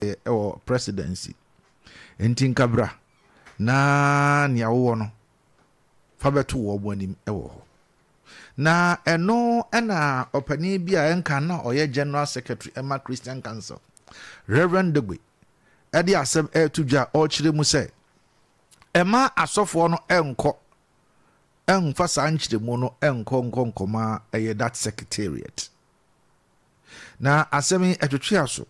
Wɔ presidency nti nka bra na nea wowɔ no fa bɛto wɔn anim wɔ hɔ. Na ɛno na ɔpanin bi a ɛnka na ɔyɛ General Secretary ɛma Christian Council, Reverend Dogbe, ɛde asɛm ɛreto dwa a ɔrekyerɛ mu sɛ ɛma asɔfoɔ no ɛnkɔ ɛmfa saa nkyerɛmu no ɛnkɔ nkɔ nkɔma ɛyɛ that secretariat. Na asɛm yi ɛtwetwe aso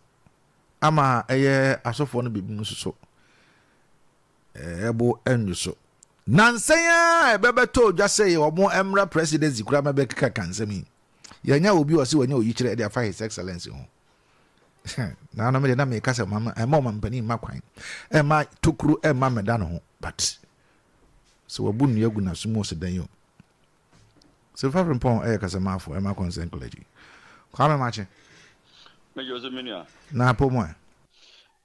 ama ɛyɛ asɔfoɔ no binom nso so ɛbo ɛnwo so. Nansa yi ara ɛbɛbɛtɔ odwa sɛ yɛ wɔn mmra presidency koraa ma bɛkeka ka nsɛm yi. Yɛnya obi ɔse wanya oyikyerɛ de afa His Excellency ho. Na ano me de na meka sɛ mama ɛma ɔmampanin mma kwan ɛma tokuro ɛma mmɛda ne ho, but sɛ wabu nnua gu n'aso mu ɔsɛ dan yi o. Sefa Frimpong yɛ kasamafo ma Concern Clergy. Kwame Makye. Megye wo so me nua. Na apɔ mu ɛ?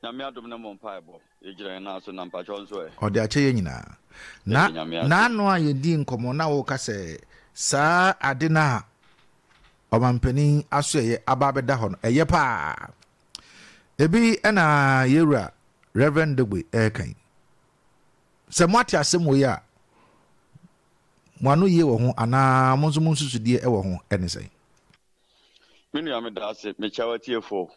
Nyame adom ne mo mpaebɔ yɛgyina yɛn nan so na mpakyɛw nso ɛ? Ɔde akyɛ yɛn nyinaa. Na Yɛda Nyame ase. N'ano a yɛdii nkɔmmɔ na woka sɛ saa ade no a ɔmampanin asoɛeɛ aba abɛda hɔ no ɛyɛ paa. Ebi na yɛwura Rev. Dogbe reka yi. Sɛ moate asɛm wei a, Mo ano yie wɔ ho anaa mo nso mo nsusudeɛ wɔ ho ne sɛn? Me nua meda ase, mekyia w'atiefo.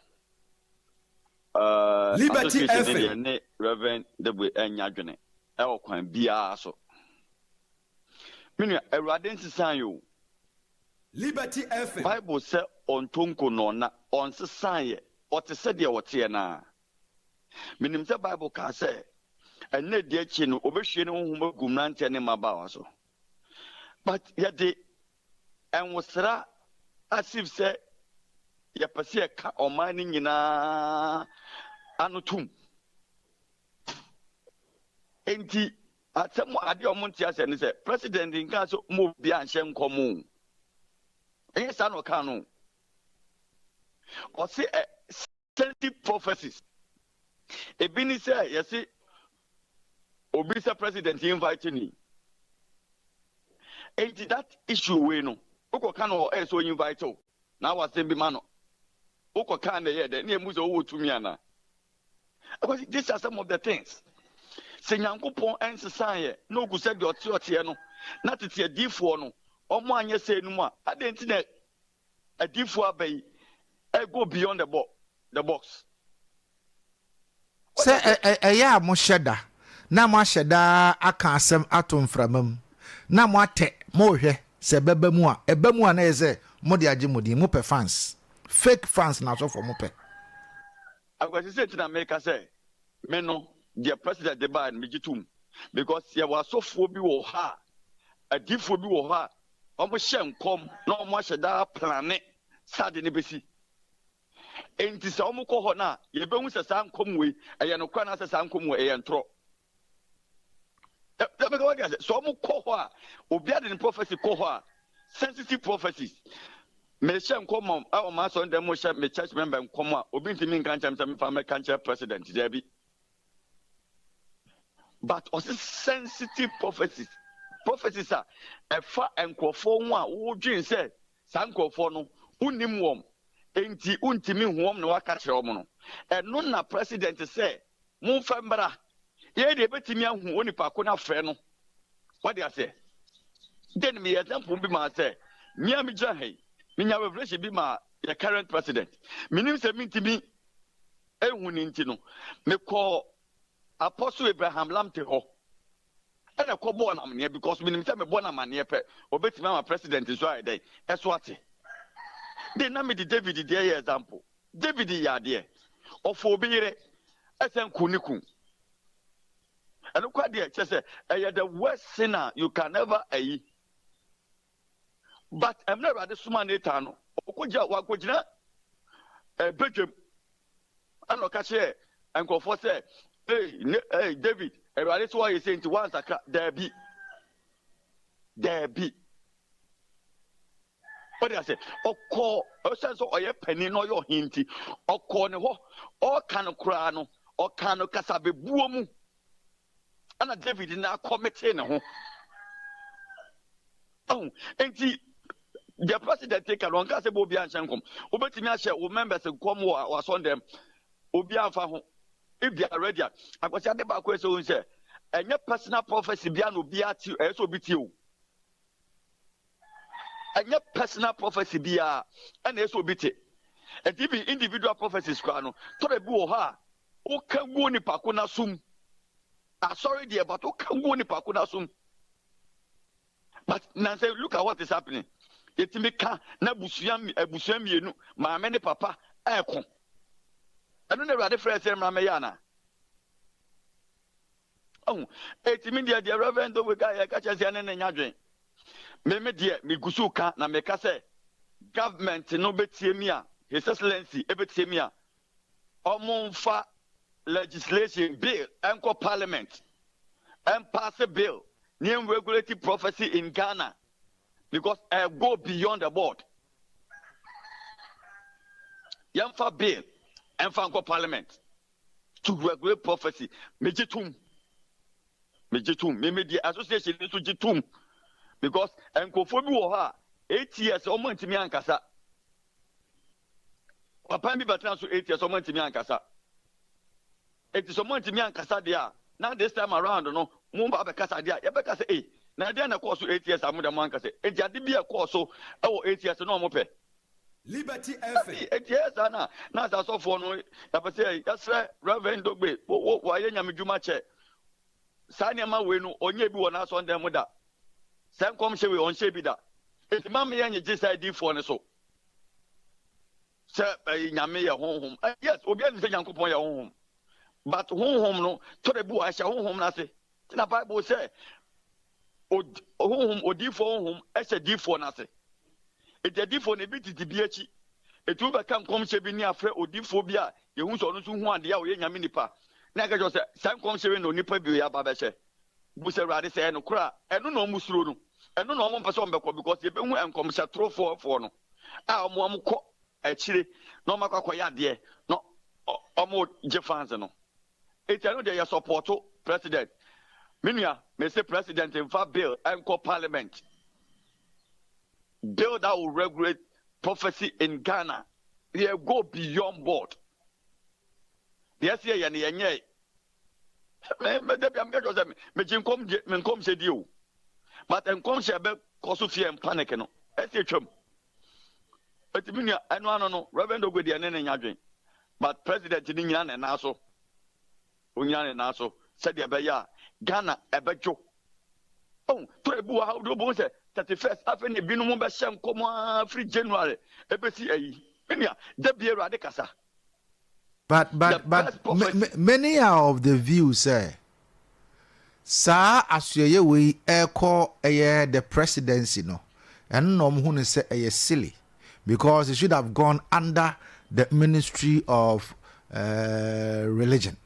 Uh, Liberty association ne deɛ FM. ne Reverend Debwe ɛnyɛ adwene ɛwɔ kwan biara so. Me nua, Awurade nsesan yɛ o. Liberty FM. Bible sɛ ɔntɔ nko na ɔna, ɔnsesan yɛ, ɔte sɛ deɛ ɔteɛ no ara. Menim sɛ Bible kaa sɛ ɛnna edi akyi no obehwie ne honhom agu mmeranteɛ ne mmabaawa so. But yɛde nwosra as if sɛ yɛpɛ sɛ yɛka ɔman no nyinaa ano tom. Enti asɛm adeɛ a wɔn nte aseɛ ne sɛ president nkaa sɛ mo obi anhyɛ nkɔm o. Ɛnyɛ saa na ɔkaa no. Ɔse ɛ Sensitive prophecies. Ebi ne sɛ yɛse obi sɛ president invite ni. Enti that issue wei no, wokɔ ka no hɔ ɛyɛ sɛ o invite wo na awɔ asɛm bi ma no. Wokɔ ka na ɛyɛ dɛ ne emu sɛ wowɔ tumi ana. Because these are some of the things. Sɛ Nyankopɔn ɛnsesan yɛ na ogu sɛ deɛ ɔte ɔteɛ no na tete adiifoɔ no ɔmo anyɛ sɛ no mu a, adɛn nti na adiifoɔ aba yi go beyond the, bo the box. Sɛ ɛyɛ a mohyɛ da na moahyɛ da aka asɛm ato mframa mu na moatɛ mohwɛ sɛ ɛbɛba mu a, ɛba mu a na ɛyɛ sɛ mode agye mo din. Mopɛ fans. Fake fans na asɔfoɔ mopɛ. Akwasi sɛ nti na meka sɛ me no deɛ president de baa no megye tom because yɛwɔ asɔfoɔ bi wɔ hɔ a adiifoɔ bi wɔ hɔ a wɔhyɛ nkɔm na wɔn ahyɛ daa plane sɛ ade no bɛsi. Enti sɛ wɔkɔ hɔ no a yɛbɛhu sɛ saa nkɔm wei ɛyɛ nokorɛ anaasɛ saa nkɔm wei ɛyɛ ntorɔ. Ɛbɛka wadi ase sɛ wɔn kɔ hɔ a obi ade ne prophecy kɔ hɔ a sensitive prophecies mehyɛ nkɔm a ɛwɔ m'asɔre dɛm mo hyɛ me church member nkɔm a obi ntumi nka nkyɛn sɛ mefa mɛka nkyerɛ president daabi, but ɔsi sensitive prophecies, prophecies a ɛfa nkurɔfoɔ ho a wodwen sɛ saa nkurɔfoɔ no wonim wɔn enti wontumi hu wɔn na waka kyerɛ wɔn no, ɛno na president sɛ momfa mmra. Yɛn deɛ yɛbɛtumi ahu onipa ko no afrɛ no. Wade aseɛ? Then meyɛ example bi maa sɛ me a megyina ha yi, menya revelation bi maa yɛ current president. Menim sɛ mentumi ehu ne nti no, mekɔɔ Apostle Abraham Lamte hɔ ɛna kɔbɔɔ no amaneɛ because menim sɛ mebɔ no amaneɛ pɛ, ɔbɛtumi ama president nso ayɛ dɛn ɛso ate. Then na mede David deɛ yɛ example. David yɛ adeɛ, ɔfa obi yere ɛsɛn kun ne kun. Ɛno kwa deɛ kyerɛ sɛ ɛyɛ the worst sin a you can ever ayi. But ɛmɛ Awurade soma Nathan no, ɔkɔgyina wakɔgyina ɛbɛdwam ɛna ɔka kyerɛ nkurɔfoɔ sɛ hey, ne, hey, David, Awurade sɛ wayɛ sɛ nti wansakra. Daabi, daabi. Ɔde ase ɔkɔɔ ɔsɛn sɛ ɔyɛ panin na ɔyɛ ɔhen nti ɔkɔɔ ne hɔ ɔka no koraa no ɔka no kasa bebuo mu ɛna David na akɔmete ne ho. Ɔho nti deɛ president ka no ɔnka sɛ bɔ obi anhyɛ nkɔm. Wobɛtumi ahyɛ wo members nkɔm wɔ asɔndɛm. Obiara mfa ho. If they are ready a, Akwasi ade baako a ɛsɛ wohu sɛ, ɛnyɛ personal prophecy biara na obiara tie, ɛyɛ sɛ obi tie o. Ɛnyɛ personal prophecy biara ɛna ɛsɛ obi te. Ɛnti even individual prophecies koraa no, tɔrɔ bi wɔ hɔ a, woka gu onipa ko n'asom. Asɔre deɛ, but woka gu onipa ko n'asom. But nansa look at what is happening. Yɛtumi ka na abusua abusua mmienu, maame ne papa ɛɛko. Ɛno na Awurade frɛ sɛ mmra mɛyɛ ana? Ɔho, eti mi deɛ deɛ Reverend Dogbe ka yɛ ka kyerɛ sɛ ɛne ne nya dwen. Me me deɛ me gu so ka na meka sɛ government no bɛtie mi a, His Excellency ɛbɛtie mi a, ɔmo nfa legislation bill ɛnkɔ parliament ɛmpaase bill ne ɛn regulate prophecy in Ghana because ɛ go beyond the board. Yɛnfa bill ɛnfa nkɔ parliament to regulate prophecy. Megye tum. Megye tum. Me me deɛ association nso gye tum because nkurɔfoɔ bi wɔ hɔ a 8 years ɔmo ntumi ankasa. Papa bi bɛtena so 8 years, ɔmo ntumi ankasa. Eti sɛ ɔmo ntumi ankasa deɛ a, na this time around no mo ba bɛkasa deɛ a, yɛbɛkasa ee na ɛdeɛ na ɛkɔɔ so 8 years a mo deɛ mo ankasa. Eti ade bi a ɛkɔɔ so ɛwɔ 8 years na ɔmo pɛ. Liberty FM. Eti ɛyɛ saa na sɛ asɔfoɔ no yɛpɛ sɛ yɛsrɛ Reverend Dogbe wo wɔayɛ Nyame dwuma kyɛ saa nneɛma wei no, ɔnyɛ bi wɔ n'asɔndan mu da. Sɛ nkɔmhyɛ wei ɔnhyɛ bi da. Eti ma me yɛn nyegye saa adiifoɔ no so sɛ ɛyɛ Nyame yɛ honhom. Yes, obiara nim sɛ Nyankopɔn yɛ honhom, but honhom no tɔrɔ bi wɔ ɛhyɛ honhom no ase. Na Bible sɛ honhom odiifoɔ honhom ɛhyɛ diifoɔ no ase. Eti adiifoɔ no ebi tete bi akyi. Eti wobɛka nkɔmhyɛ bi ne afrɛ odiifoɔ bi a yɛhu sɛ ɔno nso hu adeɛ a ɔyɛ Nyame nipa na ɛka kyerɛ sɛ saa nkɔmhyɛ wei na onipa bi aba bɛhyɛ bu sɛ Awurade sɛ ɛno kora a, ɛno na ɔmo suro no, ɛno na ɔmo mpɛ sɛ ɔmo bɛkɔ because yɛbɛhu nkɔmhyɛ torofoɔfoɔ no a ɔmo kɔ akyire na ɔmo akɔ akɔyɛ adeɛ na ɔmo gye fans no. Eti ɛno deɛ yɛ support president. Me nua, mese president nfa bill ɛnkɔ parliament, bill that will regulate prophecy in Ghana. Yɛ go beyond board deɛ ɛsɛ yɛ no yɛnyɛ. Me dabi am kɛkyɛ sɛ megye nkɔm gye me nkɔmhyɛ di o, but nkɔmhyɛ bɛ kɔ so fear and panic no ɛsɛ twam. Eti me nua, ɛno ano no Reverend Ogwe deɛ ne nya dwen, but president ne nyina ne nan so, onyina ne nan so sɛdeɛ ɛbɛyɛ a Ghana ɛbɛdwo. Oh, to ebi wɔ ha wode wobɛhu sɛ 31st afei ne ebinom bɛhyɛ nkɔm a firi January ɛbɛsi ayi. Me nua, da bi Awurade kasa. But The best prophecy. Many are of the view sɛ saa asoɛyɛ wei ɛkɔ ɛyɛ the presidency no, ɛno na ɔmo hu no sɛ ɛyɛ silly because it should have gone under the Ministry of Religion.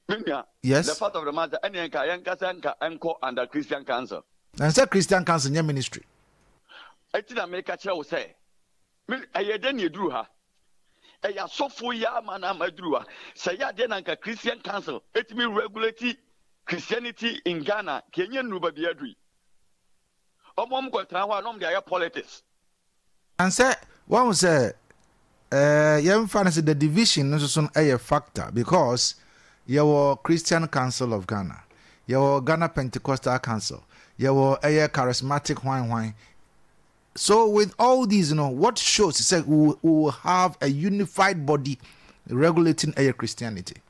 Me nua, the fact of the matter, ɛne nka yɛnkasa nka ɛnkɔ under Christian Council. Na sɛ Christian Council nyɛ ministry. Eti na meka kyerɛ wo sɛ me ɛyɛ dɛ ne eduru ha, ɛyɛ asɔfo yi ama na ama aduru ha. Sɛ ɛyɛ adeɛ na nka Christian Council etumi regulate Christianity in Ghana ka enye nnuru baabi aduru yi. Ɔmo kɔtena hɔ a na ɔmo de ayɛ politics. And sɛ wɔn sɛ yɛmfa no sɛ the division no nso so no ɛyɛ factor because yɛwɔ Christian Council of Ghana, yɛwɔ Ghana Pentecostal Council, yɛwɔ ɛyɛ charismatic hwan hwan. So with all these what shows sɛ we will have a unified body regulating ɛyɛ Christianity?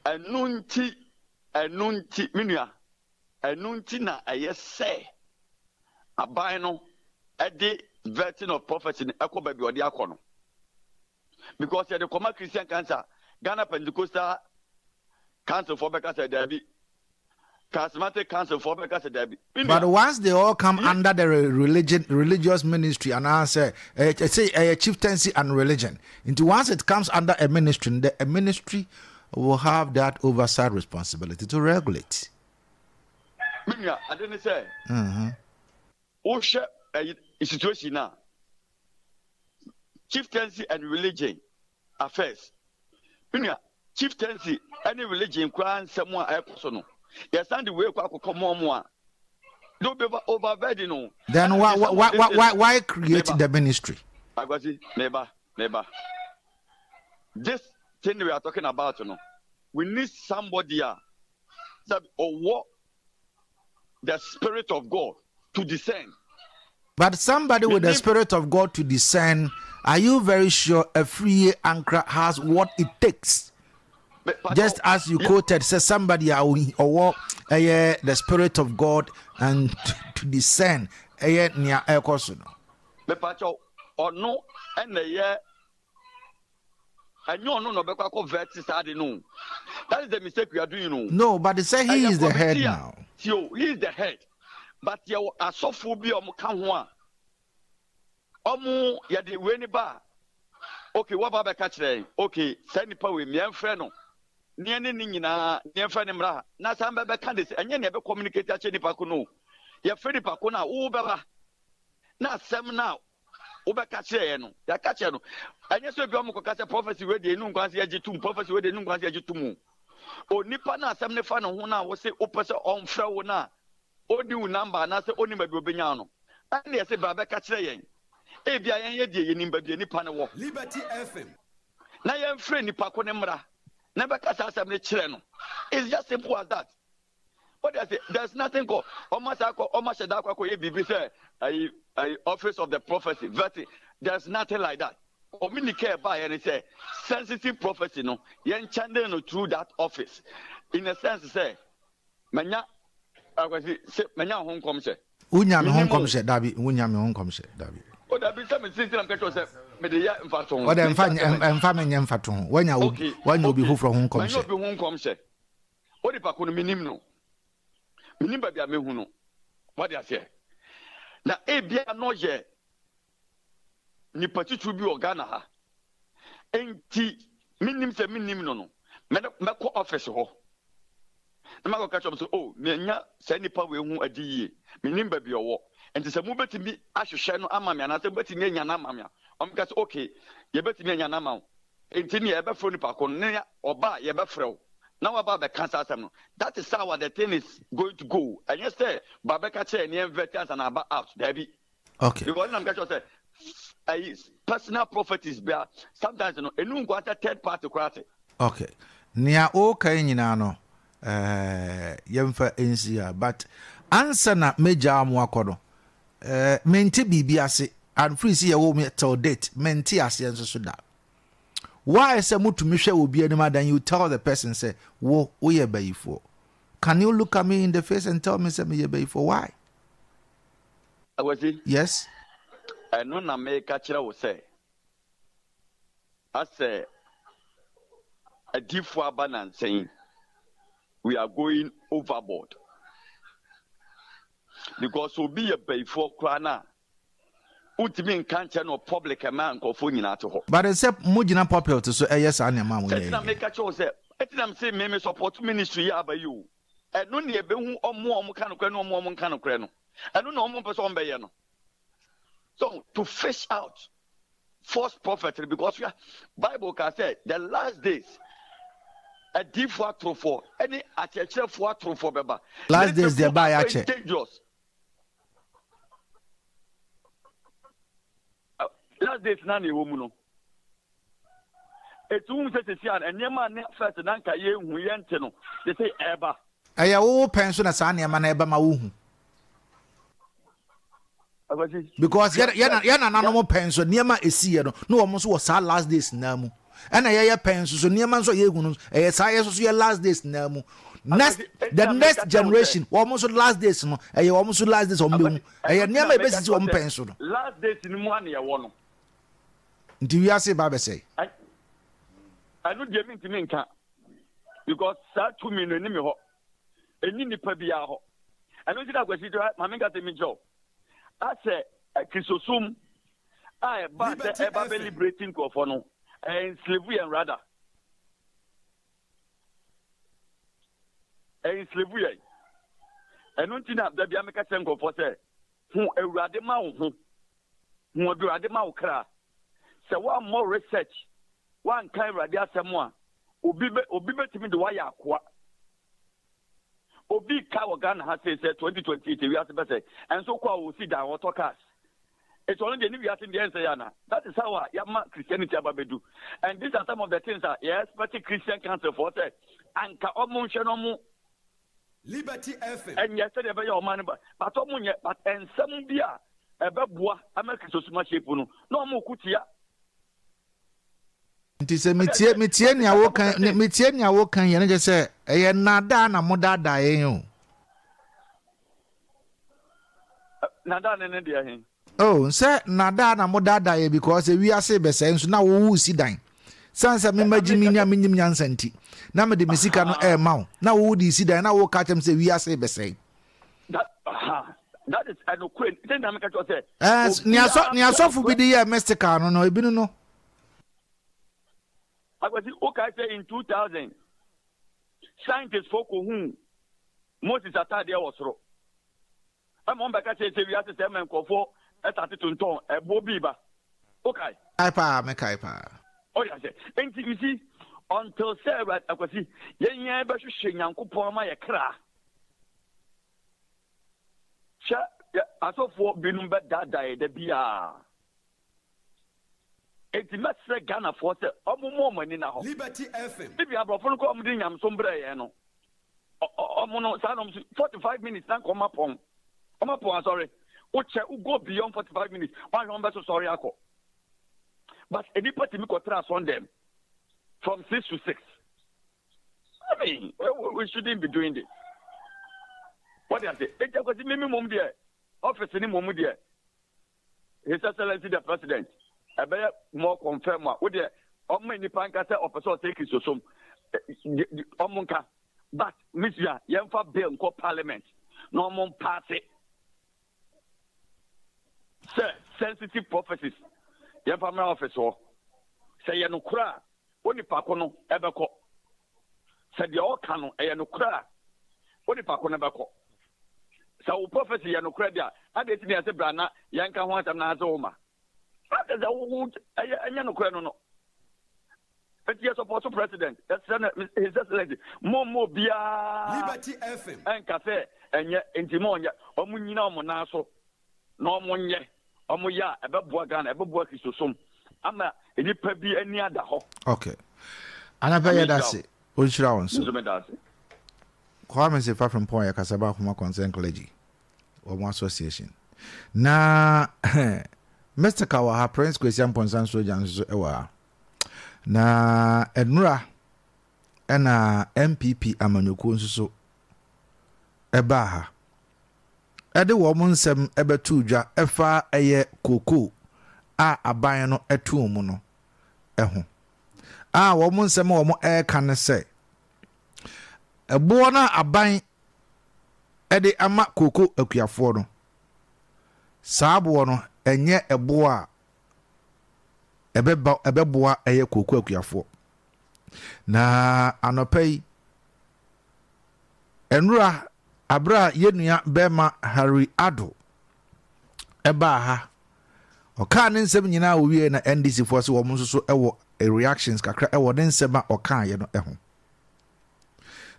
Ɛno nti me nua, ɛno nti na ɛyɛ sɛ aban no ɛde vetting of prophecy no ɛkɔ baabi a ɔde akɔ no because yɛde kɔma Christian Council, Ghana Pentecostal Council foɔ bɛka sɛ daabi, Charismatic Council foɔ bɛka sɛ daabi. Me But nua, once they all come under the religious ministry and I say, say chieftaincy and religion, into once it comes under a ministry, the a ministry will have that oversight responsibility to regulate. Me nua, ade ne sɛ wohwɛ ɛyi situation na Chieftaincy and Religion Affairs, me nua, chieftaincy ɛne religion koraa nsɛm a ɛkɔ so no, yɛsan de wei kɔ akɔkɔ mɔɔmo a, they will be overburden o. Then Ɛna why some why of why this why, why create Meba. the ministry? Akwasi, meba, meba. This thing we are talking about no, we need somebody a sɛ ɔwɔ the spirit of God to discern. But somebody with the spirit of God to discern, are you very sure Afriyie Ankrah has what it takes? Just as you quoted, say somebody a ɔwɔ ɛyɛ the spirit of God and to discern ɛyɛ nea ɛkɔ so no. Mepakyɛw, ɔno ɛna ɛyɛ ɛnyɛ ɔno na ɔbɛkɔ akɔ vet saa de no. That is the mistake we are doing no. No, but they say he is the head now. Tio, he is the head. But yɛwɔ asɔfoɔ bi a wɔn ka ho a wɔn yɛde wei ne ba a okay wɔba abɛka kyerɛ yɛn okay saa nipa wei mìɛnfrɛ no neɛ ne ne nyinaa neɛnfrɛ ne mmra na saa bɛbɛka de sɛ ɛnyɛ nea ɛbɛ communicate akyerɛ nipa ko no yɛfrɛ nipa ko no a wo bɛba na asɛm no a wobɛka kyerɛ yɛn no yɛaka kyerɛ no ɛnyɛ sɛ obi ɔmo kɔka sɛ prophecy wei deɛ ɛnu nkwan sɛ yɛgye tum prophecy wei deɛ ɛnu nkwan sɛ yɛgye tum o onipa no asɛm ne fa ne ho no a wose wopɛ sɛ ɔmfrɛ wo no a ɔnni wo number anaasɛ ɔnnim baabi ɔbɛnya wo no ɛne yɛse bra bɛka kyerɛ yɛn ebia yɛn yɛ deɛ yɛnim baabi a nipa no wɔ Liberty FM. na yɛmfrɛ nipa ko no mmra na bɛka saa asɛm no kyerɛ no. It's just simple as that. What I say, there's nothing called ɔma saa kɔ ɔma hyɛ da akɔ akɔyɛ biribi sɛ ayi ayi office of the prophecy vetting. There's nothing like that. Communique ɛbaeɛ ne sɛ sensitive prophecy no yɛn channel no through that office in a sense sɛ manya akwasi sɛ manya ho nkɔmhyɛ. Wonya me ho nkɔmhyɛ dabi wonya me ho nkɔmhyɛ dabi. O dabi sɛ me sisi na meka kyerɛ sɛ mede yɛ mfato ho. Ɔdɛ mfa mfa me nyɛ mfato ho wanya obi wanya obi foforɔ ho nkɔmhyɛ. Manya obi ho nkɔmhyɛ. Onipa ko no menim no. Menim baabi a mehu no. Wade aseɛ. Na ebia na ɔyɛ nipa titiriw bi wɔ Ghana ha. Enti menim sɛ menim no no, mɛkɔ office hɔ na makɔka kyerɛ wɔn sɛ, oh, manya saa nipa wei ho adi yie, menim baabi ɔwɔ. Enti sɛ mobɛtumi ahwehwɛ no ama me anaasɛ mobɛtumi anya no ama me a, wɔbɛka sɛ, okay, yɛbɛtumi anya no ama wo. Enti nea yɛbɛfrɛ nipa ko no, ne ɔba a yɛbɛfrɛ wo na waba abɛka saa asɛm no. That is how the thing is going to go. Ɛnyɛ sɛ ba bɛka kyerɛ ne yɛn ansa na aba out. Daabi. Okay. Because nam ka kyerɛ sɛ ayi personal prophecies bia sometimes no enu nkwa sɛ third party koraa te. Okay. Nea ɔreka yi nyinaa no eh, yɛmfa nsi ha but ansa na mɛgyaa mo akɔ no eh, mente biribi ase and firi sɛ yɛwɔ mu till date mente aseɛ nso so da. Why sɛ motumi hwɛ obi anim adan you tell the person sɛ wo woyɛ bayifoɔ. Can you look at me in the face and tell me sɛ meyɛ bayifoɔ? Why? Akwasi. Yes. Ɛno na meka kyerɛ wo sɛ, asɛ adiyifoɔ aba nansa yi, we are going overboard. Because obi yɛ bayifoɔ koraa no a, wontumi nka nkyerɛ no wɔ public ɛma nkurɔfoɔ nyinaa te hɔ. But sɛ mogyina pulpit so ɛyɛ saa nneɛma a monyɛ yi. Sɛ nti na meka kyerɛ wo sɛ, ɛnti na mese me me support ministry yi aba yi o. Ɛno na yɛbɛhu wɔn a wɔka nokorɛ ne wɔn a wɔnka nokorɛ no. Ɛno na wɔn mpɛ sɛ wɔbɛyɛ no. So to fish out false prophet no because hwɛ Bible ka sɛ the last days adiifoɔ atorofoɔ ne akyerɛkyerɛfoɔ atorofoɔ bɛba. Last days deɛ ɛbaa yɛ akyɛ. Dangerous. Last days na na ɛwɔ mu no. Eti wohu sɛ sisi a nneɛma a ne first na nka yɛnhu yɛnte no sese ɛreba. Ɛyɛ wo wo pɛn so na saa nneɛma no ɛba ma wohu. Because yɛ yɛ nananom pɛn so nneɛma a esi yɛ no na wɔn nso wɔ saa last days naa mu. Ɛna yɛyɛ pɛn nso so nneɛma nso a yɛhu no ɛyɛ saa yɛ nso so yɛ last days naa mu. Next the next generation wɔn nso last days no ɛyɛ wɔn nso last days wɔn bɛhu. Ɛyɛ nneɛma a ebesisi wɔn pɛn so no. Last days no mu a na yɛwɔ no. Nti wiase ba abɛsɛe. Ɛno deɛ mentumi nka because saa tumi no ɛni me hɔ, ɛni nipa biara hɔ. Ɛno nti na Kwasi ma menka sɛ menkyerɛ wo asɛ Kristosom a ɛba sɛ ɛba bɛ liberate nkurɔfoɔ no ɛyɛ enslave yɛn rather. Ɛyɛ enslave yɛn. Ɛno nti na da bia meka kyerɛ nkurɔfoɔ sɛ hu Awurade ma wo ho. Hu Awurade ma wo kra. Sɛ woammɔ research, woanka Awurade asɛm a, obi bɛ obi bɛtumi de woayɛ akoa. Obi ka wɔ Ghana ha sei sɛ 2028 wiase bɛsɛ, ɛnso kɔ a ɔsi dan, ɔtɔ cars. Eti ɔno deɛ ne wiase deɛ ɛnsɛ yɛ ana? That is how a yɛama Christianity aba bɛdu. And these are some of the things a yɛ expect Christian council foɔ sɛ anka ɔmo nhwɛ na ɔmo Liberty FM. Ɛnyɛ sɛdeɛ ɛbɛyɛ ɔman no ba but ɔmo nyɛ but nsɛm bi a ɛbɛboa ama Kristosom ahyɛ pu no na ɔmo ko tia. Nti sɛ metie metie nea woka metie nea woka yɛ no kyerɛ sɛ ɛyɛ nnaadaa na modaadaa yɛn o. Nnaadaa ne ne deɛ he? Oh, sɛ nnaadaa na modaadaa yɛ because ewiase rebɛsɛe nso na wo woresi dan. Sane sɛ mema gyimi nya menyim nyansa nti, na mede me sika no ɛrema wo, na wo de si dan na woka kyerɛ me sɛ wiase rebɛsɛe. That, aha, that is ɛnokorɛ nti na meka kyerɛ sɛ. Eh, nea asɔfo bi de yɛ mystical no no, ebi no no. Akwasi, wokae sɛ in 2000, scientists fo kohuu Moses ataadeɛ wɔ soro. Ɛma wɔn bɛka kyerɛ sɛ wiase sɛ ɛma nkurɔfoɔ ɛsate tontɔn ɛboɔ bi ba. Wokae? Kae paa, mekae paa. Ɔyɛ sɛ, nti you see, until sɛ Awurade Akwasi, yɛn yɛn bɛhwehwɛ Nyankopɔn ama yɛ kra. Hwɛ, asɔfoɔ binom bɛdaadaa yɛ da biara. Enti mɛsrɛ Ghanafoɔ sɛ ɔmo mma ɔmo ani nna hɔ. Liberty FM. Even aborɔfo no koraa ɔmo de nyamesom brɛɛ yɛn no, ɔmo no saa na ɔmo so 45 minutes na nka ɔmo apɔn. Ɔmo apɔn asɔre. Wokyɛ, wo go beyond 45 minutes, woanhwɛ ɔmo bɛso sɔre akɔ. But nnipa tumi kɔtra asɔndɛm from 6 to 6. I mean, we, we shouldn't be doing this. What do I say? Enti akwasi mimi mom deɛ, office ne mom deɛ, His Excellency the President, ɛbɛyɛ more confirm a, wo deɛ ɔmma nnipa nka sɛ ɔpɛ sɛ ɔsɛe Kristosom. Ɔmo nka. But mesua yɛmfa bill nkɔ parliament na ɔmo mpaase sɛ sensitive prophecies yɛmfa mmra office hɔ. Sɛ yɛ nokorɛ a, onipa ko no ɛbɛkɔ. Sɛ deɛ ɔka no ɛyɛ nokorɛ a, onipa ko no bɛkɔ. Sɛ wo prophecy yɛ nokorɛ deɛ a, adɛn nti na yɛse bra na yɛnka ho asɛm na ase wo ma? Ate sɛ wo wo ɛyɛ ɛnyɛ nokorɛ no no. Enti yɛ support president, yɛsrɛ no his excellency, mo mma obiara Liberty FM. ɛnka sɛ ɛnyɛ, enti ma ɔnyɛ, ɔmo nyina ɔmo nan so na ɔmo nyɛ. Ɔmo yɛ a ɛbɛboa Ghana, ɛbɛboa Kristosom ama nnipa bi ani ada hɔ. Ok. Anapa Nyame yɛda nhyira wo. ase. Ɔnhyira wo nso. Me nso meda ase. Kwame Sefa Frimpong yɛ kasaba Ahoma Concern Clergy wɔn association. Na Mystical wɔ ha, Prince Kwesi Amponsah Soja nso so wɔ ha. Na nnura ɛna NPP amanyɔkuo nso so ɛbaa ha. de wɔn nsɛm bɛtoo dwa fa ɛyɛ kookoo a aban no too mu no ho. A wɔn nsɛm a wɔreka ne sɛ, ɛboɔ no a aban de ama kooko akuafoɔ no, saa boɔ no ɛnyɛ ɛboɔ a ɛbɛba ɛbɛboa ɛyɛ kooko akuafoɔ. Na anɔpa yi, Nnora, bere a yɛn nua barima Harry Addo baa ha, ɔkaa ne nsɛm nyinaa a owiei na NDC foɔ se wɔn nso so wɔ reactions kakra wɔ ne nsɛm a ɔkaeɛ no ho.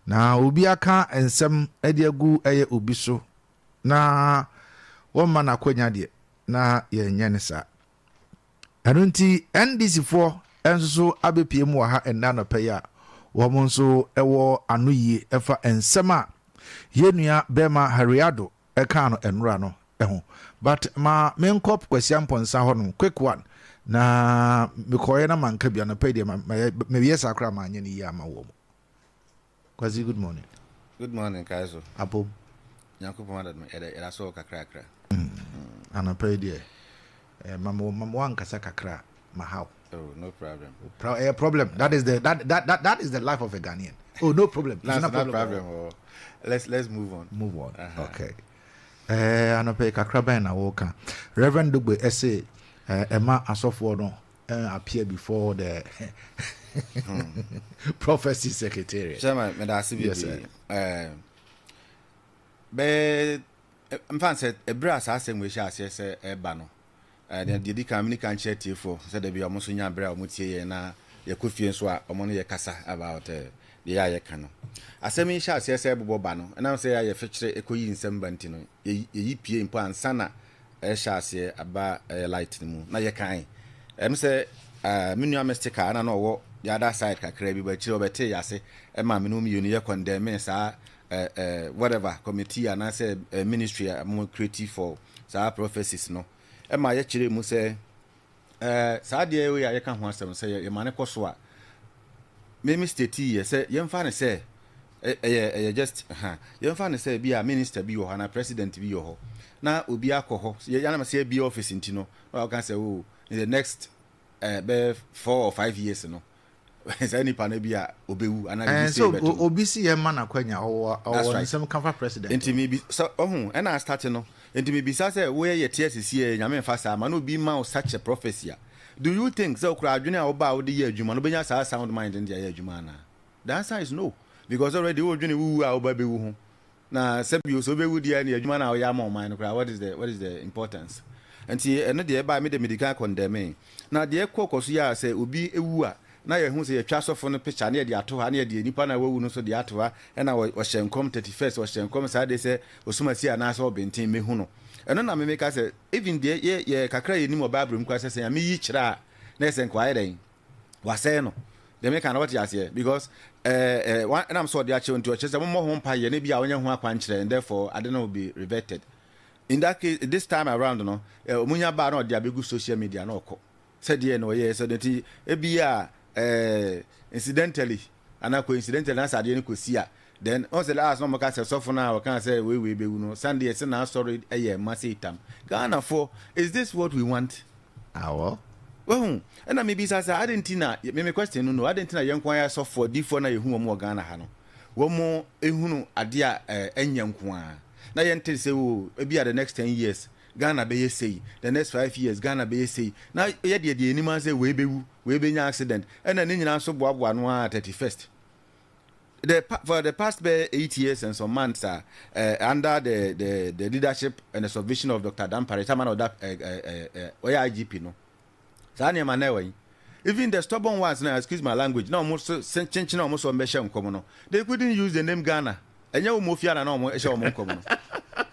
Na obi aka nsɛm de agu ɛyɛ obi so na wɔmma no akwanya deɛ na yɛnyɛ ne saa. Ɛno nti NDC foɔ nso so abɛpue mu wɔ ha ɛnnɛ anɔpa yi a wɔn nso wɔ anoyie ɛfa nsɛm a yɛn nua bɛrima Harry Addo ɛkaa no ɛnora no ho. But ma menkɔ Kwasi Amponsah hɔ nom quick one na mekɔeɛ na manka bi anɔpa yi deɛ meyɛ saa koraa manyɛ no yie ama wɔn. Kwasi good morning. Good morning Kaiso. Apom. Nyankopɔn adom yɛda yɛda so kakrakra. Mm. Anɔpa yi deɛ eh, ma ma wankasa kakra ma how. Oh, no problem. Pro, eh, problem. That is the that, that that that is the life of a Ghanaian. Oh, no problem. That's not problem. problem. Oh. Let's move on. Move on. Uh-huh. Okay. Eh, anɔpa yi kakra bɛn na wɔka. Reverend Dugbe ɛsɛ eh, ɛma asɔfoɔ no eh, appear before the prophecy secretariat. Chairman, meda ase Yes, sir. bebree. Eh, bɛyɛ mfa sɛ ɛberɛ a saa asɛm wei hyɛ aseɛ sɛ ɛba no, eh, deɛ deɛ di kan mene kan kyerɛ tiefoɔ sɛ da bi ɔmo nso nya berɛ a ɔmo tie yɛn na yɛkɔ fie nso a ɔmo ne yɛ kasa about eh, deɛ yɛ a yɛka no. Asɛm yi hyɛ aseɛ sɛ ɛbobɔ ba no, ɛnam sɛ yɛ a yɛfekyerɛ ɛkɔyi nsɛm ba nti no, yɛyi pie mpo ansa na ɛrehyɛ aseɛ aba ɛyɛ light no mu na yɛkae. Ɛm sɛ eh, me nua Mystica ɛna na ɔwɔ the other side kakra bi, but akyire ɔbɛtee yɛ ase ɛma me ne wo mmienu yɛ condemn saa eh, eh, whatever committee anaasɛ eh, ministry a mo create for saa prophecies no. Ɛma yɛkyerɛ mu sɛ Eh, saa adeɛ wei a yɛka ho asɛm sɛ yɛma no kɔ so a, me me state yɛ sɛ yɛmfa no sɛ ɛyɛ ɛyɛ just ha yɛmfa no sɛ bi a minister bi wɔ hɔ anaa president bi wɔ hɔ na obi akɔ hɔ yɛ yanam sɛ bi office nti no na waka sɛ oh in the next eh, bɛyɛ 4 or 5 years no saa nipa no bi a obewu anaa biribi sɛ sɛ bɛto obi si yɛ ma n'akwanya ɔwɔ ɔwɔ nsɛm kafa president. Nti mi bi sɛ ɔho ɛna astart no nti mi bisa sɛ woyɛ yɛ te asisi yɛ Nyame nfa saa ma na obi ma wo such a prophecy a, do you think sɛ okura adwene a woba a wode yɛ adwuma no wobɛnya saa sound mind no de ayɛ adwuma anaa? The answer is no, because already wodwene wo wu a woba bɛwu ho. Na sɛbi o, sɛ wobɛwu deɛ ne adwuma no a woyɛ ama ɔman no koraa, what is the importance? Nti ɛno deɛ ɛbaa me de medi kan condemn. Na deɛ ɛkɔ kɔ so yɛ a sɛ obi ewu a na yɛhu sɛ yɛtwa asɔfo no picture na yɛde ato ha na yɛde nipa na wawu no nso de ato ha, ɛna ɔhyɛ nkɔm 31st, ɔhyɛ nkɔm saa de sɛ osumasi anaasɛ ɔbɛnten mehu no. Ɛno na memeka sɛ even deɛ yɛ kakra yɛnim wɔ Bible mu koraa sɛ Nyame yi kyerɛ a na yɛ sɛ nka wayɛ dɛn wasɛe no. Deɛ meka no wɔte aseɛ, because ɛɛ ɛɛ ɛnam sɛ ɔde akyerɛ nti ɔkyerɛ sɛ mommɔ ho mpa yɛ ne bi a wɔnyɛ ho akwankyerɛ and therefore ade no will be reverted. In that case, this time around no, ɔmo nya baa na ɔde abɛgu social media na ɔkɔ sɛdeɛ na ɔyɛ sɛ nti ebi a incidentally anaa coincidentally na sɛ adeɛ no kɔsi a, then ɔn sɛ last na ɔmo ka sɛ sɔfo no a ɔka sɛ wei wei bɛwu no Sunday ɛsɛ na asɔre ɛyɛ mma sɛ itam. Ghanafoɔ, is this what we want? Awɔ. Wahu ɛna mebisa sɛ ade nti na me question no, ade nti na yɛn nko ayɛ asɔfoɔ adiifoɔ na yɛhu wɔn wɔ Ghana ha no, wɔn mo ehunu adeɛ a ɛnyɛ nko ara na yɛnte sɛ o ebi a the next 10 years Ghana bɛyɛ sei, the next 5 years Ghana bɛyɛ sei, na yɛ deɛ anim sɛ wei bɛwu, wei bɛnya accident, ɛna ne nyinaa nso boaboa no a 31st for the past bɛyɛ 8 years and some months under the leadership and the supervision of Dr. Dampare sama na ɔda ɔyɛ IGP no, saa nneɛma na ɛwɔ yi, even the stubborn ones na, excuse my language, na wɔn so kyenkyen a wɔn so wɔn bɛhyɛ nkɔm no, they couldn't use the name Ghana. Ɛnyɛ wɔn ofia na wɔn hyɛ wɔn nkɔm no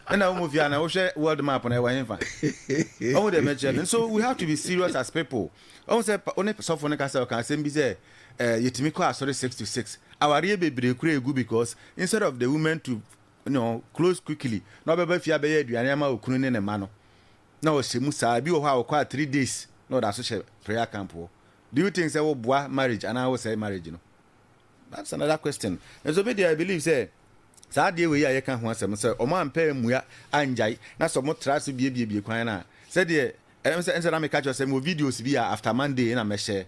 ɛna wɔn ofia na wɔhwɛ world map na ɛwɔ hemfa wɔn de mɛkyerɛ no. So we have to be serious as people. Wɔn sɛ wɔne sɔfo no kasa, ɔka asɛm bi sɛ yɛtumi kɔ asɔre 6 to 6, awareɛ bebree kura egu because instead of the women to close quickly na ɔbɛba fie abɛyɛ aduane ama okunu ne ne ma no na ɔhyɛ mu saa. Bi wɔ hɔ a ɔkɔ a 3 days na ɔda so hyɛ prayer camp hɔ. Do you think sɛ woboa marriage anaa wosɛe marriage no? That's another question. And so maybe I believe sɛ saa adeɛ wei a yɛka ho asɛm sɛ ɔmo ampɛ mmua angyae na sɛ ɔmo tra so biebiebie kwan no a, sɛdeɛ ɛm sɛ ɛnsɛ na meka kyerɛ sɛ mewɔ videos bi a after Monday na mɛhyɛ.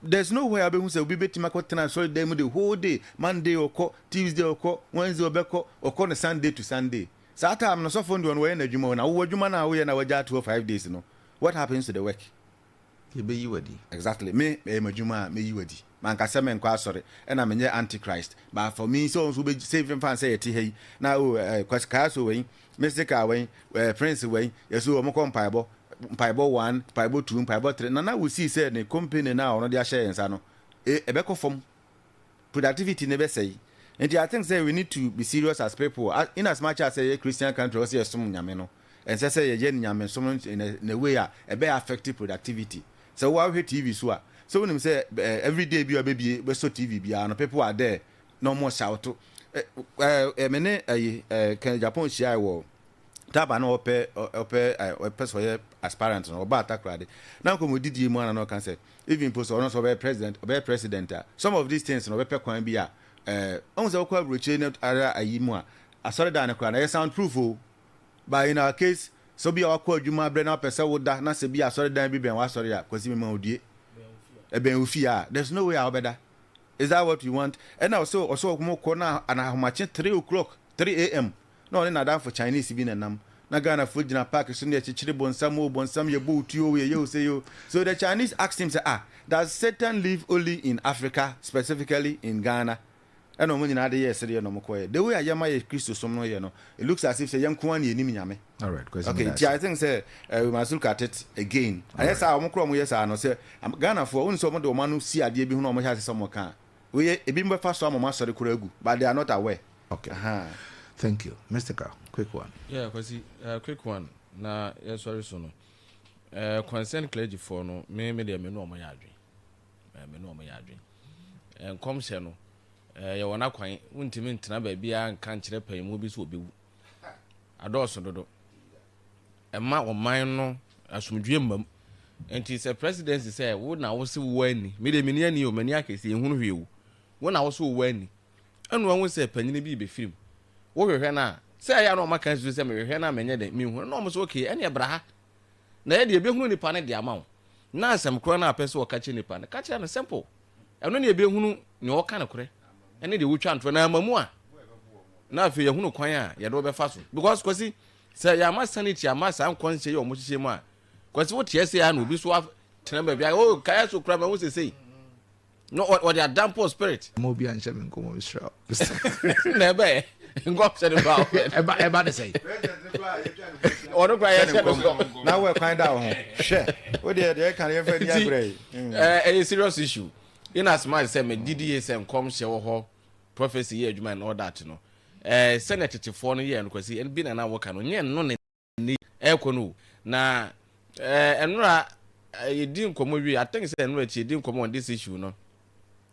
There's no way a wobɛhu sɛ obi bɛtumi akɔtena asɔre dan mu the whole day, Monday ɔkɔ, Tuesday ɔkɔ, Wednesday ɔbɛkɔ, ɔkɔ no Sunday to Sunday. Saa time no sɔfo no deɛ ɔno wɔyɛ n'adwuma o, na wowɔ adwuma no a woyɛ na wagya ato hɔ 5 days no, what happens to the work? Yɛbɛyi wadi. Exactly. Me ɛyɛ m'adwuma a meyi wadi. Manka sɛ menkɔ asɔre ɛna menyɛ antichrist, but for me sɛ ɔnso bɛ sɛ mfa sɛ yɛte ha yi na o kwasi kaa so wɛn mystical wɛn prince wɛn yɛso wɔn kɔ mpaebɔ, mpaebɔ one, mpaebɔ two, mpaebɔ three, nana wosi sɛ ne company na ɔno de ahyɛ yɛn nsa no ɛbɛkɔ fam, productivity ne bɛsɛe. Nti I think sɛ we need to be serious as people. In as much as yɛ Christian country ɔsɛ yɛsom Nyame no, ɛnsɛ sɛ yɛyɛ Nyame som no in a way a ɛbɛyɛ affect productivity. Sɛ woahwɛ TV so a, sɛ wonim sɛ every day bi a wobɛbie bɛsɔ TV biara no, people are there na ɔmo shout. Me ne ɛyi Ken Japan hyiae wɔ taba na ɔpɛ sɛ ɔyɛ aspirant no ɔba Atakoradi na nkɔmɔ didie mu ana na ɔka sɛ even po sɛ ɔno sɛ ɔbɛyɛ president a, some of these things no ɔbɛpɛ kwan bi a ɔhu sɛ wokɔ aburokyire no ara ayi mu a asɔredan no koraa na ɛyɛ sound proof o. But in our case, sɛ obi a wakɔ adwuma abrɛ na wapɛ sɛ woda na sɛ bi asɔredan bi bɛn w'asɔre a, kwasi mema odue ɛbɛn wo fie a, there's no way a wobɛda. Is that what you want? Ɛna ɔsɛ ɔmo kɔ na ahomakye 3 o'clock, 3 a.m. na ɔne n'adamfo Chinese bi nenam na Ghanafoɔ gyina park so ne yɛkyekyere bonsam o, bonsam yɛbɔ otuo o, yɛyɛ o sɛ yo. So the Chinese asked him sɛ, "Ah, does Satan live only in Africa, specifically in Ghana?" Ɛna ɔmo nyinaa de yɛ ɛsɛdeɛ na ɔmo kɔɛ. The way a yɛma yɛ Kristo som no yɛ no, it looks as if sɛ yɛn nko ara na yɛnim Nyame. All right, Kwesi. Okay, nti I think sɛ we must look at it again. Ɛyɛ saa ɔmo korɔ ɔmo yɛ saa no sɛ Ghanafoɔ wɔn sɛ ɔmo de ɔmo ano si adeɛ bi ho na ɔmo hyɛ ase sɛ ɔmo ka a, wɔyɛ ebi mo bɛfa so ama ɔmo asɔre koraa agu, but they are not aware. Okay. Thank you. Mystical, quick one. Yeah, Kwesi, quick one. Na yɛsɔre so no, eh, concerned clergyfoɔ no, me me deɛ me ne wɔn yɛ adwene. Eh, me ne wɔn yɛ adwene. Eh, nkɔmhyɛ no, eh, yɛwɔ n'akwan, wontumi ntena baabiara nka nkyerɛ panyimu bi sɛ ɔbɛwu. Adɔɔso dodo. Ɛma ɔman no asomdwoeɛ mma mu. Nti sɛ presidency sɛ wo na wo se wo ani, me deɛ menni ani o, m'ani akɛse, nhunu hwee o. Wo na wo se wo ani. Ɛna wahu sɛ panyini bi rebɛfiri mu. Wohwehwɛ no a, sɛ ɛyɛ a na wɔaka asi so sɛ mehwehwɛ no a menyɛ dɛn, menhu no. Na wɔn sɛ okay, ɛneɛ bra ha. Na yɛde yɛbɛhunu nipa no de ama wo. Na asɛm korɔ no a pɛ sɛ wɔka kyerɛ nipa no, ka kyerɛ no simple. Ɛno ne yɛbɛhunu nea ɔka nokorɛ ɛne deɛ wotwa ntorɔ. Na ama mu a, na afei yɛhunu kwan a yɛde wo bɛfa so. Because Kwasi, sɛ yɛama sanity amma saa nkɔnhyɛ yi a wɔhyehyɛ mu a, Kwasi wote ase a na obi so atena baabi a, oh, kaya so kura mahu sesei. No, ɔde adampo spirit. Ma obi anhyɛ me nkɔmmɔ mesrɛ wo. Na ɛbɛyɛ nkɔmhyɛ no ba ɛba ɛba ne sɛn. Ɔno kora yɛhyɛ no nkɔm. Na wɔ kwan da wo ho. Hwɛ, wo deɛ deɛ ɛka no yɛmfa ni agorɔ yi. Ɛyɛ serious issue. In as much sɛ megye di sɛ nkɔmhyɛ wɔ hɔ, prophecy yɛ adwuma and all that no, sɛnea tetefoɔ no yɛɛ no Kwasi, bi na na woka no, nyɛ no ne Nnɛ yi ɛrekɔ no o. Na eh, ɛnora eh, yɛdi nkɔmmɔ wie, I think sɛ ɛnora akyi yɛdi nkɔmmɔ on this issue no.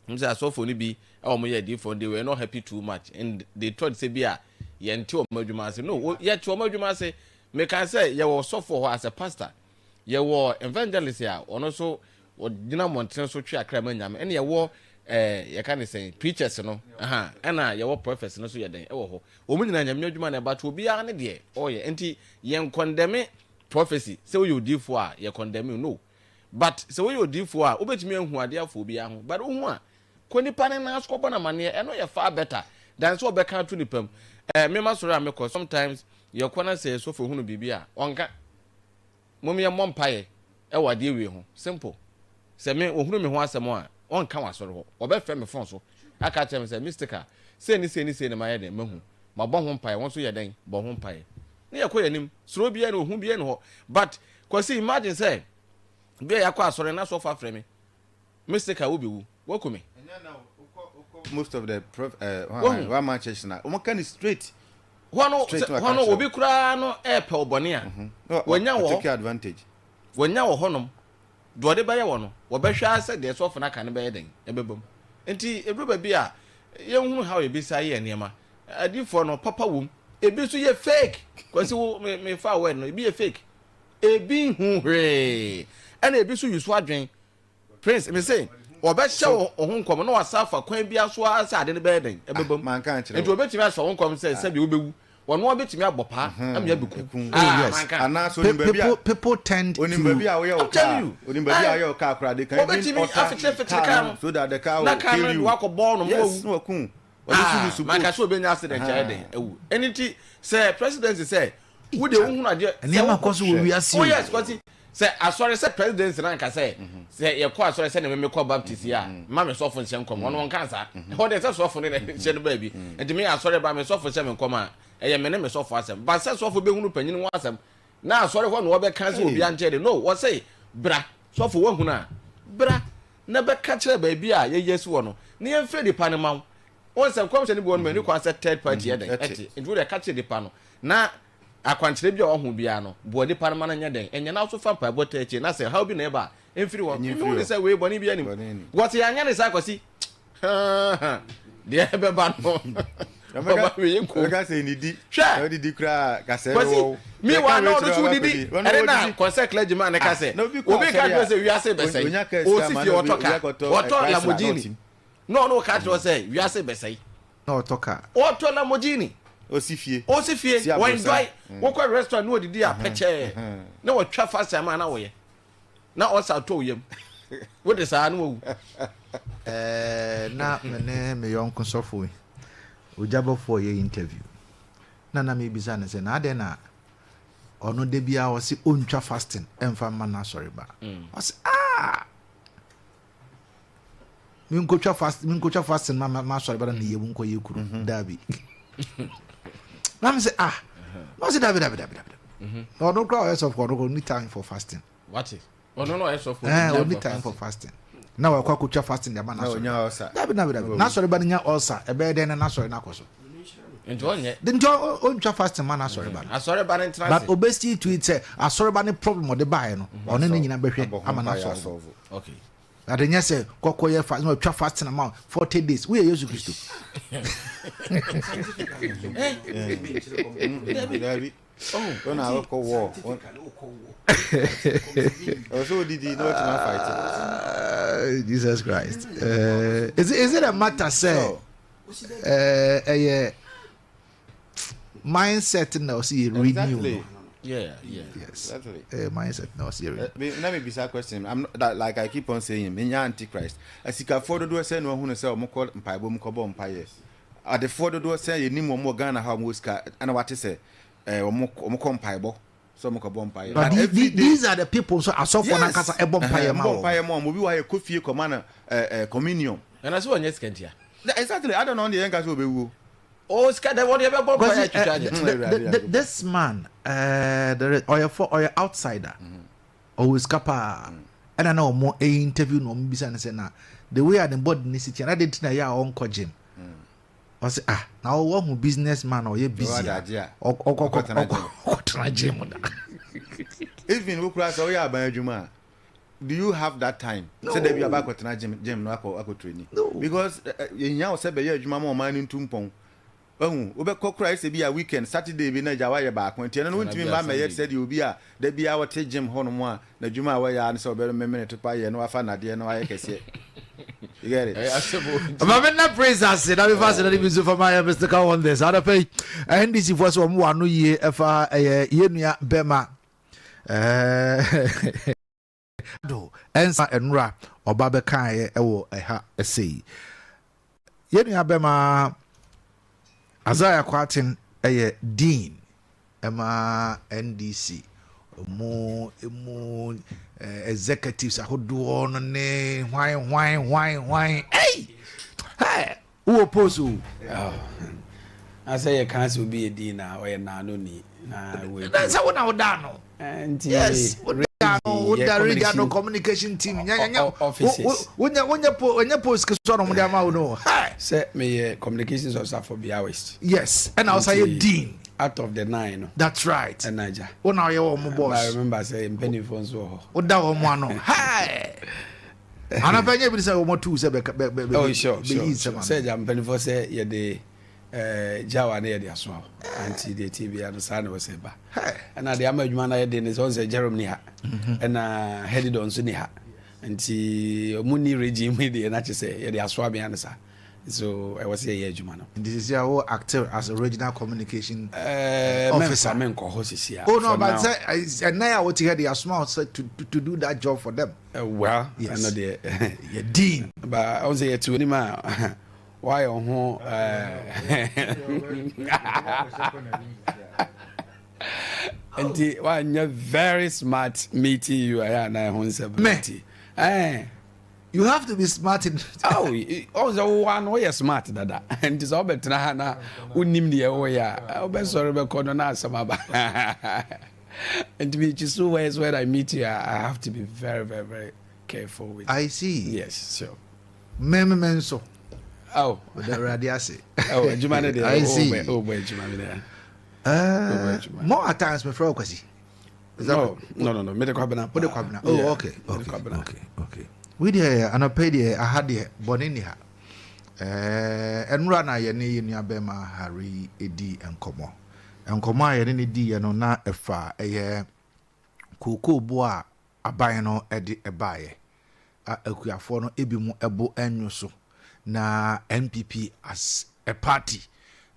M sɛ asɔfoɔ no bi a wɔn yɛ adiifoɔ no, they were not happy too much and they thought sɛ bi a yɛnte wɔn adwuma ase. No, yɛte wɔn adwuma ase. Meka sɛ yɛwɔ ɔsɔfoɔ hɔ as a pastor, yɛwɔ evangelist a ɔno nso ɔgyina mmɔntene so twe akra ma Nyame, ɛna yɛwɔ eh, yɛka ne sɛn, preachers no, aha, ɛna yɛwɔ prophets no so yɛ dɛn ɛwɔ hɔ. Wɔn nyinaa Nyame adwuma na ɛba to obiara ne deɛ ɔyɛ nti yɛn kɔndɛme prophecy sɛ woyɛ odiifoɔ a yɛ kɔndɛme no but sɛ woyɛ odiifoɔ a wobɛtumi ahu adeɛ afa obiara ho but wohu a kɔ nipa ne nan so kɔbɔ no amaneɛ ɛno yɛ far better than sɛ ɔbɛka ato nipa mu ɛɛ me masɔre a mekɔ sometimes yɛkɔ na sɛ sɔfo hunu biribi a ɔnka. Mom yɛ mmɔ mpaeɛ wɔ adeɛ wei ho simple sɛ me ɔhunu me ho asɛm a ɔnka wɔ asɔre hɔ ɔbɛ frɛ me phone so aka akyerɛ me sɛ mystical sei ne sei ne sei na mayɛ dɛn mahu mabɔ ho mpaeɛ wo nso yɛ dɛn bɔ ho mpaeɛ ne yɛkɔ yɛn anim suro biara ni ohu biara ni hɔ but Kwasi imagine sɛ bi a yɛakɔ asɔre na sɔfo afrɛ me mystical wo bɛwu waku me. Most of the prof, uh, Wahu. one man church na wɔn ka ni straight. Hɔ no Straight sɛ na hɔ no waka obi koraa no ɛɛpɛ wo bɔne a Mhm. Na wanya wɔ take advantage. Wɔnya wɔ hɔnom, deɛ ɔde bɛyɛ wɔ no, wɔbɛhwɛ ara sɛ deɛ sɔfo no aka no bɛyɛ dɛn, ɛbɛba mu. Nti ɛduru baabi a, yɛnhunu how yɛbɛsi ayɛ nneɛma. Adiyifoɔ no, papa wom, ebi nso yɛ fake. Kwasi wo, me, me fa word no, ebi yɛ fake. Ebi nhu hwee. Ɛna ebi nso yusu adwen. Prince, me se, wɔbɛhyɛ wo ho nkɔm na wɔasan afa kwan biara so ara sɛ ade no bɛyɛ dɛn, ɛbɛba mu. Manka ankyerɛ Nti wo. wɔbɛtumi ahyɛ wo nkɔm sɛ sɛdeɛ wobɛwu, wɔn ara bɛtumi abɔ paa ama yɛabɛku. Ɛku. Oh Ah, yes. manka. Anaasɛ Pe onim baabi a people people tend onim to baabi a woyɛ wo I'm telling car. you. Onim baabi a Eh, woyɛ wo car koraa. They can even wɔbɛtumi alter afekyerefekyere car kaa no no so that the car na will kaa no kill de you. wakɔbɔ no ma Yes, wawu. na waku. Ɔde so Ah, use manka boat. sɛ obɛnya accident ayɛ dɛn awu. Ɛno nti sɛ presidency sɛ wo deɛ wohunu adeɛ sɛ nneɛma wo kɔ so wɔ Hwɛ. wiase Oh o. yes, Kwasi. Sɛ asɔre sɛ presidency no anka sɛ sɛ yɛkɔ asɔre sɛ ne me mekɔ Baptist yi a mma me sɔfo nhyɛ nkɔm ɔno ɔnka saa ɛhɔ deɛ sɛ sɔfo ne na hyɛ no baabi nti me asɔre ba me sɔfo hyɛ me nkɔm a ɛyɛ me ne me sɔfo asɛm ba sɛ sɔfo bɛhunu panyin ho asɛm na asɔre hɔ na wɔbɛka sɛ obi ankyɛ de no wɔse bra sɔfo woahunu a bra na bɛka kyerɛ baabi a yɛyɛ si wɔ no na yɛmfrɛ nipa no ma wo wɔn sɛ nkɔmhyɛ no bi wɔ no ma ani kwan sɛ third party yɛ dɛn ɛte nti wode ka kyerɛ nipa no na Akwankyerɛ bi a ɔho biara no, boa nipa no ma no nyɛ dɛn? Ɛnyɛ na wo so fa mpaebɔ taa akyire na sɛ haw bi na ɛba a, ɛmfiri hɔ. Ɛnyi Mehu mfiri ne hɔ. sɛ wei bɔne biara nim. Bɔne nnim. Because yɛanyɛ ne saa Kwasi, deɛ ɛbɛba no, Ɔbɛka ɔba wei nko. ɔbɛka sɛ nidi. Hwɛ! Sɛ wodidi koraa a, kasɛe Kwasi, bɛwɔ wo. meanwhile Yɛka na wei ɔno kyerɛ nso wo wodidi. akɔdi. Ɔno Ɛne na ɔdidi. concert clergyman no ka Ah, sɛ, na obi kɔ obi ka asɔre kyerɛ a, sɛ wiase on- bɛsɛe. onya kaa sika Ɔsi ma fie na obi ɔtɔ obi kaa, akɔtɔ eh, ɔtɔ Chrysler na Lamborghini. ɔtim. Na ɔno ka kyerɛ wo sɛ wiase bɛsɛe. Na ɔtɔ kaa. Ɔtɔ Lamborghini. Osi fie. Osi fie. Si aborosan. Wɔnjoy. Wokɔ restaurant na odidi a pɛkyɛɛ. Na wɔtwa fast ama na wɔyɛ. Na ɔsa tɔ wo yam. Wode saa na wawu. Ɛɛ na me ne me yɔnko sɔfo yi, ogyabɔfoɔ yɛ interview. Na na mebisa no sɛ na adɛn na ɔno da biara ɔse ɔntwa fasting ɛmfa mma n'asɔre ba. Ɔse ah! Menkotwa fast menkotwa fasting ma ma asɔre ba na ne yam nkɔyɛ kuru. Mhm. Dabi. Na me sɛ ah. Na ɔse dabi dabi dabi dabi. Mhm. Na ɔno koraa ɔyɛ sɔfo ɔno koraa ɔnni time for fasting. Wate? Ɔno na ɔyɛ sɔfo. Eh, ɔnni time for fasting. Na wakɔ akotwa fasting de ama n'asɔre. Dabi dabi dabi. N'asɔre ba no nya ulcer ɛbɛyɛ dɛn na n'asɔre no akɔ so. Nti ɔnyɛ. Nti ɔntwa fasting ma n'asɔreba no. Asɔreba no ntena But ase. obesi to it sɛ asɔreba no problem ɔde baeɛ no, ɔne ne nyinaa bɛhwɛ ama no asɔlve. Okay. Ade nyɛ sɛ kɔkɔ yɛ fast na ɔtwa fasting ama 40 days. Woyɛ Yesu Kristo? Dabi, wọn na akɔ wɔ ɔsɛ odidi na ɔtumi afight. Ah, Jesus Christ. Is it a matter sɛ ɛyɛ mindset na ɔsi yɛ renew no? Yes. Mindset na ɔsi yɛ renew. Me na me bisa question. I'm not, that, like I keep on saying, me nya antichrist. Asikafoɔ dodoɔ sɛ na ɔhunu sɛ ɔmo kɔ mpaebɔ mu kɔbɔ mpaeɛ. Adefoɔ dodoɔ sɛ yɛnim wɔn wɔ Ghana ha, ɔmo wɔ sika, ɛna wate sɛ ɔmo kɔ mpaebɔ sɛ ɔmo kɔbɔ mpaeɛ. But these are the people so asɔfoɔ nankasa ɛbɔ mpaeɛ ma wɔn. Wɔn. Mpaeɛ ma wɔn. Obi wɔ ha, yɛ kɔ fie kɔma no communion. Ɛna sɛ wɔnyɛ sika ntia. Exactly. I don't know deɛ yɛn ka sɛ ɔbɛwuo. O sika dɛ wɔde ɛbɛbɔ mpaeɛ atwitwa Kwasi, this man there is, ɔyɛ for ɔyɛ outsider. Ɔwɔ sika paa. Ɛna na ɔmo ɛyɛ interview na ɔmo bisa ne sɛ, na the way a ne body ne si tia na de ti na ɛyɛ a ɔnkɔ gym. Ɔsɛ, ah, na ɔwɔ hu business man a ɔyɛ busy a adagye a ɔkɔtena ɔkɔtena gym. Ɔkɔtena gym da. Even wo kura sɛ woyɛ aban adwuma a, do you have that time sɛ dabi aba akɔtena gym no akɔ training? No. Because yɛhia wo sɛ bɛyɛ adwuma ma ɔman no ntu mpɔn. Wahu wobɛkɔ kora ɛsɛ bi a weekend, Saturday bi na agya wayɛ baako, nti ɛno no wontumi mma mmɛyɛ sɛ deɛ obi a da biara wɔte gym hɔnom a n'adwuma a wɔyɛ a ne sɛ ɔbɛrɛ memene to pa yɛ na wafa nadeɛ na wayɛ kɛseɛ. You get it? Maame na praise ase na mefa ase na ne bi nso fama yɛ Mystical Wonders. Adapa yi, NDC foɔ sɛ wɔn wɔ ano yie ɛfa ɛyɛ yɛn nua bɛma do ɛnsa ɛnura ɔba bɛkaeɛ ɛwɔ ɛha ɛsɛ yi. Yɛn nua bɛma Isaiah Kwaten ɛyɛ dean ɛma NDC emu executives ahodoɔ no ne hwan hwan hwan hwan. Ɛy, hey, wowɔ post o. Na sɛ yɛka sɛ obi yɛ din na ɔyɛ naano ni na wɔ Na sɛ wo na woda no. Nti Yes, woda no, woda regional communication communication team nya nya offices. Wonyɛ post ketewa na ɔmode ama wo no. Hey! Sɛ meyɛ communications officer for Bia West. Yes, ɛna wo sa yɛ Nti, dean. Out of the nine no, That's right. ɛna agya Wo na ɔyɛ wɔn mo But I boss. remember sɛ mpanimfoɔ nso wɔ hɔ. Woda wɔn mo ano. Hey! Anapa nyɛ bi sɛ wɔn tu sɛ bɛ bɛ bɛ Oh, sure. bɛyi nsɛm Sɛ ano. agya, mpanimfoɔ sɛ yɛde gyawa ne yɛde asoa wo, anti deɛ tie bia no saa na wɔ sɛ ba. Hey! Ɛna deɛ ama adwuma no ayɛ den ne sɛ ɔn sɛ Jerome ni ha, ɛna Hedidon nso ni ha, nti ɔmu ni region mu deɛ na kyɛ sɛ yɛde asoa bea no saa, so ɛwɔ sɛ yɛyɛ adwuma no. Nti sisi a wo active as a regional communication officer. Mɛmfa menkɔ hɔ sisi a. Oh no, For but now. sɛ ɛnɛ a wote ha de asoma wo sɛ to do that job for them. Well, Yes. ɛno deɛ Yɛ dean. Ba ɔn sɛ yɛte w'anim a wayɛ wo ho nti wanyɛ very smart meeting you ayɛ ana ɛho nsɛm. Me? Nti You have to be smart in oh, ɔn sɛ wowɔ ano woyɛ smart dada, nti sɛ wobɛtena ha na wonim deɛ woyɛ a, wobɛsɔre bɛkɔ no na asɛm aba. Nti mekyi so where's when I meet you, I have to be very, very, very careful with. I see. Yes, sure. Me nso. Oh. Ɔda Awurade ase. Oh, adwuma no deɛ I see. wobɔ adwuma no deɛ. More at times mefrɛ wo Kwasi. Is that No, mede Kwabena. Wode Kwabena? Oh. Yeah, mede Kwabena. Okay, we deɛ anɔpɛ yi deɛ, aha deɛ bɔne ni ha. Ɛnora na yɛne yɛ nua bɛma Harry ɛdi nkɔmmɔ. Nkɔmmɔ a yɛne ne diiɛ no na ɛfa ɛyɛ kookoo bo a aban no ɛde ɛbaeɛ a akuafoɔ no ebi mu ɛbo ɛnwo so, na NPP as a party,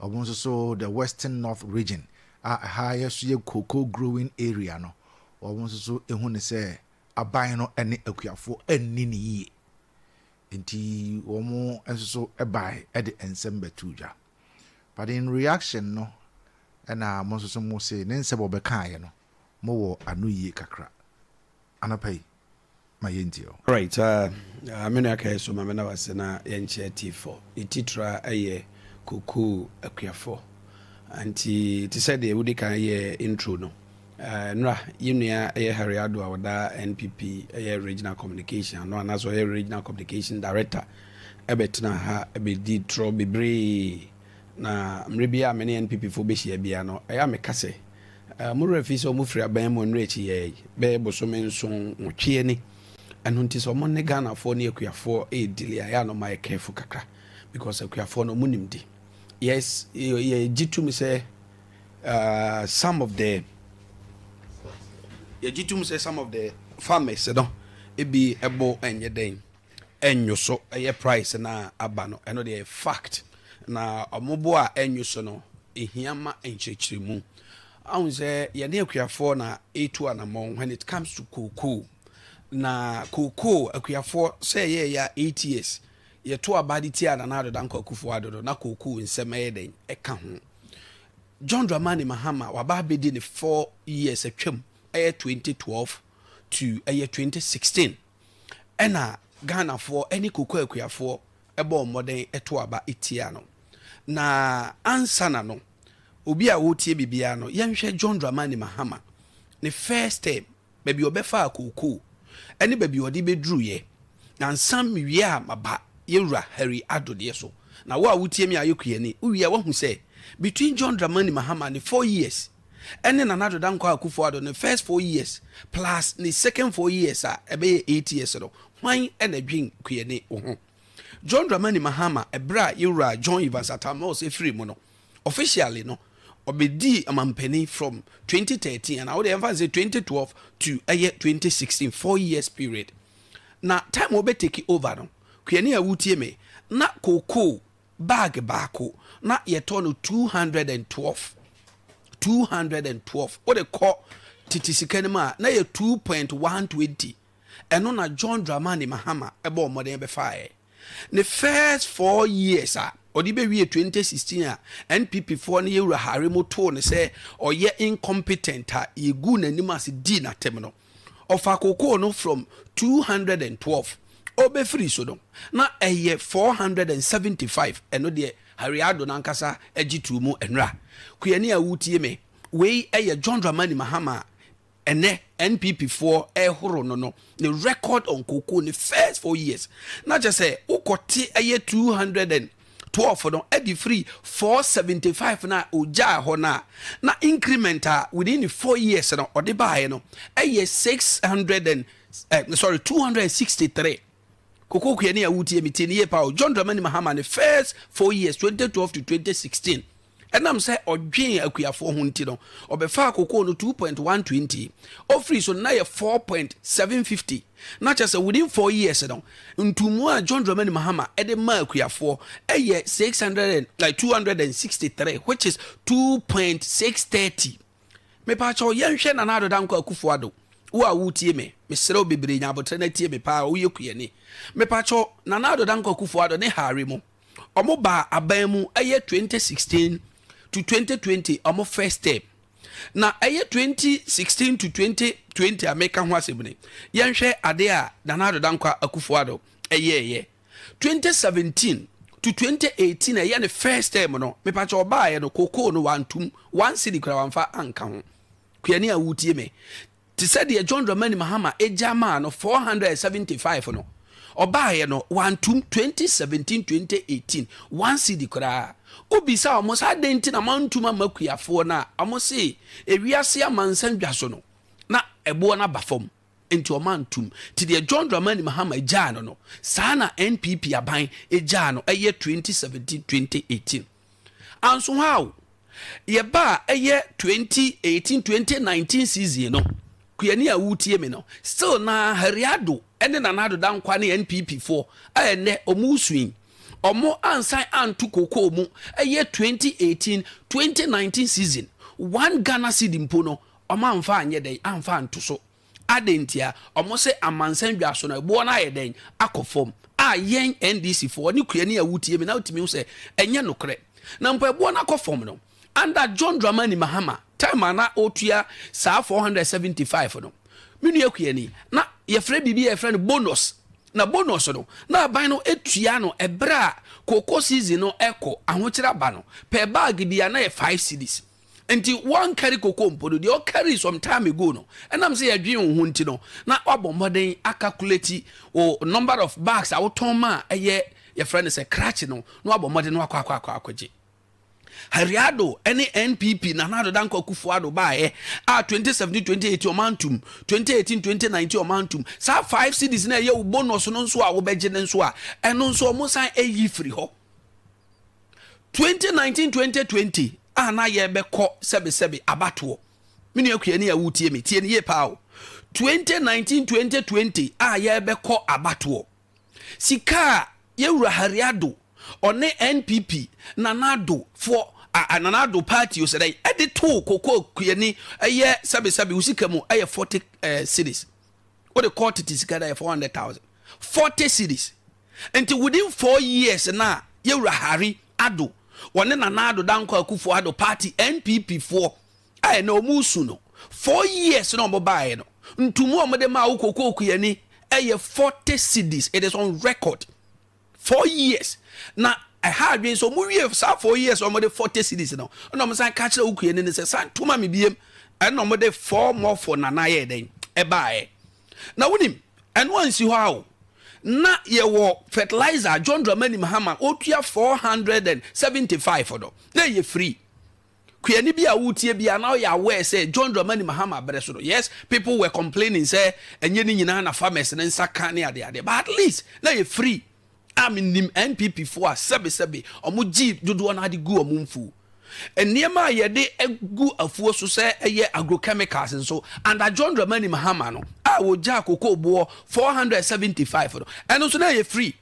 ɔmo nso so the Western North Region a ɛha yɛ so yɛ cocoa growing area no, ɔmo nso so ehu ne sɛ aban no ɛne akuafoɔ ɛnni ne yie, nti wɔn nso so ɛbae ɛde nsɛm bɛto dwa. But in reaction no, ɛna mo nso so mo se ne nsɛm a ɔbɛkaeɛ no, mo wɔ ano yie kakra. Anɔpa yi ma yɛntie o. Right, me nua kae so ma me na wase na yɛnkyerɛ T4 ne titira ɛyɛ kokoo akuafoɔ. Nti te sɛ deɛ wodi kan yɛ intro no, nora yɛ nua ɛyɛ Harry Ado a ɔda NPP ɛyɛ regional communication ano anaasɛ ɔyɛ regional communication director ɛbɛtena ha ɛbɛdi torɔ bebree. Na mmerɛ biara a me ne NPP foɔ bɛhyia biara no, ɛyɛ a meka sɛ, mo werɛ fi sɛ wɔfiri aban mu nnora akyi yɛɛ bɛyɛ bosome nson nwɔtwe ni. Ɛno nti sɛ wɔn ne Ghanafoɔ ne akuafoɔ redili a, ɛyɛ a na wɔayɛ careful kakra because akuafoɔ no wɔn nim di. Yes, yɛgye tom sɛ some of the yɛgye tom sɛ some of the farmers no ebi ɛbo ɛnyɛ dɛn ɛnwo so ɛyɛ price na aba no ɛno deɛ fact na ɔmo bo a ɛnwo so no ehia ma nkyerɛkyerɛmu ahun sɛ yɛne akuafoɔ na etu anamɔn when it comes to cocoa na cocoa akuafoɔ sɛ ɛyɛ yɛ 8 years yɛto aba de tia Nana Addo Dankwa Akufo Addo no na cocoa nsɛm ɛyɛ dɛn ɛka ho. John Dramani Mahama waba abɛdi ne 4 years atwam, ɛyɛ 2012 to ɛyɛ 2016, ɛna Ghanafoɔ ɛne cocoa akuafoɔ ɛbɔ mmɔden ɛto aba etia no. Na ansa na no obi a wɔretie biribiara no, yɛnhwɛ John Dramani Mahama ne first term, baabi ɔbɛfa kookoo ɛne baabi ɔde bɛduruyɛ. Na nsa mewie a maba yɛwura Harry Addo deɛ so. Na wo a wotie mi a yɛ kuani, wowie a wahu sɛ between John Dramani Mahama ne 4 years ɛne Nana Addo Dankwa Akufo Addo ne first 4 years plus ne second 4 years a ɛbɛyɛ 8 years no, hwan ɛna dwen kuani wo ho? John Dramani Mahama, ɛberɛ a yɛwura John Evans Atta Mills efiri mu no, officially no ɔbɛdii amampanin from 2013 and awode yɛmfa sɛ 2012 to ɛyɛ 2016, 4 years period. Na time wɔbɛ take over no, kuani a wotie me, na cocoa bag baako na yɛtɔ no 212, 212. Wode kɔ tete sika no mu a, na yɛ 2.120. Ɛno na John Dramani Mahama ɛbɔ ɔmmɔden bɛfaeɛ ne first 4 years a ɔde bɛwie 2016 a NPP foɔ no yɛwura Harry mu too no sɛ ɔyɛ incompetent a yɛgu n'anim ase dii n'atɛm no, ɔfa kokoo no from 212, ɔbɛfiri so no na ɛyɛ 475. Ɛno deɛ Harry Addo nankasa agye tuu mu nnura. Kuani a wotie me, wei ɛyɛ John Dramani Mahama a ɛnɛ NPP foɔ ɛhoro no ne record on cocoa ne first 4 years. Na kyerɛ sɛ wokɔte ɛyɛ 212 no ɛde firi 475 na ogyaa hɔ no a, na increment a within the 4 years no ɔde baeɛ no ɛyɛ 600 and sorry, 263. Koko kuani a wotie me, tie ne yie pa o. John Dramani Mahama ne first 4 years, 2012 to 2016, ɛnam sɛ ɔdwen akuafoɔ ho nti no, ɔbɛfa kokoo no 2.120, ɔfiri so na yɛ 4.750. Na kyerɛ sɛ within 4 years no, ntumu a John Dramani Mahama ɛde ma akuafoɔ ɛyɛ 600 and, like 263, which is 2.630. Mepaakyɛw, yɛnhwɛ Nana Addo Dankwa Akufo Addo. Wo a wotie me, mesrɛ wo bebree, nya abotire na tie me paa. Woyɛ kuani, mepaakyɛw, Nana Addo Dankwa Akufo Addo ne Harry mu, ɔmo baa aban mu ɛyɛ 2016 to 2020, ɔmo first step na ɛyɛ 2016 to 2020 a meka ho asɛm ni. Yɛnhwɛ ade a Nana Addo Dankwa Akufo Addo ɛyɛɛyɛ 2017 to 2018, ɛyɛ ne first term no. Mepakyɛ, ɔbaayɛ no kokoo no wantum 1 cedi kora wamfa anka ho. Kuani a wotie me, te sɛ deɛ John Dramani Mahama egya maa no 475 no, ɔbaayɛ no wantum 2017 2018 1 cedi koraa. Obisa ɔmo sɛ adɛn nti na mantum ama kuafoɔ no a, ɔmo se ewiase amansan dwa so no na ɛboɔ no aba fam nti ɔma ntum. Nti deɛ John Dramani Mahama gyaa no, saa na NPP aban gyaa no ɛyɛ 2017 2018. Anso how yɛba a ɛyɛ 2018 2019 season no, kuani a wotie me no, still na Harry Addo ɛne Nana Addo Dankwa ne NPP foɔ a ɛnɛ ɔmo sui, ɔmo ansan anto kokoo mu. Ɛyɛ 2018 2019 season, 1 Ghana cedi mpo no ɔmo amfa anyɛ dɛn amfa anto so. Adɛn ntia? Ɔmo sɛ amansan dwa so no ɛboɔ no ayɛ dɛn akɔ fam a yɛn NDC foɔ ne kuani a wotie mi na wotumi sɛ ɛnyɛ nokorɛ. Na mpo ɛboɔ no akɔ fam no, under John Dramani Mahama time a na ɔtua saa 475 no, me nua kuani, na yɛfrɛ biribi a yɛfrɛ no bonus. Na bonus no na aban no etua no ɛberɛ a cocoa season no ɛkɔ ahokyere aba no, per bag bi a na yɛ 5 cedis. Nti wɔnkari koko mpo no deɛ ɔkari some time ago no, ɛnam sɛ yɛdwen wo ho nti no na wabɔ mmɔden acalculate o number of bags a wotɔn ma a ɛyɛ yɛfrɛ no sɛ krakye no, na wabɔ mmɔden na wakɔ akɔ akɔ akɔgye. Harry Addo ne NPP Nana Addo Dankwa Akufo Addo baeɛ a, 2017 2018 ɔma ntom, 2018 2019 ɔma ntom. Saa 5 cedis na ɛyɛ wo bonus no nso a wobɛgye ne nso a, ɛno nso ɔmo san ɛyi firi hɔ. 2019 2020 a na yɛbɛkɔ sɛbesɛbe abatoɔ, me nua kuani a wotie me, tie ne yie paa o. 2019 2020 a yɛbɛkɔ abatoɔ, sika a yɛwura Harry Addo ɔne NPP Nana Addo foɔ a Nana Addo party o sɛ dɛn ɛde too koko kuani ɛyɛ sɛbesɛbe wo sika mu ɛyɛ 40 cedis. Wode kɔɔ tete sika da yɛ 400,000, 40 cedis. Nti within 4 years na yɛwura Harry Addo wɔne Nana Addo Dankwa Akufo Addo party NPP foɔ a ɛna ɔmo su no, 4 years na ɔmo baeɛ no, ntumu a ɔmo de maa wo koko kuani ɛyɛ 40 cedis. It is on record. 4 years na ɛha adwene sɛ ɔmo wie saa 4 years, ɔmo de 40 cedis no ɛna ɔmo san ka kyerɛ wo kuani no sɛ san tuma mi biem, ɛna ɔmo de four more for nana yɛ dɛn ɛbaeɛ. Na wonim ɛno ansi hɔ a o, na yɛwɔ fertilizer. John Dramani Mahama otua 475 no na ɛyɛ free. Kuani bi a wotie bi a na ɔyɛ aware sɛ John Dramani Mahama berɛ so no, yes, people were complaining sɛ ɛnyɛ ne nyinaa na farmers ne nsa ka ne adeade, but at least na yɛ free a menim NPP foɔ a sɛbesɛbe ɔmo gye dodoɔ no ade gu ɔmo mfuo. Nneɛma a yɛde gu afuo so sɛ ɛyɛ agrochemicals nso, under John Dramani Mahama no a wɔgya koko boɔ 475 no, ɛno nso na ɛyɛ free.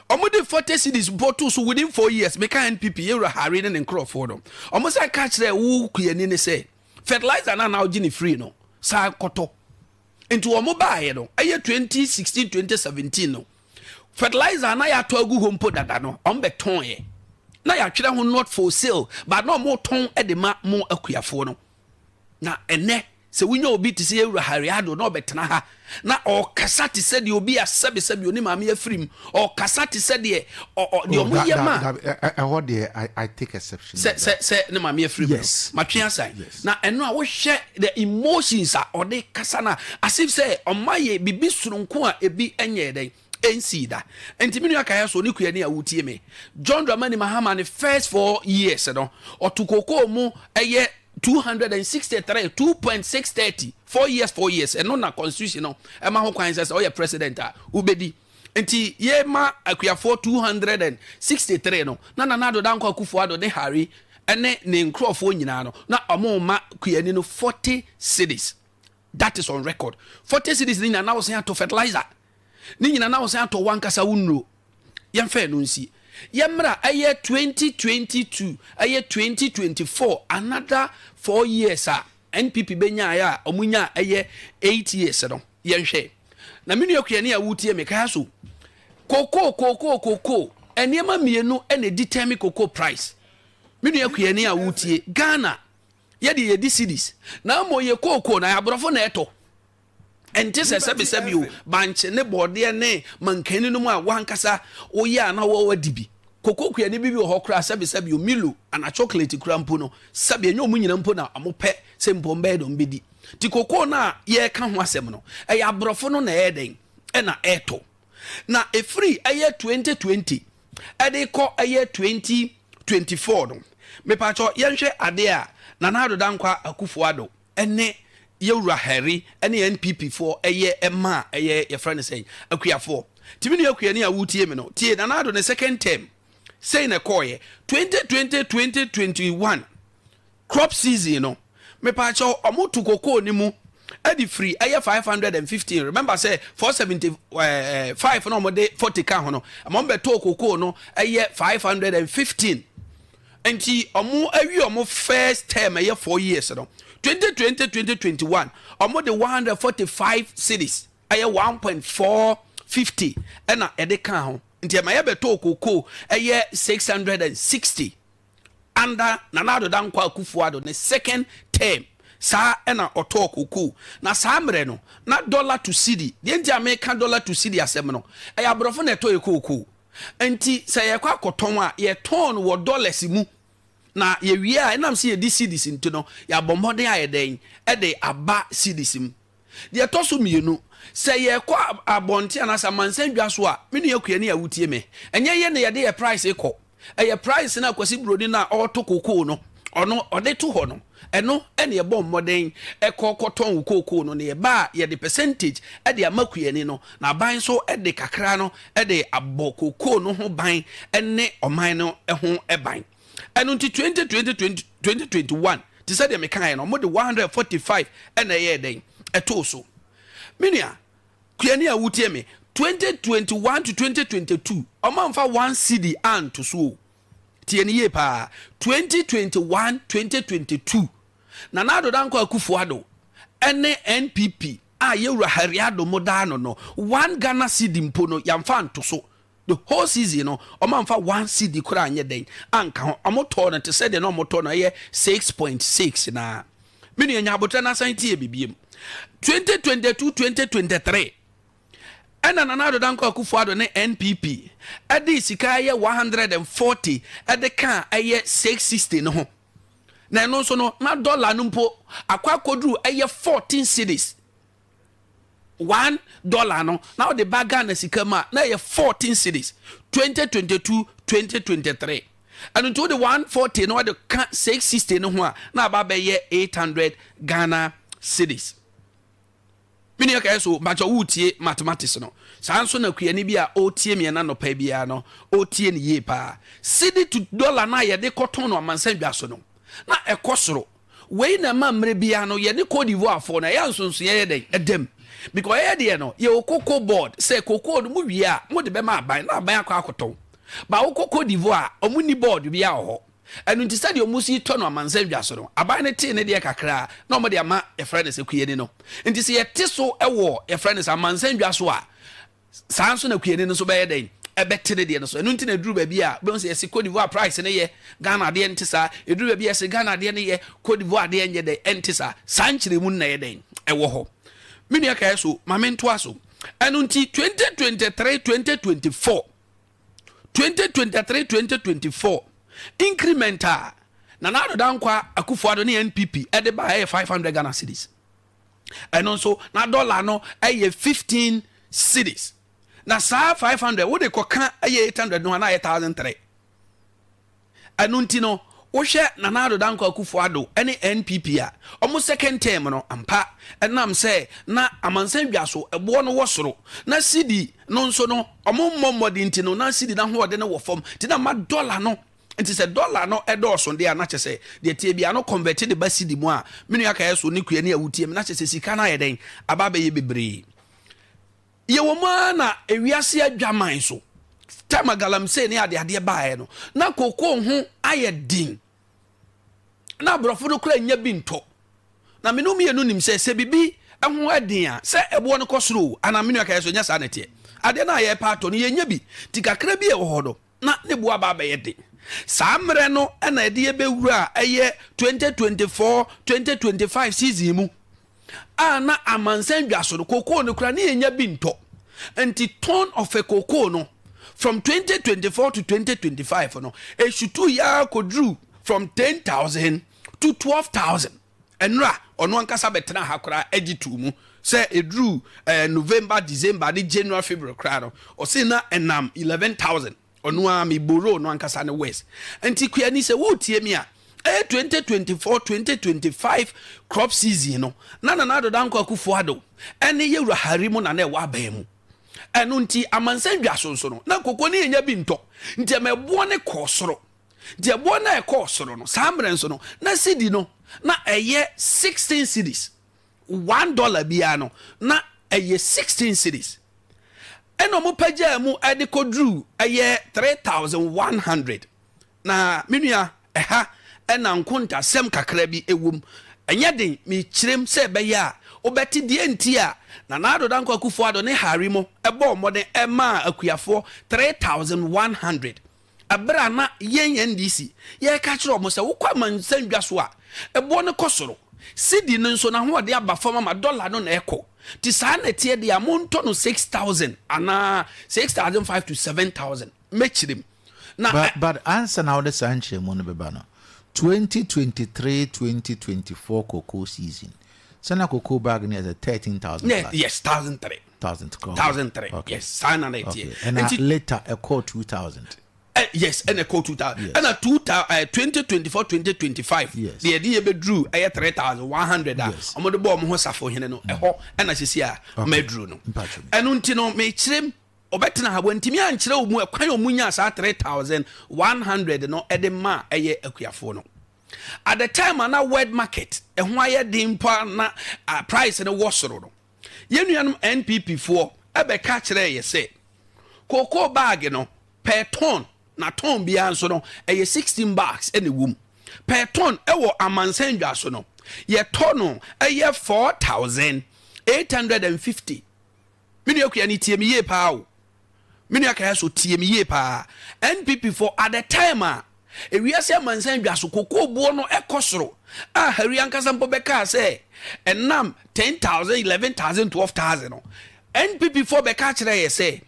Ɔmo de 40 cedis bɔ so within 4 years. Meka NPP yɛwura Harry ne ne nkurɔfoɔ no, ɔmo sɛ ka kyerɛ wo kuani ne sɛ fertilizer na na wogye ne free no saa kɔtɔ. Nti ɔmo baeɛ no ɛyɛ 2016 2017 no, fertilizer na yɛatɔ agu hɔ mpo dada no, ɔmo bɛtɔn yɛ na yɛatwerɛ ho "not for sale", but na ɔmo tɔn de ma mo akuafoɔ no. Na ɛnɛ sɛ wonya obi te sɛ yɛwura Harry Addo na ɔbɛtena ha na ɔkasa te sɛ deɛ obi a sɛbesɛbe oni maame afiri mu, ɔkasa te sɛ deɛ deɛ ɔmo yɛ ma ɛhɔ deɛ, I take exception. Sɛ ne maame afiri mu no, matwe asan. Na ɛno a wohwɛ the emotions a ɔde kasa no, as if sɛ ɔma yɛ biribi soronko a ebi nyɛ dɛn ɛnsii da. Nti me nua kaeɛ so ne kuani a wotie me, John Dramani Mahama ne first 4 years no, ɔto kokoo mu ɛyɛ 263, 2.630, 4 years, 4 years. Ɛno na constitution no ɛma ho kwan sɛ ɔyɛ president a wobɛdi. Nti yɛma akuafoɔ 263 no, na Nana Addo Dankwa Akufo Addo ne Harry ɛne ne nkurɔfoɔ nyinaa no, na ɔmo ma kuani no 40 cedis. That is on record. 40 cedis ne nyinaa na wɔsɛn ato fertilizer ne nyinaa na wɔsɛn atɔ wankasa wo nnuro. Yɛmfɛ no nsi yɛmmra ɛyɛ 2022 ɛyɛ 2024, another 4 years a NPP bɛnyaeɛ a ɔmo nya ɛyɛ 8 years no. Yɛnhwɛ na me nua kuani a wotie me kaa so, koko koko koko nneɛma mmienu ɛna determine cocoa price. Me nua kuani a wotie, Ghana yɛde yɛdi cedis na mmom yɛ kooko na aborɔfo na ɛtɔ. Ɛnte sɛ sɛbesɛbe o, bankye ne bɔɔdeɛ ne mankani no mu a wankasa woyɛ a na wɔwɔ bi. Koko kuani bi bi wɔ hɔ koraa, sɛbesɛbe o, Milo ana chocolate kura mpo no, sɛbe ɛnyɛ ɔmo nyina mpo na ɔmo pɛ sɛ mpo mbɛyɛ dɔm bɛdi. Nti koko no a yɛreka ho asɛm no, ɛyɛ aborɔfo no na ɛyɛ dɛn ɛna ɛɛtɔ. Na ɛfiri ɛyɛ 2020 ɛde kɔ ɛyɛ 2024 no, mepakyɛ yɛnhwɛ adeɛ a Nana Addo Dankwa Akufo Addo ɛne yɛwura Harry ɛne NPP foɔ ɛyɛ ɛma a ɛyɛ yɛfrɛ no sɛn akuafoɔ. Tìmí nua kuani a wotie mi no, tie Nana Addo ne second term sɛn na ɛkɔɔyɛ. 2020 2021 crop season no, mepaakyɛw, ɔmo to kokoo ne mu ɛde firi ɛyɛ 515. Remember sɛ 475 na ɔmo de 40 ka ho no, ɛmo bɛtɔɔ kokoo no ɛyɛ 515. Nti ɔmo awi ɔmo first term ɛyɛ 4 years no, 2020 2021, ɔmo de 145 cedis ɛyɛ 1.450 ɛna ɛde ka ho. Nti ɛma yɛbɛtɔɔ kokoo ɛyɛ 660 under Nana Addo Dankwa Akufo Addo ne second term. Saa ɛna ɔtɔɔ kokoo. Na saa mmerɛ no na dollar to cedi deɛ, nti a meka dollar to cedi asɛm no, ɛyɛ aborɔfo na ɛtɔ yɛ kookoo. Nti sɛ yɛkɔ akɔtɔn a, yɛtɔn no wɔ dollars mu na yɛwie a, ɛnam sɛ yɛdi cedis nti no, yɛabɔ mmɔden ayɛ dɛn ɛde aba cedis mu. Deɛ ɛtɔ so mmienu, sɛ yɛkɔ abɔnten anaasɛ amansan dwa so a, me nua kuani a wotie me, ɛnyɛ yɛ na yɛde yɛ price kɔ. Ɛyɛ price no a Kwasi Broni no a ɔretɔ kokoo no, ɔno ɔde to hɔ no, ɛno ɛna yɛbɔ mmɔden ɛkɔ kɔtɔn wo kokoo no, na yɛba a yɛde percentage ɛde ama kuani no, na aban nso ɛde kakra no ɛde abɔ kokoo no ho ban ɛne ɔman no ho ban. Ɛno nti 2020 2021 te sɛ deɛ mekaeɛ no, wɔde 145 ɛna ɛyɛɛ dɛn ɛtoo so. Me nua, Kuani a wotie me, 2021 to 2022 ɔmo amfa one cedi anto so o. Tie no yie paa, 2021 2022 Nana Addo Dankwa Akufo Addo ɛne NPP a Yɛwura Harry Addo mo daa no no, one Ghana cedi mpo no yɛamfa anto so. The whole season no ɔmo amfa one cedi koraa anyɛ dɛn anka ho. Ɔmo tɔɔ no te sɛ deɛ na ɔmo tɔ no ɛyɛ 6.6 naa. Me nua nya abotrɛ na san tie me biem. 2022 2023 ɛna Nana Addo Dankwa Akufo Addo ne NPP ɛde sika ɛyɛ 140 ɛde kaa ɛyɛ 660 no ho. Na ɛno nso no na dollar no mpo akɔ akɔduru ɛyɛ 14 cedis. $1 no na wode ba Ghana sika mu a na ɛyɛ 14 cedis 2022 2023. Ɛno nti wode 140 na wode ka 660 no ho a na aba bɛyɛ 800 Ghana cedis. Me nua kae so bakyɛ woretie mathematics no. Saa nso na kuani bi a ɔretie me ɛna nɔpa biara no ɔretie no yie paa. Cedi to dollar no a yɛde kɔtɔn no amansan dwa so no na ɛkɔ soro. Wei na ɛma mmerɛ biara no yɛne Cote d'Ivoire foɔ no ɛyɛ a nsonsonoeɛ yɛ dɛn? Ɛda mu. Because yɛyɛ deɛ no yɛwɔ cocoa board sɛ cocoa no mo wie a mode bɛma aban na aban akɔ akɔtɔn. But wokɔ Cote d'Ivoire a wɔn nni board biara wɔ hɔ. Ɛno nti sɛdeɛ wɔn si tɔ no amansan dwa so no aban no tee ne deɛ kakra a na wɔde ama yɛfrɛ no sɛ kuani no. Nti sɛ yɛte so wɔ yɛfrɛ no sɛ amansan dwa so a Saa nso na kuani no nso bɛyɛ dɛn? Ɛbɛte ne deɛ no so. Ɛno nti na ɛduru baabi a, wobɛhu sɛ yɛse Cote d'Ivoire price no yɛ, Ghana adeɛ nte saa. Ɛduru baabi a yɛse Ghana adeɛ no yɛ, Cote d'Ivoire adeɛ nyɛ dɛn? Ɛnte saa. Saa nkyerɛmu no na ɛyɛ dɛn? Ɛwɔ hɔ. Me nua kae so, ma mentoa so. Ɛno nti 2023 2024 2023 2024 increment a Nana Addo Dankwa Akufo-Addo ne NPP ɛde ba ɛyɛ 500 Ghana cedis. Ɛno nso na dɔla no yɛ 15 cedis. Na saa 500 wode kɔka ɛyɛ 800 no a na ayɛ 1003. Ɛno nti no wohwɛ Nana Addo Dankwa Akufo Addo ne NPP a wɔn second term no ampa ɛnam sɛ na amansan dwa so ɛboɔ no wɔ soro na cedi no nso no wɔn mmɔ mmɔden nti no na cedi no ahoɔden no wɔ fam nti na ma dɔla no Nti sɛ dollar no dɔɔso deɛ a na kyerɛ sɛ deɛ ɛteɛ biara no convert de ba cedi mu a, me nua kaeɛ so ne kua ne a wotie me na kyerɛ sɛ sika no ayɛ dɛn aba abɛyɛ bebree. Yɛwɔ mu ara na ewiase adwaman so time a galamsey ne adeadeɛ baeɛ no na kokoo ho ayɛ den na aborɔfo no koraa nnya bi ntɔ. Na me ne wo mmienu nim sɛ sɛ biribi ho yɛ den a, sɛ ɛboɔ no kɔ soro o anaa me nua kaeɛ so nyɛ saa na ɛteɛ. Adeɛ no a yɛrepɛ atɔ no yɛnnya bi nti kakra bi a ɛwɔ hɔ no na ne bo aba abɛyɛ den. Saa mmerɛ no na ɛde yɛ bɛwura a ɛyɛ 2024 2025 season mu a na amansan dwa so no kokoo no kora ne yɛnya bi ntɔ. Nti ton of a kokoo no from 2024 to 2025 no ɛsutu yɛ kɔduru from 10,000 to 12,000. Ɛnora ɔno ankasa bɛtena ha koraa agye too mu sɛ ɛduru eh, November, December ne January, February koraa no ɔse na ɛnam 11,000. Ɔno ara me borrow no ankasa ne words. Nti Kuani sɛ woretie me a, ɛyɛ 2024, 2025 crop season no na Nana Addo Dankwa Akufo Addo ɛne Yɛwura Harry mu na na ɛwɔ aban mu. Ɛno nti amansan dwa so nso no na koko ne yɛnya bi ntɔ. Nti ɛma ɛboɔ ne kɔɔ soro. Nti ɛboɔ no a ɛkɔɔ soro no, saa mmerɛ nso no, na cedi no, na ɛyɛ 16 cedis. $1 biara no, na ɛyɛ 16 cedis. Ɛna wɔn pagyaa mu de kɔduruu ɛyɛ 3,100. Na me nua, ɛha ɛna nkontasɛm kakra bi ɛwom. Ɛnyɛ den, mekyerɛm sɛ ɛbɛyɛ a wobɛte deɛ nti a Nana Addo Dankwa Akufo-Addo ne Harry mo ɛbɔɔ mmɔden ɛmaa akuafoɔ 3,100. Bere a na yɛn NDC yɛreka kyerɛ wɔn sɛ wokɔ amansan dwa so a, ɛboɔ no kɔ soro. Cedi no nso n'ahoɔden aba fam ama dɔla no na ɛkɔ. Nti saa na ɛteɛ deɛ a, montɔ no 6,000 anaa 6,500 to 7,000. Mɛkyerɛ mu. Na But, but ansa na wode saa nkyerɛmu no bɛba no, 2023 2024 cocoa season, sɛ na cocoa bag no yɛ sɛ 13,000 Yeah, plus. yes, 1,003. 1,000 kɔ. 1,003. Okay. Yes, saa na na Okay. ɛteɛ. Ɛna Nti later ɛkɔɔ 2,000. Yes, ɛna ɛkɔ 2000, ɛna 2024, 2025 deɛ yɛde yɛ bɛduru ɛyɛ 3100 a ɔmode bɔ ɔmo ho safohene no. Ɛhɔ ɛna sisi a maduru no. Ɛno nti no, mekyerɛ m, ɔbɛtena ha, wantumi ankyerɛ wo mu ɛkwan a ɔmu nyaa saa 3100 no ɛde ma ɛyɛ akuafoɔ no at the time a na world market ɛho ayɛ den mpo a na price no wɔ soro no. Yɛn nuanom NPP foɔ ɛbɛka kyerɛ yɛ sɛ cocoa bag no per ton, na ton biara nso no ɛyɛ 16 bags ɛna ɛwɔ mu per ton, ɛwɔ amansan dwa so no yɛtɔ no ɛyɛ 4850. Me nua kua ne, tie me yie paa o. Me nua kaya so, tie me yie paa. NPP foɔ at the time a ewiase amansan dwa so kokoo boɔ no ɛkɔ soro a Harry ankasa mpo bɛkaa sɛ ɛnam 10,000, 11,000, 12,000 no, NPP foɔ bɛka kyerɛ yɛ sɛ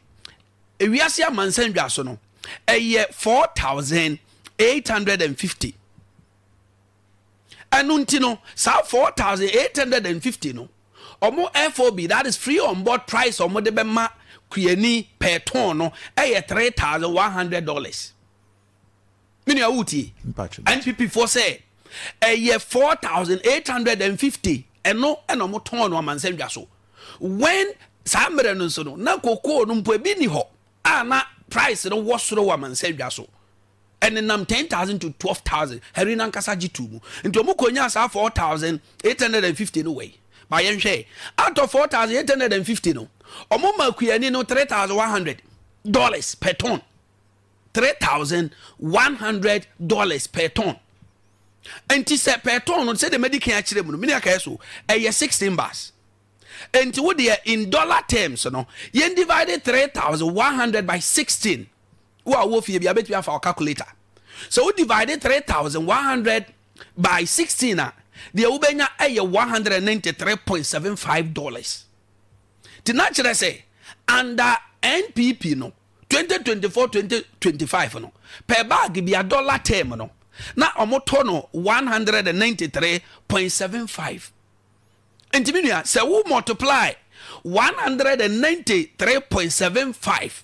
ewiase amansan dwa so no ɛyɛ 4850. Ɛno nti no, saa 4850 no, ɔmo FOB, that is free on board price, ɔmo de bɛma kuani per ton no ɛyɛ $3100. Me nua wotie, NPP foɔ sɛ ɛyɛ 4850, ɛno ɛna ɔmo tɔn no amansan dwa so. When saa mmerɛ no nso no na kokoo no mpo ebi ni hɔ a na price no wɔ soro wɔ amansan dwa so, ɛnenam 10,000 to 12,000. Harry nankasa gye tu mu nti ɔmo konya saa 4850 no. Wei ba yɛnhwɛ, out of 4850 no, ɔmo ma kuani no $3100 per ton, $3100 per ton. Nti sɛ per ton no, sɛdeɛ madi kan akyerɛ mu no, mene akaɛ so ɛyɛ 16 bars. Nti wo deɛ, in dollar terms no, yɛn divide 3100 by 16. Wo a wɔ fie bi abɛtumi afa wo calculator. So wo divide 3100 by 16 a, deɛ wobɛnya ɛyɛ $193.75. Nti na kyerɛ sɛ under NPP no, 2024, 2025 no, per bag bi a dollar term no na ɔmotɔ no 193.75. Nti mi nua, sɛ wo multiply 193.75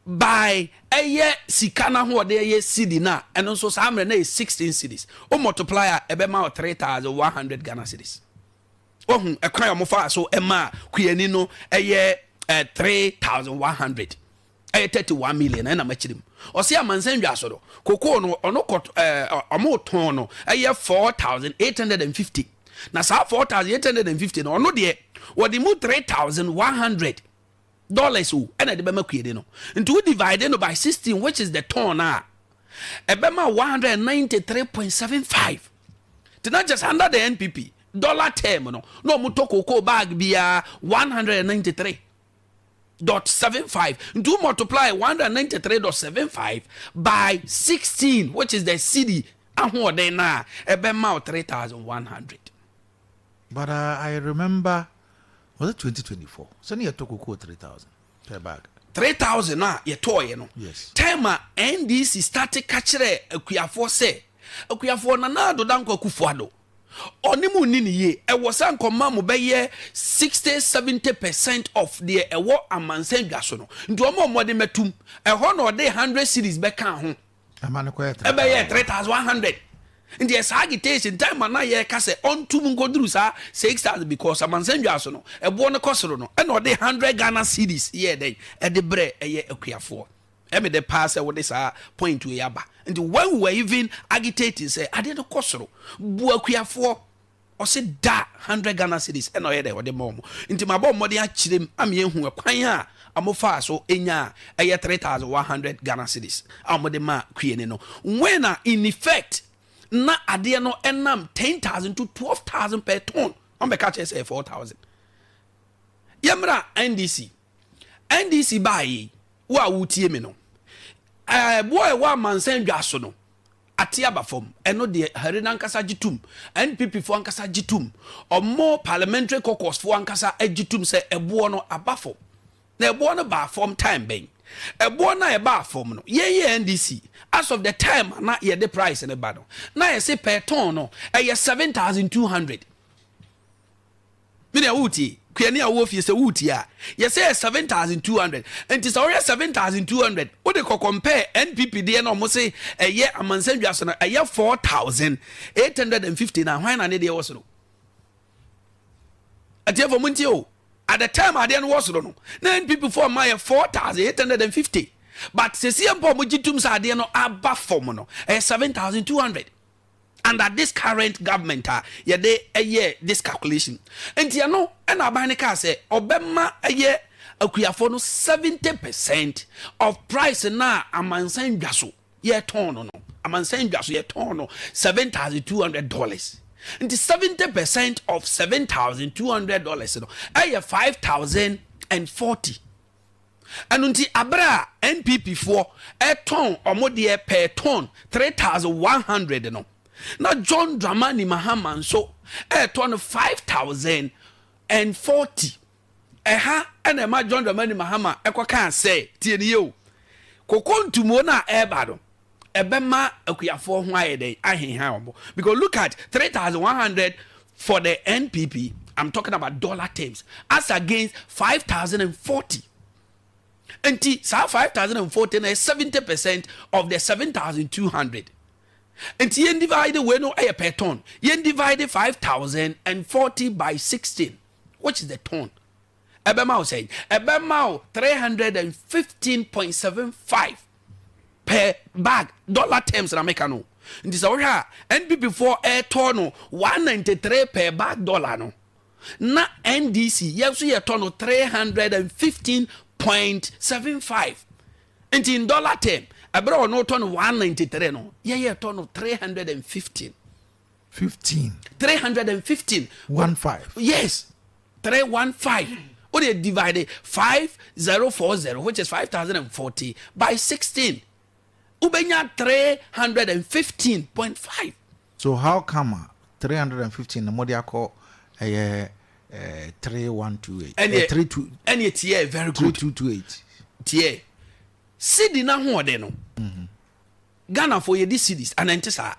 by ɛyɛ sika no ahoɔden, ɛyɛ cedi no a, ɛno nso saa mmerɛ no yɛ 16 cedis, wo multiply a, ɛbɛma wo 3100 Ghana cedis. Wohu ɛkwan a ɔmofa so ɛma kuani no ɛyɛ 3100, ɛyɛ 31 million. Ɛna makyerɛ mu, ɔsi amansan dwa so no, kokoo no ɔno kɔ ɔmo tɔn no ɛyɛ 4850, na saa 4850 no, ɔno deɛ wɔde mu $3100 o ɛna ɛde bɛma kuani no. Nti wo divide no by 16, which is the ton a, ɛbɛma 193.75. Nti na just under the NPP dollar term no na ɔmo tɔ cocoa bag biara 193.75. Nti wo multiply 193.75 by 16, which is the cedi ahoɔden no a, ɛbɛma wo 3100. But I remember, was it 2024? Sɛ yɛtɔ cocoa 3000 per bag. 3000 a yɛtɔɔyɛ no, time a NDC start ka kyerɛ akuafoɔ sɛ akuafoɔ, Nana Addo Dankwa Akufo Addo ɔne mu ni ne yie, ɛwɔ sɛ nkɔma mo bɛyɛ 60, 70% of deɛ ɛwɔ amansan dwa so no. Nti ɔmo a ɔmɔde mɛtum ɛhɔ na ɔde 100 cedis bɛka ho. Ɛma no kɔyɛ ɛbɛyɛ 3100. Nti ɛsaa agitation time a na yɛka sɛ ɔntum nkɔduru saa 6000 because amansan dwa so no ɛboɔ no kɔ soro no, ɛna ɔde 100 Ghana cedis yɛɛ dɛn ɛde brɛ ɛyɛ akuafoɔ. Ɛmi de paa sɛ wɔde saa point wei aba. Nti when we were even agitating sɛ adeɛ no kɔ soro, bu akuafoɔ, ɔsi da 100 Ghana cedis ɛna ɔyɛ dɛ ɔde ma ɔmo. Nti ma bɔ ɔmɔden akyerɛ mu ama ehu ɛkwan a ɔmo fa so enya ɛyɛ 3100 Ghana cedis a ɔmo de ma kuani no, when a in effect na adeɛ no ɛnam 10,000 to 12,000 per ton. Ɔmo bɛka kyerɛ sɛ 4000. Yɛmra NDC. NDC baayi, wo a wotie mi no, boɔ a ɛwɔ amansan dwa so no ate aba fam. Ɛno deɛ, Harry nankasa gye tum, NPP foɔ ankasa gye tum, ɔmo parliamentary caucus foɔ ankasa gye tum sɛ ɛboɔ no aba fam. Na ɛboɔ no baa fam time bɛn? Ɛboɔ no a ɛbaa fam no, yɛn yɛ NDC, as of the time na yɛde price no ba no, na yɛsɛ per ton no ɛyɛ 7200. Me nua woretie? Kuani a wowɔ fie sɛ woretie a, yɛsɛ yɛ 7,200. Nti sɛ wohwɛ 7,200 wode kɔ compare NPP deɛ na ɔmo se ɛyɛ amansan dwa so no ɛyɛ 4,850 na hwan na ne deɛ wɔ soro? Atiefo mo ntie o. At the time adeɛ no wɔ soro no, na NPP foɔ ma yɛ 4,850. But sɛsie mpo a ɔmo gye tum sɛ adeɛ no aba fam no, ɛyɛ 7,200. Under this current government a yɛde ɛyɛ this calculation. Nti ɛno ɛna aban no kaa sɛ ɔbɛma ɛyɛ akuafoɔ no 70% of price na amansan dwa so yɛtɔn no. Amansan dwa so yɛtɔn no $7,200. Nti 70% of $7,200 no ɛyɛ 5,040. Ɛno nti abere a NPP foɔ ɛtɔn ɔmo deɛ per ton 3,100 no, na John Dramani Mahama nso ɛtɔn no 5,040. Ɛha ɛna ɛma John Dramani Mahama ɛkɔ kaa sɛ, tie ne yie o, koko ntumuo no a ɛreba no ɛbɛma akuafoɔ ho ayɛ dɛn aheha wɔn, because look at 3,100 for the NPP, I'm talking about dollar terms, as against 5,040. Nti saa 5,040 na yɛ 70% of the 7,200. Nti yɛn divide wei no ɛyɛ per ton, yɛn divide 5,040 by 16, which is the ton, ɛbɛma wo sɛn? Ɛbɛma wo 315.75 per bag, dollar terms na meka no. Nti sɛ wohwɛ a, NPP foɔ ɛtɔ no 193 per bag dollar no, na NDC yɛn nso yɛtɔ no 315.75. Nti in dollar term, ɛberɛ a ɔno tɔ no 193 no, yɛyɛ tɔ no 315. 15. 315. 1 5. Yes, 315. O de divide 5040, which is 5040, by 16, wobɛnya 315.5. So how come a 315 na mode akɔ ɛyɛ 3128? Ɛneɛ 32. Ɛneɛ tiɛ, very good. 3228. Tiɛ, cedi n'ahoɔden no, Ghanafoɔ yɛdi cedis anante saa.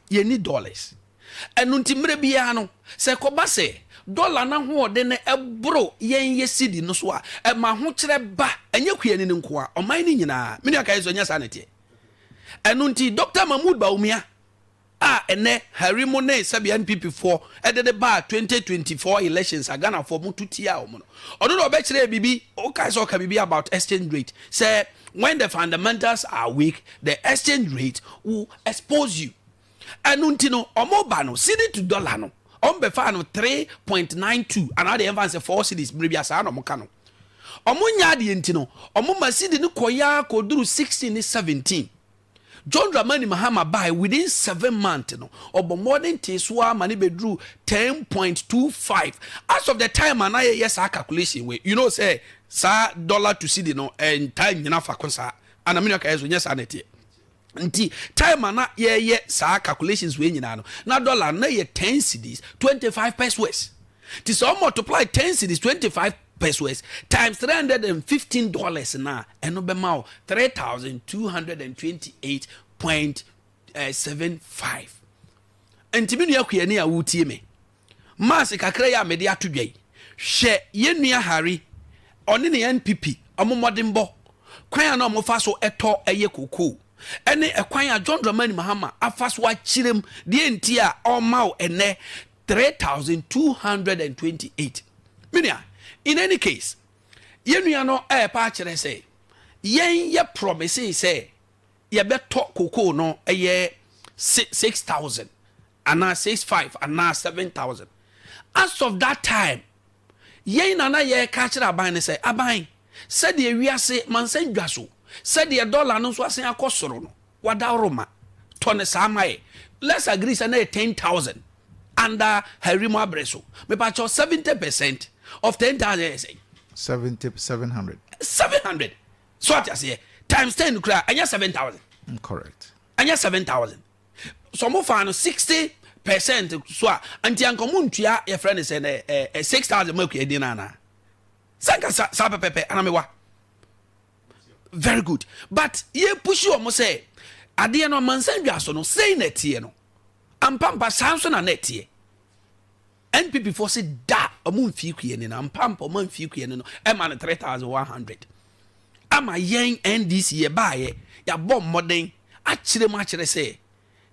Yɛni dollars. Ɛno nti mmerɛ biara no, sɛ kɔba sɛ dollar n'ahoɔden no ɛboro yɛn yɛ cedi no so a, ɛma ahokyerɛ ba. Ɛnyɛ kuani no nko a, ɔman no nyinaa. Me nua kae sɛ ɔnyɛ saa ne teɛ. Ɛno nti Dr Mahmood Bawumia a ɛnɛ Harry mo ne sɛbi NPP foɔ ɛde de baa 2024 elections a Ghanafoɔ mo tu tia wɔn no, ɔno na ɔbɛkyerɛ biribi. Ɔkae sɛ ɔka biribi about exchange rate sɛ when the fundamentals are weak, the exchange rate will expose you. Ɛno nti no, ɔmo ba no, cedi to dollar no, ɔmo bɛfa no 3.92 anaa deɛ ɛmfa sɛ 4 cedis mmere bi a saa na ɔmo ka no. Ɔmo nya adeɛ nti no, ɔmo ma cedi no kɔyaa kɔduru 16 ne 17. John Dramani Mahama bae, within 7 months no, ɔbɔ mmɔden tee so ama ne bɛduru 10.25. As of the time a na yɛyɛ saa calculation wei, you know sɛ saa dollar to cedi no ɛntaa nyina fa ko saa ana. Me nua kaeɛ so nyɛ saa na ɛteɛ. Nti time a na yɛyɛ saa calculations wei nyinaa no, na dollar na yɛ 10 cedis 25 pesewas. Nti sɛ ɔmultiply 10 cedis 25 pesewas times $315 na ɛno bɛma wo 3228.75. Nti me nua kuani a wotie me, maase kakra yi a mede ato dwa yi, hwɛ yɛn nua Harry, ɔne ne NPP ɔmo mmɔdenbɔ, kwan a na ɔmo fa so ɛtɔ ɛyɛ kokoo, ɛne ɛkwan a John Dramani Mahama afa so akyerɛ mu deɛ nti a ɔma wo ɛnɛ 3228. Menua, in any case, yɛn nua no ɛɛpa akyerɛ sɛ yɛn yɛ promise sɛ yɛbɛtɔ kokoo no ɛyɛ 6,000 anaa 6,500 anaa 7,000. As of that time, yɛn nana yɛreka kyerɛ aban no sɛ, aban, sɛdeɛ wiase mansa dwa so, sɛdeɛ dollar no nso asen akɔ soro no, wadaworo ma tɔ ne saa ma yɛ. Let's agree sɛ na yɛ 10,000 under Harry mu abrɛ so. Mepakyɛw, 70% of 10,000 yɛ sɛ 70 700. 700 so, ate aseɛ? Times 10 kura, ɛnyɛ 7,000? Correct. Ɛnyɛ 7,000? So ɔmo fa no 60% so a, nti anka ɔmo ntua yɛfrɛ no sɛ ɛ ɛ 6,000 mu akua di no anaa sɛ nka saa pɛpɛpɛ anamewa. Very good. But yɛ push ɔmo sɛ adeɛ no amansan dwa so no sɛn na ɛteɛ no ampampa saa nso na ɛteɛ. NPP foɔ sɛ da. Ɔmo mfii kuani no ampa ampa, ɔmo amfii kuani no ɛma no 3100. Ama yɛn NDC yɛbaayɛ, yɛabɔ mmɔden akyerɛ mu akyerɛ sɛ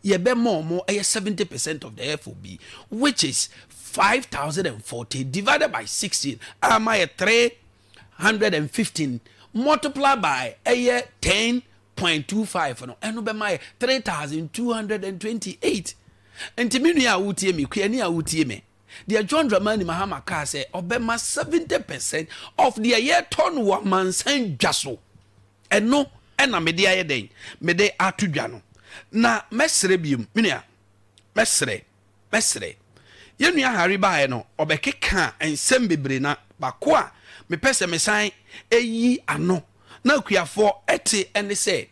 yɛbɛma ɔmo ɛyɛ 70% of the FOB, which is 5040 divided by 16, ama yɛ 315, multiply by ɛyɛ 10.25 no, ɛno bɛma yɛ 3228. Nti me nua a wotie me, kuani a wotie me, deɛ John Dramani Mahama kaa sɛ ɔbɛma 70% of deɛ yɛtɔ no wɔ amansan dwa so, ɛno ɛna mede ayɛ dɛn, mede ato dwa no. Na mɛsrɛ biom, me nua, mɛsrɛ yɛn nua Harry baeɛ no, ɔbɛkeka nsɛm bebree, na baako a mepɛ sɛ mesan ɛyi ano na akuafoɔ ɛte ɛne sɛ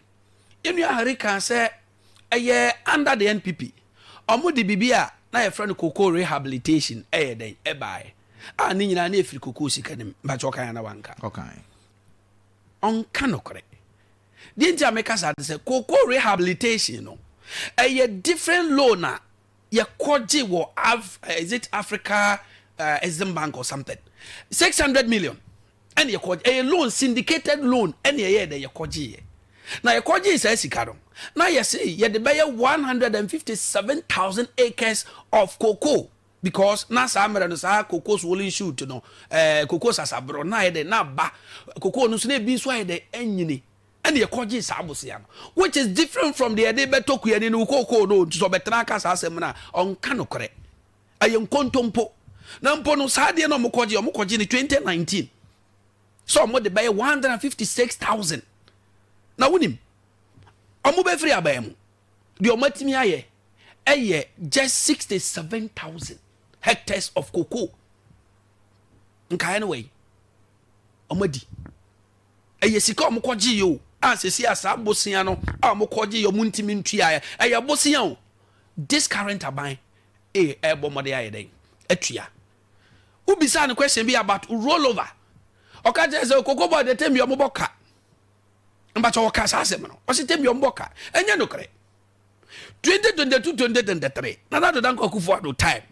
yɛn nua Harry kaa sɛ ɛyɛ under the NPP, ɔmo de biribi a na yɛfrɛ no cocoa rehabilitation ɛyɛ dɛn ɛbaeɛ a ne nyinaa ne ɛfiri cocoa sika nim. Mpakyɛ, ɔkan ana wanka? Ɔkan. Ɔnka nokorɛ. Deɛ nti a meka saa de sɛ cocoa rehabilitation no ɛyɛ different loan a yɛkɔgye wɔ is it Africa Exim Bank or something, 600 million ɛne yɛkɔgye. Ɛyɛ loan, syndicated loan, ɛne ɛyɛ dɛ yɛkɔgye yɛ. Na yɛkɔgye saa sika no na yɛse yɛde bɛyɛ 157,000 acres of cocoa, because na saa mmerɛ no saa cocoa swollen shoot no, cocoa sasaboro na ayɛ dɛ na ba cocoa no nso na ebi nso ayɛ dɛ ɛnyini, ɛne yɛkɔgye saa abosea no, which is different from deɛ yɛde bɛtɔ kuani no cocoa no. Nti sɛ ɔbɛtena aka saa asɛm no a, ɔnka nokorɛ, ɛyɛ nkontompo. Na mpo no, saa adeɛ no ɔmokɔgye no 2019 sɛ ɔmo de bɛyɛ 156,000, na wonim ɔmo bɛfiri aban mu deɛ ɔmo atumi ayɛ ɛyɛ just 67,000 hectares of cocoa. Nkaeɛ no wɔ ɔmo adi ɛyɛ sika ɔmo kɔgye yi o, a sisi a saa bosia no a ɔmo kɔgye yi ɔmo ntumi ntua yɛ, ɛyɛ bosia o. This current aban ɛbɔ mmɔden ayɛ dɛn atua. Wobisa no question bi about rollover, ɔka kyerɛ sɛ Cocoa Board de tem bi ɔmo bɔ ka. Mbakyɛ, wɔka saa asɛm no, ɔsi tem bi ɔmo bɔ ka, ɛnyɛ nokorɛ. 2022 2023, Nana Addo Dankwa Akufo Addo time,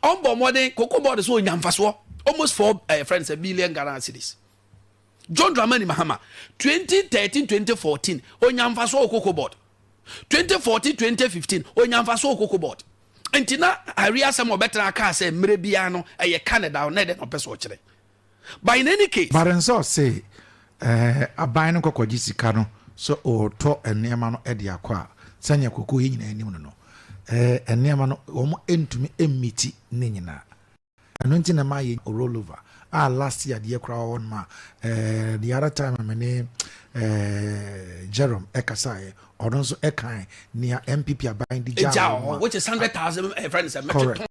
ɔmbɔ mmɔden Cocoa Board so onya mfasoɔ almost 4 friends a billion Ghana cedis. John Dramani Mahama 2013 2014 onya mfasoɔ wɔ Cocoa Board. 2014 2015 onya mfasoɔ wɔ Cocoa Board. Nti na ari asɛm a ɔbɛtena kaa sɛ mmerɛ biara no ɛyɛ Canada na ɛdɛ na ɔpɛ sɛ ɔkyerɛ, but in any case. But nsɛ ɔse aban no kɔkɔgye sika no sɛ ɔretɔ nneɛma no de akɔ a, sɛnea koko yi nyinaa anim no, nneɛma no wɔn ntumi mmiti ne nyinaa. Ɛno nti na ma yɛ rollover a last year deɛ koraa wɔ hɔ nom a the other time a me ne Jerome ɛkasaeɛ, ɔno nso ɛkan nea NPP aban de gya gyaa wɔ wɔn hɔ, which is 100,000 friends metric Correct.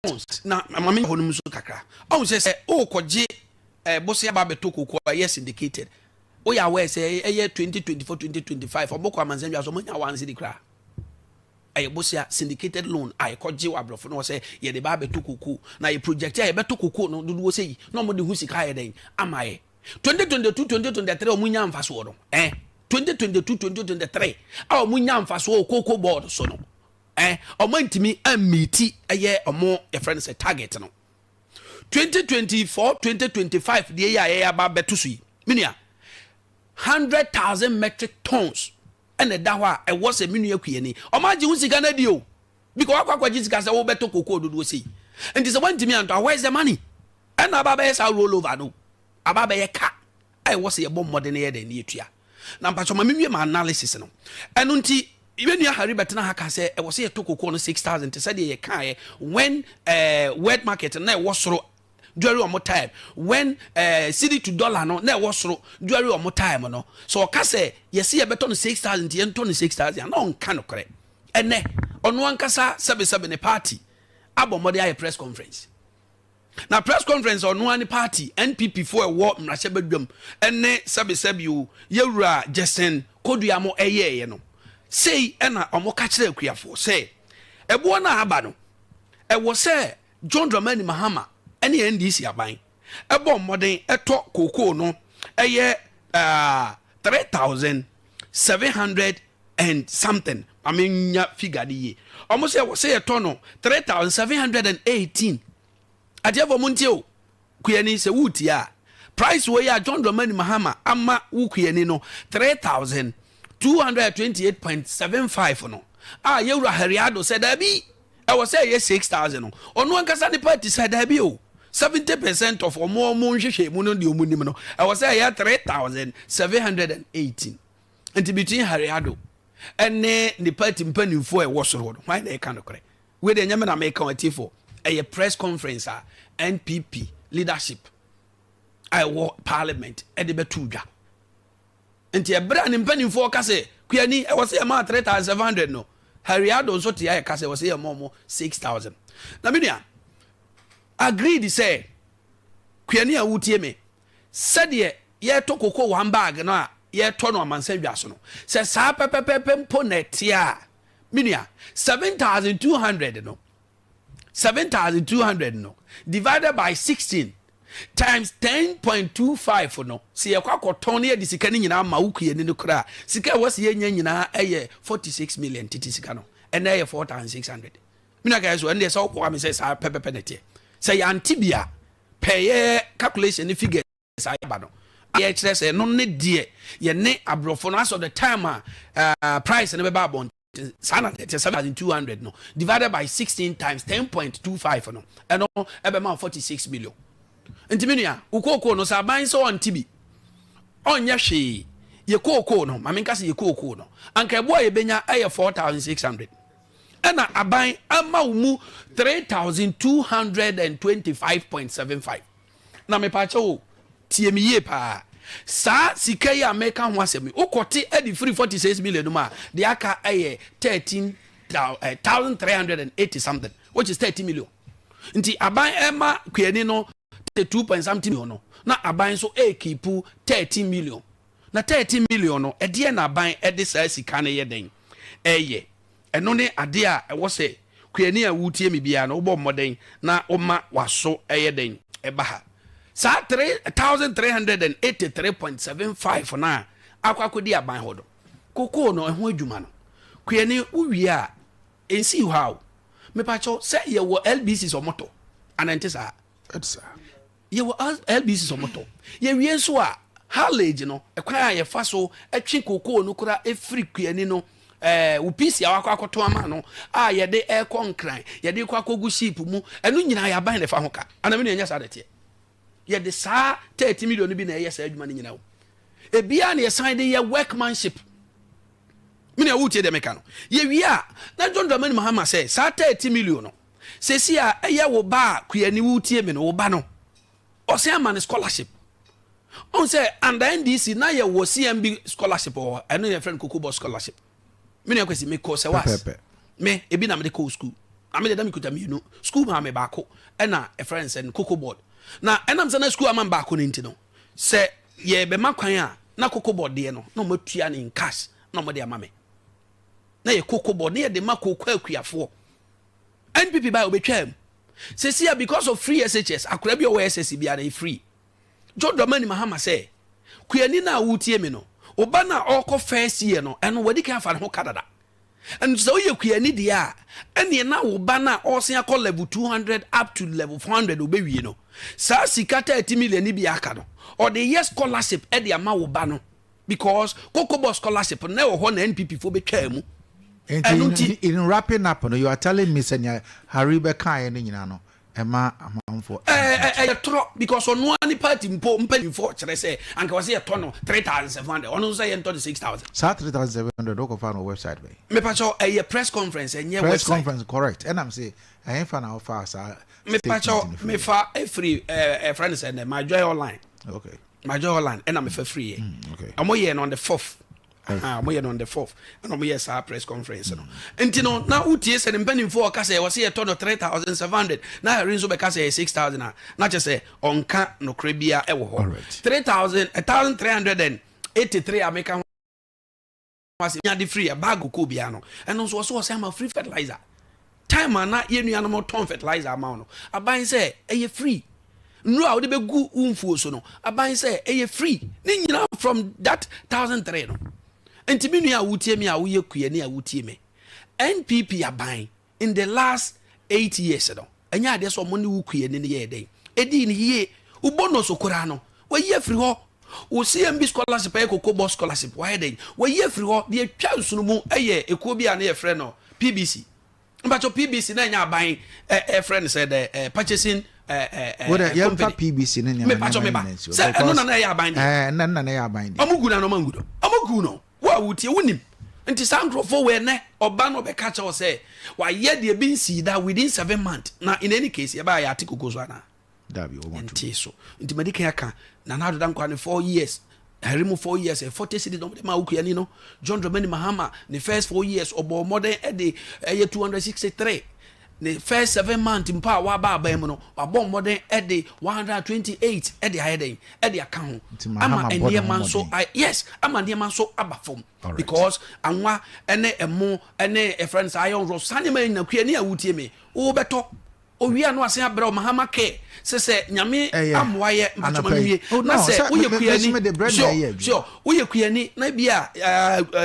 tons. Na maame hɔ nom nso kakra, ɔhu sɛ ɔrekɔgye bosea ba bɛtɔ koko a ɛyɛ syndicated, woyɛ aware sɛ ɛyɛ 2024 2025 ɔbɔkɔ amansan dwa so ɔmanya 1 cedi koraa. Ɛyɛ bosea, syndicated loan a yɛkɔgye wɔ aborɔfo no wɔ sɛ yɛde ba abɛtɔ koko na yɛ project a yɛbɛtɔ koko no dodoɔ sɛ yi na ɔmo de ho sika ayɛ dɛn ama yɛ. 2022 2023 ɔmo nya mfasoɔ no, 2022 2023 a ɔmo nya mfasoɔ wɔ Cocoa Board so no, ɔmo ntumi ammeet ɛyɛ ɔmo yɛfrɛ no sɛ target no. 2024 2025 deɛ yi a yɛyɛ aba bɛto so yi, menua, 100,000 metric tons ɛna ɛda hɔ a ɛwɔ sɛ menua kuani ɔmo agye ho sika no adi o, because wakɔ akɔgye sika sɛ wobɛtɔ koko dodoɔ sei. Nti sɛ woantumi antɔ a, where is the money? Ɛna aba bɛyɛ saa roll over no aba bɛyɛ ka a ɛwɔ sɛ yɛbɔ mmɔden yɛ dɛn ne yɛtua. Na mpakyɛ ma menwie ma analysis no. Ɛno nti yɛnua Harry bɛtena ha ka sɛ ɛwɔ sɛ yɛtɔ koko no 6000 te sɛdeɛ yɛkaeɛ when world market na ɛwɔ soro during ɔmo time, when cedi to dollar no na ɛwɔ soro during ɔmo time no. So ɔka sɛ yɛsi yɛbɛtɔ no 6000 nti yɛntɔ no 6000 na ɔnka nokorɛ. Ɛnɛ ɔno ankasa sɛbesɛbe ne party abɔ mmɔde ayɛ press conference, na press conference ɔno ani party NPP fo ɛwɔ mmarahyɛbadwam ɛne sɛbesɛbe o yɛwura Justin Kodua mo ɛyɛɛyɛ no sei, ɛna ɔmo ka kyerɛ akuafoɔ sɛ ɛboɔ no a aba no, ɛwɔ sɛ John Dramani Mahama ɛne NDC aban ɛbɔ mmɔden ɛtɔ kookoo no ɛyɛ 3700 and something. Maame nya figure no yie. Ɔmo sɛ ɛwɔ sɛ yɛtɔ no 3718. Atiefo, montie o. Kuani, sɛ woretie a, price wei a John Dramani Mahama ama wo kuani no, 3,228.75 no, a yɛwura Harry Addo sɛ daabi, ɛwɔ sɛ ɛyɛ 6,000 no, ɔno ankasa ne party sɛ daabi o, 70% of ɔmo ɔmo nhwehwɛ mu no deɛ ɔmo nim no, ɛwɔ sɛ ɛyɛ 3,718. Nti between Harry Addo ɛne ne party mpanimfoɔ a ɛwɔ soro hɔ no, hwan na ɛka nokorɛ? Wei deɛ, ɛnyɛ me na meka o, atiefo. Ɛyɛ press conference a NPP leadership a ɛwɔ parliament ɛde bɛto dwa. Nti ɛberɛ a ne mpanimfoɔ ka sɛ kuani ɛwɔ sɛ yɛma 3700 no, Harry Addo nso te ayɛ ka sɛ ɛwɔ sɛ yɛma ɔmo 6000. Na me nua, agreed sɛ kuani a wotie me, sɛdeɛ yɛtɔ koko one bag no a yɛtɔ no amansa dwa so no, sɛ saa pɛpɛpɛpɛ mpo na ɛte a, me nua, 7200 no, 7200 no divided by 16 times 10.25 no, sɛ yɛkɔ akɔtɔn no, yɛde sika no nyinaa ma wo kuani no koraa, sika a ɛwɔ sɛ yɛnya nyinaa ɛyɛ 46 million. Tete sika no ɛnɛ ɛyɛ 4600. Me nua, kae so ɛno deɛ sɛ woboa me sɛ saa pɛpɛpɛ na ɛteɛ. Sɛ yɛante bi a, pɛyɛ calculation ne figures a yɛba no, yɛkyerɛ sɛ ɛno ne deɛ yɛne aborɔfo no as of the time a price no bɛba abɔnten, saa na ɛte. 7200 no divided by 16 times 10.25 no, ɛno ɛbɛma 46 million. Nti me nua, wo kookoo no, sɛ aban sɛ ɔnte bi, ɔnyɛ hwee, yɛ kookoo no, maame nka sɛ yɛ kookoo no, anka ɛboa a yɛbɛnya ɛyɛ 4600, ɛna aban ama wo mu 3225.75. Na mepaakyɛ wo, tie me yie paa. Saa sika yi a meka ho asɛm yi, wokɔte adi firi 46 million no mu a, deɛ aka ɛyɛ 13,380 something, which is 30 million. Nti aban ɛma kuani no 2 point something million no, na aban nso ɛkeep 30 million. Na 30 million no, ɛdeɛ na aban ɛde saa sika no yɛ den ɛyɛ? Ɛno ne adeɛ a ɛwɔ sɛ kuani a wotie mi biara no, wobɔ mmɔden na woma waso ɛyɛ den ɛba ha. Saa 3383.75 no a akɔ akɔdi aban hɔ no, kokoo no ɛho adwuma no, kuani, wowie a, ɛnsii hɔ a o, mepakyɛw, sɛ yɛwɔ LBC sɛ ɔmotɔ anante saa. Ɛte saa. Yɛwɔ LBC sɛ ɔmotɔ. Yɛwie nso a, haulage no, ɛkwan a yɛfa so ɛtwe kokoo no kora ɛfiri kuani no wo piece a wakɔ akɔtɔ ama no a, yɛde ɛkɔ Nkran, yɛde kɔ akɔgu ship mu, ɛno nyinaa yɛ aban na ɛfa ho ka. Anam ne ɛnyɛ saa dɛteɛ? Yɛde saa 30 million no bi na ɛyɛ saa adwuma no nyinaa o. Ebiara na yɛsan de yɛ workmanship. Mene a wotie deɛ meka no, yɛwie a, na John Dramani Mahama sɛ saa 30 million no, sɛsi a ɛyɛ wo ba a, kuani wotie me no, wo ba no, ɔsɛn ama no scholarship. Ɔn sɛ under NDC na yɛwɔ CMB scholarship wɔ hɔ, ɛno yɛ frɛ no Cocoa scholarship. Mene akwasi mekɔ sɛ was Pɛpɛpɛ. Me ebi na mede kɔɔ school, na mede da mekuta mmienu. School maa me baako, ɛna ɛfrɛ no sɛ Cocoa Board. Na ɛnam sɛ na school ama me baako no nti no, sɛ yɛbɛma kwan a, na Cocoa Board deɛ no, na ɔmatua no in cash na ɔmɔde ama me. Na yɛ Cocoa Board ne yɛde ma kooko akuafoɔ. NPP baa, obɛtwaa mu. Sɛsi a, because of free SHS, akora bi a ɔwɔ SS biara yɛ free. John Dramani Mahama sɛ kuani no a wotie me no, ɔba no a ɔrekɔ first year no, ɛno wadi kan afa ne ho ka dada. Ɛno sɛ woyɛ kuani deɛ a, ɛneɛ na wo ba no a ɔsen akɔ level 200 up to level 400 obɛwie no, saa sika 30 million ni bi aka no, ɔde yɛ scholarship ɛde ama wo ba no, because Cocoa scholarship na ɛwɔ hɔ na NPP fo bɛtwaa mu. Nti in wrapping up no, you are telling me sɛ nea Harry bɛkaeɛ no nyinaa no, ɛma amanfoɔ Ɛyɛ torɔ, because ɔno ara ne party mpo mpanimfoɔ kyerɛ sɛ anka wɔ sɛ yɛtɔ no 3700, ɔno nso sɛ yɛntɔ no 6000. Saa 3700 wokɔfa no website bɛyi? Mepakyɛw, ɛyɛ press conference, ɛnyɛ press website. Conference, correct. Ɛnam sɛ ɛhefa na wofa saa Mepakyɛw, statement no firi? Mefa ɛfiri ɛfrɛ no sɛ nɛ My Joy Online. My Joy Online ɛna mefa firi yɛ. Ɔmo yɛ no on the fourth. Ɔmo yɛ no on the fourth ɛna ɔmo yɛ saa press conference no. Nti no, na wotie sɛ ne mpanimfoɔ ɔka sɛ wɔsɛ yɛtɔ no 3700, na Harry nso bɛka sɛ yɛ 6000 a, na kyɛ sɛ ɔnka nokorɛ bia ɛwɔ hɔ. 3000, 1383 a meka ho ase nya de free bag koko bia no, ɛno nso wɔsɛ ama free fertilizer. Time a na yɛn nuanom tɔn fertilizer ama wo no, aban sɛ ɛyɛ free. Nnuro a wode bɛgu wo mfuo so no, aban sɛ ɛyɛ free. Ne nyinaa from that 1003 no. Nti me nua a wotie me, a woyɛ kuani a wotie me, NPP aban in the last 8 years no. Ɛnyɛ adeɛ sɛ ɔmo ne wo kuani no yɛɛ dɛn ɛdii no yie. Wo bonus koraa no wayi afiri hɔ. Wo CMB scholarship ɛyɛ Cocoa Board scholarship wayɛ dɛn wayi afiri hɔ. Deɛ ɛtwa nsono mu ɛyɛ ekuo bi a ne yɛfrɛ no PBC. Mpakyɛw PBC na ɛnyɛ aban ɛ ɛfrɛ no sɛ dɛ ɛ purchasing ɛ ɛ ɛ Wode yɛmfa company. PBC ne nneɛma Mepakyɛw nneɛma meba nyinaa nsi hɔ sɛ ɛno because na na ɛyɛ aban deɛ. ɛɛ na na na ɛyɛ aban deɛ. Ɔmo gu no anaa ɔmo angu no? Ɔmo gu no. Wo a wotie wonim. Nti saa nkurɔfoɔ wei ɛnɛ ɔba na ɔbɛka kyerɛ wo sɛ wayɛ deɛ bi nsii da within 7 months na in any case yɛbaa yɛate koko so anaa? Dabi wɔn atum. Nti so nti madi kan aka Nana Addo Dankwa ne 4 years ɛre mu 4 years ɛ 40 cedis na ɔmo de ma okuani no. John Dramani Mahama ne first 4 years ɔbɔ ɔmɔden ɛde ɛyɛ 263. Ne first 7 months mpo a waba aban mu no, wabɔ mmɔden ɛde 128 ɛde ayɛ dɛn ɛde aka ho Nti ama Mahama bɔ ne ho nneɛma nso mmɔden. Yes, ama nneɛma nso aba fam because anwa ɛne ɛmo ɛne ɛfrɛ no sɛ iron rod, saa nneɛma yi nyina kuani a wotie me wobɛtɔ owia no asen abrɛ wo. Mahama care sɛ Nyame Ɛyɛ. amoa yɛ mpatwoma Anɔpa no yi. wie Oh, na no, sɛ sɛ woyɛ me kuani de brɛ na sure ɛyɛ adwuma. Sure, woyɛ kuani na bi a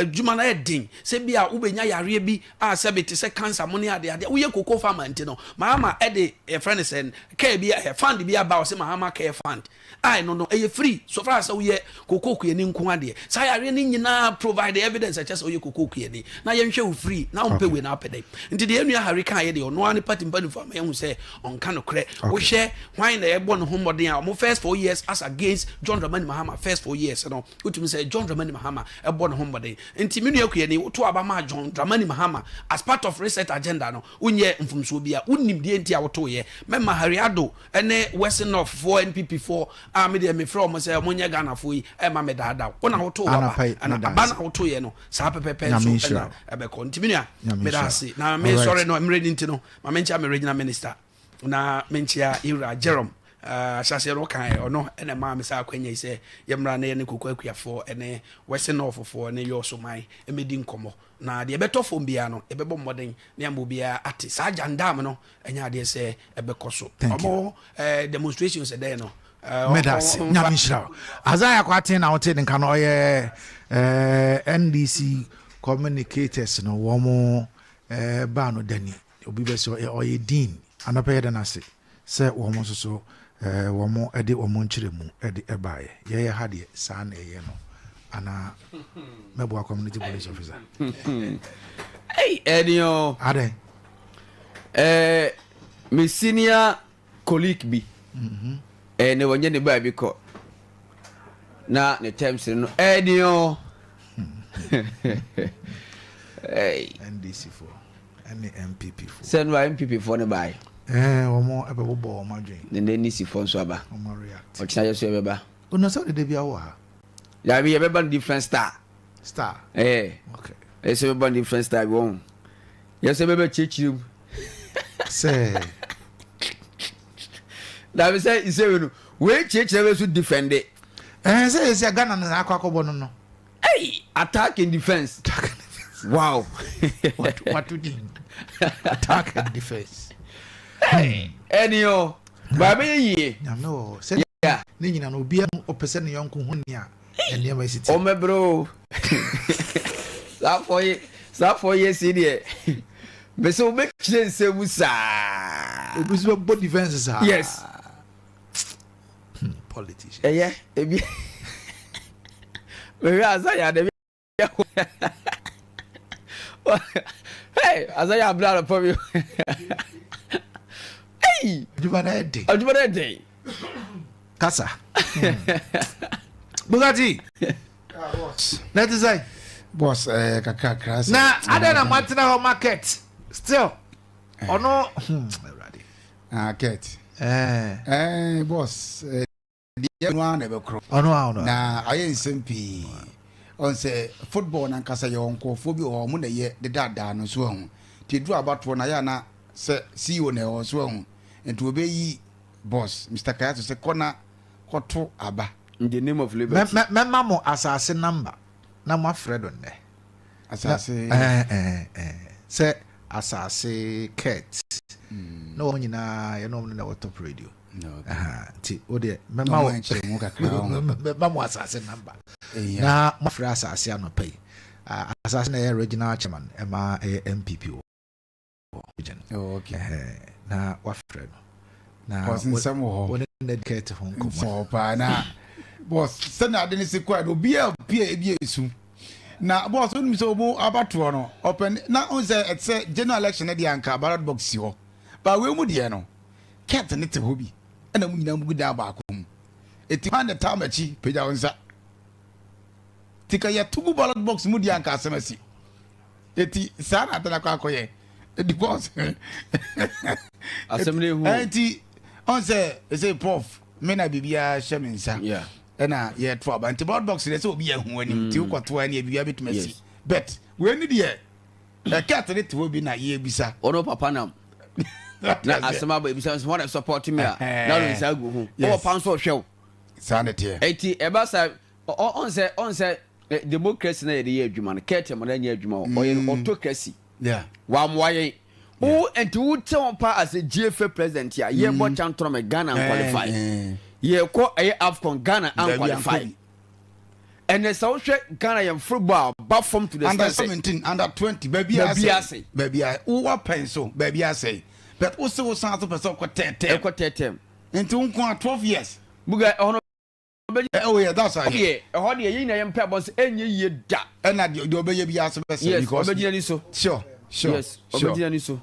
adwuma no yɛ den sɛ bi a wobɛnya yareɛ bi a sɛbi te sɛ cancer mo ne ade ade, woyɛ cocoa farmer nti no Mahama ɛde yɛfrɛ no sɛ care bi ɛ fund bi aba, ɔsɛ Mahama Care Fund a ɛno no ɛyɛ free so far as sɛ woyɛ cocoa kuani nko adeɛ. Saa yareɛ no nyinaa provide evidence ɛkyɛ sɛ woyɛ cocoa kuani na yɛnhwɛ wo free na wompɛ wei na apɛ dɛn. Nti deɛ ɛnua Harry kaa yɛ deɛ ɔno ara ne party mpanimfoɔ ama yɛhu sɛ ɔnka nokorɛ. Wohwɛ hwan na ɛbɔ ne ho mmɔden a ɔmo first 4 years as against John Dramani Mahama first 4 years no, wotumi sɛ John Dramani Mahama ɛbɔ ne ho mmɔden. Nti me nua kuani, woto aba maa John Dramani Mahama as part of reset agenda no, wonyɛ mfomsoɔ bi a wonim deɛ nti a wotoyɛ. Mɛma Harry Addo ɛne Western North foɔ NPP foɔ a me deɛ mefrɛ ɔmo sɛ ɔmo nyɛ Ghana foɔ yi ɛma me daadaa wo na woto Anɔpa waba yi, ɛna meda aba ase. na wotoyɛ no saa pɛpɛpɛ Nyame nso nhyira ɛna wo. ɛbɛkɔ. Nti me nua, Nyame meda nhyira ase wo. na mesɔre no mmerɛ ni nti no ma menkyia me regional minister na menkyia yɛwura Jerome ahyɛseɛ no ɔkae ɔno ɛna maa me saa akwanya yi sɛ yɛmmra na yɛne koko akuafoɔ ɛne Western Northfoɔ ne Yɔɔsoman ɛmɛdi nkɔmmɔ na deɛ ɛbɛtɔ fam biara no yɛbɛbɔ mmɔden ne ama obiara ate saa gyandam no ɛnyɛ adeɛ sɛ ɛbɛkɔ so. Thank you. Ɔmo demonstrations ɛdɛn no Meda ase. Nyame nhyira wo. Isaiah Kwaten na wote ne nka no, ɔyɛ NDC communicators no wɔn mo baa no dani obi bɛ sɛ ɔyɛ dean. Anɔpɛ yɛda no ase sɛ wɔn nso so wɔn de wɔn nkyerɛmu de ɛbaeɛ. Yɛyɛ ha deɛ saa na ɛyɛ no anaa mɛboa community police officer. Hey, ɛni o. Adɛn? Me senior colleague bi ne wɔnyɛ ne baabi kɔ na ne terms no ɛni o. Hey. NDC foɔ ɛne NPP foɔ. Sɛ no a NPP foɔ no bae. Wɔn ɛbɛbobɔ wɔn adwene. Ne ne NDC foɔ nso aba. Wɔn react. Ɔkyena yɛ so yɛbɛba. Ɔnà sɛ ɔdede bi awɔ ha. Dabi, yɛbɛba no different star. Star. Okay. Ɛsɛ bɛba no different star bi wɔn yɛ sɛ bɛbɛ kyerɛkyerɛ mu. Sɛ. Dabi, sɛ nsɛm no wei kyerɛkyerɛ bɛ so defend. Sɛ yɛsi Ghana no akɔ akɔbɔ no. Hey, attack and defence. Wow. Wato din attack and defence. Ɛni o baabi yɛ yie. Nyame wɔ hɔ sɛ ne nyina no obiara ɔpɛ sɛ ne yɔnko ho nea nneɛma esi ti. Ɔmɛbrɛ o, saa 4 years yi deɛ bɛsɛ wobɛkyerɛ nsɛm mu saa. Obi nso bɛbɔ defence saa. Yes. Politician. Ɛyɛ ebi mehwɛ asa yɛ adabi. Hey, asa yɛ abira anɔpɔ bi. Hey! Adwuma no yɛ den. Adwuma no yɛ den. Kasa Bugatti na ti sɛ. Boss, kakrakra sɛ. Na adɛn na moatena hɔ market still ɔno Awurade. Ah, ket. Boss, deɛ no ara na ɛbɛkorɔ. Ɔno a ɔno a. Na ayɛ nsɛm pii. Ɔn sɛ football nankasa yɛ nkurɔfoɔ bi wɔ hɔ, ɔmo na ɛyɛ dedaadaa no so ahu. Nti eduru abatoɔ na yɛ ana sɛ CEO na ɛwɔ so ahu. Nti obeyi boss Mr. Kayato sɛ kɔ na kɔto aba. In the name of liberty. Mɛma mo asase number na moafrɛ do nnɛ. Asase. Sɛ asase ket na wɔn nyinaa yɛne wɔn no na ɛwɔ Top Radio. Nti wo deɛ mɛma wo Ɔmo nkyerɛ mu kakra ho. Mɛma mo asase number Ɛyɛ. na moafrɛ asase anɔpa yi. Ah, asase na ɛyɛ regional chairman ɛma ɛyɛ NPP wɔ region. Oh, okay. Ɛhɛn. Na wafrɛ no na Cause nsɛm wɔ hɔ. wo ne no adi ho nkɔmmɔ. Nsɛm wɔ hɔ paa na boss, sɛnea ade no si kɔɛ no, obiara pie ebi esu. Na boss, wonim sɛ ɔmo abatoɔ no ɔpɛ na ɔn sɛ ɛte sɛ general election no deɛ, anka ballot box si hɔ, ba wei mu deɛ no, Kurt ne te hɔ bi, ɛna mo nyinaa mu gu dan baako mu. Eti hwan na taa m'akyi? Pagya wo nsa. Ti ka yɛto gu ballot box mu deɛ, anka asɛm asi. Eti saa na atena kɔ akɔyɛ edi, boss. Asɛm no ehu. Ɛnti ɔn sɛ ɛsɛ prof, me na biribiara hyɛ me nsa ɛna yɛto aba, nti ballot box deɛ, sɛ obi yɛ hu anim nti wokɔto a, ɛne biribiara bɛtumi asi. But wei ni deɛ, ɛkɛt ne te hɔ bi na yɛbisa. Ɔno papa nam na asɛm aba, ebisa nso wɔn na support me a, na ɔde nsa agu ho. Ɔwɔ pa nso ɔhwɛ wo. Saa ne teɛ. Eti ɛba sa, ɔn sɛ democracy na yɛde yɛ adwuma no, kɛtɛ mo na nyɛ adwuma hɔ, ɔyɛ no autocracy. Wamoa yɛn wo, nti wo te wɔn pa as a GFA president a yɛbɔ CHAN tournament, Ghana qualify, yɛkɔ ɛyɛ AFCON, Ghana anqualify. Ɛnɛ sɛ wohwɛ Ghana yɛn football a ba fam to the under extent sɛ 17, under 20, baabi baabi asɛe. Asɛe. Baabi a wowɔ pɛn so baabi asɛe, but wo se wo san so pɛ sɛ wokɔ tɛɛtɛm. Ɛkɔ tɛtɛm. Nti wo nko a 12 years. Buga ɛhɔ no ɔbɛgye. Oh yeah, that's how. Deɛ ɛhɔ deɛ, yɛn nyinaa yɛn mpɛ abɔ sɛ ɛnyɛ yie da. Ɛna deɛ ɔbɛyɛ bi ase bɛsɛ. Yes, ɔbɛgyina ni so. Sure. Yes, ɔbɛgyina ni so.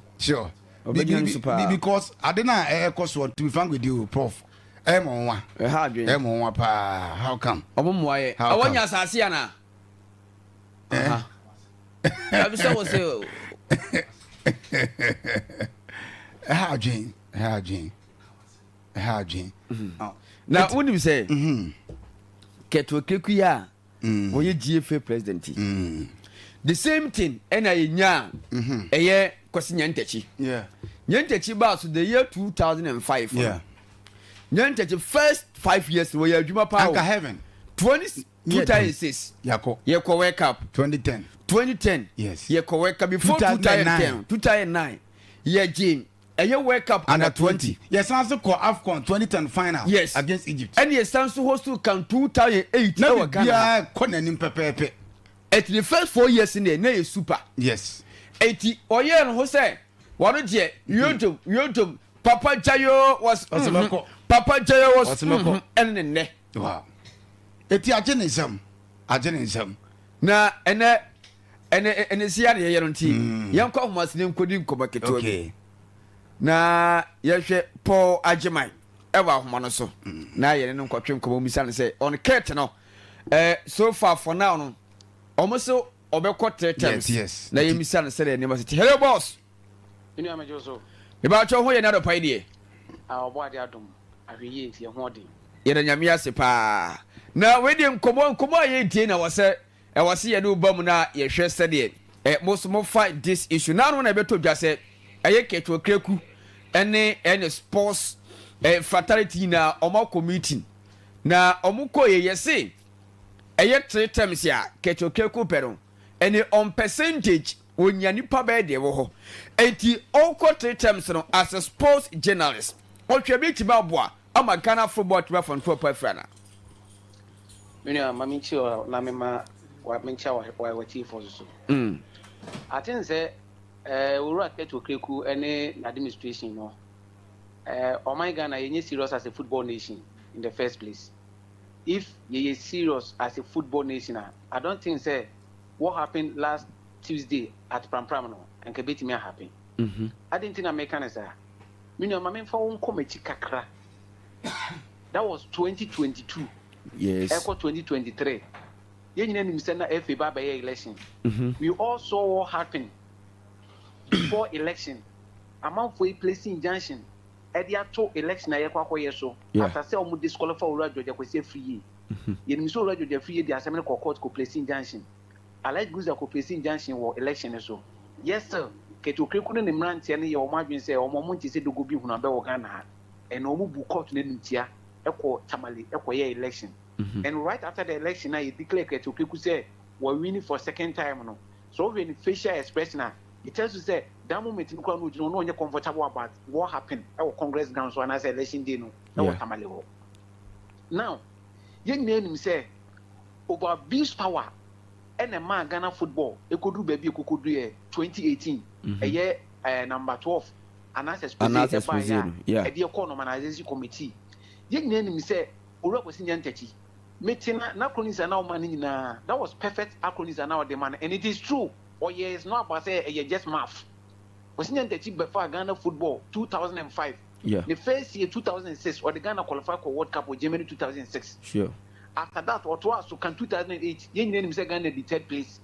Ɔbɛgyina ni so paa. Because ade na ɛkɔ so, to be frank with you, prof, ɛyɛ mo nwa. Ɛha adwene. Ɛyɛ mo nwa paa. How come? Ɔmo mmoa yɛ. How ɛwɔ come? nya asase ana ɛbi sɛ wɔ sɛ. Ɛha adwene, ɛha adwene, ɛha adwene. Na wonim sɛ Kurt Okraku yi a wɔyɛ GFA president yi, the same thing ɛna yɛnya a ɛyɛ Kwasi Nyantakyi. Nyantakyi baa so the year 2005 no. Nyantakyi first 5 years wɔyɛ adwuma paa o. Anka heaven. 20 2006 Yakɔ. Yɛkɔ World Cup. 2010. 2010. Yɛkɔ World Cup before 2009. 2010, 2009 yɛgye ɛyɛ World Cup. Under 20. Yɛsan so kɔ AFCON 2010 final. Against Egypt. Ɛne yɛsan so host CAN 2008 Na ɛwɔ Ghana. Biribiara kɔ n'anim pɛpɛɛpɛ. Ɛti the first 4 years ne na yɛ super. Eti ɔyɛɛ no ho sɛ wɔno deɛ yodom yodom Papa Jayo was Ɔsɛ mɛkɔ. Papa Jayo was Ɔsɛ mɛkɔ. Ɛne ne nnɛ. Wow, eti agye ne nsam, agye ne nsam. Na ɛnɛ si adeɛ yɛ no, nti yɛnkɔ ahomasene nkɔdi nkɔmmɔ ketewa bi na yɛhwɛ Paul Agyeman ɛwɔ ahoma no so na yɛne no nkɔtwe nkɔmmɔ misa no sɛ on Kurt no, so far for now no, ɔmo so ɔbɛkɔ three terms. Na yɛmisa no sɛdeɛ nneɛma sɛ te. Hello, boss. Nua, megye wo so. Mebakyɛ ho yɛ ne adɔpa yi deɛ. A ɔbɔ ade adom ahwɛ yie nti ɛho ɔden. Yɛda Nyame ase paa. Na wei deɛ, nkɔmmɔ a yɛdie na wɔ sɛ ɛwɔ sɛ yɛde wo ba mu na yɛhwɛ sɛdeɛ mo so mofa this issue na ano na ɛbɛtɔ dwa sɛ ɛyɛ Kurt Okraku ɛne sports fraternity nyinaa ɔmo akɔ meeting na ɔmo kɔ yɛ yɛse ɛyɛ three terms a Kurt Okraku pɛ no, ɛne on percentage onya nipa bɛyɛ deɛ ɛwɔ hɔ, eti ɔkɔ three terms no, as a sports journalist, ɔhwɛ bi tumi aboa ama Ghana football tumi afa ntoɔ pa afira na. Me nua, ma menkyi wɔ na mema menkyia w'atiefoɔ so so. Aten sɛ owura Kurt Okraku ne n'administration no, ɔman Ghana yɛnyɛ serious as a football nation in the first place. If yɛyɛ serious as a football nation a, I don't think sɛ what happened last Tuesday at Prampram no nka bɛtumi ahappen. Ade nti na meka ne saa, me nua, ma memfa wo nkɔ m'akyi kakra. That was 2022. Ɛkɔ 2023, yɛn nyinaa nim sɛ na FA ba abɛyɛ election. We all saw what happened before election. Amanfoɔ yi place injunction ɛde ato election a yɛkɔ akɔyɛ so after sɛ ɔmo disqualify owura George Akwasi Afriyie. Yɛnim sɛ owura George Afriyie de asɛm no kɔ court kɔ place injunction, Alhaji Grusah kɔ place injunction wɔ election no so. Yes sir, Kurt Okraku ne ne mmeranteɛ no yɛ wɔn adwene sɛ ɔmo nte sɛ dogo bi hunu abɛ wɔ Ghana ha, ɛna ɔmo bu court no animtia ɛkɔ Tamale ɛkɔyɛ election. And right after the election na yɛ declare Kurt Okraku sɛ wɔwin for second time no, so ɔhwɛ ne facial expression a, it tells you sɛ that moment no koraa no, ogyina hɔ na ɔnyɛ comfortable about what happened ɛwɔ Congress ground so anaasɛ election day no ɛwɔ Tamale hɔ. Now yɛn nyinaa nim sɛ over abuse power ɛna ɛmaa Ghana football ekodu baabi ekokodu yɛ 2018. Ɛyɛ number 12. Anas Expose Anas ɛbaeɛ Expose a no, yeah. ɛdeɛ kɔɔ Normalization Committee. Yɛn nyinaa nim sɛ Owura Kwasi Nyantakyi, mete na n'acronyms a na ɔma no nyinaa, that was perfect acronyms a na ɔde ma no and it is true, ɔyɛ it's not about sɛ ɛyɛ just math. Kwasi Nyantakyi bɛfaa Ghana football 2005, Yeah. ne first year 2006 ɔde Ghana qualify kɔ World Cup wɔ Germany 2006. Sure. After that ɔtoaa so kan 2008, yɛn nyinaa nim sɛ Ghana di third place.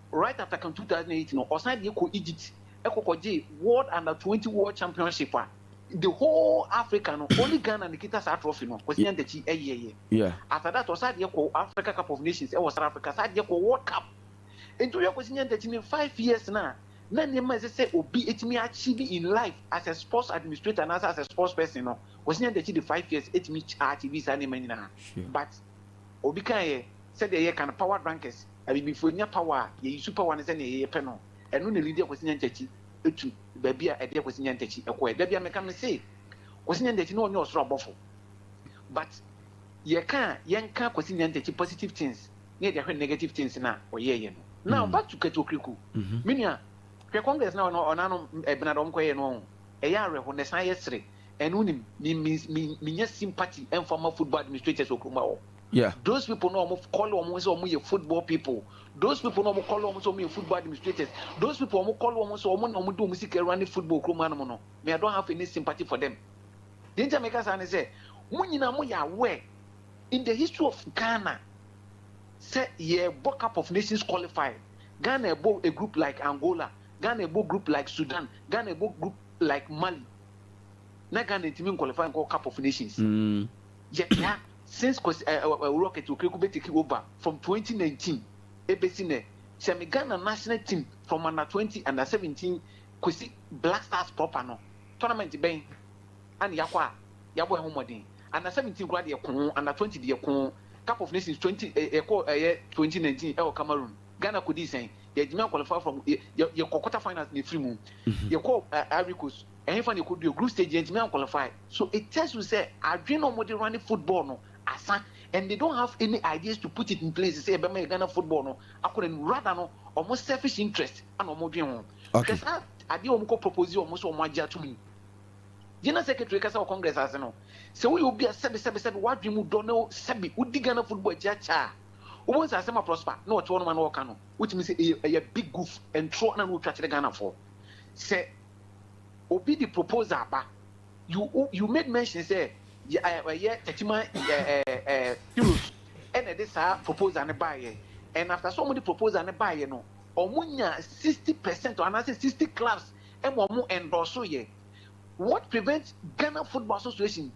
Right after kan 2008 no, ɔsan deɛ kɔ Egypt ɛkɔ kɔgye World Under 20 World Championship a the whole Africa no only Ghana na ekita saa trophy no, Kwesi Nyantakyi ɛyɛɛyɛ. Yeah. After that ɔsan deɛ kɔ Africa Cup of Nations ɛwɔ South Africa, san deɛ kɔ World Cup. Nti wohwɛ Kwesi Nyantakyi ne 5 years na na nneɛma a ɛsɛ sɛ obi etumi achieve in life as a sports administrator anaasɛ as a sports person no, Kwesi Nyantakyi de 5 years etumi achieve saa nneɛma nyinaa. But obi kan yɛ sɛdeɛ yɛka no, power drinkers, abibifo nya power a yɛyi su power no sɛdeɛ yɛpɛ no, ɛno na lead Kwesi Nyantakyi etu baabi a ɛde Kwesi Nyantakyi ɛkɔɛ. Dabi a meka me se Kwesi Nyantakyi na ɔnyɛ ɔsoro abɔfo, but yɛka a yɛnka Kwesi Nyantakyi positive things ne yɛde ahwɛ negative things na ɔyɛɛyɛ no. Now back to Kurt Okraku. Me nua, hwɛ, Congress na ɔno ɔnano ɛbɛnadɔ ɔmo kɔyɛ no, ɛyɛ awerɛho na ɛsan yɛ sere. Ɛno nim mi mi mi minya sympathy ɛnfa ma football administrators wɔ kurom hɔ. Those people no ɔmo call ɔmo sɛ ɔmo yɛ football people, those people no ɔmo call ɔmo sɛ ɔmo yɛ football administrators, those people ɔmo call ɔmo sɛ ɔmo na ɔmo de ɔmo sika run football kurom hanom no, me, I don't have any sympathy for them. Deɛ nti a meka saa ne sɛ mo nyinaa mo yɛ aware in the history of Ghana sɛ yɛbɔ Cup of Nations qualify, Ghana ɛbɔ a group like Angola, Ghana ɛbɔ group like Sudan, Ghana ɛbɔ group like Mali, na Ghana ntumi qualify nkɔ Cup of Nations. Yɛte ha since Kwesi Rocket Okraku bɛ take over from 2019 ebesi nɛ, sɛ me Ghana national team from under 20, under 17 kwesi Black Stars proper no, tournament bɛn ana yakɔ a yabɔ ɛho mmɔden? Under 17 koraa deɛ koo, under 20 deɛ koo, Cup of Nations 20 ɛkɔ ɛyɛ 2019 ɛwɔ Cameroon, Ghana kò di sɛn? Yɛgyina qualify from yɛ yɛkɔ quarter finals na efiri mu. Yɛkɔ Ivory Coast, ɛyɛn fa na yɛkɔ du group stage, yɛntumi qualify. So it tells you sɛ adwene na wɔde run football no asa and they don't have any ideas to put it in place sɛ ɛbɛma yɛ Ghana football no akɔ n'anim. Rather no, ɔmo selfish interest ana ɔmo dwen ho. Hwɛ saa adeɛ a ɔmo kɔ propose, ɔmo sɛ ɔmo agye ato mu. General secretary kasa wɔ Congress ase no sɛ woyɛ obi a sɛbi sɛbi sɛbi wadwene mu dɔ na sɛbi wodi Ghana football akyi akyɛ a, wobɛhu sɛ asɛm a Prosper na ɔte hɔ nom a na ɔka no, wotumi sɛ ɛyɛ big goof, ntorɔ na wotwa kyerɛ Ghanafoɔ sɛ obi de proposal aba. You made mention sɛ ɛyɛ Techiman ɛ ɛ ɛ Heroes ɛna ɛde saa proposal ne baayɛ, and after so ɔmo de proposal ne baayɛ no, ɔmo nya 60% anaasɛ 60 clubs ɛma ɔmo endorse yɛ. What prevents Ghana Football Association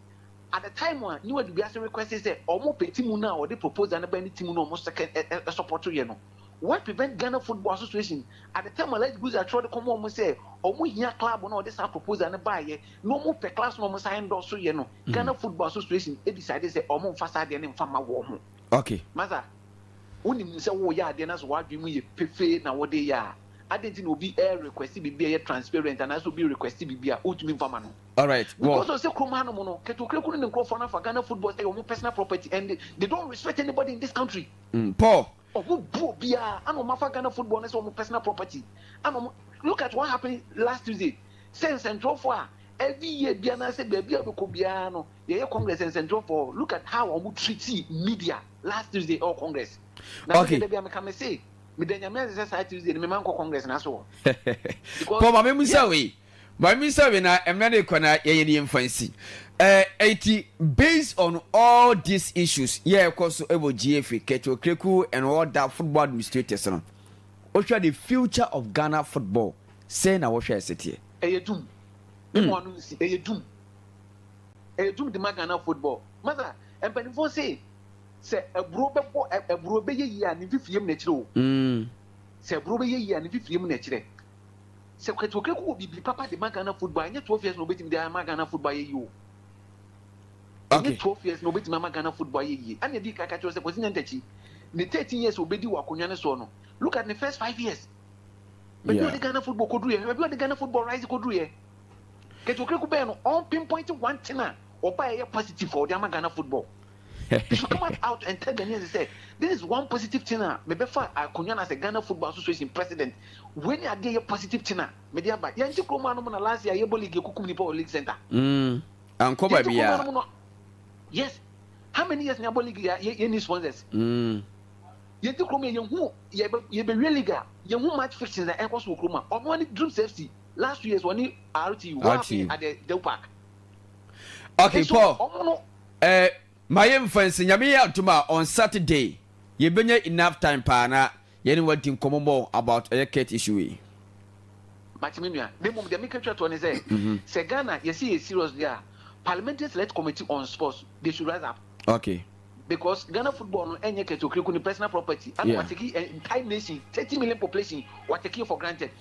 at the time a New Edubiase request sɛ ɔmo pɛ team no a ɔde proposal ne ba ne team no ɔmo second ɛ ɛ support yɛ no? What prevent Ghana Football Association at the time Alhaji Guza atwerɛ de kɔmɔ ɔmo sɛ ɔmo hia club no a ɔde saa proposal ne baayɛ na ɔmo pɛ clubs na ɔmo san endorse yɛ no, Ghana Football Association e decide sɛ ɔmo nfa saa adeɛ ne nfa ma wɔn mo? Masa, wonim sɛ woyɛ adeɛ na so wadwene mu yɛ pefee na wɔde yɛ a, adeɛ nti na obi ɛ request biribi a ɛyɛ transparent anaasɛ obi request biribi a wotumi nfa ma no? All right. Well, because of sɛ kurom hanom no, Kurt Okraku ne nkurɔfoɔ no afa Ghana football sɛ ɛyɛ ɔmo personal property and they don't respect anybody in this country. Paul. Ɔmo bu obiara ana ɔmo afa Ghana football no sɛ ɔmo personal property ana ɔmo. Look at what happened last Tuesday, sɛ nsɛntwerɛfoɔ a every year bia na sɛ baabi a bɛkɔ biara no yɛyɛ Congress nsɛntwerɛfoɔ, look at how ɔmo treat media last Tuesday ɛwɔ Congress na dabi a meka me se meda Nyame ase sɛ saa Tuesday no mema nkɔ Congress na so wɔ. Paul, maame musa wei, maame musa wei, na mmerɛ de kɔ na yɛyɛ ne yɛmfa nsi eti based on all these issues yɛ ɛkɔ so ɛwɔ GFA, Kurt Okraku and all that football administrators no, wohwɛ the future of Ghana football sɛn na wɔhwɛ ɛsɛ teɛ? Ɛyɛ dum ne mu ano nsi, ɛyɛ dum, ɛyɛ dum de ma Ghana football. Masa, mpanimfoɔ se sɛ aburo bɛbɔ aburo bɛyɛ yie a, ne mfifie mu n'akyerɛ o. Sɛ aburo bɛyɛ yie a, ne mfifie mu n'akyerɛ. Sɛ Kurt Okraku wɔ biribi papa de ma Ghana football, ɛnyɛ 12 years na obetumi de ama Ghana football ayɛ yie o. Ɛnyɛ 12 years na obetumi ama Ghana football ayɛ yie. Ɛna ebi kaka kyerɛ sɛ Kwasi Nyantakyi ne 13 years obedi wɔ akonnwa ne soɔ no, look at ne first 5 years, baabi ɔde Ghana football koduru yɛ, baabi ɔde Ghana football rise koduru yɛ. Kurt Okraku bɛyɛ no, ɔn pinpoint one thing a ɔba yɛ positive for ɔde ama Ghana football. He should come out and tell Ghanaians sɛ this is one positive thing a mebɛfa akonnwa no as a Ghana Football Association president. Wei ne adeɛ yɛ positive thing a mede aba. Yɛnte kurom anom na last year yɛbɔ league yɛkukum nipa wɔ league center. Ankɔ Yɛnte kurom baabiara. anom no. Yes. How many years na yɛabɔ league yɛ yɛnni sponsors? Yɛnte kurom yɛ yɛnhu yɛbɛwie league a yɛnhu match fixings a ɛkɔ so wɔ kurom a ɔno ne Dreams FC last 2 years wɔne RTU. What happened at the Deu Park? Okay, So, Paul. ɔmo no Ma yɛmfa nsi Nyame yɛ adom a on Saturday yɛbɛnya enough time paa na yɛne wo adi nkɔmmɔ more about ɛyɛ Kurt issue yi. Mate me nua. Na mmom deɛ meka twa toɔ ne sɛ, sɛ Ghana yɛse yɛ serious deɛ a, Parliamentary Select Committee on Sports, they should rise up. Because Ghana football no ɛnyɛ Kurt Okraku ne personal property. Ana watake entire nation, 30 million population, watake for granted.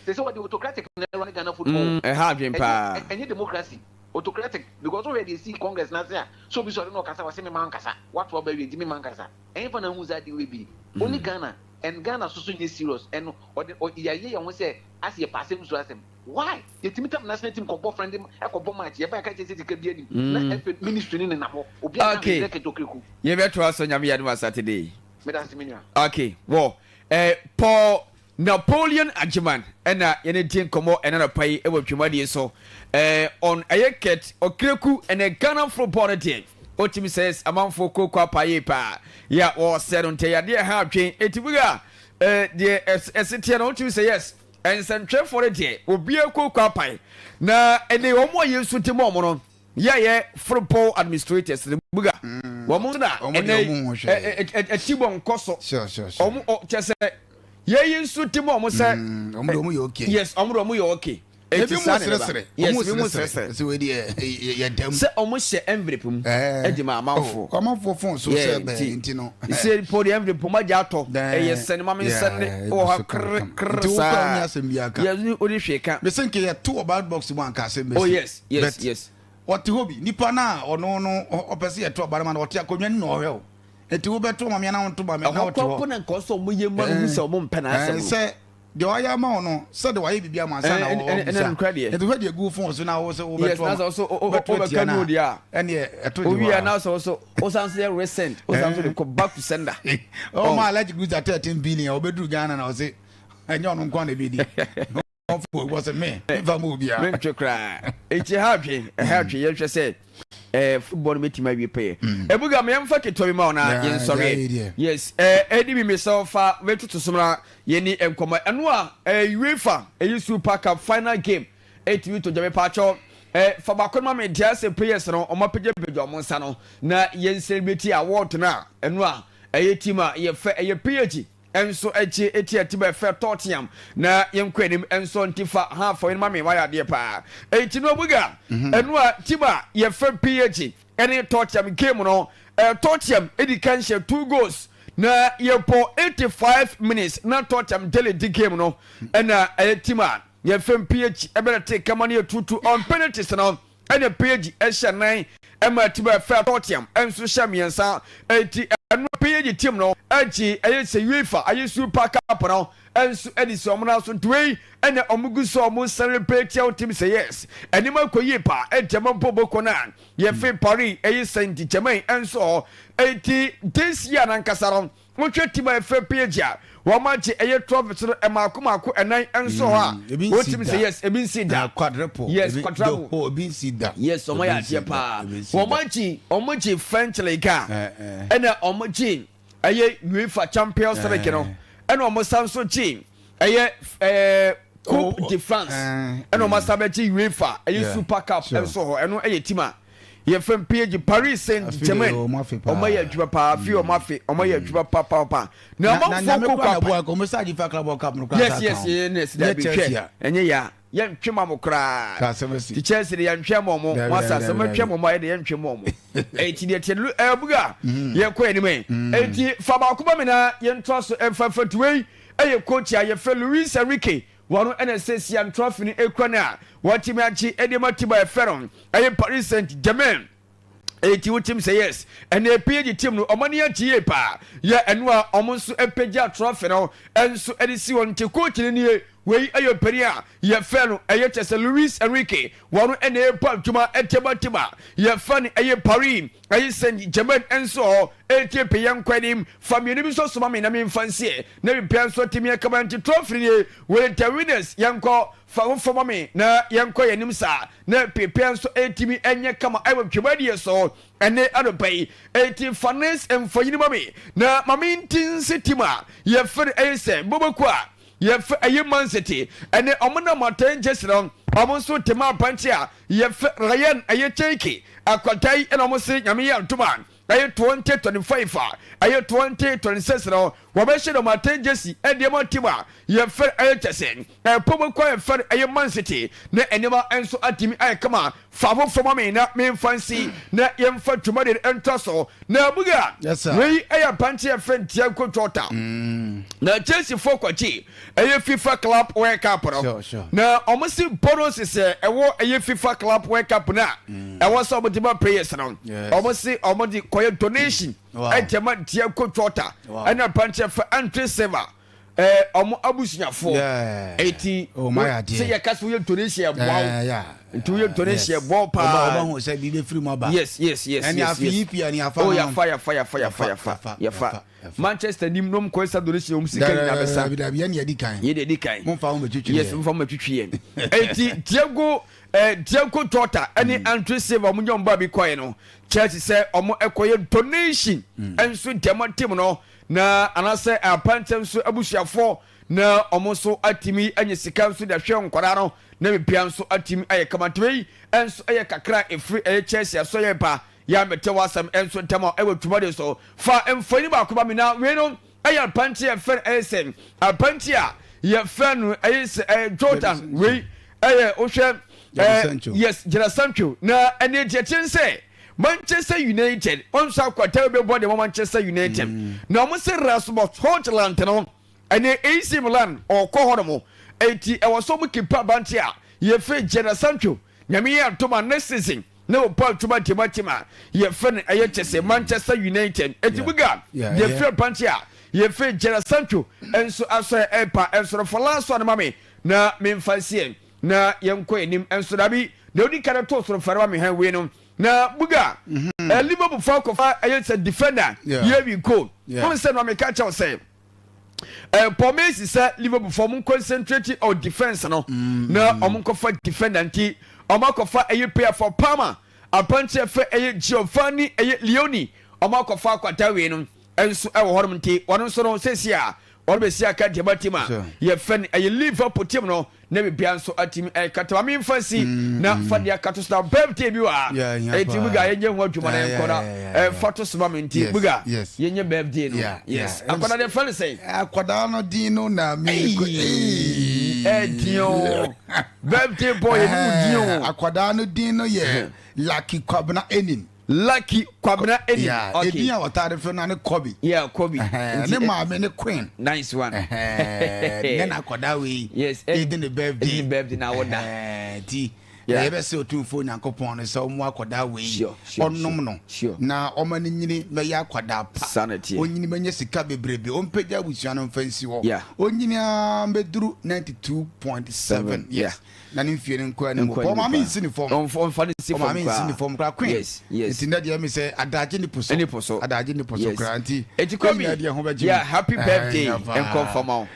Sɛ sɛ wɔde autocratic na ɛrun Ghana football. Ɛha adwen paa. Ɛnyɛ democracy. Autocratic because wohwɛ deɛ ɛsi Congress no ase a, sɛ obi sɔre na ɔkasa wɔse mema nkasa, wato aba awie nti mema nkasa. Ɛhefa na ahu saa adeɛ wei bi? Only Ghana, and Ghana so so nyɛ serious, and ɔde yɛayɛ yɛn ho sɛ ase yɛpɛ asɛm suro asɛm. Why? Yɛtumi tam national team kɔbɔ friendly ɛkɔbɔ match, yɛba yɛka kyerɛ sɛ sika bi anim na ɛfɛ ministry ne nenam hɔ. Obi aka hwee sɛ Kurt Okraku. Yɛbɛtoa so Nyame yɛ adom a Saturday. Meda ase me nua. Okay, wɔ Paul Napoleon Agyeman na yɛne di nkɔmmɔ ɛna anɔpa yi wɔ dwumadie so on ɛyɛ Kurt Okraku ɛnɛ Ghana football no deɛ ɔtumi sɛ amanfoɔ kooko apa yie paa yɛ a wɔsɛ no ntɛ yadeɛ ha adwen ɛti bi a deɛ ɛseteɛ no ɔtumi sɛ yes nsɛntwerɛfoɔ no deɛ obiara kooko apae na ɛnɛ wɔn a yɛn nso ti mɔ wɔn no Yɛyɛ football administrators no buga wɔn nso na ɛnɛ ɛti bɔ nkɔ so wɔn kyɛ sɛ yɛyi nso ti mu wɔn sɛ wɔn de wɔn yɛ okay yes wɔn de wɔn yɛ okay ebi mu seresere yes ebi mu seresere sɛ wei deɛ yɛ dɛm sɛ wɔn hyɛ envelope mu ɛdi ma amanfo amanfo fon so sɛ bɛn nti no sɛ po de envelope mo agya atɔ ɛyɛ sɛne ma me nsɛne wɔ ha kere kere saa yɛ o de hwee ka mese nke yɛ to wɔ ballot box mu anka asɛm bɛsi oh yes yes yes Ɔte hɔ bi. Nipa no a ɔno no ɔpɛ sɛ yɛto aba no ma no, ɔte akonnwa no na ɔhwɛ wo. Nti wobɛto ma me anaa wonto ma me na Ɛhɔ wote koraa hɔ. mpo na nka ɔsɛ ɔmo yɛ ma no hu sɛ ɔmo mpɛ n'asɛm no. Sɛ deɛ wayɛ ama wo no, sɛ deɛ wayɛ biribi ama ansa na Ɛne wɔbisa. nokorɛ deɛ. Nti hwɛ deɛ egu wo phone so na wo sɛ Yes, wobɛto na ama sɛ ɔso wobɛto atia wobɛka no no a, deɛ a. ɛneɛ ɛto gye Owie hɔ a ara. na sɛ ɔso wosan so yɛ resend, wosan so de kɔ back to sender. Ɔma Alhaji Guza 13 billion, ɔbɛduru Ghana na ɔse ɛnyɛ ɔno nko ara na ɛbɛdi. Mentwe koraa. Enti ɛha adwen, ɛha adwen. Yɛnhwɛ sɛ eh, football no bɛtumi awie pɛyɛ. Ebuga ma yɛmfa ketewa bi ma wo na yɛnsɔre. Yes, eh, ɛdi bi mesɛ fa bɛtoto so na yɛni nkɔmmɔ. Ɛno a eh, UEFA ɛyi Super Cup final game ɛtumi to gya mepaakyɛw. Eh, fa baako no ma me deɛ sɛ players no ɔmo apagyapagya ɔmo nsa no na yɛn celebrate award no a ɛno a ɛyɛ team a yɛfɛ ɛyɛ PSG Nso akyi eti ati bɛ fɛ Tottenham na yɛnkɔ anim nso nti fa ha fa wei ma me wayɛ adeɛ paa eti no abuga ɛno a team a yɛfɛ PSG ɛne Tottenham game no Tottenham edi kan hyɛ 2 goals na yɛbɔ 85 minutes na Tottenham dele di game no ɛna ɛyɛ team a yɛfɛ PSG ɛbɛrɛ te kama no yɛ tutu on penalties no Ɛna Page hyɛ nan ɛma team a ɛfɛ Tottenham nso hyɛ mmiɛnsa. Enti ɛno Page team no gye ɛyɛ sɛ UEFA ayɛ Super Cup no nso de si wɔn nan so. Nti wei ɛna wɔn gu so a wɔn celebrate a wɔtim sɛ yes nneɛma kɔ yie paa. Enti ɛma mpo boko no a yɛfe Paris ɛyɛ Saint Germain nso hɔ. Enti this year nankasa no Wohwɛ team a yɛfrɛ PSG a, wɔn agye ɛyɛ trophies no mmaako mmaako ɛnan nso hɔ a, Ebi nsi wotumi da. sɛ yes, ebi nsi da. Na quadruple. Yes, Ebi, quadruple. the whole, ebi nsi da. Yes, wɔn Ebi ayɛ nsi adeɛ da. paa. Ebi nsi Wɔn da. agye, wɔn gye French League a, Eh, eh. ɛna wɔn gye ɛyɛ UEFA Champions League no, Eh. ɛna wɔn san so gye ɛyɛ ɛɛ Coupe Oh, de France, eh, ɛna wɔn asan bɛgye UEFA ɛyɛ Yeah, Super Cup sure. nso hɔ. Ɛno ɛyɛ team a yɛfrɛ no PSG Paris Saint Germain ɔmo ayɛ adwuma paa fi ɔmo afe ɔmo ayɛ adwuma papaapa na ɔmanfoɔ kɔ kɔ apa yes yes yes dabi hwɛ ɛnyɛ ya yɛntwe ma mo koraa ti Chelsea de yɛntwe ma ɔmo mo asa sɛ mɛtwe ma ɔmo ayɛ de yɛntwe ma ɔmo eti deɛ tiɛ no ɛbuga yɛkɔ anim yi eti fa baako ba mi na yɛntoa so ɛnfa nfa tuwei ɛyɛ coach a yɛfrɛ Luis Enrique. Wɔn na seesei a trophy no kura no a wɔatumi agye de ama team a yɛfrɛ no ɛyɛ Paris Saint Germain. Eti wo team sɛ yes ɛnna PSG team no wɔn ani agye yie paa yɛ ɛno a wɔn nso apagya trophy no nso de si wɔn nti coach no nie. Wei yɛ ɔpanin a yɛfrɛ no ɛyɛ kyɛ sɛ Luis Enrique, wɔn na ɛrebɔ adwuma ɛde team a yɛfrɛ no ɛyɛ Paris ɛyɛ Saint Germain nso hɔ. Ɛretie pii yɛnkɔ anim, fa mmienu bi nso soma me na memfa nsie na biribiara nso atumi akama. Nti trophy nie, wei the winners, yɛnkɔ fa foforɔ ma me na yɛnkɔ yɛn anim saa na biribiara nso ɛtumi ɛnyɛ kama ɛwɔ dwumadie so ɛne anɔpa yi. Enti fa ne mfonini ma me na ma me nti nse team a yɛfrɛ no ɛyɛ sɛ Boboko a yɛfrɛ ɛyɛ Man City ɛne ɔmo nam atɛn gyesi no ɔmo nso te ma aberanteɛ a yɛfrɛ Ryan ɛyɛ Cherki akwadaa yi ɛna ɔmo se Nyame yɛ adom a ɛyɛ 2025 a ɛyɛ 2026 no wɔbɛhyɛ no atɛn gyesi ɛde ama team a yɛfrɛ ɛyɛ kyɛsɛ ɛpɔ kɔ a yɛfrɛ no ɛyɛ Man City na nneɛma nso atumi ayɛ kama. Fa foforɔ ma me na memfa nsi na yɛmfa dwumadie no ntoa so. Na Buga, Yes, sir. wei ɛyɛ aberanteɛ a yɛfrɛ no Thiago Jota. Na Chelsea foɔ kɔgye ɛyɛ FIFA Club World Cup no. Sure. Na wɔn si bonus sɛ ɛwɔ ɛyɛ FIFA Club World Cup no a ɛwɔ sɛ wɔn de ma players no. Wɔn si wɔn de kɔyɛ donation ɛde ma Thiago Jota ɛne aberanteɛ fɛ Andre Silva. Ɔmo abusuafoɔ. Eti oh, sɛ yɛka sɛ woyɛ donation ɛboa wo nti woyɛ donation ɛboa wo paa. Ɔba hu sɛ biribi firi mu aba. Yes. Ɛne afi yi pia ne afa no. Oh, yafa yafa yafa yafa yafa yafa. Manchester nim nom kɔ ɛsa donation wɔn sika nyinaa bɛsa. Dabi dabi, yɛn ni yɛdi kan. Yɛn ni yɛdi kan. Mo nfa wɔn bɛ twitwi yɛn. Yes, mo nfa wɔn bɛ twitwi yɛn. Eti Diego Jota ɛne Andre Silva wɔn nyɛ wɔn ba bi kɔɛ no, Chelsea sɛ wɔn ɛkɔyɛ donation ɛnso dɛm team no. Na anaasɛ apankyɛ nso abusuafoɔ na wɔn nso atumi anya sika nso de ahwɛ nkwadaa no na biribiara nso atumi ayɛ kama. Nti wei nso yɛ kakra a ɛfiri ɛyɛ Chelsea asɔyɛ ba yɛ a mete w'asɛm nso ntɛm a ɛwɔ dwumadie so. Fa mfonin baako ma me na wei no ɛyɛ aberanteɛ a yɛfrɛ no ɛyɛ sɛ aberanteɛ a yɛfrɛ no ɛyɛ sɛ ɛyɛ Jordan, wei ɛyɛ wohwɛ ɛɛ yes Jadon Sancho, na ɛne deɛ kyɛn sɛ Manchester United ɔnso akwata bɛbɔ de ma Manchester United na wɔn sɛ Rasmus Hojlund no ɛne AC Milan ɔkɔ hɔ nom, eti ɛwɔ so wɔn keeper abante a yɛfrɛ Jadon Sancho. Nyame yɛ adom a next season na wɔbɔ adwuma de ma team a yɛfrɛ no ɛyɛ kyɛ sɛ Manchester United. Eti buga yɛfrɛ abante a yɛfrɛ Jadon Sancho nso asɔ ɛpa nso no fa last one ma me na memfa nsiɛ na yɛnkɔ anim nso. Dabi na odi kan to soro fɛrɛ ma me hɛn wei no na buga Liverpool fa kɔfa ɛyɛ sɛ defender. Here we go. Wɔn sɛ na meka kyɛw sɛ Paul Mason sɛ Liverpool fɔ ɔmo concentrate on defence no na ɔmo nkɔfa defender, nti ɔmo akɔfa ɛyɛ player for Parma aberanteɛ fɛ ɛyɛ Giovanni ɛyɛ Leoni. Ɔmo akɔfa akwata wei no nso ɛwɔ hɔnom, nti wɔn nso no sɛsi a wɔn bɛsi aka deɛ team a yɛfɛ no ɛyɛ Liverpool team no na biribiara nso atumi ɛkata. Maame nfa si na fa deɛ akato so na birthday bi wɔ ha, eti buga yɛnyɛ ho adwuma na yɛnkɔ na ɛfa to so ma mi. Nti buga yɛnyɛ birthday no. Yes, akwadaa deɛ fɛn sɛn? Akwadaa no din no na mi. Ɛdin o, birthday boy yɛ ni mu din o. Akwadaa no din no yɛ Lucky Kwabena Enin. Lucky Kwabena Enin. Okay. Edin a wɔtaa de frɛ no ne Kobe. Yeah, Kobe. Ne maame ne Queen. Nice one. Ne na akwadaa wei. Yes. Edi ne birthday. Edi ne birthday na awoda. Ti yɛbɛsɛ Otumfoɔ Nyankopɔn no sɛ ɔmo akwadaa wei ɔnom no na ɔma no nyini mɛyɛ akwadaa pa. Onyini mɛnyɛ sika bebrebe, ɔmpagya abusua no mfa nsi hɔ. Onyini ara mbɛduru 92.7 yes. Na ne mfie no nkɔ anim. Ɔmaame nsi ne fam. Ɔmfa ne si fam koraa. Ɔmaame nsi ne fam koraa, Queen. Yes. Nti ndɛ deɛ mi sɛ adagye ne po so. Ne po so. Adagye ne po so koraa nti. Eti Kobi, yeah, happy birthday nkɔ nfama wo.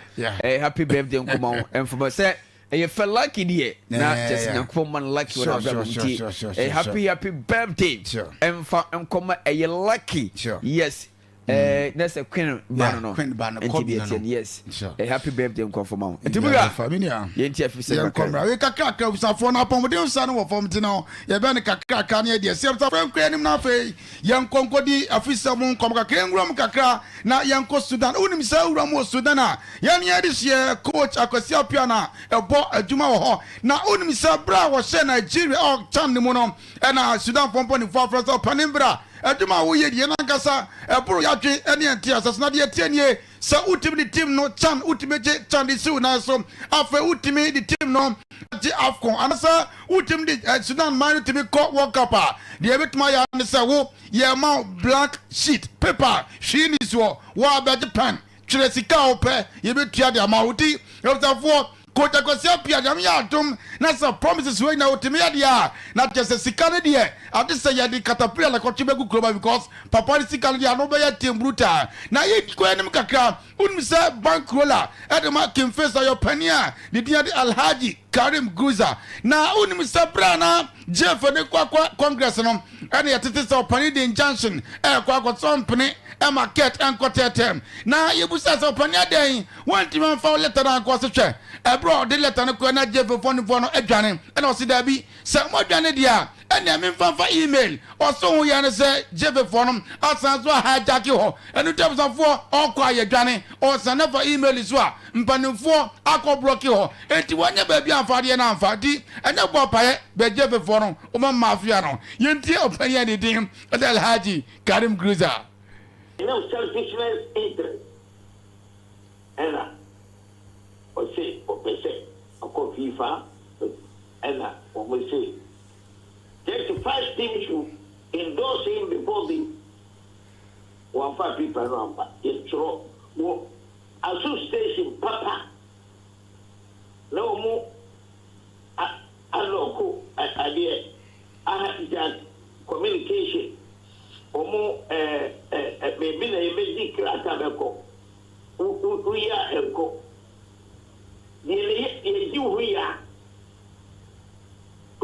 Happy birthday nkɔma wo nfama sɛ ɛyɛ fɛ lucky deɛ na kyɛ sɛ Nyankopɔn ma no lucky wɔ n'abrabɔ mu, nti happy happy birthday ɛmfa nkɔma ɛyɛ Lucky. Yes. Na sɛ Queen ba no, nti deɛ tiɛ no, yes, happy birthday nkɔfo ma wo. Nti buga yɛnti afi sɛ yɛnkɔ mmra wei kakrakra. Abusuafoɔ no apɔmuden sa no wɔ fam, nti no yɛbɛ no kakrakra ne yɛdeɛ sɛ abusuafoɔ yɛnkɔ anim no. Afei yɛnkɔ nkɔdi afisɛ mu nkɔm kakra, yɛnwura mu kakra na yɛnkɔ Sudan. Wonim sɛ wura mu wɔ Sudan a yɛne yɛde hyeɛ coach Akwasi Apia na ɛbɔ adwuma wɔ hɔ, na wonim sɛ berɛ a wɔhyɛ Nigeria ɔkyan no mu no ɛna Sudanfoɔ mpanimfoɔ afrɛ sɛ ɔpanin berɛ a adwuma a woyɛ deɛ nankasa ɛboro yɛadwe ne ɛnte asɛ so. Na deɛ tie nie, sɛ wotumi de team no chan, wotumi gye chan de siw nan so, afei wotumi de team no gye AFCON anasɛ wotumi de Sudan man no tumi kɔ World Cup a, deɛ ebɛtumi ayɛ ne sɛ wo yɛma wo blank sheet paper, hwee ni soɔ, wo abɛgye pen twerɛ sika a wopɛ yɛbɛtua de ama wo. Ti abusuafoɔ. Coach Akwasi Appiah, Nyame yɛ adom na sɛ promises wei nyinaa otumi yɛ deɛ a, na kyerɛ sɛ sika no deɛ ade sɛ yɛde caterpillar na kɔtwe bɛgu kurom ha because papa no sika no deɛ ano bɛyɛ den brutal. Na yɛnkɔ anim kakra, wonim sɛ bank roller de ma King Faisal yɛ ɔpanin a ne din de Alhaji Karim Guza. Na wonim sɛ berɛ a na Jeff ne kɔ akɔ Congress no ɛna yɛtete sɛ ɔpanin de injunction ɛrekɔ akɔsɔ mpene ɛma Kurt ɛnkɔ tɛɛtɛm. Na yɛbusa sɛ ɔpanin adɛn Wantumi amfa wo lɛta no ankɔ ɔse hwɛ, ɛberɛ a ɔde lɛta no kɔɛ na Jefefoɔ no foɔ no adwane, ɛna ɔse daabi, sɛ moadwane deɛ a, ɛneɛ memfa mfa email, ɔse ho yɛ no sɛ Jefefoɔ no asan so a hijack hɔ, ɛno nti abusuafoɔ ɔkɔ a yɛdwane, ɔsane afa email so a mpanimfoɔ akɔ blocke hɔ, enti wanya baabi amfa adeɛ no amfa, nti ɛnyɛ bɔ apaeɛ bɛ Jefefoɔ no wɔma mafia no, yɛntie ɔpanin a ne din de Alhaji Karim Griza. Ɛnam selfishness interest. Ɛna ɔse ɔpɛ sɛ ɔkɔ FIFA ɛna wɔn se 35 teams should endorse him before the wɔnfa paper no amba yɛtwerɛ wɔ association papa na wɔn a alɔko adeɛ aha jack communication wɔn ɛɛ ɛɛ baabi na yɛbɛgye krataa bɛkɔ. Wo wo wo yɛ a ɛnkɔ. Deɛ ne yɛ yɛgye wo ho yɛ a.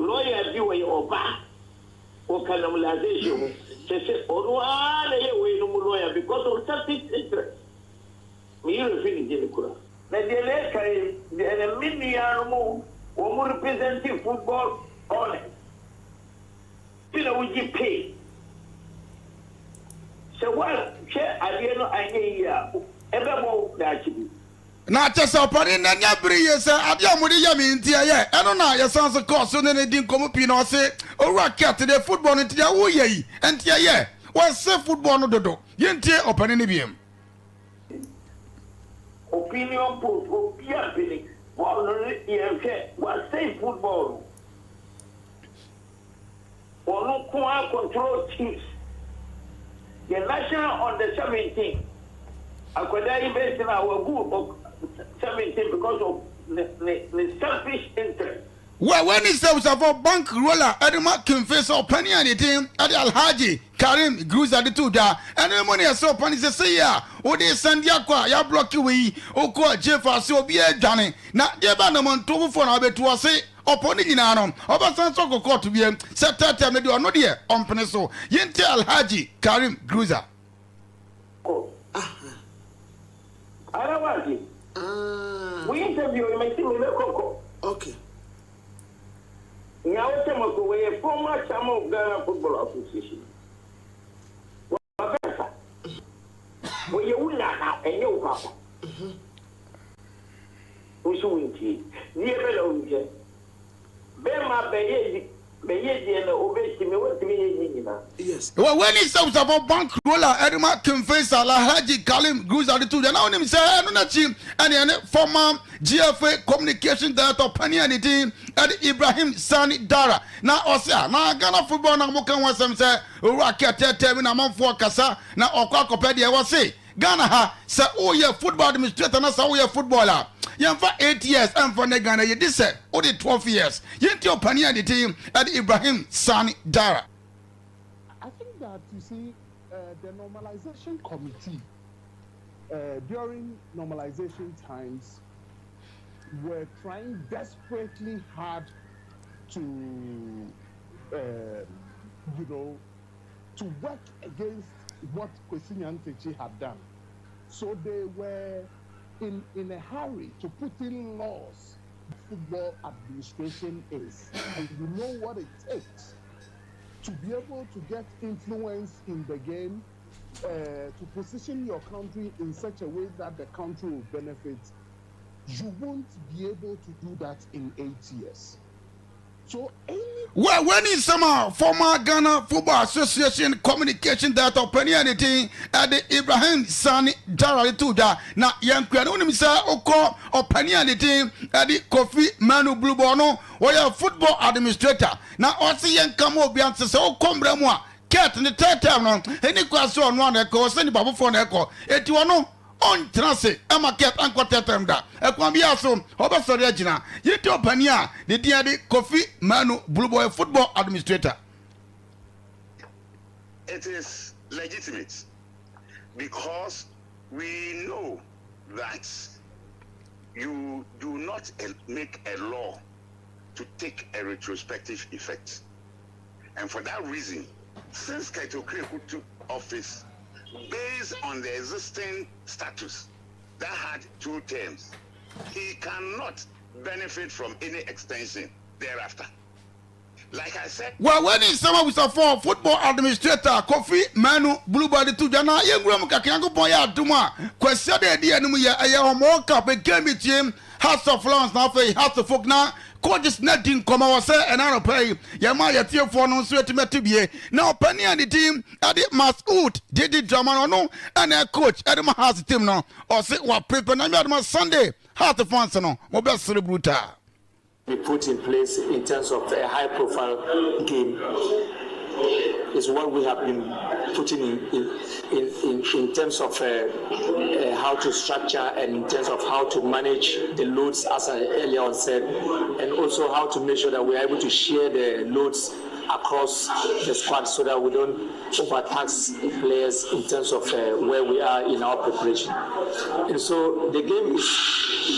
Lawyer bi wɔyɛ ɔbaa wɔka normalization ho kyɛ sɛ ɔno ara na ɛyɛ wei no mu lawyer because of selfish interest. Me yerɛ fi ne din koraa. Na deɛ na ɛka yi deɛ na me nuanom wɔn represent football owners. Bi na wogye pay. Sɛ woanhwɛ adeɛ no anyɛ yie a, ɛbɛbɔ wo daakye bi. Na kyɛ sɛ ɔpanin no ani abere yie sɛ adeɛ a mode yɛ me nti ɛyɛ. Ɛno na yɛsan nso kɔɔ so ne no di nkɔmmɔ pii na ɔse, Owura Kurt deɛ football no nti deɛ woreyɛ yi nti ɛyɛ. Wɔse football no dodo. Yɛntie ɔpanin no biom. Opinion polls obia mpene bɔɔl no ne yɛnhwɛ wasɛe football no. Ɔno nko ara control chiefs. Yɛ national under 17 akwadaa yi bɛsi na wagu 17 because of ne ne ne selfish interest. Wɔ wei ne sɛ abusuafoɔ bank roller de ma Kimfe sɛ ɔpanin a ne din de Alhaji Karim Gruza de too dwa. Ɛno mu ne ɛsɛ ɔpanin sɛ sei a wode resan de akɔ a yɛablɔke wei yi wokɔ a gye fa ase obiara adwane na deɛ ɛbɛ anammɔntuo foforɔ na wabɛtu ɔse Ɔpɔn ne nyinaa no, ɔbɛsan nso akɔ kɔɔto bio sɛ tɛɛtɛɛ no deɛ ɔno deɛ ɔmpene so. Yɛntie Alhaji Karim Gruza. Kɔ ara wante. Wo interview no mese me bɛkɔ kɔ. Okay. Nea ɔhyɛ mako wɔyɛ former chairman of Ghana Football Association. Wabɛsa. Wɔyɛ wo nana ɛnyɛ wo papa. Wo nso wontie. Deɛ bɛ na wohwehwɛ? Bɛɛma bɛyɛ bɛyɛ deɛ na obetumi wontumi nyɛ ne nyinaa. Yes. Wɔ wei ne sɛ abusuafo bank roller ɛde ma King Faisal Alhaji Kalim Gruza de to dwa na wonim sɛ ɛno n'akyi ɛne ɛne former GFA communication director panin a ne din ɛde Ibrahim Sani Dara na ɔse a na Ghana football na moka ho asɛm sɛ Owura Kɛ tɛɛtɛɛ me na amanfoɔ kasa na ɔkɔ akɔpɛ deɛ wɔse Ghana ha sɛ woyɛ football administrator na sɛ woyɛ football a yɛmfa 8 years ɛmfa nyɛ Ghana yɛdi sɛ wode 12 years yɛntie ɔpanin a ne din ɛde Ibrahim Sani Dara. I think that you see uh, the normalization committee uh, during normalization times were trying desperately hard to uh, you know, to work against what Kwesi Nyantakyi had done. So they were in, in a hurry to put in laws football administration is. And you know what it takes to be able to get influence in the game, uh, to position your country in such a way that the country will benefit. You won't be able to do that in eight years. So any. Wɔ wei ne nsɛm a former Ghana Football Association Communication Director ɔpanin a ne din de Ibrahim Sani Jara de too dwa. Na yɛn kura no wonim sɛ wokɔ ɔpanin a ne din de Kofi Manu Blubɔ no wɔyɛ football administrator na ɔse yɛnka ma obia nte sɛ wokɔ mmara mu a Kurt ne tɛɛtɛɛ no ɛni kwa sɛ ɔno a na ɛkɔ ɔsɛ nipa foforɔ na ɛkɔ eti ɔno. Ɔntena ase mma Kurt ankɔ tɛtɛm da. Ɛkwan biara so, ɔbɛsɔre agyina. Yɛntie ɔpanin a ne din de Kofi Manu Blue Boy football administrator. It is legitimate because we know that you do not make a law to take a retrospective effect. And for that reason, since Kurt Okraku took office based on the existing status that had two terms, he cannot benefit from any extension thereafter. Like I said. Wa wei ne nsɛm abusafo football administrator Kofi Manu Blue Boy de to dwa na yɛn wura mu kakra Nyankopɔn yɛ adom a Kwasiada a ɛdi anim yɛ ɛyɛ Ɔmɔɔ Cup game between Hearts of Lions na afei Hearts of Oak na coaches no adi nkɔmmɔ wɔ sɛ ɛna anɔpa yi yɛma yɛtiefoɔ no nso atumi ate bie na ɔpanin a ne din de Masoud Didi Dramani ɔno ɛna coach ɛde ma Hearts team no ɔse waprepare na nyɛ adom a Sunday Hearts fans no mobɛsere brutal. be put in place in terms of a high profile game is what we have been putting in in in, in terms of uh, uh, how to structure and in terms of how to manage the loads, as I earlier on said, and also how to make sure that we are able to share the loads across the squad so that we don't overtax players in terms of uh, where we are in our preparation. And so the game is,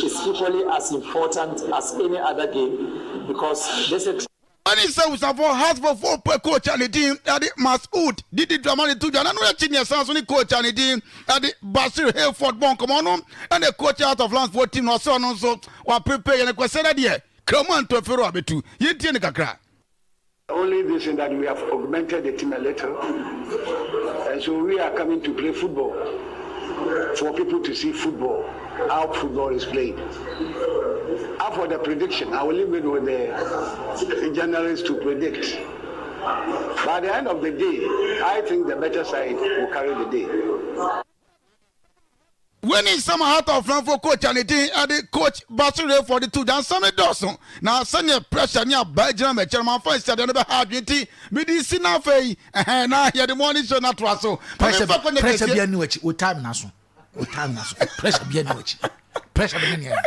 is equally as important as any other game because there's a Ɛne sɛ Wusafo Hearts-foɔ pɛ coach a ne din de Masoud Didi Dramani to dwa na no akyi neɛ san so ne coach a ne din de Bashir Hayford bɔ nkɔmmɔ no ɛne coach Heart of Lions foɔ team no ɔsɛ ɔno nso waprepare yɛn kwasɛda deɛ Kramu Antɔfero abɛtu yɛntie no kakra. Only this thing that we have augmented the team a little, and so we are coming to play football for people to see football, how football is played. As for the prediction, I will leave it with the journalists to predict. By the end of the day, I think the better side will carry the day. Wei ne nsɛm a Heart of Lions coach a ne din de Coach Basil Rayford de too dwa. Nsɛm no dɔɔso, na sɛnea pressure ne abaa gyina m'akyi no, mamfa ansi adeɛ no bɛha adwene nti, mede si na afei, ɛhɛn, na yɛde morning show no atoa so. Ma Pressure memfa kɔnyɛ pressure kɛseɛ. bia ni w'akyi wo time na so wo time na so pressure bia ni w'akyi pressure bɛ ne nea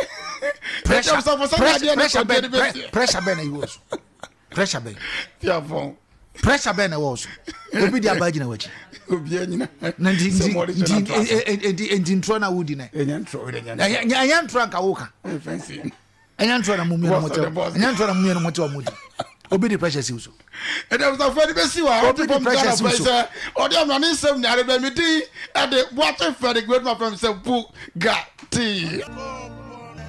pressure Ɛkyɛm sɛ fo sɛ pressure adeɛ no pressure kɔdeɛ bɛn no bɛsi. pressure bɛn na ɛwɔ so pressure bɛn Tiafɔn. pressure bɛn na ɛwɔ so obi di aba gyina w'akyi Obi anyina. Na nti Sɛ nti mo de nti hyɛ n'ato ase. nti nti ntorɔ na wodi nɛ Ɛnyɛ ntorɔ, ɛnyɛ ntorɔ. ɛnyɛ ntorɔ nka woka Ɛfɛnsi. ɛnyɛ ntorɔ na mo mmienu mo te ɛnyɛ ntorɔ na mo mmienu mo te ɔmo di obi di pressure siw so. Ɛdɛ musafo de bɛsi wa Obi ɔte di fam pressure Ghana siw pɛ so. sɛ ɔde amuna ne nsɛm nyare bɛ mi din ɛde Boakye Frederick Wedma fam sɛ bu ga tii.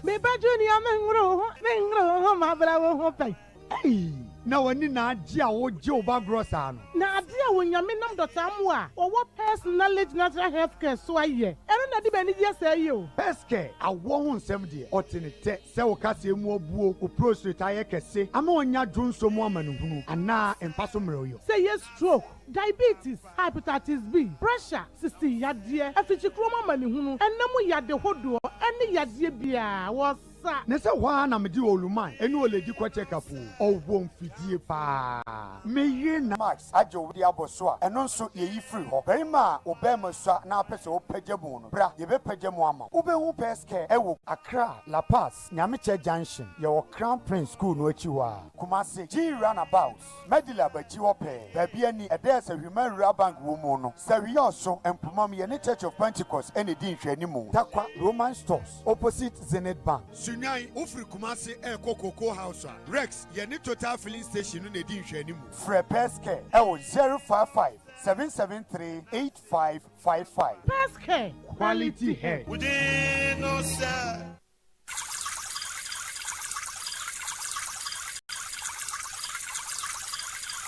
Me ba Junior me nworo wo ho me nworo wo ho ma bra wo ho pɛn. Ei! Na w'ani na agye a wogye wo ba gorɔ saa no? Na ade a Onyame nam Dɔkta Amoah a ɔwɔ Pes Knowledge Natural Health Care so ayɛ, ɛno na ɛde me anigyeɛ sɛɛ yi o. Pes Care, awɔ ho nsɛm deɛ, ɔte ne tɛ. Sɛ wo kaseɛ mu abuo, wo prostrate ayɛ kɛse ama wanya dwonsɔ mu amanehunu, anaa mpa so mmerɛwyɔ. Sɛ ɛyɛ stroke, diabetes, hepatitis B, pressure, sisi yadeɛ, afikyikurom amanehunu, ɛna mu yade hodoɔ, ɛne yadeɛ biara, wɔ sa. Ne sɛ hɔ ara na mede Oluman ne Oledi kɔ check up o, ɔwɔ mfidie paa. Me yere na. Max agye wo de abɔ so a, ɛno nso yɛyi firi hɔ. Barima a wo barima sua na apɛ sɛ wopagya mu no, bra, yɛbɛpagya mu ama wo. Wobɛhu Pɛskɛ wɔ Accra, La Paz, Nyamekyɛ Junction, yɛwɔ Crown Prince School no akyi hɔ ara. Kumasi, G Runabout, Medilab akyi hɔ pɛɛ, baabi ani ɛdɛ a Sahwiman Rural Bank wɔ mu no. Sahwi Ɔso, Mpomam, yɛne Church of Pentecost na ɛdi nhwɛanimu. Tarkwa, Roman Stores, opposite Zenith Bank. Sunyani, wofiri Kumasi rekɔ Cocoa House a, Rex, yɛne Total Filling Station no na ɛdi nhwɛanimu. Frɛ Pɛskɛ wɔ 055 773 8555. Pɛskɛ, quality hair.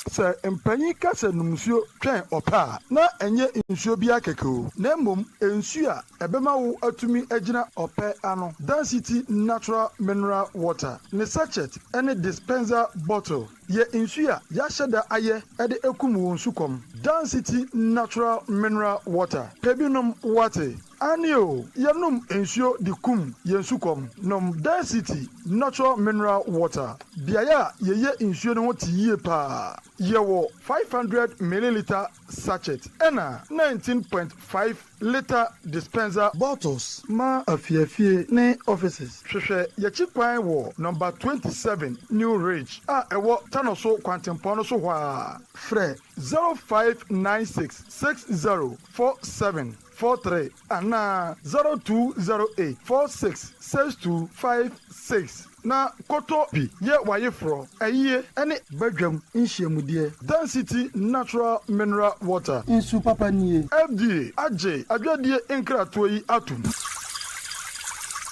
Sɛ mpanyin ka sɛ nom nsuo twɛn ɔpɛ a, na ɛnyɛ nsuo biara kɛkɛ o, na mmom nsuo a ɛbɛma wo atumi agyina ɔpɛ ano. Dan City Natural Mineral Water, ne sachet ne dispenser bottle yɛ nsuo a yɛahyɛ da ayɛ de akum wo nsukɔm. Dan City Natural Mineral Water, pɛ bi nom woate. Aane o, yɛnom nsuo de kum yɛn sukɔm. Nom Density Natural Mineral Water. Beaeɛ a yɛyɛ nsuo no ho te yie paa. Yɛwɔ 500 millilitre sachet ɛna 19.5 litre dispenser bottles ma afiafie ne offices. Hwehwɛ yɛakyi kwan wɔ Nɔmba 27 New Ridge a ɛwɔ Tanoso kwantempɔn no so hɔ ara. Frɛ 0596 60 47 43 anaa 0208 46 62 56 na kɔtɔ bi yɛ w'ayeforɔ, ayie ne badwam nhyiamudeɛ. Density Natural Mineral Water. Nsu papa nie. FDA agye adwadie nkratoɔ yi atom.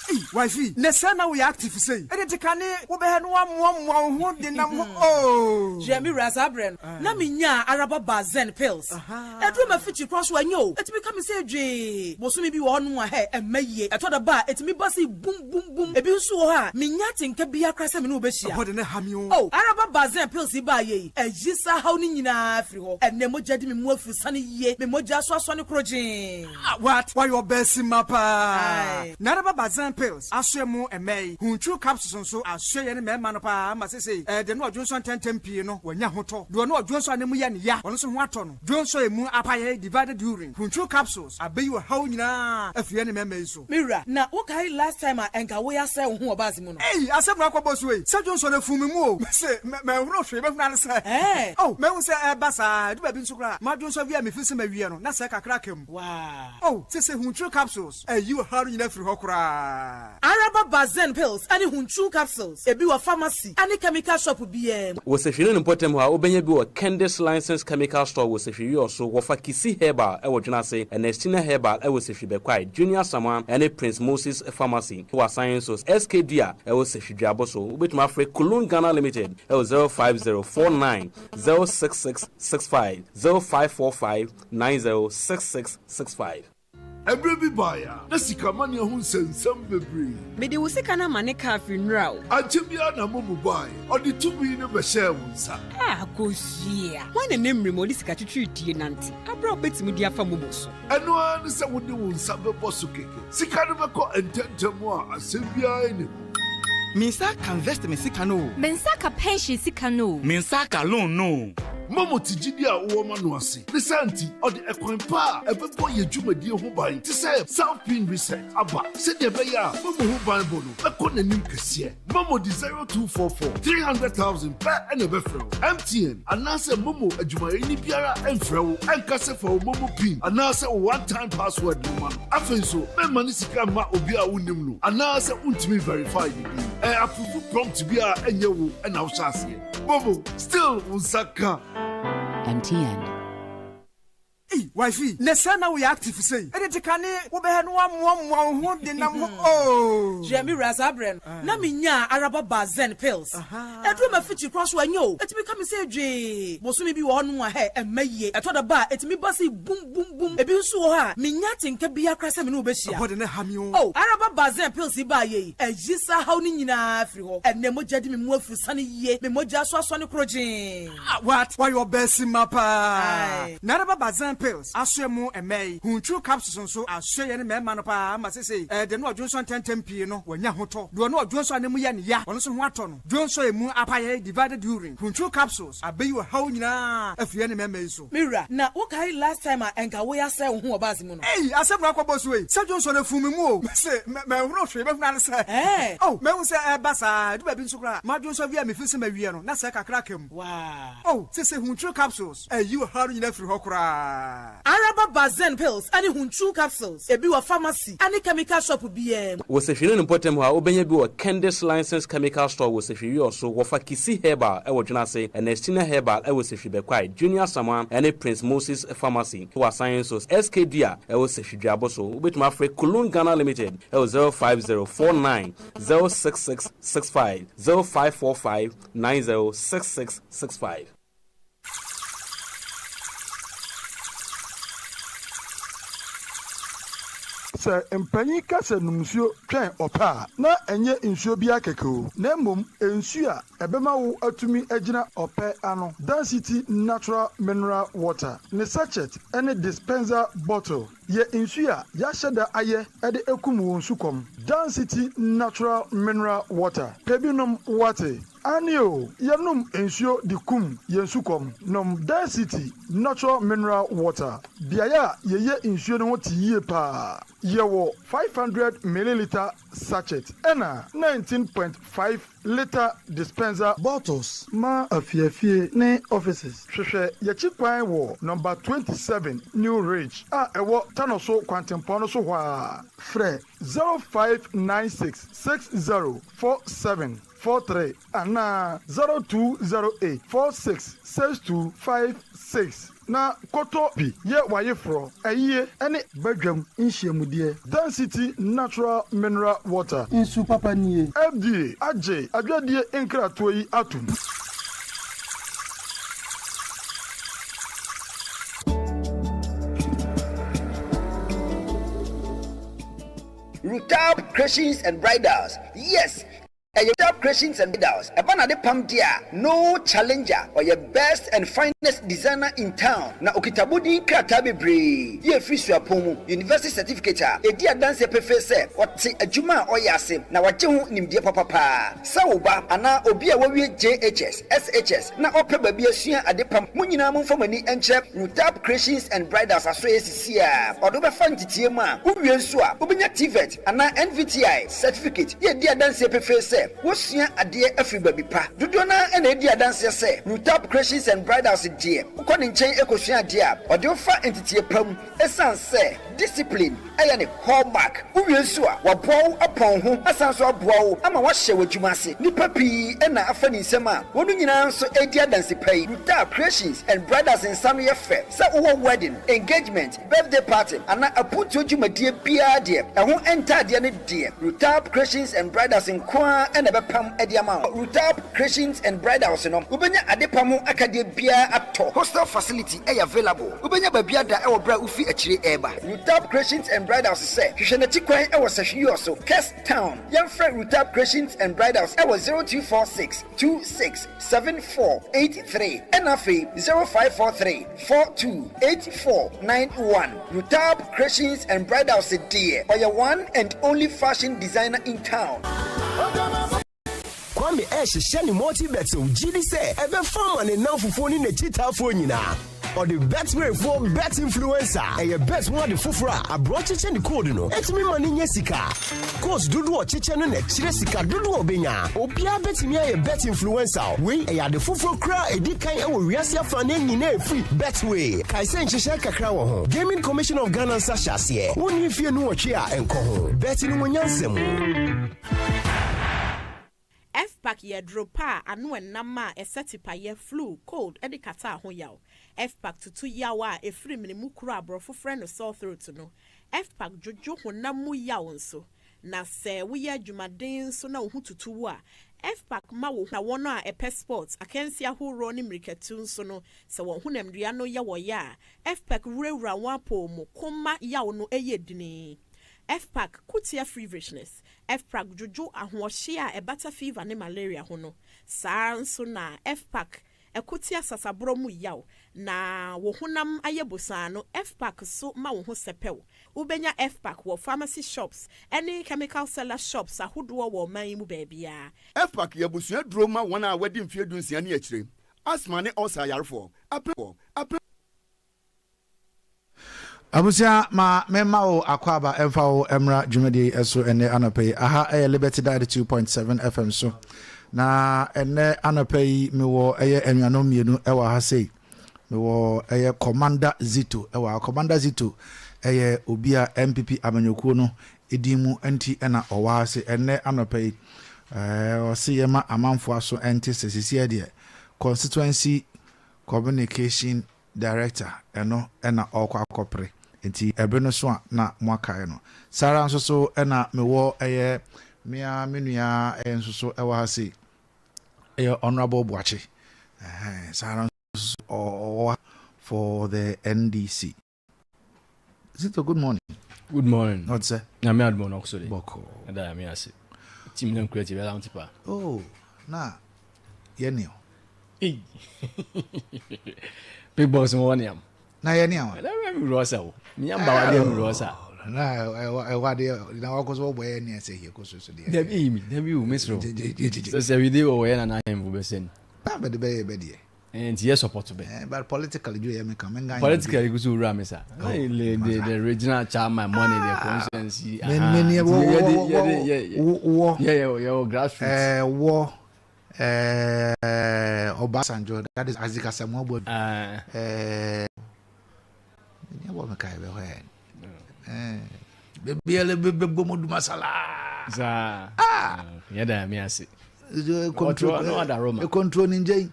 Ei wifey nɛ sɛn na woyɛ active sei ɛde te kane wobɛhɛ no woamoamoa wo ho denam ho oh. Hwɛ me wura saa berɛ no na menyaa araba bazen pills Ɛduru m'afikyiri koraa so a, ɛnyɛ o, ɛtumi ka me sɛ dwee. Bosome bi wɔ hɔnom a, hɛ, ɛmma yie. Ɛtɔ da ba a, ɛtumi ba sei bum bum bum. Ebi nso wɔ hɔ a, mennya atenka biara koraa sɛ me ne wo bɛhyia. Ɛhɔ de na ɛha me o. Oh, araba Bazen pills yi baeɛ yi, ayi saa haw no nyinaa afiri hɔ. Ɛnnɛ, mogya di me mu afurusane yie, me mogya so asɔne korɔgyee. Ah, what? Wayɛ ɔbaasimma paa. Aye. Na araba Bazen pills asoɛ mo mmaa yi. Hunturu capsules nso asoɛ yɛne mmarima no paa ma seesei ɛɛ, deɛ na ɔdwonsɔ ntɛmntɛm pii no, wanya ahotɔ. Deɛ ɔne ɔdwonsɔ a ne mu yɛ no ya, ɔno nso ho atɔ no. Dwonsɔ a emu apae, divided urine, kunturu capsules, abeyi ɔhaw nyinaa afi yɛne mmarima yi so. Me wura, na wo kae last time a ɛnka wo asɛe wo ho wɔ bus mu no? Ei, asɛm na akɔbɔ so ei, sɛ dwonsɔ no afu me mu o, mese manhunu hwee, mɛhunu ara ne sɛ, Ɛɛ. oh, mahu sɛ ɛreba saa, ɛdu baabi nso koraa a, madwonsɔ wie a mefiri sɛ mawie no, na sɛɛ kakra aka mu. Waa. Oh, sese hunturu capsules ayi ɔhaw no nyinaa afiri hɔ koraa. Araba Bazen pills ne Huntru capsules, ebi wɔ pharmacy ne chemical shop biara mu. Wɔ Sehwi ne ne mpɔtam hɔ a, wobɛnya bi wɔ Kendis Licensed Chemical Store wɔ Sehwi Wiɔso, wɔfa Kisi Herbal wɔ Dwenase, Ernestina Herbal wɔ Sehwi Bɛkwae, Junior Asamoah ne Prince Moses Pharmacy wɔ Asan nso, SK Dua wɔ Sehwi Duabo so. Wobɛtumi afrɛ Kulon Ghana Limited wɔ 050 49 066 65, 0545 90 66 65. Ɛberɛ bi baeɛ a, na sika amaneɛ ho nsɛnsɛm bebree. Mede wo sika no ama ne kaa firi nnora o. Ankyɛ biara na momo baeɛ. Ɔde tumi no bɛhyɛɛ wo nsa. Ah Akosua, hwan na ne mmerɛ mu ɔde sika twitwiridie nante aberɛ a wobɛtumi de afa momo so? Ɛno ara ne sɛ wode wo nsa bɛbɔ so kɛkɛ. Sika no bɛkɔ ntɛmntɛm a asɛm biara nni ho. Me nsa aka invest me sika no o. Me nsa aka pension sika no o. Me nsa aka loan no o. Momo te gyidi a wowɔ ma no ase. Ne saa nti, ɔde ɛkwan pa a ɛbɛbɔ yɛn dwumadie ho ban te sɛ South Pin Reset aba sɛdeɛ ɛbɛyɛ a momo ho banbɔ no bɛkɔ n'anim kɛseɛ. Momo de 0244 300,000 pɛ na ɛbɛfrɛ wo. MTN anaasɛ Momo adwumayɛni biara mfrɛ wo nka sɛ fa wo Momo pin anaasɛ wo one time password no ma no. Afei nso, mɛmma ne sika mma obi a wonnim no anaasɛ wontumi verify ne din. Ɛ approve prompt bi a ɛnyɛ wo na wohyɛ aseɛ. Momo, still wo nsa ka. MTN. Ei wifey nɛ sɛn na woyɛ active sei ɛde te kane wobɛhɛ no woamoamoa wo ho denam ho oh. Hwɛ me wura saa berɛ no na menyaa araba bazen pills Ɛduru m'afikyiri koraa so a, ɛnyɛ o, ɛtumi ka me sɛ dwee. Bosome bi wɔ hɔnom a, hɛ, ɛmma yie. Ɛtɔ da ba a, ɛtumi ba sei bum bum bum. Ebi nso wɔ hɔ a, mennya atenka biara koraa sɛ me ne wo bɛhyia. Ɛhɔ de na ɛha me o. Oh, araba Bazen pills yi baeɛ yi, ayi saa haw no nyinaa afiri hɔ. Ɛnnɛ, mogya di me mu afurusane yie. Me mogya so asɔne korɔgyee. Ah, what? Wayɛ ɔbaasimma paa. Aye. Na araba Bazen pills asoɛ mo mmaa yi. Hunturu capsules nso asoɛ yɛne mmarima no paa ma seesei ɛɛ, deɛ na ɔdwonsɔ ntɛmntɛm pii no, wanya ahotɔ. Deɛ ɔne ɔdwonsɔ a ne mu yɛ no ya, ɔno nso ho atɔ no. Dwonsɔ a emu apae, divided urine, kunturu capsules, abeyi ɔhaw nyinaa afi yɛne mmarima yi so. Me wura, na wo kae last time a ɛnka wo asɛe wo ho wɔ bus mu no? Ei, asɛm na akɔbɔ so ei, sɛ dwonsɔ no afu me mu o, mese manhunu hwee, mɛhunu ara ne sɛ, Ɛɛ. oh, mahu sɛ ɛreba saa, ɛdu baabi nso koraa a, madwonsɔ awie a mefeel sɛ mawie no, na sɛɛ kakra aka mu. Waa. Oh, sese hunturu capsules ayi ɔhaw no nyinaa afiri hɔ koraa. Araba Bazen pills ne Huntru capsules, ebi wɔ pharmacy ne chemical shop biara mu. Wɔ Sehwi ne ne mpɔtam hɔ a, wobɛnya bi wɔ Kendis Licensed Chemical Store wɔ Sehwi Wiɔso, wɔfa Kisi Herbal wɔ Dwenase, Ernestina Herbal wɔ Sehwi Bɛkwae, Junior Asamoah ne Prince Moses Pharmacy wɔ Asan nso, SK Dua wɔ Sehwi Duabo so. Wobɛtumi afrɛ Kulon Ghana Limited wɔ 050 49 066 65, 0545 90 66 65. Sɛ mpanyin ka sɛ nom nsuo twɛn ɔpɛ a, na ɛnyɛ nsuo biara kɛkɛ o, na mmom nsuo a ɛbɛma wo atumi agyina ɔpɛ ano. Dan City Natural Mineral Water, ne sachet ne dispenser bottle yɛ nsuo a yɛahyɛ da ayɛ de akum wo nsukɔm. Dan City Natural Mineral Water, pɛ bi nom woate? Aane o, yɛnom nsuo de kum yɛn sukɔm. Nom Dan City Natural Mineral Water. Beaeɛ a yɛyɛ nsuo no ho te yie paa. Yɛwɔ 500 millilitre sachet ɛna 19.5 litre dispenser bottles ma afiafie ne offices. Hwehwɛ yɛakyi kwan wɔ Number 27 New Ridge a ɛwɔ Tanoso kwantempɔn no so hɔ ara. Frɛ 0596 60 47 43 anaa 0208 46 62 56 na kɔtɔ bi yɛ w'ayeforɔ, ayie ne badwam nhyiamudeɛ. Dan City Natural Mineral Water. Nsu papa nie. FDA agye adwadie nkratoɔ yi atom. Rutab Creations and Bridals, Yes! Ɛyɛ Rutab Creations and Bridals, ɛba n'ade pam deɛ a, no challenger, ɔyɛ best and finest designer in town, na ɔkita abodin krataa bebree yi a ɛfiri suapɔn mu, university certificate a ɛdi adanseɛ pefee sɛ ɔte adwuma a ɔyɛ ase na wagye ho nimdeɛ papa paa. Sɛ wo ba anaa obi a wawie JHS, SHS na ɔpɛ baabi asua adepam, mo nyinaa momfa mo ani nkyerɛ Rutab Creations and Bridals asoɛeɛ sisi a ɔde wo bɛfa nteteɛ mu a wowie nso a wobɛnya TVET anaa NVTI certificate de adi adanseɛ pefee sɛ woasua adeɛ afiri baabi pa. Dodoɔ no ara na ɛdi adanseɛ sɛ Rutab Creations and Bridals deɛ wokɔ ne nkyɛn kɔsua adeɛ a ɔde wo fa nteteɛ pa mu ɛsiane sɛ discipline yɛ ne hallmark. Wowie nso a, waboa wo apɔn ho asan nso aboa wo ama woahyɛ w'adwuma ase. Nnipa pii na afa ne nsam a wɔn nyinaa nso redi adanse pa yi. Rutab Creations and Bridals nsa no yɛ fɛ. Sɛ wowɔ wedding, engagement, birthday party anaa apontoɔ dwumadie biara deɛ, ɛho ntaadeɛ no deɛ, Rutab Creations and Bridals nko ara na ɛbɛpam de ama wo. Rutab Creations and Bridals no, wobɛnya adepam ho akadeɛ biara atɔ. Hostel facility yɛ available. Wobɛnya baabi ada wɔ berɛ a wofi akyire reba. Rutab Creations and Bridals sɛ, hwehwɛ n'akyi kwan wɔ Sahwi so, Kes Town. Yɛmfrɛ Rutab Creations and Bridals wɔ 0246 26 74 83 ɛna afei 0543 42 84 91. Rutab Creations and Bridals deɛ, ɔyɛ one and only fashion designer in town. Kwame rehyehyɛ ne multibet o gye di sɛ ɛbɛfa ama ne nnamfofoɔ ne n'akyitaafoɔ nyinaa. Ɔde Betwayfoɔ Bet Influencer, ɛyɛ bet ho ade foforɔ a aberɛ ɔkyekyɛ ne code no, ɛtumi ma no nya sika. Codes dodoɔ ɔkyekyɛ no na ɛkyerɛ sika dodoɔ ɔbɛnya. Obiara bɛtumi ayɛ Bet Influencer. Wei ɛyɛ ade foforɔ koraa a ɛdi kan wɔ wiase afanan nyinaa ɛfiri Betway. Kae sɛ nhyehyɛe kakra wɔ ho. Gaming Commission of Ghana nsa hyɛ aseɛ. Wonni mfeɛ nuwɔtwe a ɛnkɔ ho. Bet no wɔ nyansa mu. Fpac yɛ aduro pa a ano ɛnam a ɛsɛ tipayɛ, flu, cold, ne catarrh ho yaw. Fpac tutu yaw a ɛfiri mene mu kuro a aborɔfo frɛ no sore throat no. Fpac dwodwo honam mu yaw nso. Na sɛ woyɛ adwumaden nso na wo ho tutu wo a, Fpac ma wo Na wɔn a ɛpɛ sports, akansi ahoroɔ ne mmirikatu nso no, sɛ wɔn honamdua no yɛ wɔ ya a, Fpac wurawura wɔn apɔw mu ko ma yaw no yɛ dini. Fpac ko tia feverishness. Fprac dwodwo ahoɔhye a ɛbata fever ne malaria ho no. Saa ara nso na Fpac ko tia sasaborɔ mu yaw, na wo honam ayɛ bosaa no, Fpac so ma wo ho sɛpɛw. Wobɛnya Fpac wɔ pharmacy shops ne chemical seller shops ahodoɔ wɔ ɔman yi mu baabiara. Fpac yɛ abusua duro ma wɔn a wɔadi mfeɛ dunsia ne akyire, asthma ne ulcer ayarefoɔ, apemfoɔ, apem. Abusua ma memma wo akwaaba ɛmfa wo mmra dwumadie yi so ɛnnɛ anɔpa yi. Aha ɛyɛ Liberty 92.7 FM so. Na ɛnnɛ anɔpa yi mewɔ ɛyɛ anuanom mmienu ɛwɔ ha sei. Mewɔ ɛyɛ Commander Zito ɛwɔ ha. Commander Zito ɛyɛ obi a NPP amanyɔkuo no edin mu nti ɛna ɔwɔ ha se ɛnnɛ anɔpa yi. Ɛɛ ɔse yɛma amanfoɔ aso ɛnte sɛ sisi ɛdeɛ constituency communication Director, ɛno na ɔrekɔ akɔpere, nti ɛbere no so a na moakae no. Saa ara nso so na mewɔ ɛyɛ me ara me nua ɛyɛ nso so ɛwɔ ha sei, ɛyɛ Honourable Boakye, ɛhɛn, saa ara nso so ɔwɔ ha for the NDC. Zito, good morning. Good morning. Not sɛ. Nyame adom ɔno ɔkɔ so de. Bɔkɔ. Ɛda Nyame ase. Team na nkura ti bɛla nti pa. Oh, na yɛ ne o. Ei. Big boss mo wɔ ne am. Na yɛ ne am. Ɛda bɛ mi rɔsa o. Mi yam ba wa de mi rɔsa. Na ɛwɔ adeɛ na wakɔ so wɔbɔ yɛ ne ɛsɛ yɛ kɔ so so deɛ. Dabi mi dabi o mesro. Sɛ sɛ wide wɔ yɛ nana ahemfo bɛsɛ ni. Na bɛde bɛyɛ bɛ deɛ. Eh, nti yɛ support bɛ. Eh, but politically dwo yɛ me ka me ngan. Politically ko so wura me sa. Oh, the the regional chairman money the ah. constituency. Me me ne wo wo wo wo. Yeah yeah yeah grassroots. Eh wo eh Obasanjo that is Isaac Asamoah Boadu. Ah. Eh ne wo me ka be hɔ eh. Eh bebi ele bebe bomo duma sala. Sa. Ah. Yeah da me ase. Control no control ni njei.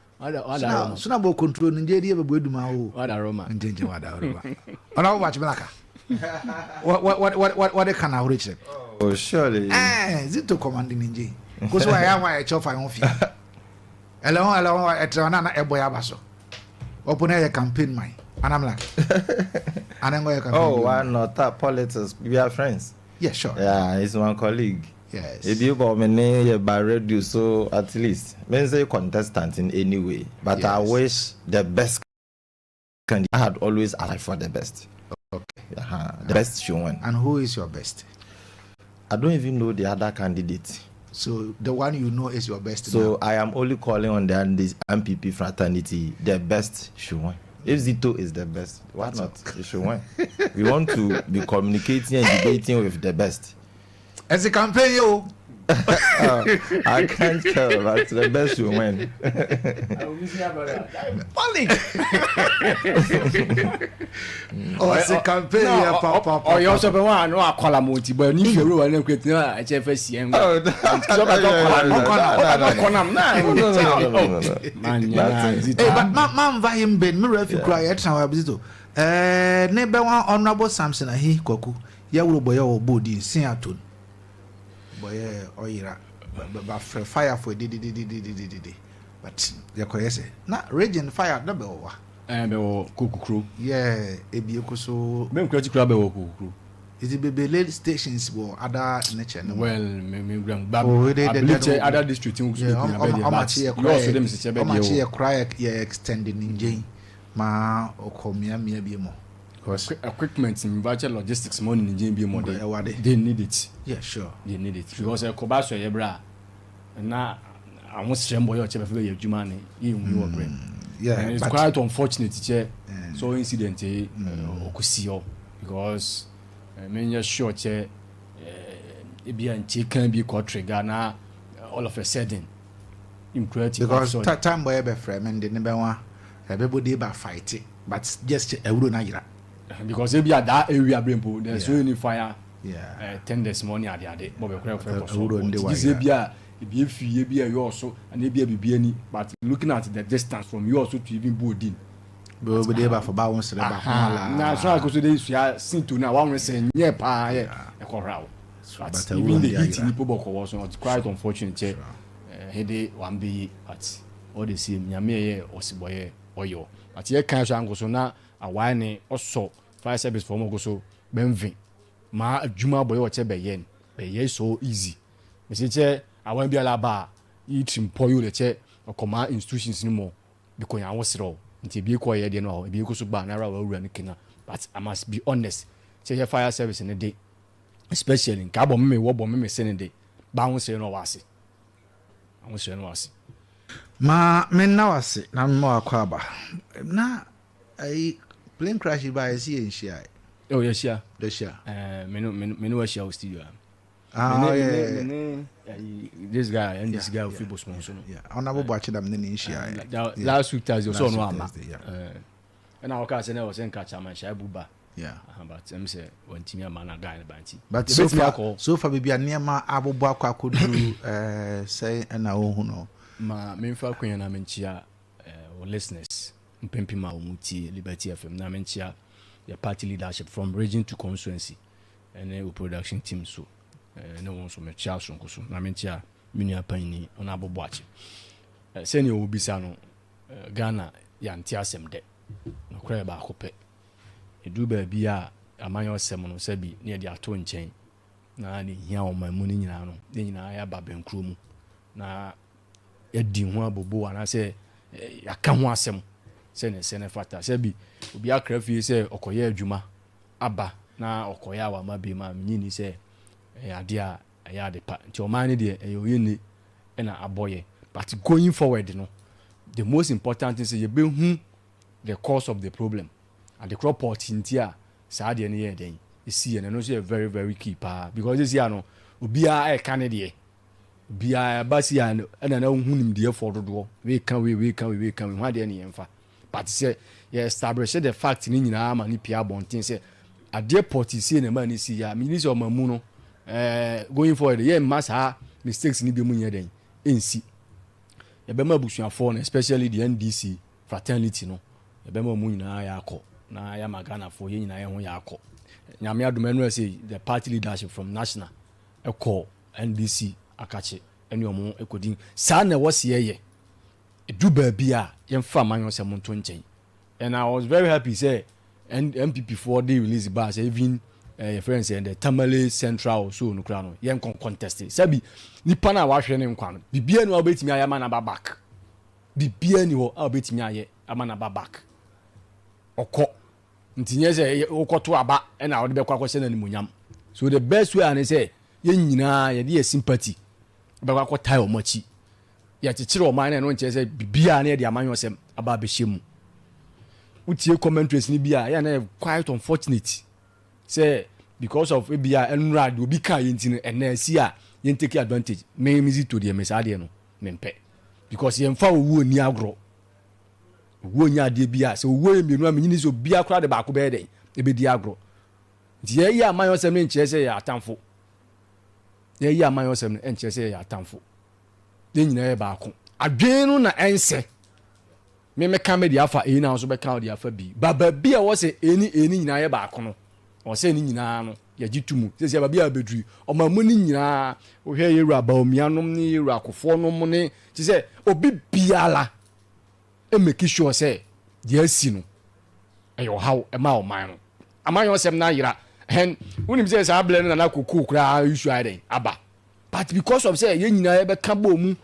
Suna bɔ control ni njei die bɛbɔ eduma o. Wada Roma. Nje nje wada Roma. Ɔna wo bakye melaka. What what kan ahoro kyerɛ. Oh surely. Eh Zito command ni njei. Ko so ya wa e chofa ho fi. Ele ho ele ho e tra na na e boy aba so. Opo na ye campaign man. Anamla. Anango ye campaign. Oh, why not? That politics. We are friends. Yeah, sure. Yeah, he's my colleague. Yes. If you go me ne by radio, so at least me say contestant in any way. But yes. I wish the best candidate. I had always asked for the best. Okay. Uh-huh. The best should win. And who is your best? I don't even know the other candidate. So the one you know is your best. So now. I am only calling on the MPP fraternity. The best should win. If Zito is the best, why That's not? He should win. We want to be communicating and debating with the best. It's a campaign, yo. I can't tell, but the best will win. Panic. Oh, it's a campaign, yeah, papa. Oh, you also been one, no, I call him, but if you roll and create, I check for CM. Oh, no, Hey, but man, man, him ben, me refi cry at now, Abizito. Eh, neighbor one honorable Samson, he koku. Ya wuro boy, or body in Seattle. Boy, oyira ba frɛ fire for di di di di di di di di but yɛkɔyɛ sɛ na region fire na bɛwɔ wa. Ɛɛ bɛwɔ kokokuro. Yeah, ebi eko so. Bɛn kura ti kura bɛwɔ kokokuro. Eti bebele stations wɔ ada ne kyɛ no. Well, me me gura ba oh, I believe kyɛ other district n kusu kura bɛ deɛ but yɔɔ so de mi sɛ kyɛ bɛ deɛ wɔ. Ɔmo akyi yɛ kura yɛ extend ne nkyɛn ma ɔkɔ mia mia bi mu. Because equipment mbakyɛ logistics mo ne nkyɛn bi mu de they need it. Yeah, sure. They need it because ɛkɔba so yɛ bra na ahosrɛ mbɔ yɛ ɔkyɛ bɛfɛ bɛyɛ adwuma ne yɛ nhu wɔ brɛ. Yeah, and it's quite unfortunate kyɛ so incident yi ɔkɔsi hɔ because menyɛ sure kyɛ ebi a nkyɛ kan bi kɔ trigger na all of a sudden nkura ti because time bɔ yɛ bɛfrɛ me de ne bɛwa ɛbɛbɔ de ba fight but just ɛwuro na yira. Because ebi a that area bere mpo there's so many fire. Yeah. Tenders money ade ade bɔ bɛ kura kura kɔ so nti sɛ ebi a ebi efi ebi a yɔɔ and ebi a bibi ani but looking at the distance from yɔɔ so to even Bodin. Bɛ de ba fɔ ba wɔn srɛ ba kɔn la. Na so akoso de sua sinto na wɔn sɛ nyɛ paa yɛ ɛkɔhra o. But even the heat nipo bɔ kɔwɔ so it's quite unfortunate kyɛ hede wɔn bɛ yi but all the same nyame yɛ ɔsibɔ yɛ ɔyɔ but yɛ kan so ankoso na awae ne ɔsɔ fire service fɔm ɔkoso bɛnvin. Ma adwuma bɔyɛ ɔkyɛ bɛyɛ no bɛyɛ so easy mesi kyɛ awan bi ala ba a yitiri mpɔ yi o kyɛ ɔkɔma institutions ni mɔ bikɔ yɛn awosrɛ o nti ebi kɔ yɛ deɛ no hɔ ebi kɔ so ba n'ara wawura ne kena but I must be honest kyɛ yɛ fire service ne de especially nka abɔ mimi wɔ bɔ mimi se ne de ba ahosrɛ no wɔ ase ahosrɛ no wɔ ase. Ma me nna wase na mma wakɔ aba na ayi plane crash ba yɛ si yɛ nhyia. Oh, yɛhyia. Yɛhyia. Me no wahyia wɔ studio. Ah, yeah. Me this guy and this guy ofi Bosman so no. Yeah. Ɔna bobo akyi dam ne ne nhyia. Last week Thursday so ɔno ama. Ɛna ɔka sɛ na ɔsɛ nka chairman Shaibu ba. Yeah. But ɛm sɛ wɔntumi ama na guy ne ba nti. But so far so far bibi a nneɛma abobɔ akɔ akɔduru sɛ ɛna ohu no. Ma memfa kwanya na menkyia wɔ listeners mpempem a wɔn tie Liberty FM na menkyia your party leadership from region to constituency and then production team so ne wɔn nso mekyia sonko so na menkyia me nua panyin ɔno abɔbɔ akyi sɛnea wɔbisa no Ghana yɛante asɛm dɛ nokorɛ yɛ baako pɛ ɛduru baabi a Amanyɔsɛm no sɛbi ne yɛde ato nkyɛn na ne hia ɔman mu no nyinaa no, yɛn nyinaa yɛaba bɛnkuro mu na yɛadi ho abobo anaasɛ yɛaka ho asɛm sɛ ne sɛ ne fata. Sɛbi obi akra fie sɛ ɔkɔyɛ adwuma aba na ɔkɔyɛ a wama bi ma menye ni sɛ ɛyɛ adeɛ a ɛyɛ ade pa. Nti ɔman no deɛ ɛyɛ oyɛ ne na abɔyɛ. But going forward no, the most important thing sɛ yɛbɛhu the cause of the problem. Adekorɔ pɔt nti a saa adeɛ no yɛɛ dɛn ɛsiiɛ no, ɛno nso yɛ very very key paa because ɛsi a no obiara ɛka ne deɛ, obiara ɛba si a ɛna na wohu nimdeɛfoɔ dodoɔ, wei ka wei, wei ka wei, wei ka wei, ho adeɛ ne yɛmfa. But sɛ yɛ establish the fact ne nyinaa ma ne pia abɔnten sɛ adeɛ pɔt sie na ɛma ne si a, menyini sɛ ɔma mu no going forward yɛmma saa mistakes ne bi mu nyɛ dɛn ɛnsi. Yɛbɛma abusuafoɔ no, especially the NDC fraternity no, yɛbɛma ɔmo nyinaa yɛakɔ na yɛama Ghanafoɔ yɛn nyinaa yɛn ho yɛakɔ. Nyame adom ɛno ɛsɛ the party leadership from national ɛkɔ NDC akakye ɛne ɔmo ɛkɔdi. Saa na ɛwɔ se yɛyɛ. Ɛdu baabi a yɛmfa amanyɔsɛm nto nkyɛn. And I was very happy sɛ NPP foɔ de release baa sɛ even yɛfrɛ no sɛ the Tamale Central or so no koraa no yɛnkɔ contest. Sɛbi nipa no a wahwere ne nkwa no, biribiara ni hɔ a wobɛtumi ayɛ ama no aba back. Biribiara ni hɔ a wobɛtumi ayɛ ama no aba back. Ɔkɔ. Nti nyɛ sɛ wokɔto aba ɛna wode bɛkɔ akɔhyɛ no animuonyam. So the best way a ne sɛ yɛn nyinaa yɛde yɛ sympathy bɛkɔ akɔtae wɔn akyi. Yɛkyekyere ɔman no, ɛno nkyerɛ sɛ biribiara na yɛde amanyɔsɛm aba abɛhyɛ mu. Wotie commentaries no bi a, ɛyɛ na yɛ quite unfortunate sɛ because of ebi a ɛnura deɛ obi kaa yɛn ti no ɛnna asi a yɛn take advantage. Me me zi to deɛ me saa deɛ no mempɛ because yɛmfa owuo nni agorɔ. Owuo nyɛ adeɛ bi a sɛ owuo yɛ mmienu a menyini sɛ obiara koraa de baako bɛyɛ dɛn ɛbɛdi agorɔ. Nti yɛyɛ amanyɔsɛm no nkyerɛ sɛ yɛyɛ atamfo. Yɛyɛ amanyɔsɛm no nkyerɛ sɛ yɛyɛ atamfo. Yɛn nyinaa yɛ baako. Adwene no na ɛnsɛ. Me mɛka me de afa A na nso bɛka ɔde afa B. Ba baabi a ɛwɔ sɛ A ne A ne nyinaa yɛ baako no, ɛwɔ sɛ ne nyinaa no yɛgye to mu. Sɛsɛ baabi a bɛduru yi, ɔman mu no nyinaa, wohwɛ yɛwura Bawumia nom ne yɛwura Kufuor nom ne, te sɛ obi biara make sure sɛ deɛ asi no ɛyɛ ɔhaw ɛma ɔman no. Amanyɔsɛm no ayera. Ɛn, wonim sɛ saa berɛ no Nana Kokoo koraa issue ayɛ dɛn aba. But because of sɛ yɛn nyinaa yɛbɛka bɔɔ mu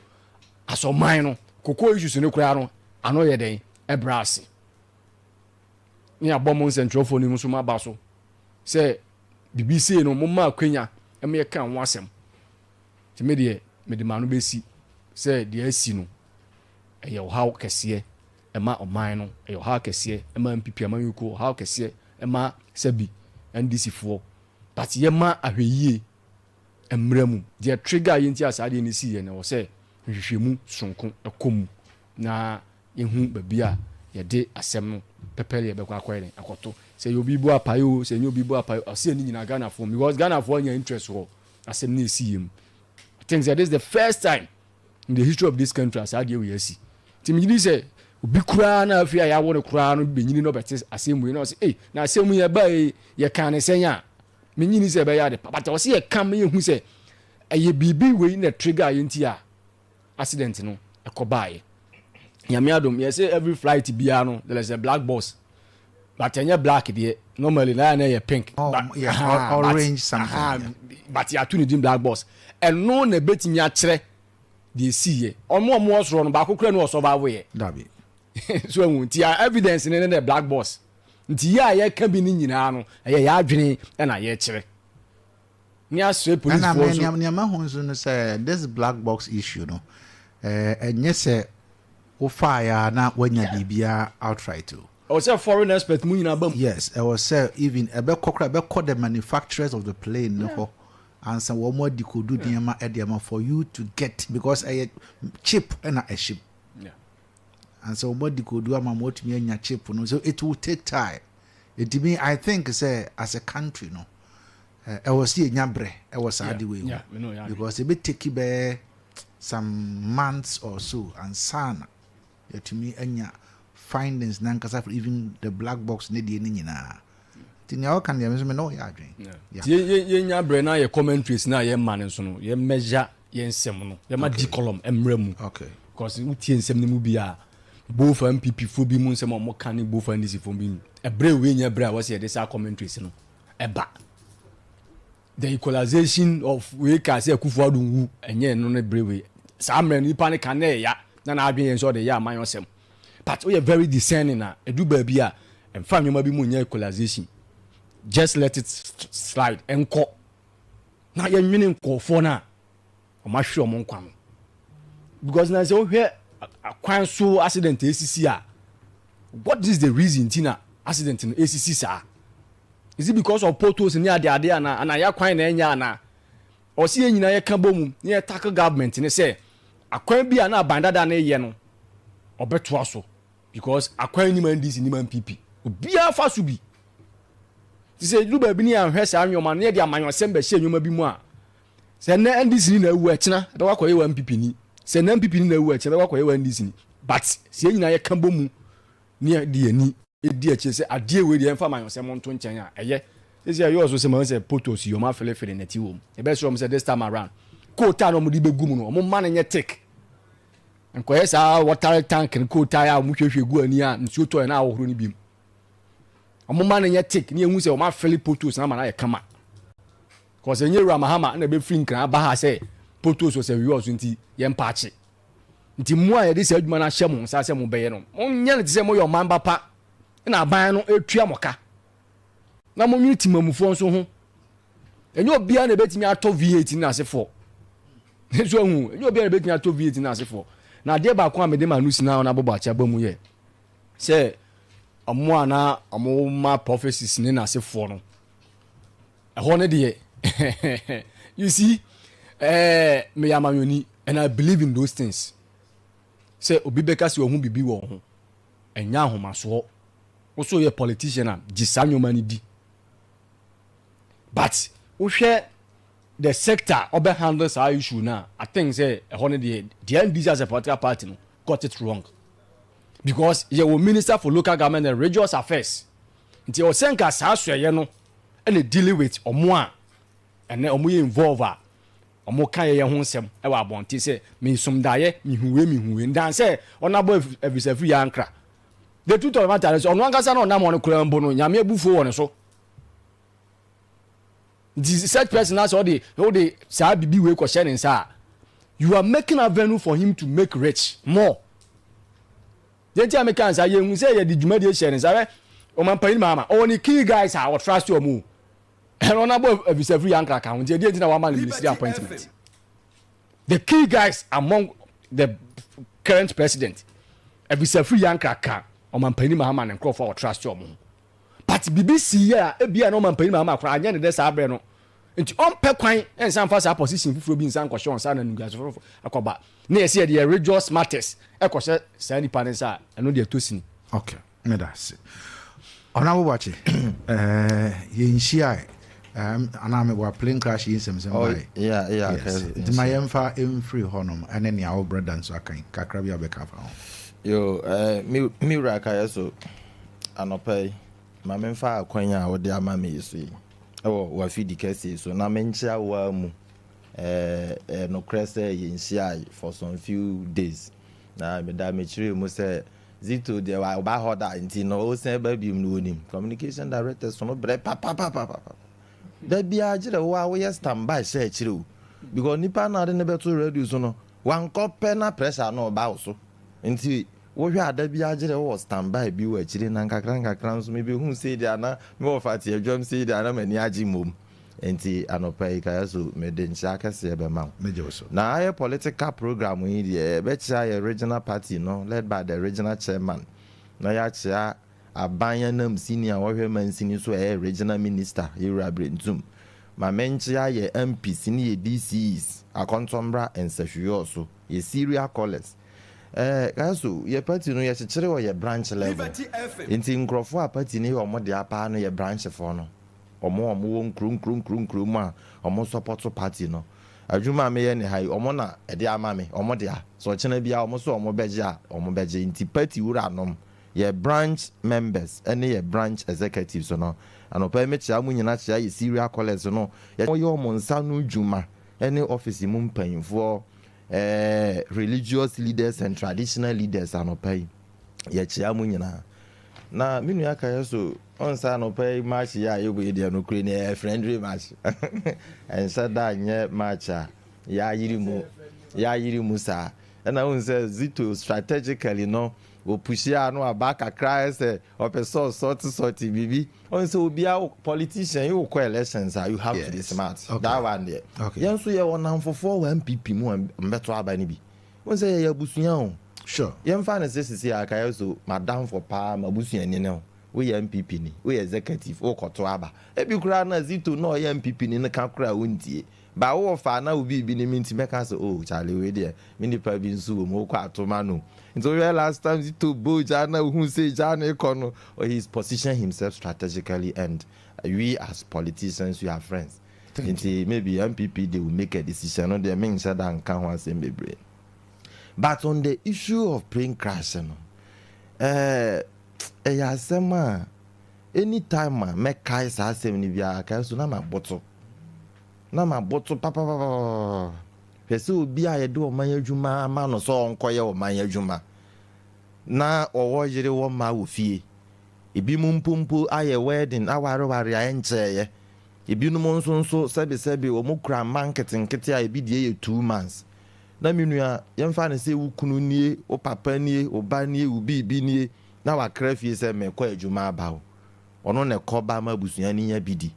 as ɔman no, cocoa issues no koraa no, ano yɛ dɛn? Ɛbrɛ ase. Ne yɛabɔ mo nsɛntwerɛfoɔ no nso mo aba so sɛ biribi sei no, momma akwanya ma yɛka ho asɛm. Nti me deɛ, mede m'ano bɛsi sɛ deɛ asi no, ɛyɛ ɔhaw kɛseɛ ɛma ɔman no, ɛyɛ ɔhaw kɛseɛ ɛma NPP amanyɔkuo, ɔhaw kɛseɛ ɛma sɛbi NDC foɔ. But yɛma ahwɛyie mmra mu. Deɛ trigger yɛ nti a saa adeɛ no siiɛ no, ɛwɔ sɛ nhwehwɛmu sononko kɔ mu na yɛhu baabi a yɛde asɛm no pɛpɛlɛ yɛbɛkɔ akɔyɛ dɛn akɔto. Sɛ ɛyɛ obi bo apae o, sɛ ɛnyɛ obi bo apae o, ɔsɛ ne nyinaa Ghanafoɔ, because Ghanafoɔ anya interest wɔ asɛm no ɛsiiɛ mu. I think sɛ this is the first time in the history of this country a saa adeɛ wei asi. Nti megye di sɛ obi koraa na afei a yɛawo no koraa no bɛnyini na ɔbɛte asɛm wei na ɔsɛ ei, na asɛm yi ɛbaa yi yɛkaa ne sɛn a, Minnye nni sɛ ɛbɛyɛ ade pa, but ɛwɔ sɛ yɛka ma yɛhu sɛ ɛyɛ biribi wei na trigger yɛ nti a accident no ɛkɔ baeɛ. Nyame adom, yɛsɛ every flight biara no there is a black box, but ɛnyɛ black deɛ, normally na na ɛyɛ pink. Oh, but, yeah, aha, orange but, something. Aha, yeah. But yɛato ne din black box. Ɛno na ɛbɛtumi akyerɛ deɛ ɛsiiɛ. Ɔmo a ɔmo wɔ soro no baako kura no ɔsurvive yɛ. Dabi. So ɛhu nti evidence ne ne the black box. Nti yɛ a yɛka bi no nyinaa no, ɛyɛ yɛn adwene na yɛkyerɛ. Ne asrɛ Ɛna policefoɔ me nso. nea nea mahu nso no sɛ this black box issue no eh, ɛnyɛ sɛ wofaeɛ a na woanya biribiara outright o. Ɛwɔ sɛ foreign expert mu nyinaa ba mu. Yes, ɛwɔ sɛ even ɛbɛkɔ koraa ɛbɛkɔ the manufacturers of the plane no hɔ ansa wɔn adikodu nneɛma ɛde ama for you to get because ɛyɛ chip ɛna ɛhyɛ mu. Ansa wɔn adi kodu ama ma watumi anya chip no, so it will take time. Enti me I think sɛ as a country no ɛwɔ sɛ yɛnya brɛ ɛwɔ saa ade wei ho because ebe take bɛyɛ some months or so ansa na yɛatumi anya findings nankasa for even the black box ne deɛ ne nyinaa. Nti nea ɔka no deɛ me nso me ne wo yɛ adwene. Yeah. Nti yɛnya brɛ na yɛ commentaries na yɛma no nso no yɛ measure yɛn nsɛm no yɛma okay. decolum mmra mu. Okay. Because wotie nsɛm no mu bi a both NPP foɔ bi mu nsɛm a wɔka ne both NDC foɔ bi mu ɛbrɛ wei nyɛ brɛ a wɔsɛ yɛde saa commentaries no. ɛba. The equalization of wei ka sɛ Akufo Addo nwu ɛnyɛ ɛno ne bere wei. Saa mmerɛ no nipa no ka na ɛya na n'adwene yɛ sɛ ɔde yɛ amanyɔsɛm. But woyɛ very discerning a ɛdu baabi a ɛmfa nneɛma bi mu nyɛ equalization. Just let it slide ɛnkɔ na yɛnwene nkurɔfoɔ no a wɔahwere wɔn nkwa no. Because na sɛ wohwɛ akwan so accident a esisi a, what is the reason ti na accident no esisi saa? Is it because of potholes ne ade ade ana ana yɛ akwan na ɛnyɛ ana? Ɔsi yɛn nyinaa yɛka bɔ mu na yɛ tackle government ne sɛ akwan bi a na aban dada no yɛ no ɔbɛtoa so because akwan nim NDC nim NPP obiara fa so bi. Ti sɛ edu baabi ne yɛanhwɛ saa nneɛma no yɛde amanyɔsɛm bɛhyɛ nneɛma bi mu a Sɛ nnɛ NDC ni na awu a, ɛkyena ɛbɛkɔ akɔyɛ wɔ NPP ni. Sɛ nnɛ NPP ni na awu a, ɛkyena ɛbɛkɔ akɔyɛ wɔ NDC ni. But sɛ yɛn nyinaa yɛka bɔ mu ne yɛde yɛn ani di akyire sɛ adeɛ wei deɛ yɛmfa amanyɔsɛm nto nkyɛn a, ɛyɛ. Seesei ɛyɛ ɔso sɛ mahu sɛ potholes yi wɔn afelefele nɛte wɔ mu. Yɛbɛsrɛ wɔn sɛ this time around, coal tar no a wɔde bɛgu mu no, wɔmma no nyɛ thick. Nkɔyɛ saa water tank no coal tar a wɔhwiehwie gu ani a nsuo tɔ yɛ na ahohoro no biom. Wɔn ma no nyɛ thick ne yɛhu sɛ wɔn afele potholes no ama no ayɛ kama. Cause ɛnyɛ Wura Mahama na ɛbɛfiri Nkran aba ha sɛ potholes wɔ Sɛhwiwɔ so nti yɛmpaakye. Nti mo a yɛde saa adwuma no ahyɛ mo nsa sɛ mobɛyɛ no, monyɛ no te sɛ moyɛ ɔman ba pa na aban no ɛtua mo ka. Na monwene timamufoɔ nso ho. Ɛnyɛ obiara na ɛbɛtumi atɔ V8 ne n'asefoɔ. Nso ahu, ɛnyɛ obiara na ɛbɛtumi atɔ V8 ne n'asefoɔ. Na adeɛ baako a mede m'ano si na ɔno abɔbɔ akyɛ aba mu yɛ sɛ ɔmo a na ɔmo ma prophecies ne n'asefoɔ no, ɛhɔ no deɛ you see eh, meyɛ amanyɔni and I believe in those things sɛ obi bɛka sɛ ɔho biribi wɔ ho ɛnyɛ ahomasoɔ wo so yɛ politician a gye saa nneɛma no di but wohwɛ the sector ɔbɛ handle saa issue no a I think sɛ ɛhɔ no deɛ the NDC as a political party no got it wrong because yɛwɔ minister for local government and religious affairs nti ɛwɔ sɛ nka saa soɛyɛ no ɛna dealing with ɔmo a ɛnɛ ɔmo yɛ involve a ɔmo ka yɛyɛ ho nsɛm ɛwɔ abɔnten sɛ mesom daeɛ mehu wei mehu wei ndan sɛ ɔnabɔ afisafiri yɛ ankra the truth of the matter is ɔno ankasa na ɔnam hɔ no koraa mpo no nyame abufuo wɔ ne so nti such person na sɛ ɔde ɔde saa bibi wei kɔhyɛ ne nsa a you are making avenue for him to make rich more Deɛ nti a meka no saa, yɛhu sɛ yɛde dwumadie hyɛɛ ne nsa. Hwɛ, ɔmanpanin Mahama, ɔwɔ ne key guys a ɔtrust wɔn o. Ɛna ɔno abɔ Afisafiri Ankrah ka ho, nti ɛdeɛ nti na wama no ministerial appointment? The key guys among the current president, Afisafiri Ankrah ka ɔmanpanin Mahama ne nkurɔfoɔ a ɔtrust wɔn ho. But biribi sii yɛ a, ebia na ɔmanpanin Mahama koraa anyɛ ne dɛ saa berɛ no. Nti ɔmpɛ kwan nsa mfa saa position foforɔ bi nsa nkɔhyɛ wɔn nsa na animguase foforɔ akɔba. Na yɛsɛ yɛde yɛ religious matters ɛkɔhyɛ saa nipa no nsa a, ɛno deɛ ɛtɔ sini. Ok, meda ase. Honourable Boakye, eh, yɛnhyiae eh, anaa meboa plane crash yi nsɛmsɛm Oh, bae. yeah, yeah, Yes, okay, nti ma yes. yɛmfa mfiri hɔnom ɛne nea wo brother nso aka yi, kakra bi a wobɛka afa ho. Yo, eh, me, me wura kaeɛ so anɔpa yi, ma memfa akwanya a wode ama me yi so yi, ɛwɔ w'afidi kɛseɛ yi so, na menkyea wo ara mu. Ɛɛ, ɛyɛ nokorɛ sɛ yɛnhyiae for some few days. Na meda mekyerɛɛ mu sɛ Zito deɛ waba hɔ da nti no ɔresan ba biom no ɔnim. Communication directors no brɛ papapapapa. Da biara gyerɛ wo a woyɛ stand by hyɛ akyire o. Because nipa no a ɔde no bɛto radio so no, wankɔ pɛ na pressure no reba wo so. Nti wohwɛ a da biara gyerɛ wowɔ stand by bi wɔ akyire na nkakra nkakra nso mebɛhuu sei deɛ a na mewɔ Fati Adwam sei deɛ a na m'ani agye mmom. Enti anɔpa yi Kayasu mede nkyea kɛseɛ bɛma wo. Megye wo so. Na ayɛ political program yi deɛ yɛbɛkyea yɛ regional party no led by the regional chairman na yɛakyea aban anamsini a ɔhwɛ mansini so a ɛyɛ regional minister Yewura Brentum. Ma menkyea yɛ MPs ne yɛ DCEs Akɔntɔmmra Nsahwiyɔɔ so, yɛ serial callers. Eh, Kayasu, yɛ party no yɛkyekyere wɔ yɛ branch level. Enti nkurɔfoɔ a party no yɛ wɔn dea paa no yɛ branchfoɔ no. Wɔn a wɔwɔ nkuro nkuro nkuro nkuro mu a wɔsɔpɔto party no, adwuma a meyɛ ne ha yi, wɔn na ɛde ama me, wɔn dea. Sɛ ɔkyena biara wɔn nso wɔbɛgye a, wɔbɛgye. Nti party wuranom, yɛ branch members ne yɛ branch executives no, anɔpa yi mekyea mo nyina kyea yɛ serial callers no, yɛ wɔyɛ wɔn nsa ano dwuma ne office mu mpanyinfoɔ, eh, religious leaders and traditional leaders anɔpa yi, yɛkyea mo nyinaa. Na me nua kaeɛ so ɔn sɛ anɔpa yi match yi a yɛbɔ yi deɛ nokorɛ ni ɛyɛ friendly match ɛnhyɛ da nyɛ match a yɛayere mu yɛayere mu saa ɛna wohu sɛ Zito strategically no ɔpushi a na waba kakra ayɛ sɛ ɔpɛ sɛ ɔsɔte sɔte biribi ɔn sɛ obiara politician yi wokɔ elections a you have to be smart that one deɛ yɛn nso yɛwɔ nnamfofoɔ wɔ NPP mu a mbɛto aba no bi Wohu sɛ yɛyɛ abusua o. Sure. Yɛmfa no sɛ sisi a kaeɛ so m'adamfo paa, m'abusuani ne wo. Woyɛ NPP ni, woyɛ executive, wokɔto aba. Ebi koraa na Zito na ɔyɛ NPP ni no ka koraa a wontie. But wowɔ fa na wo biribi ne me nti mɛka sɛ oh Charlie wei deɛ me nipa bi nso wɔ mu wokɔ ato ma no. Nti wohwɛ last time Zito bɔɔ gya na wohuu sɛ gya no rekɔ no, he's positioned himself strategically and we as politicians we are friends. Nti maybe NPP they will make a decision no deɛ menhyɛ da nka ho asɛm bebree. But on the issue of plane crash no, eh, ɛyɛ asɛm a anytime a mɛkae saa asɛm no biara kae so na maboto. Na maboto papapapapa. Hwɛ sɛ obi a yɛde ɔman adwuma ama no sɛ ɔnkɔyɛ ɔman adwuma na ɔwɔ yere wɔ mma wɔ fie. Ebinom mpo mpo ayɛ wedding awareware a ɛnkyɛeɛ. Ebinom nso nso sɛbesɛbe wɔkura mma nketenkete a ebi deɛ yɛ 2 months. Na me nua, yɛmfa no sɛ wo kunu nie, wo papa nie, wo ba nie, wo biribi nie, na wakra fie sɛ merekɔ adwuma aba o. Ɔno na ɛkɔ ba ma abusua no nya bi di.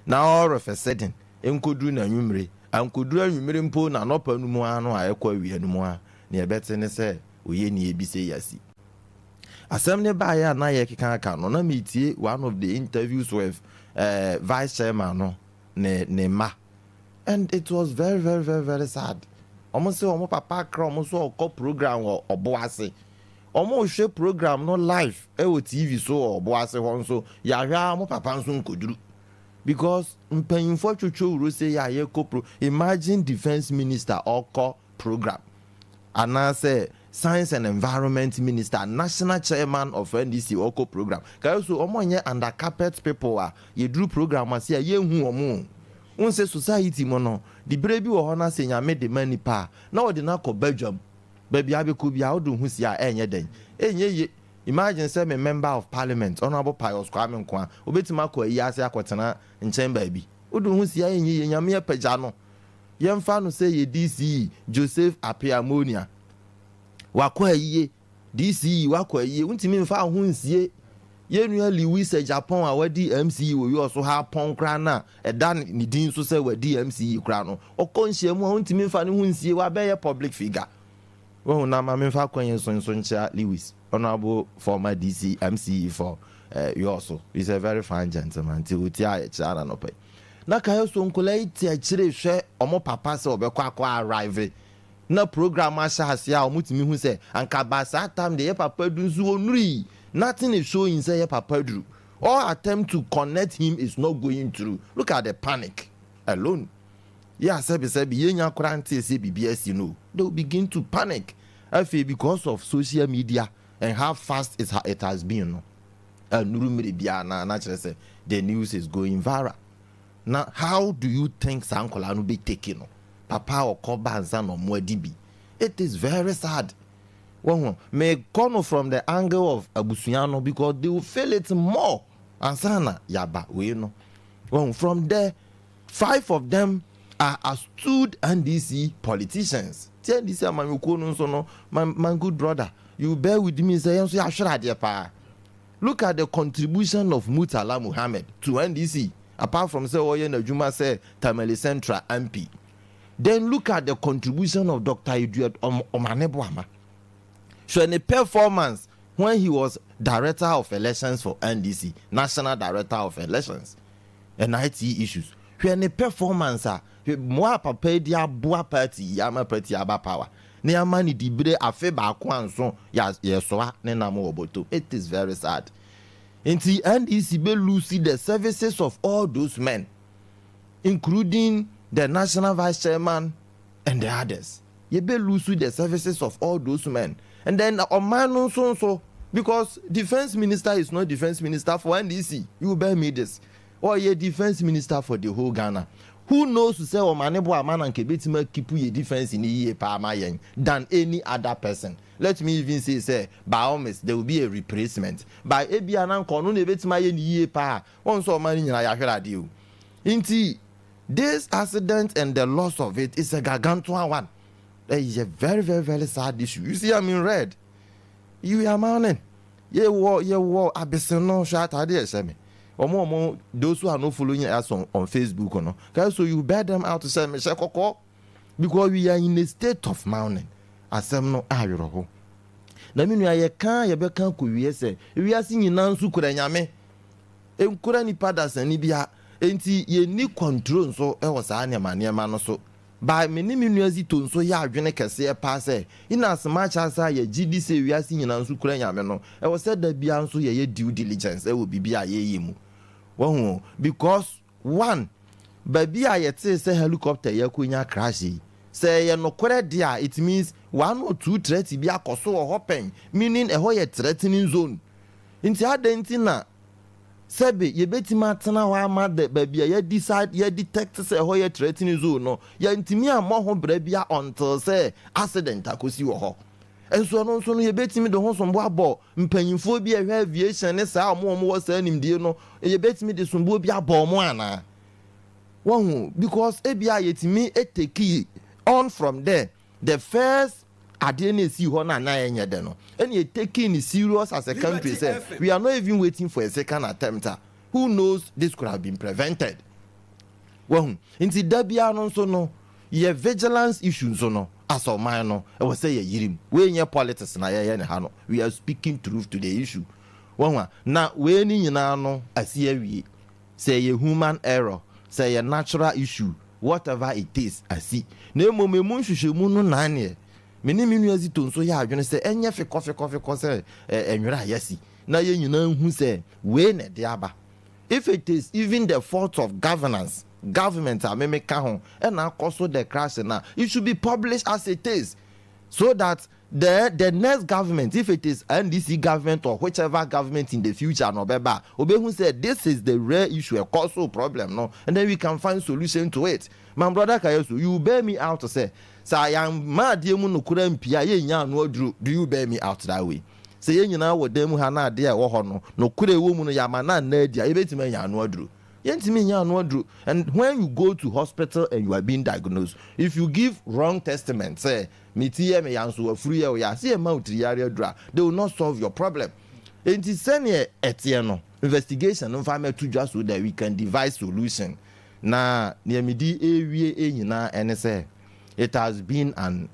Na all of a sudden, ɛnkɔduru n'anwummere, ankɔduru anwummere mpo n'anɔpa no mu ara no a ɛkɔ awia no mu ara, nea ɛbɛte ne sɛ oyɛ nie bi sei asi. Asɛm no baeɛ a na yɛrekeka aka no, na meretie one of the interviews with eh, vice chairman no ne ne mma and it was very very very very sad. Wɔn sɛ wɔn papa akra wɔn so ɔkɔ program wɔ ɔbo ase. Wɔn rehwɛ program no live ɛwɔ TV so wɔ ɔbo ase hɔ nso yɛahwɛ a wɔn papa nso nkɔduru because mpanyinfoɔ twotwo wuro sɛ yɛ a yɛkɔ pro imagine defence minister ɔkɔ program anaasɛ science and environment minister national chairman of NDC ɔkɔ program kae so wɔn nyɛ under carpet people a yɛduru program ase a yɛnhu wɔn o n sɛ society mu no dibere bi wɔ hɔ na sɛ Nyame de ma nipa a na ɔde no akɔ badwam baabi abɛkɔ bi a wode ho si a ɛnyɛ dɛn ɛnyɛ ye. Imagine sɛ me member of parliament Honourable Pius Kwame Nkoa obɛtumi akɔ ayi ase akɔtena nkyɛn baabi wode ho si a ɛnyɛ ye. Nyame apagya no. Yɛmfa no sɛ yɛ DCE Joseph Appiah Ammonia wakɔ ayie DCE wakɔ ayie wontumi mfa wo ho nsie yɛn nua Lewis Agyapong a wadi MCE wɔ Wiɔso ha apɔn koraa no a ɛda ne din so sɛ wadi MCE koraa no ɔkɔ nhyiamu a wontumi mfa ne ho nsie wabɛyɛ public figure wahu na ma memfa kwan yi so nso nkyea Lewis honorable former DC MCE for Wiɔso. He's a very fine gentleman nti wotie a yɛkyea no anɔpa yi. Na kae so nkwadaa yi te akyire hwɛ wɔn papa sɛ ɔbɛkɔ akɔ arrive na program ahyɛ aseɛ a wɔtumi hu sɛ anka ba saa time deɛ yɛ papa duru nso ɔnurui. Nothing is showing sɛ yɛ papa duru. All attempt to connect him is not going through. Look at the panic alone. Yɛ asɛbesɛbe yɛnya koraa ntee sɛ biribi asi no. They will begin to panic. Afei because of social media and how fast it, it has been no. Annuru mmere biara na na kyerɛ sɛ the news is going viral. Na how do you think saa nkwadaa no bɛ take no? Papa a ɔkɔ ba ansa na ɔmo adi bi. It is very sad. Wahu? Mekɔ no from the angle of abusua no because they will feel it more ansa na yaba wei no. Wahu? From there, five of them are astute NDC politicians. Ti NDC amanyɔkuo no nso no, my good brother, you bear with me sɛ yɛn nso yɛahwere adeɛ paa. Look at the contribution of Murtala Muhammed to NDC apart from sɛ ɔyɛ n'adwuma sɛ Tamale Central MP. Then look at the contribution of Dr. Edward Omane Boamah. Hwɛ ne performance when he was director of elections for NDC, national director of elections and IT issues. Hwɛ ne performance a mmoa a papa yi de aboa party yi ama party aba power. Ne ama ne dibere afe baako anso yɛsoa ne nam wɔ bɔtɔ. It is very sad. Nti NDC bɛ lose the services of all those men, including the national vice chairman and the others. Yɛbɛ lose the services of all those men. And then ɔman no nso nso because defence minister is not defence minister for NDC. You bear me this. Ɔyɛ defence minister for the whole Ghana. Who knows sɛ Omane Boamah na nka ebetumi a keep yɛ defence no yie paa ma yɛn than any other person. Let me even say sɛ by all means there will be a replacement but ebia na nka ɔno na ebetumi ayɛ no yie paa. Wɔn nso ɔman no nyinaa yɛahwere adeɛ o. Nti this accident and the loss of it is a gargantuan one. Ɛyɛ very very very sad issue. You see I'm in red. You are mourning. Yɛwɔ yɛwɔ abese no hwɛ ataade a ɛhyɛ me. Wɔn a wɔn those who are not following us on, on Facebook no. Okay, so you bear them out sɛ mehyɛ kɔkɔɔ because we are in a state of mourning. Asɛm no awerɛho. Na me nua yɛka yɛbɛka kɔwie sɛ wiase nyinaa nso kura Nyame. Nkura nipa dasani bia. Enti yɛnni control nso wɔ saa nneɛma nneɛma no so. By me ne me nua Zito nso yɛ adwene kɛseɛ paa sɛ, in as much as a yɛgye di sɛ wiase nyinaa nso kura Nyame no, ɛwɔ sɛ da biara nso yɛyɛ due diligence wɔ biribi a yɛreyɛ mu. Wahu o? Because one, baabi a yɛtee sɛ helicopter yi akɔnya crash yi, sɛ ɛyɛ nokorɛ deɛ a, it means one or two threat bi akɔ so wɔ hɔ pɛn, meaning ɛhɔ yɛ threatening zone. Nti adɛn nti na Sɛbe yɛbɛtumi atena hɔ ama the baabi a yɛ decide, yɛ detect sɛ ɛhɔ yɛ threatening zone no, yɛntumi ammɔ ho bra bia until sɛ accident akɔsi wɔ hɔ. Nso ɛno nso no yɛbɛtumi de ho sombo abɔ mpanyinfoɔ bi a ɛhwɛ aviation ne saa wɔn a wɔwɔ saa nimdie no, yɛbɛtumi de somboɔ bi abɔ wɔn anaa? Wahu? Because ebia yɛtumi take on from there. The first adeɛ no esii hɔ no a na ɛnyɛ dɛ no, ɛna yɛ taking it serious as a country sɛ we are not even waiting for a second attempt a, who knows this could have been prevented. Wahu? Nti da biara no nso no, yɛ vigilance issue nso no, as ɔman no, ɛwɔ sɛ yɛyere mu. Wei nyɛ politics na yɛyɛ ne ha no, we are speaking truth to the issue. Wahu a? Na wei ne nyinaa no asi awie. Sɛ ɛyɛ human error, sɛ ɛyɛ natural issue, whatever it is, asi. Na mmom emu nhwehwɛmu no nan neɛ, me ne me nua Zito nso yɛ adwene sɛ ɛnyɛ fekɔfekɔfekɔ sɛ ɛnwerɛ a yɛasi, na yɛn nyinaa nhu sɛ wei na ɛde aba. If it is even the fault of governance, government a me meka ho na akɔ so the crash no a, it should be published as it is so that The the next government if it is NDC government or whichever government in the future na ɔbɛba a, ɔbɛhu sɛ this is the rare issue ɛkɔ so problem no and then we can find solution to it. My brother Kayasu, you bear me out sɛ sɛ yɛamma adeɛ mu nokorɛ ampue a yɛnnya ano aduro, do you bear me out that way? Sɛ yɛn nyinaa wɔ dan mu ha na adeɛ a ɛwɔ hɔ no nokorɛ ɛwɔ mu no yɛama no anna adi a yɛbɛtumi anya ano aduro? Yɛntumi nnya ano aduro and when you go to hospital and you are being diagnosed, if you give wrong testament sɛ Me ti yɛ me ya nso w'afuru yɛ wo ya, sɛ yɛma wo tiri yare aduru a, they will not solve your problem. Enti sɛdeɛ ɛteɛ no, investigation no mfa mmɛto dwa so that we can devise solution. Na deɛ mede rewie nyinaa ɛne sɛ, it has been an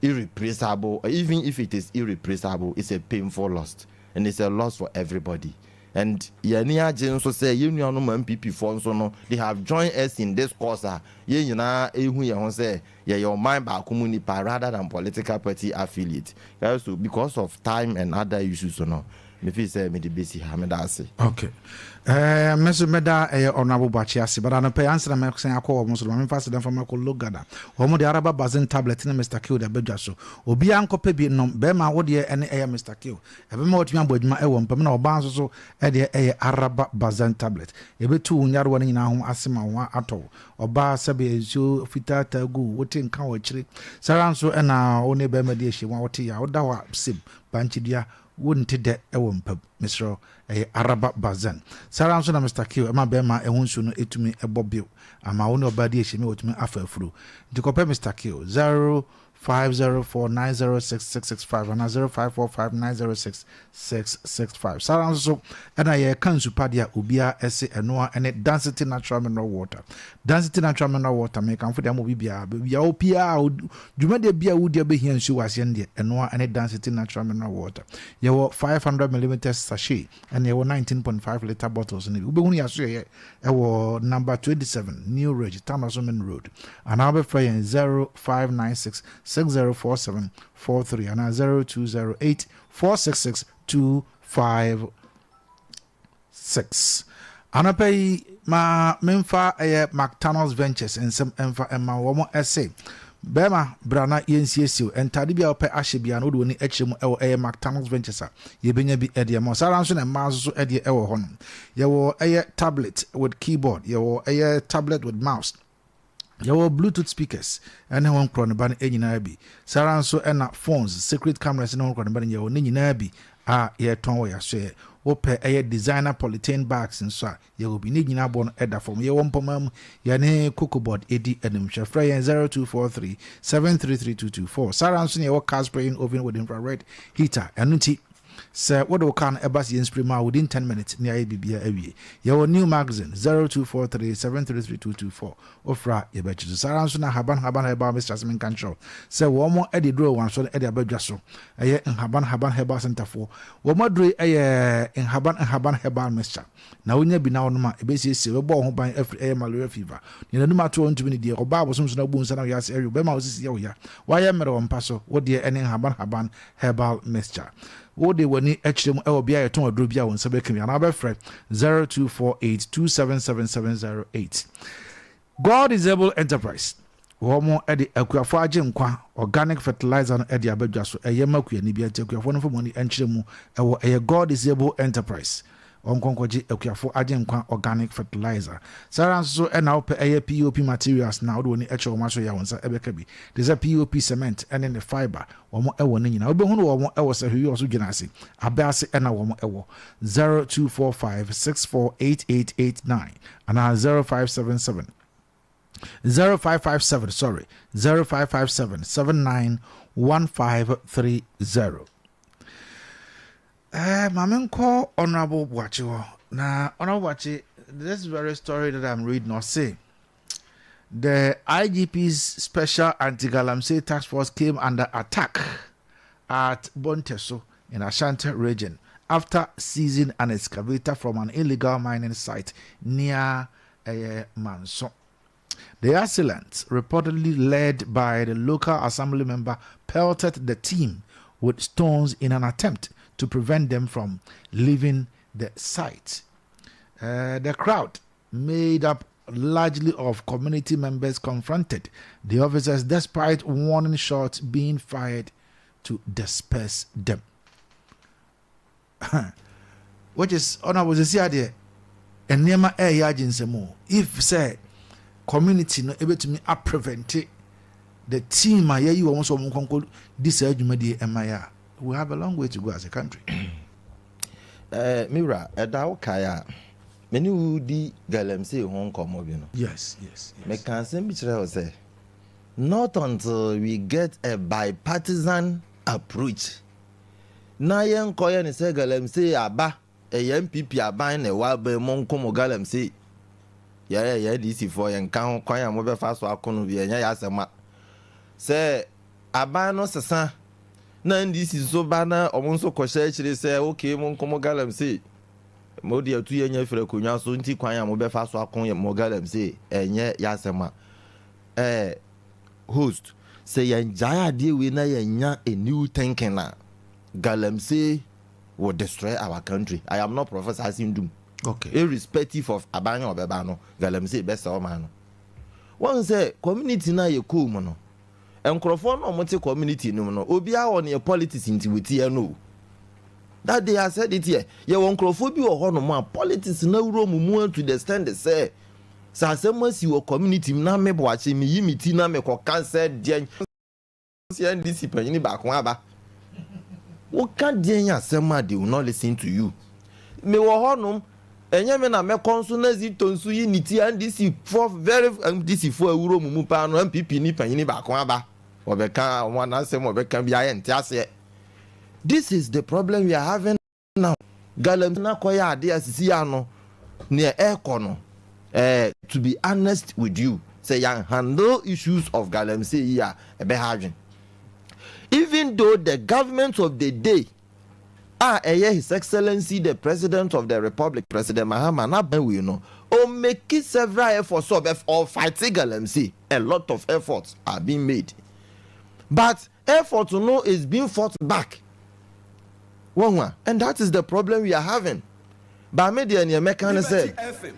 irreplaceable, even if it is irreplaceable, it's a painful loss and it's a loss for everybody. And yɛn ani agye nso sɛ yɛn nuanom NPP foɔ nso no, they have joined us in this cause a yɛn nyinaa rehu yɛn ho sɛ yɛyɛ ɔman baako mu nipa rather than political party affiliate. So because of time and other issues no, me feel sɛ mede besi ha. Meda ase. Okay. Eh, me nso mɛda ɛyɛ Honourable Boakye ase. But anɔpa yi ansa na mɛsan akɔ wɔn so no, ma memfa aseda mfa makɔ Logada. Wɔn de Araba Basin tablet ne Mister Kill de abɛdwa so. Obiara nkɔpɛ bi nnom. Bɛrima wo deɛ ɛne ɛyɛ Mister Kill. Ɛbɛma watumi abɔ adwuma ɛwɔ mpa mu na ɔbaa nso so ɛdeɛ ɛyɛ Araba Basin tablet. Ɛbɛtu wo nyarewa no nyinaa ho ase ma wo ho atɔ wo. Ɔbaa sɛbe nsuo fitaa taa gu wo, wote nka wɔ akyire. Saa ara nso na wo ne barima di ahyiamu a wote yaw, woda hɔ a seb, bankye dua, wonte dɛ wɔ mpa mu. Mesrɛ wo, ɛyɛ Araba Bazen. Saa ara nso na Mister Kill ɛma barima ɛho nsuo no tumi bɔ bio ama wo ne ɔbaa di ahyiamu a watumi afa afuro. Nti kɔpɛ Mister Kill, 0504 906 665 anaa 0545 906 665. Saa ara nso so ɛna yɛreka nsu pa deɛ a obiara ɛse ɛno ara ɛne Dancity Natural Mineral Water. Dancity Natural Mineral Water mekamfo de ama obi biara, baabi a wɔ biara, dwumadie biara a wodi a wobɛhia nsuo wɔ aseɛ no deɛ ɛno ara ɛne Dancity Natural Mineral Water. Yɛwɔ 500 millimeters sachet ɛna yɛwɔ 19.5 litre bottles no bi. Wobɛhunu yɛn asoɛeɛ ɛwɔ number 27 New Ridge, Tamaso Main Road anaa wobɛfrɛ yɛn 0596 6047 43 anaa 0208 466 256. Anɔpa yi, ma memfa ɛyɛ McTanos Ventures nsɛm mfa mma wo. Wɔn se, Bɛrima, bra na yɛnsiesie wo. Ntaade bi a wopɛ ahyɛ biara no, wode w'ani kyerɛ mu wɔ ɛyɛ McTanos Ventures a, yɛbɛnya bi de ama wo. Saa ara nso na mmaa nso so deɛ wɔ hɔnom. Yɛwɔ ɛyɛ tablet with keyboard, yɛwɔ ɛyɛ tablet with mouse, yɛwɔ bluetooth speakers ɛne ho nkorɔneba no nyinaa bi. Saa ara nso na phones, secret cameras ne ho nkorɔneba no yɛwɔ ne nyinaa bi a yɛtɔn wɔ yɛasoɛɛ. Wopɛ ɛyɛ designer polythene bags nso a, Yɛwɔ bi, ne nyinaa bɔ no da fam. Yɛwɔ mpɔma mu, yɛne Cocobod di animhwɛ. Frɛ yɛn 0243 733 224. Saa ara nso na yɛwɔ car spraying oven with infrared heater. Ɛno nti, sɛ wode wo car no ba sɛ yɛn spray mu a, within 10 minutes na yɛayɛ biribiara awie. Yɛwɔ new magazine 0243 733 224. Wofrɛ a, yɛbɛgye so. Saa ara nso na Haban Haban Herbal Mixture sɛ menka nkyerɛ wo sɛ wɔn de aduro a ɛwɔ wɔn so no de aba dwa so. Ɛyɛ Nhaban Haban Herbal Centre foɔ. Wɔn aduro yi yɛ Nhaban Nhaban Herbal Mixture. Na wonya bi na wonom a, ɛbɛsiesie wo, ɛbɛbɔ wo ho ban afiri ɛyɛ malaria fever. Nea n'anum ato a ɔntumi nni deɛ, ɔbaa abosom so na wobu nsa na wo yase ɛwe wo, bɛrima a wo sisi yɛ wo ya, woayɛ mmerɛ wɔ mpa so, wo deɛ ɛne nhaban haban herbal mixture. Wo de w'ani kyerɛ mu ɛwɔ bea a yɛtɔn aduro bi a wo nsa bɛka bi anaa wobɛfrɛ 0248 277708. God is Able Enterprise wɔn de akuafo agye nkwa organic fertilizer no de aba dwa so. Ɛyɛ ma kuani biara nti akuafoɔ no mfa wɔn ani nkyerɛ mu ɛwɔ ɛyɛ God is Able Enterprise. Ɔnkɔ nkɔgye akuafo agye nkwa organic fertilizer. Saa ara nso so ɛna wopɛ ɛyɛ POP materials na wode w'ani kyerɛ wɔn aso yɛ a wɔn nsa ɛbɛka bi. Te sɛ POP cement ɛne ne fibre wɔn ɛwɔ ne nyinaa. Wobɛhunu wɔn ɛwɔ Sahwi Ɔso Dwena ase, Abɛ ase ɛna wɔn ɛwɔ. 0245 648889 anaa 0577 0557 sorry 0557 791530. Eh, maame nkɔ Honorable Boakye hɔ na Honorable Boakye, this very story that I'm reading ɔse the IGP's special anti-galamsey task force came under attack at Bonteso in Ashanti region after seizing an excavator from an illegal mining site near ɛyɛ Manso. The assailants, reportedly led by the local assembly member, pelted the team with stones in an attempt to prevent them from leaving the site. The crowd, made up largely of community members, confronted the officers despite warning shots being fired to disperse them. Which is honorable sisi adeɛ nneɛma ɛyɛ agye nsɛm o if sɛ community no ebetumi aprevent the team a yɛyi wɔn sɛ wɔn nkɔnkɔ di saa dwumadie ɛma yɛ a, we have a long way to go as a country. Eh, me wura, ɛda wo kae a, me ne wo di galamsey ho nkɔmmɔ bi no. Yes. Meka asɛm bi kyerɛ wo sɛ, not until we get a bipartisan approach na yɛnkɔyɛ no sɛ galamsey aba, ɛyɛ NPP aban na ɛwɔ aban mu, monko mo galamsey. Yɛyɛ yɛ NDC foɔ, yɛnka ho, kwan a mobɛfa so ako no bi, ɛnyɛ yɛ asɛm a. Sɛ aban no sesa na NDC nso ba na wɔn nso kɔhyɛ akyire sɛ okay monko mo galamsey, mo de atu yɛn afiri akonnwa so nti kwan a mobɛfa so ako mo galamsey ɛnyɛ yɛ asɛm a. Eh, host, sɛ yɛngyae adeɛ wei na yɛnya a new thinking a, galamsey will destroy our country. I am not prophesizing doom. Irrespective of aban a ɔbɛba no, galamsey bɛsɛe ɔman no. Wɔn sɛ community no a yɛkɔɔ mu no, nkurɔfoɔ no a wɔte community no mu no, obiara wɔ neɛ politics nti wɔtia no o. That day I said it here, yɛwɔ nkurɔfoɔ bi wɔ hɔnom a politics no awura wɔn mu to the extent sɛ, sɛ asɛm asi wɔ community mu na me Boakye meyi me ti na mekɔka sɛ deɛ sɛ NDC panyini baako aba, woka deɛn asɛm a they will not listen to you. Mewɔ hɔnom, ɛnyɛ me na mɛkɔ nso na Zito nso yi ne ti NDC foɔ very NDC foɔ awuro mu mu paa no NPP ni panyini baako aba wɔbɛka wɔn anasɛm wɔbɛka bi ayɛ nte aseɛ. This is the problem we are having now. Galamsey na kɔyɛ adeɛ a sisi ano neɛ ɛrekɔ no eh, to be honest with you sɛ yɛn handle issues of galamsey yi a ɛbɛha adwen. Even though the government of the day a ɛyɛ His Excellency the President of the Republic President Mahama n'aban wei no ɔmake several efforts sɛ ɔbɛ ɔfight galamsey, a lot of efforts are being made but effort no is being fought back wɔn a, and that is the problem we are having. Baame deɛ neɛ mɛka ne sɛ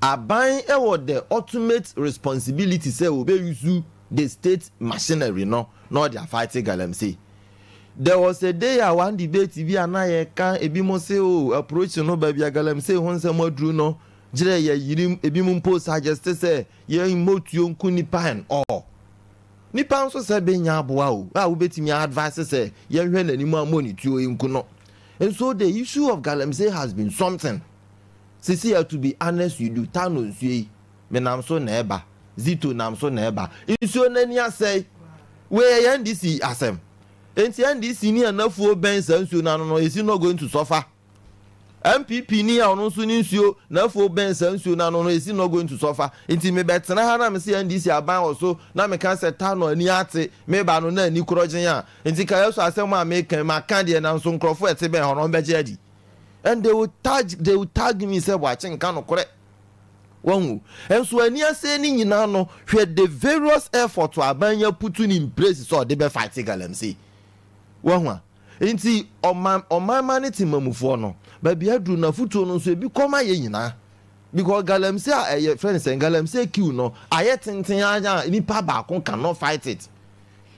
aban ɛwɔ the ultimate responsibility sɛ obe use the state machinery no na ɔde afight galamsey. There was a day a one debate bi a na yɛka, ebi mo se o approach no, baabi a galamsey ho nsɛm aduru no gyerɛ yɛ yirim. Ebi mo mpo suggest sɛ yɛn motuo nku nipa and all. Nipa nso sɛ bɛnya aboa o a wobɛtumi advice sɛ yɛnhwɛ n'anim a mo ne tuo nku no. And so the issue of galamsey has been something sisi ya. To be honest with you, Tano nsuo yi menam so na ɛba, Zito nam so na ɛba, nsuo n'ani asɛe. Wei yɛ NDC asɛm nti NDC ni anafuo bɛn saa nsuo n'ano no esi not going to suffer. NPP ni a ɔno nso ne nsuo n'afuo bɛn saa nsuo n'ano no esi not going to suffer. Nti mebɛtena ha na mesi NDC aban wɔ so na meka sɛ Tano ani ate, meba no na ani korɔgyen a nti ka yɛ so asɛm a meka maka deɛ na nso nkurɔfoɔ ɛte bɛn hɔ no ɔmbɛgye adi and they will tag me sɛ wakye nka nokorɛ wahu. Nso ani ase ne nyinaa no, hwɛ the various effort aban yɛ put in place sɛ ɔde bɛ fight galamsey wahu a. Nti ɔman ɔmanma ne temamufoɔ no, baabi aduru na fotuo no nso ebi kɔma yɛ nyinaa because galamsey a ɛyɛ fɛn sɛ galamsey queue no ayɛ tenten anya, nipa baako cannot fight it.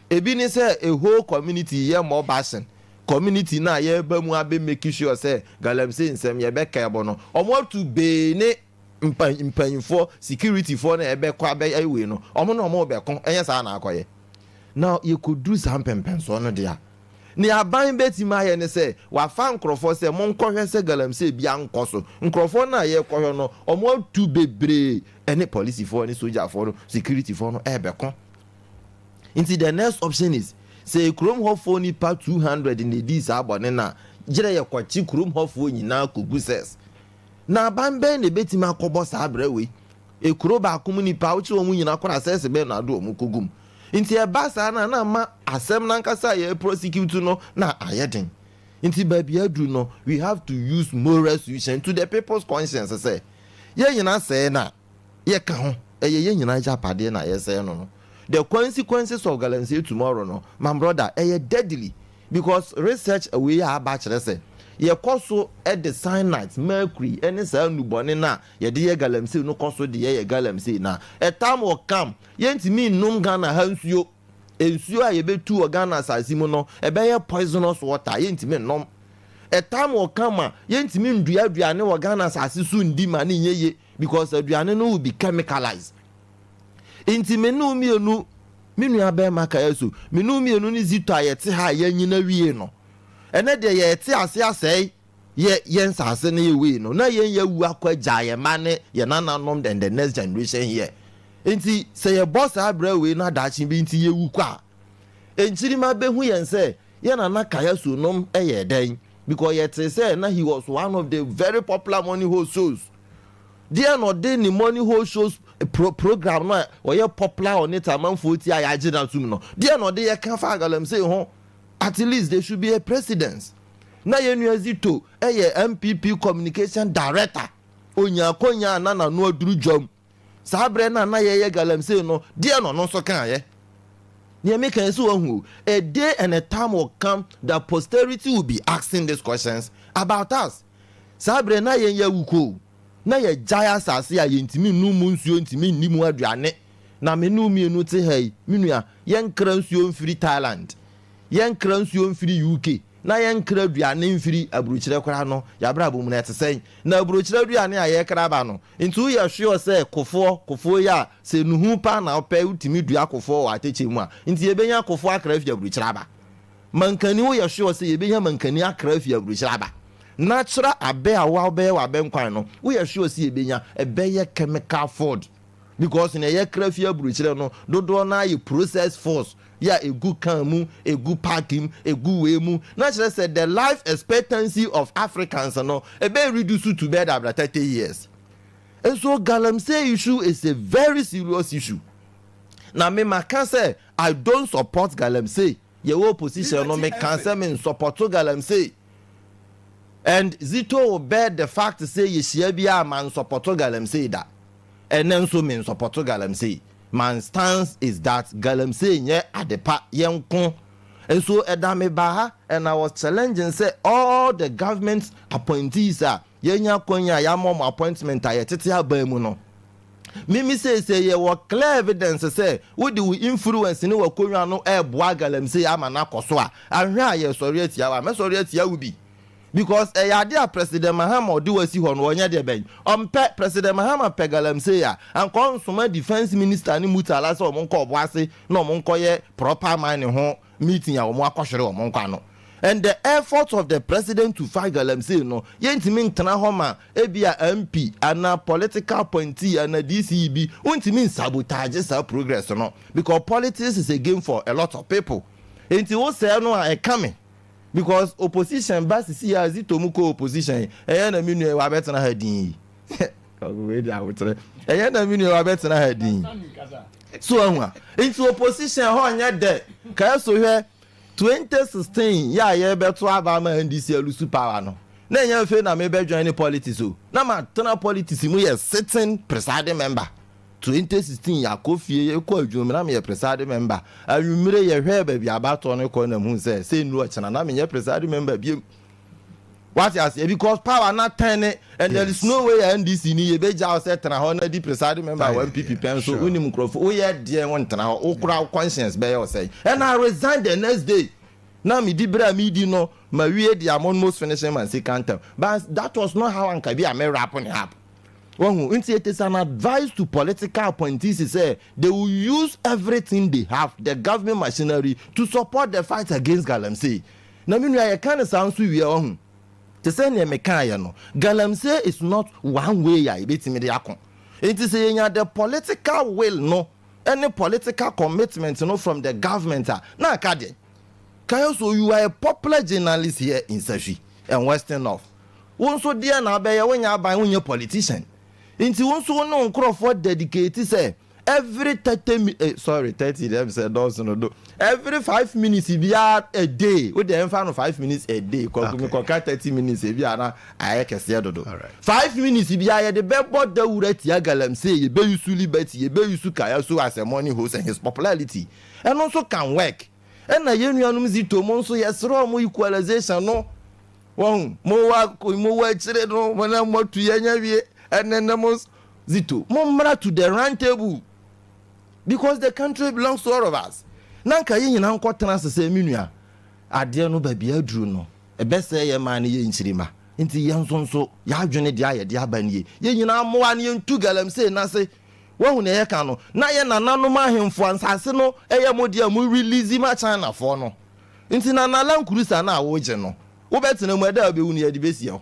Ebi ne sɛ a whole community yɛ mob action, community na yɛba mu abɛ make sure sɛ galamsey nsɛm yɛbɛka ɛbɔ no, ɔmo atu bee ne mpa mpanyinfoɔ, securityfoɔ na ɛbɛkɔ abɛ ɛwei no, ɔmo na ɔmo bɛko. Ɛnyɛ saa na akɔyɛ na yɛkɔduru saa mpɛmpɛnsoɔ no deɛ, ne aban bɛtumi ayɛ ne sɛ wafa nkurɔfoɔ sɛ monkɔhwɛ sɛ galamsey bi ankɔ so. Nkurɔfoɔ no a yɛkɔhwɛ no, ɔmo atu bebree ɛne polisifoɔ ne sogyafoɔ no, securityfoɔ no ɛɛbɛko. Nti the next option is sɛ kurom hɔfoɔ nipa 200 na edi saa bɔne na gyerɛ yɛkɔkye kurom hɔfoɔ nyinaa kɔgu cells na aban bɛn na ebɛtumi akɔbɔ saa brɛ wei? Ekuro baako mu nipa awokye wɔn nyinaa kɔ na cells bɛn na ado wɔn kɔgu mu? Nti ɛba saa na ama asɛm nankasa a yɛ prosecute no na ayɛ den. Nti baabi aduru no, we have to use moral suasion to the people's conscience sɛ yɛn nyinaa sɛɛ na yɛka ho, ɛyɛ yɛn nyinaa gya apadeɛ na yɛsɛɛ no. The consequences of galamsey tomorrow no, my brother, ɛyɛ deadly because research wei a aba kyerɛ sɛ yɛkɔ so de cyanide, mercury ɛne saa nnubɔne no a yɛde yɛ galamsey no kɔ so de yɛyɛ galamsey na a time will come yɛntumi nnum Ghana ha nsuo. Nsuo a yɛbɛtu wɔ Ghana asase mu no ɛbɛyɛ poisonous water, yɛntumi nnom. A time will come a yɛntumi ndua aduane wɔ Ghana asase so ndi ma ne nyɛ ye because aduane no will be chemicalized. Nti me ne mmienu, me nua bɛrima kaya so, me ne mmienu ne Zito a yɛte ha a yɛnyina wie no, ɛnɛ deɛ yɛte ase asɛe yɛ yɛn nsase no yɛ wei no na yɛn yɛ wu akɔ agya yɛn mma ne yɛn nananom and the next generation here. Nti sɛ yɛbɔ saa abirɛ wei na daakye bi nti yɛwu kɔ a, nkyirima bɛhu yɛn sɛ yɛn nana kaya so nom yɛ dɛn? Because yɛte sɛ na he was one of the very popular morning host shows deɛ na ɔde ne morning host shows program no a ɔyɛ popular on it, amanfoɔ ti a yɛagye na tum no deɛ na ɔde yɛ ka fa galamsey ho. At least there should be a precedence na yɛn nua Zito ɛyɛ NPP communication director, onya akonya na n'ano aduru dwam saa berɛ na na yɛyɛ galamsey no deɛ na ɔno nso kaayɛ. Nea meka yi sɛ wahu, a day and a time will come that posterity will be asking these questions about us. Saa berɛ na yɛn yɛ awuko na yɛgyae asase a yɛntumi nnu mu nsuo, ntumi nni mu aduane. Na me ne mmienu te ha yi, me nua, yɛnkra nsuo mfiri Thailand, yɛnkra nsuo mfiri UK, na yɛnkra aduane mfiri aburokyerɛ koraa no, yɛabrabɔ mu no ɛte sɛn? Na aburokyerɛ aduane a yɛkra ba no nti, woyɛ sure sɛ kofoɔ yi a sɛ nuhu pa na wopɛ, wotumi dua kofoɔ wɔ atɛkyɛ mu a, nti yɛbɛnya kofoɔ akra fi aburokyerɛ aba? Mankani, woyɛ sure sɛ yɛbɛnya mankani akra fi aburokyerɛ aba? Natural abɛ a wa wobɛyɛ wɔ abɛ nkwan no, woyɛ sure sɛ yɛbɛnya? Ɛbɛyɛ chemical food because na yɛkra fi aburokyerɛ no dodoɔ no ayɛ processed foods yɛ a egu can mu, egu pack mu, egu wei mu, na kyerɛ sɛ the life expectancy of Africans no ebe reduce to bɛɛ dabra 30 years. And so galamsey issue is a very serious issue. Na me ma ka sɛ I don't support galamsey. Yɛwɔ opposition no, me ka sɛ me nsupport galamsey and Zito will bear the fact say yɛhyia bi a ma nsupport galamsey da. Ɛnɛ nso me nsupport galamsey. My stance is that galamsey nyɛ adepa yɛn ko. Nso ɛda me ba ha and I was challenging sɛ all the government appointees a yɛnya kwan a yɛama ɔmo appointment a yɛtete aban mu no. Mimi seesei yɛwɔ clear evidence sɛ wode wo influence ne w'akonnwa no reboa galamsey ama no akɔ so a, ahwɛ a yɛresɔre atia wo a, mɛsɔre atia wo bi. Because ɛyɛ ade a President Mahama ɔde wo asi hɔ no, ɔnyɛ deɛ bɛn? Ɔmpɛ. President Mahama pɛ galamsey a, anka ɔnsoma Defence Minister ne Murtala sɛ wɔn nkɔ Ɔboase na wɔn nkɔyɛ proper mining ho meeting a wɔn akɔhwere wɔn nkwa no. And the effort of the president to fight galamsey no, yɛntumi ntena hɔ ma ebia MP anaa political appointee anaa DCE bi, wontumi nsabotage saa progress no because politics is a game for a lot of people. Enti wo sɛɛ no a ɛka me because opposition ba sisi a Zito mu kɔ opposition yi, ɛyɛ na me nua yi wabɛtena ha din yi. Kwaku wei de ahokyerɛ. Ɛyɛ na me nua wabɛtena ha din yi. So ahu a, nti opposition hɔ nyɛ dɛ. Kae so hwɛ 2016 yɛ a yɛrebɛto aba ama NDC alusu power no, na ɛnyɛ afei na mebɛ join politics o. Na matena politics mu yɛ sitting presiding member. 2016 yɛakɔ fie, yɛkɔ adwuma mu na meyɛ presiding member. Anwummere yɛhwɛɛ baabi abatoɔ no kɔ na muhu sɛ, sɛ nnuru ɔkyena na menyɛ presiding member biom. Wate aseɛ? Because power na tɛn ne and there is no way a NDC ni yɛbɛgya wo sɛ tena hɔ na di presiding member wɔ NPP pɛn so wonim nkurɔfoɔ woyɛ deɛ wo ntena hɔ wo kora wo conscience bɛyɛ wo sɛn. And I resigned the next day. Na medi berɛ a medi no mawie deɛ I'm almost finishing my second term. But that was not how anka bi a me wrap ne up. Wahu? Nti it is an advice to political appointees sɛ they will use everything they have, the government machinery, to support the fight against galamsey. Na me nua yɛka no saa nso wie a, wahu? Te sɛ nea mekaeɛ no, galamsey is not one way a yɛbɛtumi de ako. Nti sɛ yɛnya the political will no ne political commitment no from the government a, na aka deɛn? Kayoso, you are a popular journalist here in Sahwi and Western North. Wo nso deɛn na wobɛyɛ? Wonyɛ aban, wonyɛ politician. Nti wo nso wo ne wo nkorɔfoɔ dedicate sɛ every 30 mi eh, sorry 30 deɛ sɛ dɔɔso no do. Every 5 minutes biara a day, wo deɛ ɛmfa no 5 minutes a day, kɔku me kɔka 30 minutes ebi a na ayɛ kɛseɛ dodo. 5 minutes biara yɛde bɛbɔ dawuro atia galamsey, yɛbɛyusu liberty, yɛbɛyusu Kayaso as a money host and his popularity. Ɛno nso can work. Ɛna yɛn nuanom Zito mo nso yɛsrɛ wɔn equalization no. Wahu? Mowɔ mowɔ akyire no, mo na moatu yɛn awie, ɛnɛ na mo Zito, mommra to the round table because the country belongs to all of us. Na nka yɛn nyinaa nkɔtena ase sɛ me nua, adeɛ no baabi aduru no, ɛbɛsɛe yɛn man ne yɛn nkyirimma. Nti yɛn nso nso, yɛn adwene deɛ a yɛde aba nie. Yɛn nyinaa mmoa na yɛntu galamsey no ase. Wahu nea yɛka no? Na yɛn nananom ahemfo a nsase no yɛ mo dea a mo release ma Chinafoɔ no. Nti Nana Land Cruiser no a wogye no, wobɛtena mu, ɛda a wobɛwu no yɛde bɛsie wo.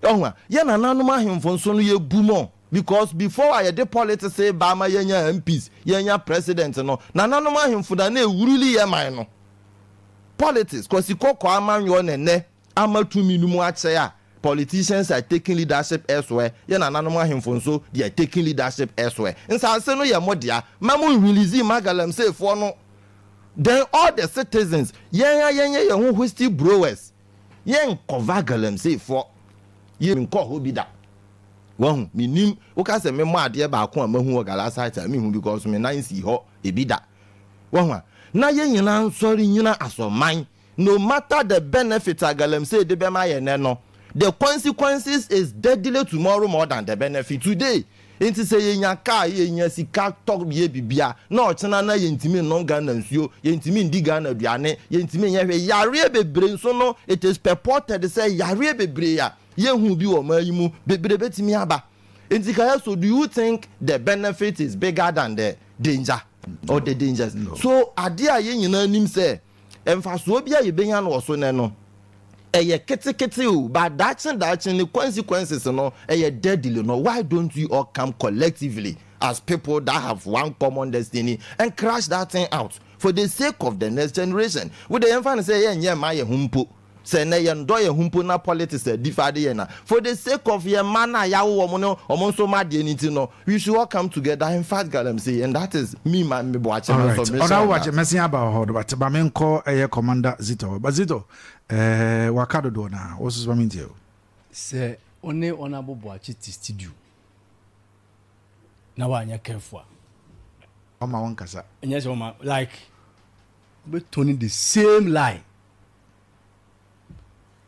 Wahu a? Yɛn nananom ahemfo nso no yɛbu mo because before a yɛde politics reba ama yɛanya MPs, yɛanya president no, nananom ahemfo na na ɛwuruli yɛn man no. Politics, Kwasi Kɔkɔɔ amanyɔɔ na ɛnnɛ ama tumi no mu akyɛ a politicians are taking leadership elsewhere, yɛn nananom ahemfo nso they are taking leadership elsewhere. Nsaase no yɛ mo dea, mma mo nrelease mma galamseyfoɔ no. Then all the citizens, yɛn a yɛnyɛ yɛn ho whistle blowers, yɛnkɔva galamseyfoɔ, yɛ menkɔɔ hɔ bi da. Wahu, mennim, woka sɛ memmɔ adeɛ baako a mahu wɔ Galasite a, menhu because me nan nsii hɔ ebi da. Wahu a? Na yɛn nyinaa nsɔre nnyina as ɔman. No matter the benefit a galamsey de bɛma yɛn nnɛ no, the consequences is deadly tomorrow more than the benefit today. Nti sɛ yɛnya car, yɛnya sika tɔ yɛ bibia, na ɔkyena na yɛntumi nnom Ghana nsuo, yɛntumi ndi Ghana aduane, yɛntumi nyɛ hwee, yareɛ bebree nso no, it is purported sɛ yareɛ bebree a yɛnhuu bi wɔ ɔman yi mu bebree bɛtumi aba. Nti Kayaso, do you think the benefit is bigger than the danger or the dangers? So adeɛ a yɛn nyinaa nim sɛ Mfasoɔ bi a yɛbɛnya no wɔ so nnɛ no, ɛyɛ ketekete o, but daakye daakye ne consequences no, ɛyɛ deadly no, why don't we all come collectively as people that have one common destiny and crash that thing out for the sake of the next generation? Wo deɛ yɛmfa no sɛ yɛnyɛ mma yɛn ho mpo, Sɛ nnɛ yɛndɔ yɛn ho mpo na politics adi fa de yɛn a, for the sake of yɛn mma no a yɛawo wɔn ne wɔn nso mma deɛ no nti no, we should all come together and fight galamsey and that is me my me Boakye my Alright, submission Ɔna on Boakye, that. mɛsen aba wɔ hɔ but ma menkɔ ɛyɛ Commander Zito hɔ. But Zito, eh, waka dodoɔ no a, wo nso so ma mentie o. Sɛ wo ne Honourable Boakye te studio na woanyɛ careful a. Ɔma wo nkasa. Ɛnyɛ sɛ ɔma, like wobɛtoni the same lie.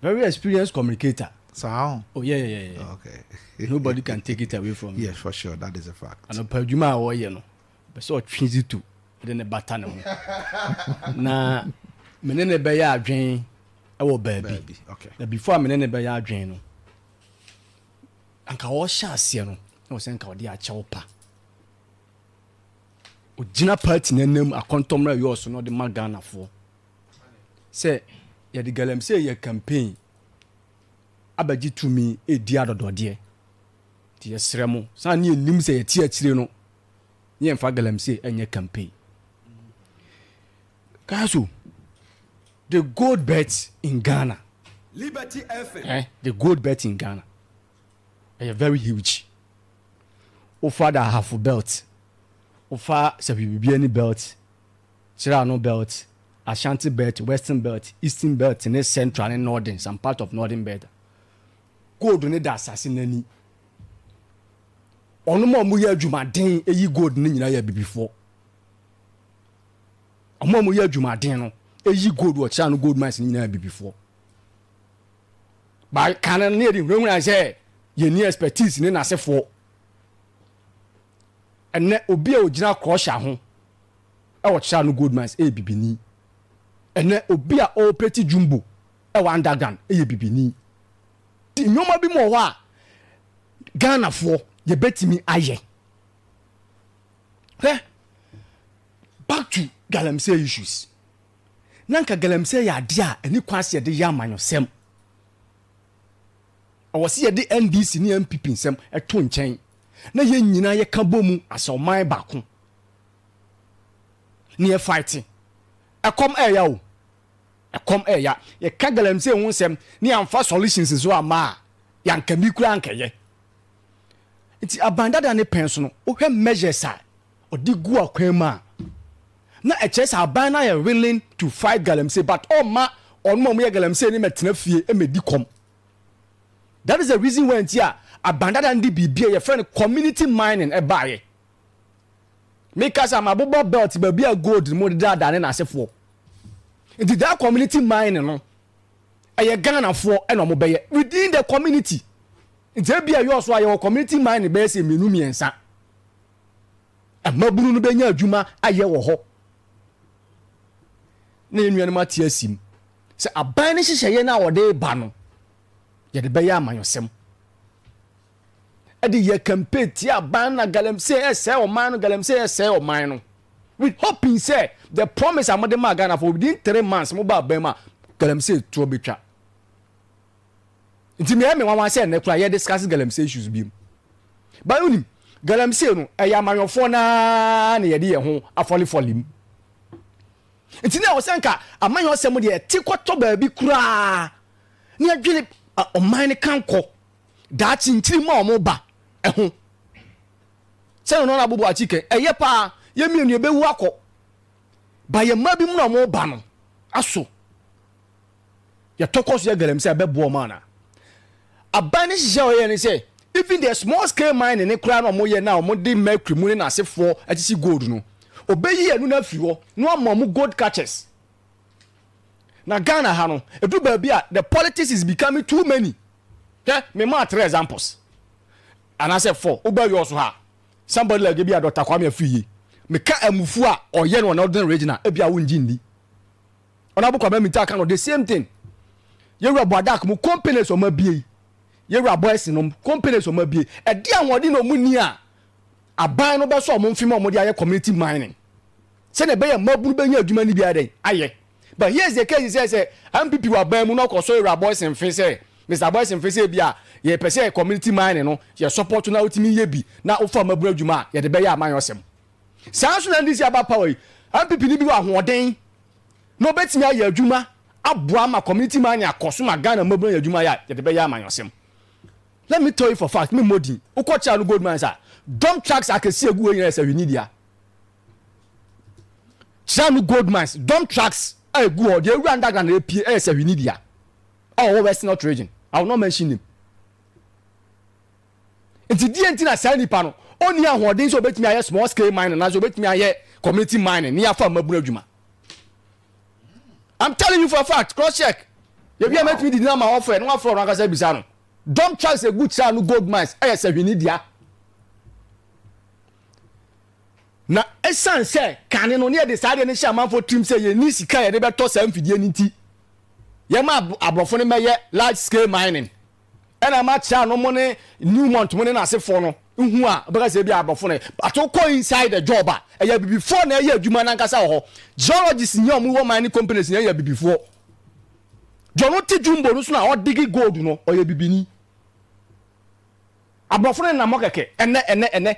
Very experienced communicator. Saa. Oh yeah yeah yeah. Okay. Nobody can take it away from you. Yes, for sure. That is a fact. Anɔpa adwuma a wɔyɛ no, pɛ sɛ ɔtwe Zito de ne bata ne ho. Na me ne ne bɛyɛ adwen wɔ baabi. Okay. Na before me ne ne bɛyɛ adwen no, anka ɔhyɛ aseɛ no, na ɔsɛ nka ɔde akyɛw pa. Ogyina party n'anim akɔntɔmmerɛ yɛ ɔso na ɔde ma Ghanafoɔ. Sɛ yɛde galamsey yɛ campaign abɛgye tumi redi adɔdɔdeɛ. Nti yɛsrɛ mo, sane ne yɛnim sɛ yɛte akyire no, ne yɛmfa galamsey nyɛ campaign. Kaso, the gold bet in Ghana. Liberty FM. Eh, the gold bet in Ghana. Ɛyɛ very huge. Wofa da Ahafo belt, wofa Sɛhwibibiani belt, Kyerano belt, Ashanti belt, Western belt, Eastern belt ne Central ne Northern, some part of Northern belt. Gold ne da asase n'ani. Ɔnom a wɔyɛ adwumaden eyi gold ne nyinaa yɛ abibifoɔ. Wɔn a wɔyɛ adwumaden no eyi gold wɔ Kyerano gold mines ne nyinaa yɛ abibifoɔ. Ba kan no ne yɛde hunahuna sɛ yɛnni expertise ne n'asefoɔ. Ɛnɛ obi a ogyina crusher ho ɛwɔ Kyerano gold mines ɛyɛ bibini. Ɛnɛ obi a ɔoperate jumbo ɛwɔ underground ɛyɛ bibini. Nti nneɛma bi mu wɔ hɔ a Ghanafoɔ yɛbɛtumi ayɛ. Hwɛ, back to galamsey issues. Na nka galamsey yɛ adeɛ a ɛni kwan sɛ yɛde yɛ amanyɔsɛm. Ɛwɔ sɛ yɛde NDC ne NPP nsɛm ɛto nkyɛn na yɛn nyinaa yɛka bɔ mu asɛ ɔman baako ne yɛ fight. Ɛkɔm ɛɛya o, ɛkɔm ɛɛya. Yɛka galamsey ho nsɛm ne yɛamfa solutions nso amma a, yɛanka bi koraa ankɛyɛ. Nti aban dada ne pɛn so no, wohwɛ measures a ɔde gu akwan mu a, na ɛkyerɛ sɛ aban no ayɛ willing to fight galamsey, but ɔmma ɔnom a wɔyɛ galamsey no mmɛtena fie mmɛdi kɔm. That is the reason why nti a aban dada no de biribi a yɛfrɛ no community mining ɛbaeɛ. Meka sɛ mabobɔ belt baabi a gold mu deda ne n'asefoɔ. Nti that community mining no, ɛyɛ Ghanafoɔ ɛna wɔn bɛyɛ within the community. Nti ebi a ɛyɛ ɔso a yɛwɔ community mining bɛyɛ sɛ mmienu mmiɛnsa. Mmabunu no bɛnya adwuma ayɛ wɔ hɔ. Na yɛn nuanom ate asim sɛ aban no nhyehyɛeɛ no a wɔde ba no, yɛde bɛyɛ amanyɔsɛm. Ɛde yɛ campaign tia aban na galamsey ɛsɛe ɔman no, galamsey ɛsɛe ɔman no. With hoping sɛ the promise a mode maa Ghana for within 3 months mo ba aban mu a galamsey toɔ bɛtwa. Nti meyɛ me nwanwa sɛ ɛnnɛ koraa yɛ discuss galamsey issues bi mu. But wonim, galamsey no ɛyɛ amanyɔfoɔ naa na yɛde yɛn ho afɔlefɔle mu. Nti na ɛwɔ sɛ nka amanyɔsɛm deɛ ɛte kɔtɔ baabi koraa na yɛdwene ɔman no kankɔ daakye nkyiri ma wɔn ba ɛho. Sɛ ɔno na abobo akyi kɛ ɛyɛ paa yɛn mmienu yɛbɛwu akɔ ba yɛn mma bi mu na wɔn ba no aso yɛtɔ kɔ so yɛ galamsey a ɛbɛboa wɔn ana. Aban no hyehyɛ a ɔyɛ ne sɛ even the small scale mining ne koraa na wɔyɛ na wɔde mercury mu ne n'asefoɔ akyekye gold no, ɔbɛyi ɛno no afiri hɔ na wama wɔn gold catchers. Na Ghana ha no, ɛduru baabi a the politics is becoming too many. Hwɛ, me maa three examples anaasɛ four. Wobɛ yɔ so ha, somebody like ebi a Dr. Kwame Afriyie, meka amufuo a ɔyɛ no wɔ Northern Region a, ebi a wongye nni. Honourable Kwabena Mintah ka no the same thing. Yɛwura Boadak mu companies ɔmo abie yi, yɛwura Boys nom companies ɔmo abie, ɛde ahoɔden na ɔmo ni a aban no bɛsɔ ɔmo mfe ma ɔmo de ayɛ community mining. Sɛnea ɛbɛyɛ mmabunu bɛnya adwuma no bi ayɛ dɛn ayɛ. But here is the case sɛ sɛ NPP wɔ aban mu na ɔkɔsɔ yɛwura Boys mfe sɛ Mister Boys mfe sɛ ebi a yɛpɛ sɛ community mining no yɛ support na wotumi yɛ bi na wofa mmabunu adwuma a yɛde bɛyɛ amanyɔsɛm. Saa nso na NDC aba power yi, NPP no bi wɔ ahoɔden na obetumi ayɛ adwuma aboa ma community mining akɔ so ma Ghana mmabunu anya adwuma ayɛ a, yɛde bɛyɛ amanyɔsɛm. Let me tell you for fact, me mmɔ din, wokɔ Kyalo Gold Mines a, dump trucks akɛse egu hɔ nyinaa yɛ sahwini dea. Kyalo Gold Mines, dump trucks a egu hɔ, deɛ ewura underground na epie ɛyɛ sahwini dea. A ɔwɔ West North Region. I will not mention name. Nti deɛ nti na saa nipa no ɔnni ahoɔden sɛ ɔbɛtumi ayɛ small scale mining anaasɛ ɔbɛtumi ayɛ community mining ne afa mmabunu adwuma. I'm telling you for a fact, cross check. Yɛbi a mɛtumi didi na ma ɔfrɛ na wafrɛ ɔno ankasa bisa no. Dump trucks egu kyerɛ no gold mines ɛyɛ sahwini dea. Na ɛsiane sɛ kane no ne yɛde saa adeɛ no hyɛ amanfoɔ tirim sɛ yɛnni sika a yɛde bɛtɔ saa mfidie no nti, yɛma aborɔfo no mmɛyɛ large scale mining. Ɛna ama kyerɛ no mo ne Newmont mo ne n'asefoɔ no hu a wobɛka sɛ ebi aborɔfo no but wokɔ inside the job a ɛyɛ abibifoɔ na ɛyɛ adwuma no ankasa wɔ hɔ. Geologists nyɛ ɔmo wɔ mining companies nyɛ yɛ abibifoɔ. Deɛ ɔno te jumbo no so na ɔdigi gold no ɔyɛ bibini. Aborɔfo no nenam hɔ kɛkɛ. Ɛnnɛ, ɛnnɛ, ɛnnɛ,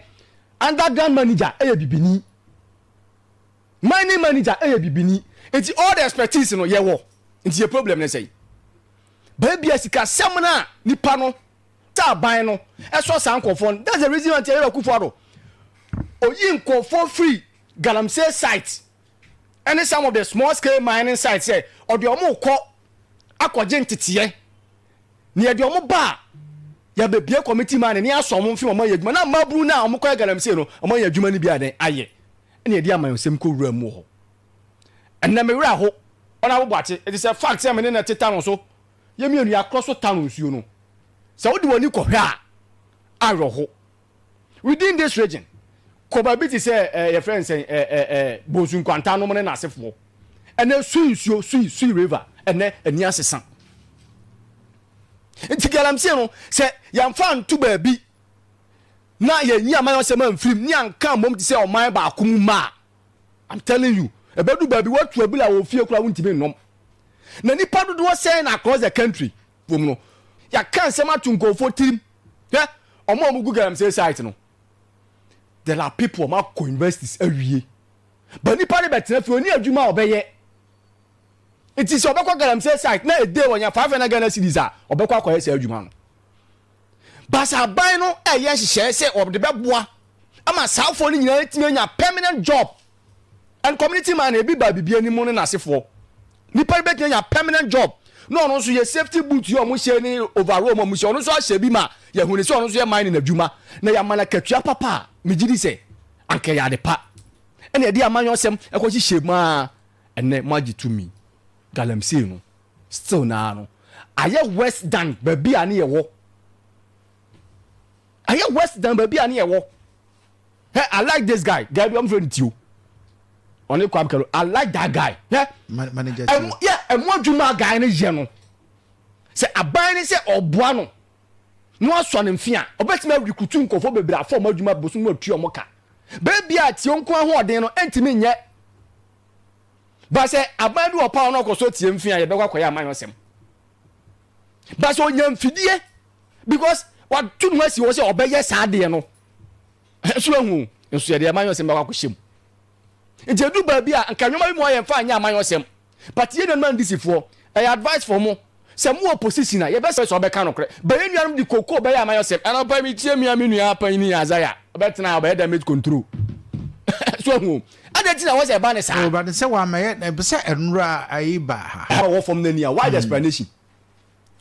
underground manager yɛ bibini. Mining manager yɛ bibini. Nti all the expertise no yɛwɔ. Nti yɛ problem ne sɛn? Baabi a sikasɛm no a nipa no sɛ aban no ɛsɔ saa nkurɔfoɔ no. That's the reason why nti Ayerɛ Akufo-Addo oyi nkurɔfoɔ firi galamsey site ɛne some of the small scale mining sites sɛ ɔde wɔn rekɔ akɔgye nteteɛ. Na yɛde wɔn ba a, yɛabɛbue committee ma ne ne asɔ wɔn mfe ma wɔayɛ adwuma. Na mmabunu no a wɔkɔyɛ galamsey no, wɔayɛ adwuma no bi ayɛ dɛn? Ayɛ. Ɛna yɛde amanyɔsɛm kɔwuraa mu wɔ hɔ. Ɛnnɛ me werɛ aho. Honourable Boakye, it is a fact sɛ me ne no te Tano so. Yɛn mmienu yɛakorɔ so Tano nsuo no. Sɛ wode w'ani kɔhwɛ a, awerɛho. Within this region, kɔ baabi te sɛ eh, yɛfrɛ no sɛn, eh, eh, eh, Bonsu Nkwanta nom ne n'asefoɔ. Ɛnɛ Sui nsuo, Sui, Sui river, ɛnɛ ani asesa. Nti galamsey no, sɛ yɛmfa nto baabi na yɛnyi amanyɔsɛm amfirim ne anka mmom te sɛ ɔman baako mu mma a, I'm telling you, ɛbɛdu baabi woatu abura wɔ fie koraa wontumi nnom. Na nipa dodoɔ sɛn na across the country wɔ mu no, yɛaka nsɛm ato nkurɔfoɔ tirim. Hwɛ, wɔn a wɔgu galamsey site no, there are people wɔn akɔ universities awie. But nipa no bɛtena fie, ɔnni adwuma a ɔbɛyɛ. Nti sɛ ɔbɛkɔ galamsey site na a day ɔnya 500 Ghana cedis a, ɔbɛkɔ akɔyɛ saa adwuma no. But sɛ aban no ɛyɛ nhyehyɛe sɛ ɔde bɛboa ama saafoɔ no nyinaa atumi anya permanent job and community man ebi ba bibi anim ne n'asefoɔ nipa no bɛtumi anya permanent job na ɔno nso yɛ safety boot yɛ ɔmo hyɛ ne overall ɔmo hyɛ ɔno nso ahyɛ bi ma yɛhu ne sɛ ɔno nso yɛ mining adwuma na yɛama no akatua papa a megye di sɛ anka ɛyɛ ade pa ɛna ɛde amanyɔsɛm ɛkɔhyehyɛ mu a ɛnɛ moagye tumi galamsey no still naa no ayɛ worse than baabi a ne yɛwɔ ayɛ worse than baabi a ne yɛwɔ. Hey, I like this guy. Guy bi ɔmo fɛ no Tio. Ɔne Kwame Kalo. I like that guy. Hɛ. Manager Tio. Ɛmo yɛ ɛmo adwuma guy no yɛ no. Sɛ aban ne sɛ ɔboa no na wasɔ ne mfe a, ɔbɛtumi arekutu nkurɔfoɔ bebree afa ɔmo adwuma bosom no atua ɔmo ka. Baabi a Tio nko ahoɔden no ɛntumi nyɛ. Ba sɛ aban bi wɔ power na ɔkɔ so tie mfe a yɛbɛkɔ akɔyɛ amanyɔsɛm. Ba sɛ ɔnya mfidie because watu ne ho asi hɔ sɛ ɔbɛyɛ saa adeɛ no. Nso ahu nso yɛde amanyɔsɛm bɛkɔ akɔhyɛ mu. Nti edu baabi a nka nneɛma bi mu ayɛ mfa nyɛ amanyɔsɛm. But yɛn nuanom NDC foɔ, ɛyɛ advice for mo. Sɛ mo wɔ position a, yɛbɛsrɛ sɛ ɔbɛka nokorɛ. But yɛn nuanom de cocoa bɛyɛ amanyɔsɛm. Anɔpa yi metie me a me nua panyin Isaiah, ɔbɛtena ha ɔbɛyɛ damage control. So ahu o. Adɛn nti na ɛwɔ sɛ ɛba ne saa? Oh, but sɛ wamɛyɛ, ɛpɛ sɛ ɛnora ayi ba ha. Ɛwɔ fam n'ani a, why the explanation?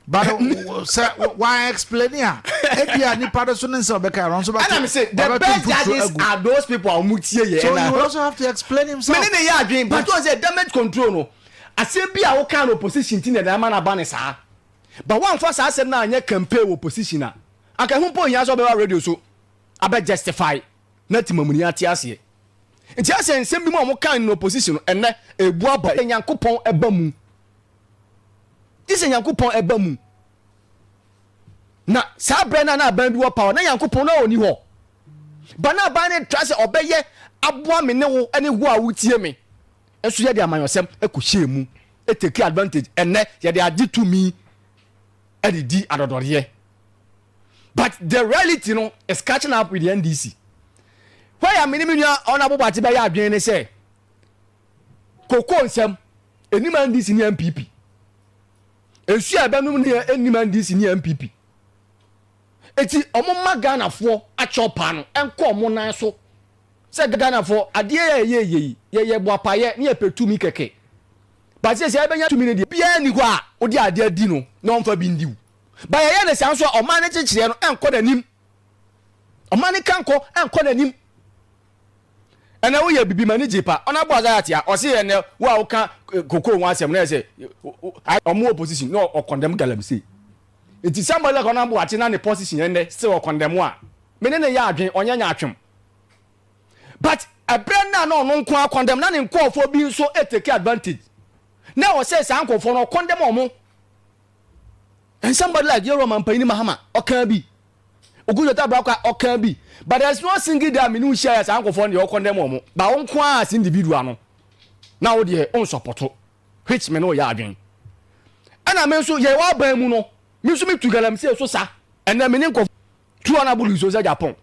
But sɛ wa explain a, ebi a nipa de so ne nsɛm ɔbɛka ɛno nso bɛto. Ɛna mi se the best judges are those people a wɔn tie yɛ. So he will also have to explain himself. Mi ne ne yɛ adwene but wɔn sɛ damage control no asɛm bi a wɔka no opposition ti na ɛde ama n'aba ne saa but wɔn anfa saa asɛm na anyɛ campaign wɔ opposition a anka ɛho mpo nhia sɛ ɔbɛba radio so abɛ justify na timamuni ate aseɛ nti asɛ nsɛm bi mu a wɔn ka no opposition no ɛnɛ ebu aba Nyankopɔn ɛba mu. Gye sɛ Nyankopɔn ɛba mu. Na saa berɛ no a na aban bi wɔ power, na Nyankopɔn na ɔni hɔ. Ba na aban no tra sɛ ɔbɛyɛ aboa me ne wo ne wo a wotie me. Nso yɛde amanyɔsɛm ɛkɔhyɛɛ mu, take advantage. Ɛnnɛ yɛde agye tumi ɛde di adɔdɔdeɛ. But the reality no is catching up with the NDC. Where a me ne me nua Honourable Boakye bɛyɛ adwene ne sɛ, Cocoa nsɛm, ɛnim NDC ne NPP. Nsuo a ɛbɛnom ne ɛnim NDC ne NPP. Eti ɔmo ma Ghanafoɔ akyɛw paa no ɛnkɔ ɔmo nan so sɛ Ghanafoɔ adeɛ yɛ yɛ yɛ yi yɛyɛ boapayɛ ne yɛpɛ tumi kɛkɛ. But sɛ sɛ yɛbɛnya tumi no deɛ biara nni hɔ a wode adeɛ adi no na ɔmfa bi ndi wo. But yɛyɛ no saa nso a ɔman no kyekyereɛ no ɛnkɔ n'anim. Ɔman no kankɔ ɛnkɔ n'anim. Ɛnɛ woyɛ bibi m'ani gye pa. Ɔno aboa Zayat a ɔse ɛnɛ wo a woka kokoo ho asɛm na ɛsɛ ɔmo opposition na ɔkɔndɛm galamsey. Nti somebody like Honourable Boakye na ne position ɛnnɛ still ɔcondemn a, me ne no yɛ adwen, ɔnyɛ nyaatwom. But ɛberɛ no a na ɔno nko ara condemn na ne nkurɔfoɔ bi nso take advantage. Na ɛwɔ sɛ saa nkurɔfoɔ no ɔcondemn wɔn. And somebody like Yɛwura Ɔmanpanyin Mahama, ɔkaa bi. Okudzeto Ablakwa, ɔkaa bi. But there is no single day a me ne wo hyiaeɛ a saa nkurɔfoɔ no deɛ ɔcondemn wɔn. But wo nko ara as individual no, na wo deɛ wonsɔpɔto, which me ne wo yɛ adwen. Ɛna me nso yɛwɔ aban mu no, me nso metu galamsey so sa. Ɛnɛ me ne nkurɔfoɔ tu honourable nsuo sɛ Japan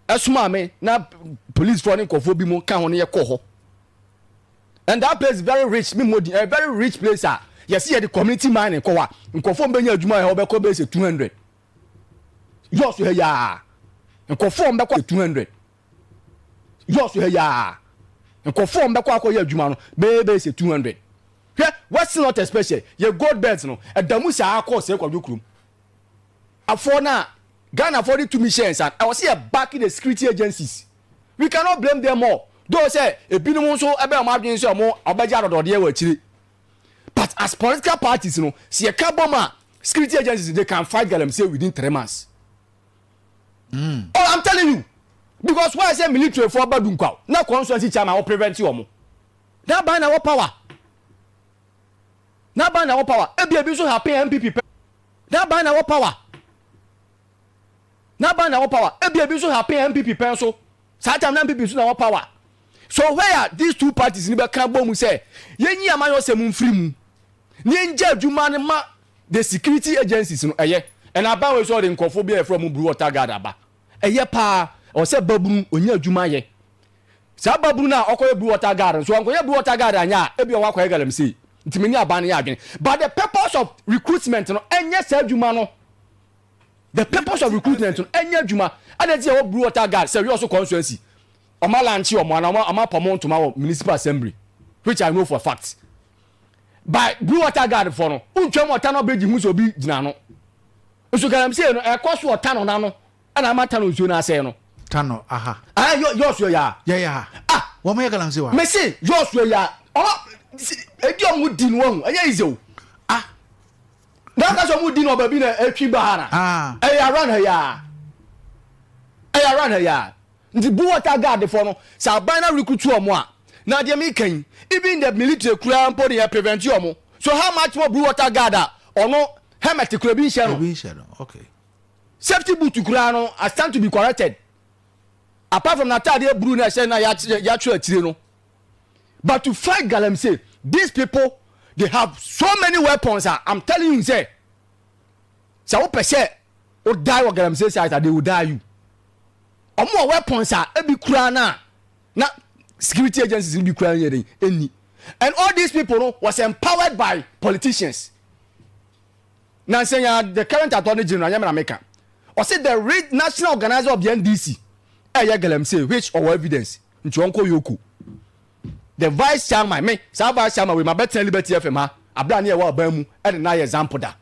ɛsomaa me na policefoɔ ne nkurɔfoɔ bi mu ka ho ne yɛkɔ hɔ. And that place is very rich, me mmɔ din, ɛyɛ very rich place a yɛsi yɛde community mining kɔ hɔ a nkurɔfoɔ mbɛnya adwuma yɛ hɔ bɛkɔ bɛyɛ sɛ 200. Yɔɔso ha yaa nkurɔfoɔ mbɛkɔ 200. Yɔɔso ha yaa nkurɔfoɔ mbɛkɔ akɔyɛ adwuma no bɛyɛ bɛyɛ sɛ 200. Hwɛ Western North especially yɛ gold belt no ɛda mu saa kɔ sɛ kwadwo kurom. Afoɔ no a Ghanafoɔ de tumi hyɛɛ nsa no, ɛwɔ sɛ yɛ back the security agencies. We cannot blame them all. Though sɛ ebinom nso ɛbɛyɛ wɔn adwene sɛ wɔn wɔbɛgye adɔdɔdeɛ wɔ akyire. But as political parties no, sɛ yɛka bom a, security agencies they can fight galamsey within 3 months. Oh, I'm telling you. Because why sɛ military foɔ ba Dunkwa na constituency chairman wɔ prevent wɔn. That ban na wɔ power. Na ban na wɔ power. Ebi ebi nso happen NPP pɛ. Na ban na wɔ power. Na ban na wɔ power. Ebi ebi nso happen NPP pɛn so. Saa time na NPP nso na wɔ power. So where these two parties ni bɛka bɔ mu sɛ yɛnyi amanyɔsɛm mfiri mu na yɛngya adwuma no ma the security agencies no ɛyɛ. Ɛna aban wei sɛ ɔde nkurɔfoɔ bi a yɛfrɛ wɔn Blue Water Guard aba. Ɛyɛ paa. Ɛwɔ sɛ babunu ɔnya adwuma yɛ. Saa babunu no a ɔkɔyɛ Blue Water Guard no, so wankɔyɛ Blue Water Guard anyɛ a, ebia wakɔyɛ galamsey. Nti me ne aban no yɛ adwene. But the purpose of recruitment no, ɛnyɛ saa adwuma no. The purpose of recruitment no, ɛnyɛ adwuma. Adɛn nti yɛwɔ Blue Water Guard sɛ Wiawso constituency, wɔn alankye wɔn anaa wɔn apɔ wɔn ntoma wɔ municipal assembly, which I know for a fact. By Blue Water Guard foɔ no, wontwam wɔ Tano bridge hu sɛ obi gyina ano. Nso galamsey no, ɛkɔ so wɔ Tano n'ano. Ɛna ama Tano nsuo no asɛe no. Tano aha. Ah yɔ yɔɔsuo ya. Yɛ yɛ ha. Ah. Wɔn yɛ galamsey wa. Mese yɔɔsuo ya. Ɔmo edi ɔmo di no wɔn ɛnyɛ easy o. Ah. Na aka sɛ ɔmo di no ɔbaabi na etwi ba ha na. Ah. Ɛyɛ around ha ya. Ɛyɛ around ha ya. Nti bu water guard fo no sɛ aban na recruit ɔmo a na deɛ mi kan even the military kura mpo de yɛ prevent ɔmo so how much more blue water guard a ɔno helmet kura bi nhyɛ no. Ebi nhyɛ no okay. Safety boot koraa no, I stand to be corrected. Apart from n'ataadeɛ blue na ɛhyɛ na yɛatwerɛ akyire no. But to fight galamsey, these people they have so many weapons a I'm telling you sɛ sɛ wopɛ sɛ wo die wɔ galamsey site a they will die you. Wɔn wɔ weapons a ebi koraa na na security agencies no bi koraa nyɛ den ɛnni. And all these people no was empowered by politicians. Nansa yi ara, the current Attorney General, ɛnyɛ me na meka, ɔse the re national organizer of the NDC ɛyɛ galamsey which ɔwɔ evidence nti ɔnkɔ Yoko. The vice chairman, me, saa vice chairman wei mabɛtena Liberty FM ha abere a ne yɛwɔ aban mu ɛde no ayɛ example da.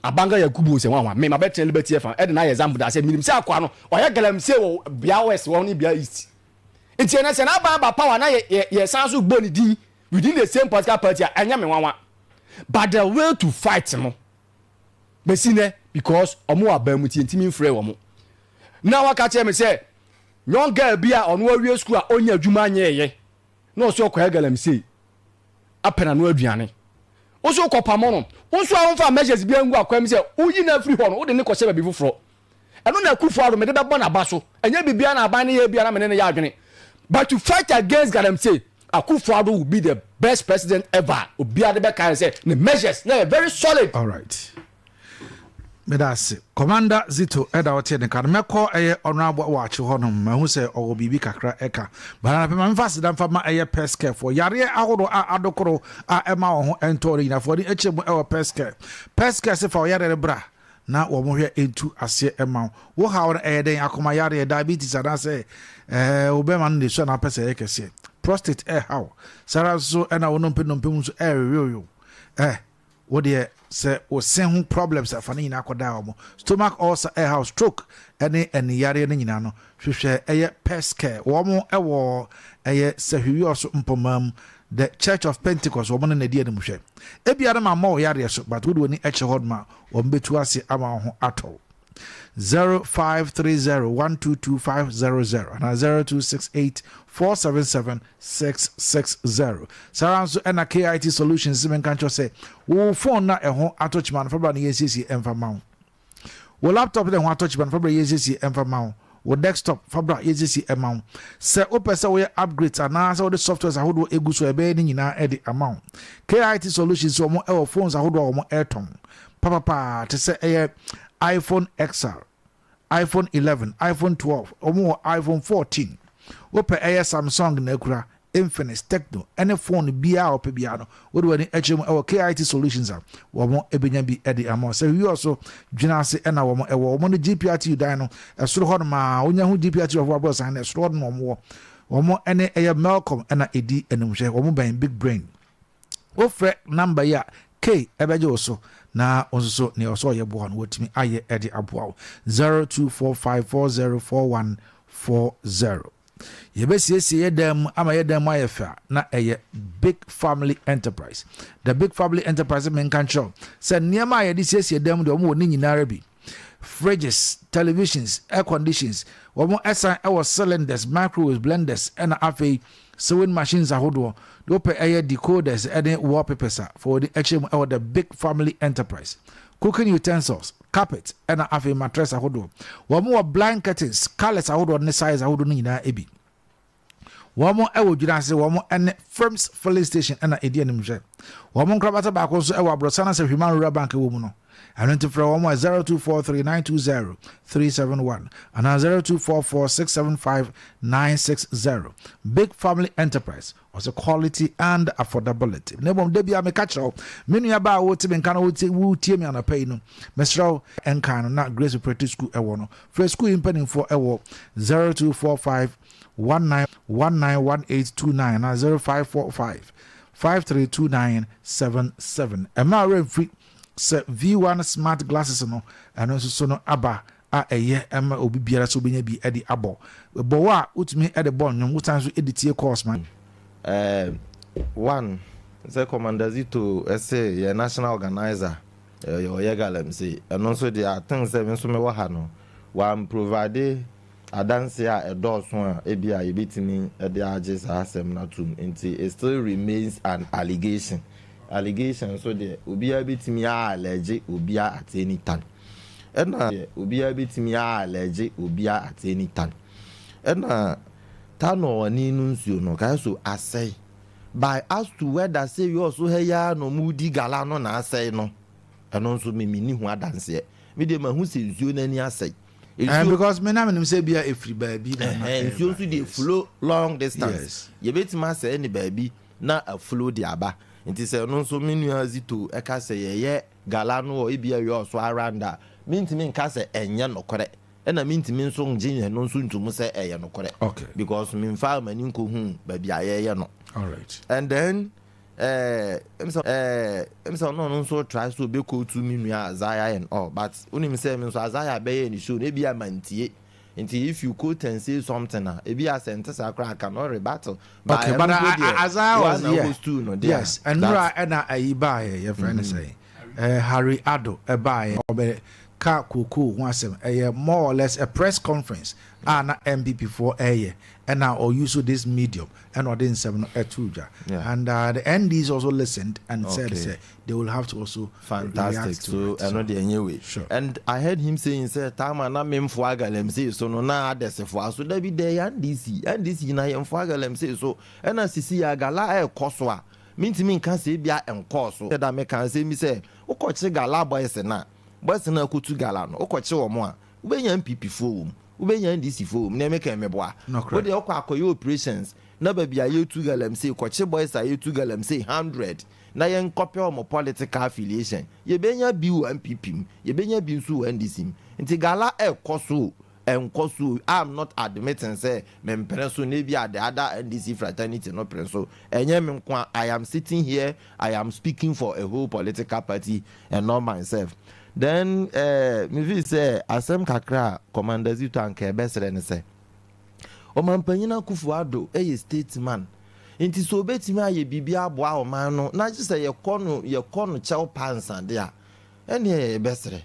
Abanga Yakubu sɛ nwanwa, me mabɛtena Liberty FM ɛde no ayɛ example da sɛ menim sɛ akoa no ɔyɛ galamsey wɔ Bia West hɔ ne Bia East. Nti ɛnɛ sɛ n'aban aba power na yɛ yɛ yɛsan so bɔ ne din within the same political party a ɛnyɛ me nwanwa. But the will to fight no bɛsi nɛ because ɔmo wɔ aban mu nti yɛntumi mfrɛ wɔn. Na waka kyerɛ me sɛ young girl bi a ɔno awie school a ɔnya adwuma nyɛɛyɛ na ɔsɛ ɔkɔyɛ galamsey apɛ n'ano aduane. Wo nso wokɔpamo no, wo nso a womfa measures biara ngu akwan mu sɛ woyi no afiri hɔ no wode no kɔhyɛ baabi foforɔ. Ɛno na Akufo Addo mede bɛbɔ n'aba so. Ɛnyɛ biribiara na aban no yɛ biara na me ne no yɛ adwene. But to fight against galamsey, Akufo Addo will be the best president ever. Obiara de bɛkae sɛ ne measures na yɛ very solid. Alright. Meda ase. Commander Zito ɛda ɔte ne ka no. Mɛkɔ ɛyɛ Honourable Wakye hɔ nom. Mahu sɛ ɔwɔ biribi kakra ɛka. But anapɛ ma memfa aseda mfa ma ɛyɛ Pescare foɔ. Yareɛ ahorow a adokoro a ɛma wɔn ho ɛntɔ no nyinaa foɔ ani akyɛ mu ɛwɔ Pescare. Pescare se fa wo yareɛ no bra na wɔn hwɛ ntu aseɛ mma wo. Wo haw no ɛyɛ dɛn? Akoma yareɛ, diabetes anaasɛ ɛɛ wo bɛma no na esu anaa pɛ sɛ ɛyɛ kɛseɛ? Prostate ɛreha wo. Saa ara nso ɛna wo nnompe nnompe mu nso ɛrewewew. Ɛ wo deɛ sɛ wo se ho problems a fa ne nyinaa kɔdaa wɔn. Stomach ulcer ɛreha wo, stroke ɛne ani yareɛ no nyinaa no hwehwɛ ɛyɛ Pest Care. Wɔn ɛwɔ ɛyɛ Sahwiwiɔso Mpɔmaa mu. The Church of Pentecost wɔn ne na ɛdi anim hwɛ. Ebia na mammɔ wo yareɛ so, but wode w'ani kyerɛ hɔ nom a, wɔn bɛtu ase ama wo ho atɔ wo. 0530 122 500 anaa 0268 477 660. Saa ara nso ɛna KIT Solutions sɛ menka nkyerɛ sɛ wo phone na ɛho atɔ kyima no fa bra na yɛnsiesie ɛmfa ma wo. Wo laptop na ɛho atɔ kyima no fa bra yɛnsiesie ɛmfa ma wo. Wo desktop fa bra yɛnsiesie ɛma wo. Sɛ wopɛ sɛ woyɛ upgrades anaa sɛ wode softwares ahodoɔ egu so a yɛbɛyɛ ne nyinaa ɛde ama wo. KIT Solutions wɔn ɛwɔ phones ahodoɔ a wɔn ɛretɔn papapaa te sɛ ɛyɛ iPhone XR, iPhone 11, iPhone 12, wɔn wɔ iPhone 14. Wopɛ ɛyɛ Samsung na akura, Infinix, Tecno, ɛne phone biara a wɔpɛ biara no, wode w'ani kyerɛ mu ɛwɔ KIT Solutions a, wɔn bɛnya bi de ama wo. Sɛ wia so dwene ase ɛna wɔn ɛwɔ. Wɔn ne GPRTU dan no ɛsoro hɔ nom a, wonya hu GPRTU afo abrɔsan no ɛsoro hɔ nom na wɔn wɔ. Wɔn ɛne ɛyɛ Melcom ɛna ɛdi animhwɛ. Wɔn bɛn Big Brain. Wofrɛ number yi a, Kay bɛgye wo so na wo nso so nea ɔsɛ ɔyɛ boa no watumi ayɛ de aboa wo. 0245404140. Yɛbɛsiesie yɛ dan mu ama yɛ dan mu ayɛ fɛ a na ɛyɛ Big Family Enterprise. The Big Family Enterprise menka nkyerɛ wo sɛ nneɛma a yɛde siesie dan mu deɛ wɔn wɔ ne nyinara bi. Fridges, televisions, air conditions, wɔn ɛsan ɛwɔ cylinders, microwaves, blenders ɛna afei Sewing machines ahodoɔ, deɛ wopɛ ɛyɛ decoders ɛne wallpapers a, fa w'ani kyerɛ mu ɛwɔ The Big Family Enterprise. Cooking utensils, carpet ɛna afei mattress ahodoɔ. Wɔn wɔ blind curtains, colours ahodoɔ ne size ahodoɔ no nyinaa bi. Wɔn ɛwɔ Dwira ase, wɔn ɛne Firms Filling Station ɛna ɛdi animhwɛ. Wɔn nkorabata baako nso ɛwɔ Abrɔsan ase Hwiman Rural Bank ɛwɔ mu no. Ɛno nti frɛ wɔn wɔ 0243 920 371 anaa 0244 675 960. Big Family Enterprise, ɔsɛ quality and affordability. Na mmom da biara meka kyerɛ wo, me nua baa a wote me nka na wotie me anɔpa yi no, mesrɛ wo, nkan no na Grace Preparatory School ɛwɔ no. Frɛ sukuu yi mpanimfoɔ ɛwɔ 0245 19 191829 anaa 0545 532977. Ɛmma wo werɛ mfiri Sɛ V1 smart glasses no, ɛno nso so no aba a ɛyɛ ma obi biara sɛ obenya bi de abɔ. Bɔ wo a, wotumi de bɔ nnwom, wosan nso de tie calls ma. Eh, one, sɛ Commander Zito se yɛ national organiser, ɔyɛ galamsey, ɛno nso deɛ I think sɛ me nso mewɔ ha no, wan provide adanseɛ a ɛdɔɔso a ebia yɛbɛtumi de agye saa asɛm no atom nti it still remains an allegation. Allegation nso deɛ obiara bɛtumi a allege obiara at any time. Ɛna deɛ obiara bɛtumi a allege obiara at any time. Ɛna Tanor ani no nsuo no kae so asɛe. By as to whether sɛ yɔɔso ha yi ara na wɔredi gala no na asɛe no, ɛno nso me menni ho adanseɛ. Me deɛ mahu sɛ nsuo no ani asɛe. Eh, because me na menim sɛ bia ɛfiri baabi na na Ɛhɛn, nsuo nso deɛ flow long distance. Yɛbɛtumi asɛe no baabi na aflow de aba. Nti sɛ ɛno nso me nua Zito ɛka sɛ yɛyɛ gala no wɔ ebia Yɔɔso around a, mentumi nka sɛ ɛnyɛ nokorɛ. Ɛna mentumi nso ngye ɛno nso ntomu sɛ ɛyɛ nokorɛ. Because memfaa m'ani nkɔhuu baabi a yɛyɛ no. And then Eh, em sɛ eh, em sɛ ɔno ɔno nso try sɛ ɔbɛ quote me nua Isaiah and all, but wonim sɛ me nso Isaiah bɛyɛ ne show no ebi a mantie. Nti if you quote and say something a, ebi a sɛ nte saa koraa I cannot rebuttal. But okay, but I, I, Isaiah was yeah, no, yes, ɛnura ɛna ayi baayɛ yɛfrɛ no sɛ eh, Harry Addo ɛbaayɛ ɔbɛ ka kookoo ho asɛm ɛyɛ more or less a press conference a na NPP foɔ ɛyɛ ɛna ɔ use this medium ɛna ɔde nsɛm no ɛtoo dwa and uh, the NDs also listened and said sɛ they will have to also Fantastic react to so it. ɛno deɛ ɛnyɛ wei Sure. and I heard him saying sɛ time a na memfoa galamsey so no na adɛsefoa so dabi dɛ yɛ NDC NDC nyinaa yɛmfoa galamsey so ɛna sisi yɛ gala ɛrekɔ so a mentumi nka sɛ ebia ɛnkɔɔ so da meka asɛm bi sɛ wokɔkye gala boys no a boys no a akɔtu gala no wokɔkye wɔn a Wobɛnya NPP foɔ wɔ mu, wobɛnya NDC foɔ wɔ mu, nea meka yi meboa. Nokorɛ. Wodeɛ wokɔ akɔyɛ operations na baabi a yɛtu galamsey, kɔkye boys a yɛtu galamsey hundred na yɛnkɔpɛ wɔn political affiliation. Yɛbɛnya bi wɔ NPP mu, yɛbɛnya bi nso wɔ NDC mu. Nti gala ɛkɔ so o, ɛnkɔ so o, I'm not admitting sɛ mempene so na ebia the other NDC fraternity no pene so. Ɛnyɛ me nko a, I am sitting here, I am speaking for a whole political party and not myself. Then eh, me feel sɛ asɛm kakra a Commander Zito anka ɛbɛsrɛ ne sɛ, Ɔmanpanyin Akufo Addo yɛ statesman. Nti sɛ obetumi ayɛ biribi aboa ɔman no na gye sɛ yɛkɔ no yɛkɔ no kyɛw pa nsa de a, ɛnneɛ yɛbɛsrɛ.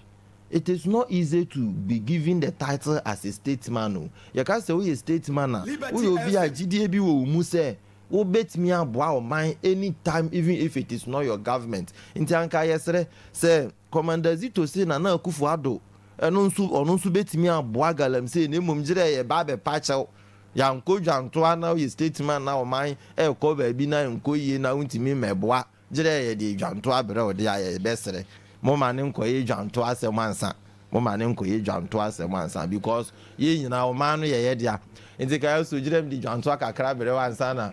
It is not easy to be given the title as a statesman o. Yɛka sɛ woyɛ statesman a, woyɛ obi a gyidie bi wɔ wo mu sɛ wobɛtumi aboa ɔman anytime even if it is not your government. Nti anka yɛsrɛ sɛ Commander Zito se Nana Akufo Addo ɛno nso ɔno nso bɛtumi aboa galamsey na mmom gyerɛ yɛba abɛpa kyɛw. Yɛankɔ dwantoa na woyɛ statesman na ɔman ɛrekɔ baabi na ɛnkɔ yie na wontumi mmɛboa. Gyerɛ yɛde dwantoa brɛ wo de a yɛbɛsrɛ moma no nkɔyɛ dwantoa asɛm ansa moma no nkɔyɛ dwantoa asɛm ansa because yɛn nyinaa ɔman no yɛ yɛ dea nti ka yɛ so gyerɛ mede dwantoa kakra brɛ wo ansa na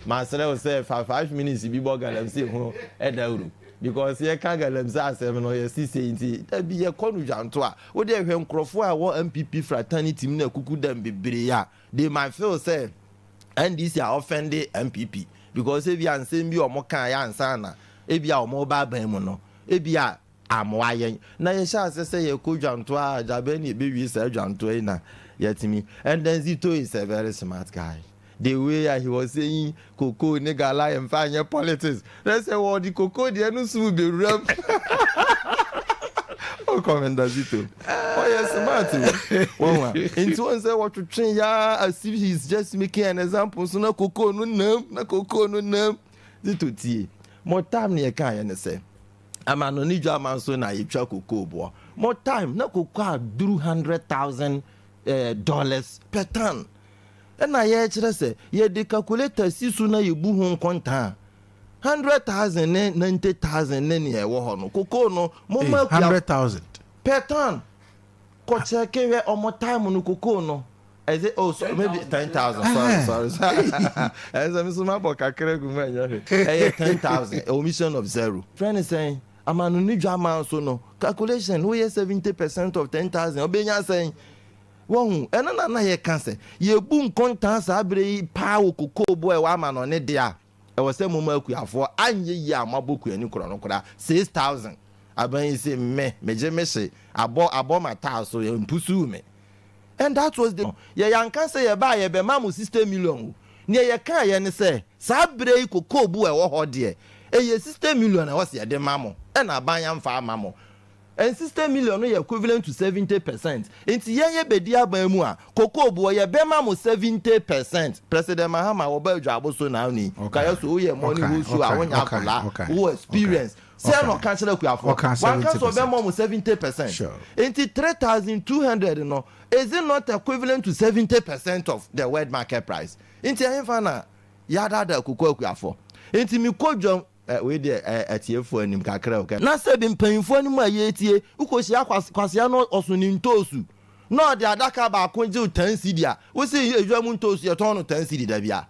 masrɛ wo sɛ fa 5 minutes bi bɔ galamsey ho dawuro because yɛka galamsey asɛm no yɛsi sei nti dabi yɛkɔ no dwantoa. Wode hwɛ nkurɔfoɔ a ɛwɔ NPP fraternity mu na kuku dam bebree a they might feel sɛ NDC a offend NPP because ebi a nsɛm bi a wɔn kaa yɛ ansa na ebi a wɔn ba aban mu no ebi a amoa yɛn na yɛhyɛ ase sɛ yɛkɔ dwantoa a gyabɛn na ebewie saa dwantoa yi na yɛtumi. And then Zito is a very smart guy. The way he was saying cocoa ne gala yɛmfa nyɛ politics na sɛ wɔde cocoa deɛ no sum bewura mu o. Commander Zito ɔyɛ smart o. Wɔn a nti wɔn sɛ wɔtwetwe ya as if he is just making an example so na cocoa no nam na cocoa no nam. Zito tie mo time ne yɛka yɛ ne sɛ ama no ne dwa ama nso na yɛtwa cocoa boɔ mo time na cocoa aduru 100,000 dollars per ton ɛna yɛkyerɛ sɛ yɛde calculator si so na yɛbu ho nkontaa 100,000 ne 90,000 ne nea ɛwɔ hɔ no cocoa no mo ma 100,000 per ton kɔkyɛke hwɛ ɔmo time no cocoa no ɛsɛ, oh sorry, maybe 10,000, sorry, sorry, sorry, ɛsɛ mi so ma bɔ kakra gu mu ɛnyɛ hwɛ ɛyɛ 10,000, omission of zero. Fɛn sɛn amano ne dwa ama nso no calculation woyɛ 70% of 10,000 ɔbɛnya sɛn wɔhu ɛno na na yɛka sɛ yɛbu nkontaa saa abere yi paa wɔ cocoa bo a ɛwɔ ama no ne deɛ a ɛwɔ sɛ mo ma akuafoɔ anyɛ yie a moabɔ kuani korɔ no koraa 6,000. Aban yi sɛ mmɛ megye me hye abɔ abɔ ma taa so mpusu me and that was the yɛ yanka sɛ yɛba a yɛbɛma mo 60 million o. Nea yɛka yɛ ne sɛ saa abere yi cocoa bo a ɛwɔ hɔ deɛ ɛyɛ 60 million a ɛwɔ sɛ yɛde ma mo ɛna aban yɛmfa ama mo and 60 million no yɛ equivalent to 70%. Nti yɛn yɛ bɛdi aban mu a cocoa boɔ yɛbɛma mo 70%. President Mahama wɔba adwabo so na ani kayɛ so woyɛ money wo so a wonya akɔla wo experience sɛ ɛna ɔka kyerɛ akuafoɔ wanka sɛ ɔbɛma mo 70%. Nti 3,200 no, is it not equivalent to 70% of the world market price? Nti ɛhefa na yɛadada cocoa akuafoɔ? Nti mekɔ dwam wei deɛ atiefoɔ anim kakra o na sɛ bi mpanyinfoɔ anim a yɛtie wokɔhyia kwasea no ɔso ne ntoosu na ɔde adaka baako gye wo 10 cedi a wosi edwa mu ntoosu yɛtɔn no 10 cedi da bia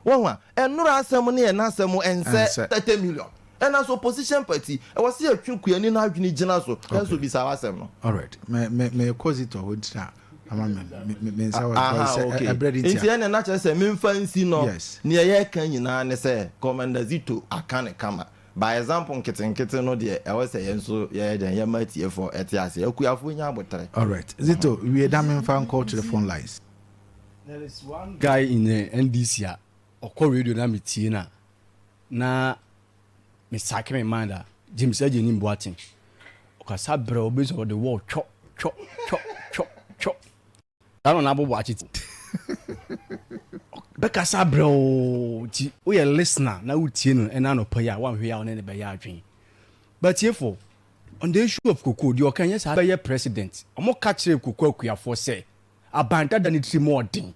wɔn a ɛnora asɛm ne yɛn n'asɛm ɛnsɛ 30 million ɛna so opposition party ɛwɔ sɛ yɛtwe kuani n'adwene gyina so ɛnso bisa w'asɛm no. Alright, mɛ mɛ mɛ kɔ Zito hɔ ntina ama me nsa wɔ sɛ ɛbrɛ de nti ɛna na kyerɛ sɛ memfa nsi no nea yɛka nyinaa ne sɛ Commander Zito aka ne kama by example nketenkete no deɛ ɛwɔ sɛ yɛn nso yɛyɛ dɛn yɛma atiefoɔ ɛte ase akuafoɔ nya abotrɛ. Alright, Zito, wie da memfa nkɔ to the phone lines. There is one guy in the NDC a ɔkɔ radio na metie na na mesake me mind a James Agyenim Boateng ɔkasa berɛ ɔbɛsɛ ɔde wɔ twɔ twɔ twɔ twɔ twɔ saa na ɔnabobɔ akyete bɛkasa berɛ o. Nti woyɛ listener na wotie no ɛna anɔpa yi a woanhwɛ yi a wone ne bɛyɛ adwene. But tiefo, on the issue of cocoa deɛ ɔka nyɛ saa bɛyɛ president ɔmo ka kyerɛ cocoa akuafoɔ sɛ aban dada ne tiri mu ɔden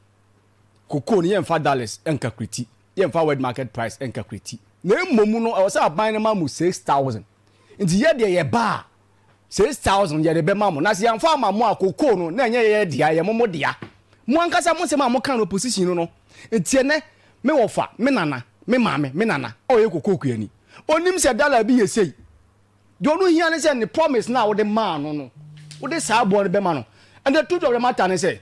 cocoa no yɛmfa dollars ɛnka yɛmfa world market price ɛnka kureti na mmom no ɛwɔ sɛ aban no ma mu 6,000. Nti yɛ deɛ yɛ ba a 6,000 yɛde bɛma mo na sɛ yɛmfa ama mo a cocoa no na ɛnyɛ yɛ dea yɛ mo mo dea mo ankasa mo nsɛm a mo ka no opposition no. Nti ɛnɛ me wɔfa me nana me maame me nana a ɔyɛ cocoa kuani onim sɛ dollar bi yɛ sei deɛ ɔno hia ne sɛ ne promise na wode maa no wode saa boɔ no bɛma no. And the truth of the matter ne sɛ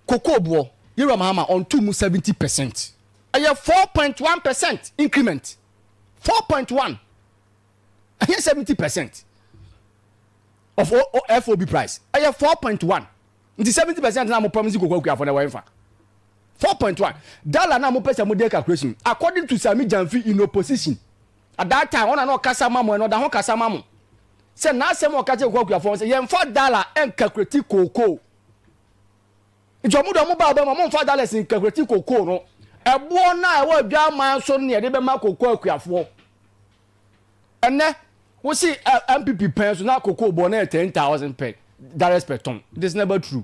cocoa boɔ yɛwura Mahama ɔnto mu 70%, ɛyɛ 4.1% increment, 4.1, ɛyɛ 70% of FOB price, ɛyɛ 4.1. Nti 70% na mo promise cocoa akuafo na ɛwɔ nfa. 4.1 dollar na mo pɛ sɛ mo de calculation according to Sammy Gyamfi in opposition at that time, ɔna na ɔkasa ma mo, ɛna ɔda ho kasa ma mo sɛ n'asɛm a ɔka kyerɛ koko akuafoɔ sɛ yɛmfa dollar ɛncalculate kookoo. Nti ɔmo de ɔmo ba ɔbɛn mu, ɔmo nfa dollars ncalculate kookoo no. Ɛboɔ no a ɛwɔ adwaman so no na yɛde bɛma kookoo akuafoɔ. Ɛnɛ wosi NPP pɛn so na kookoo boɔ no yɛ 10,000 per dollars per ton. It is never true,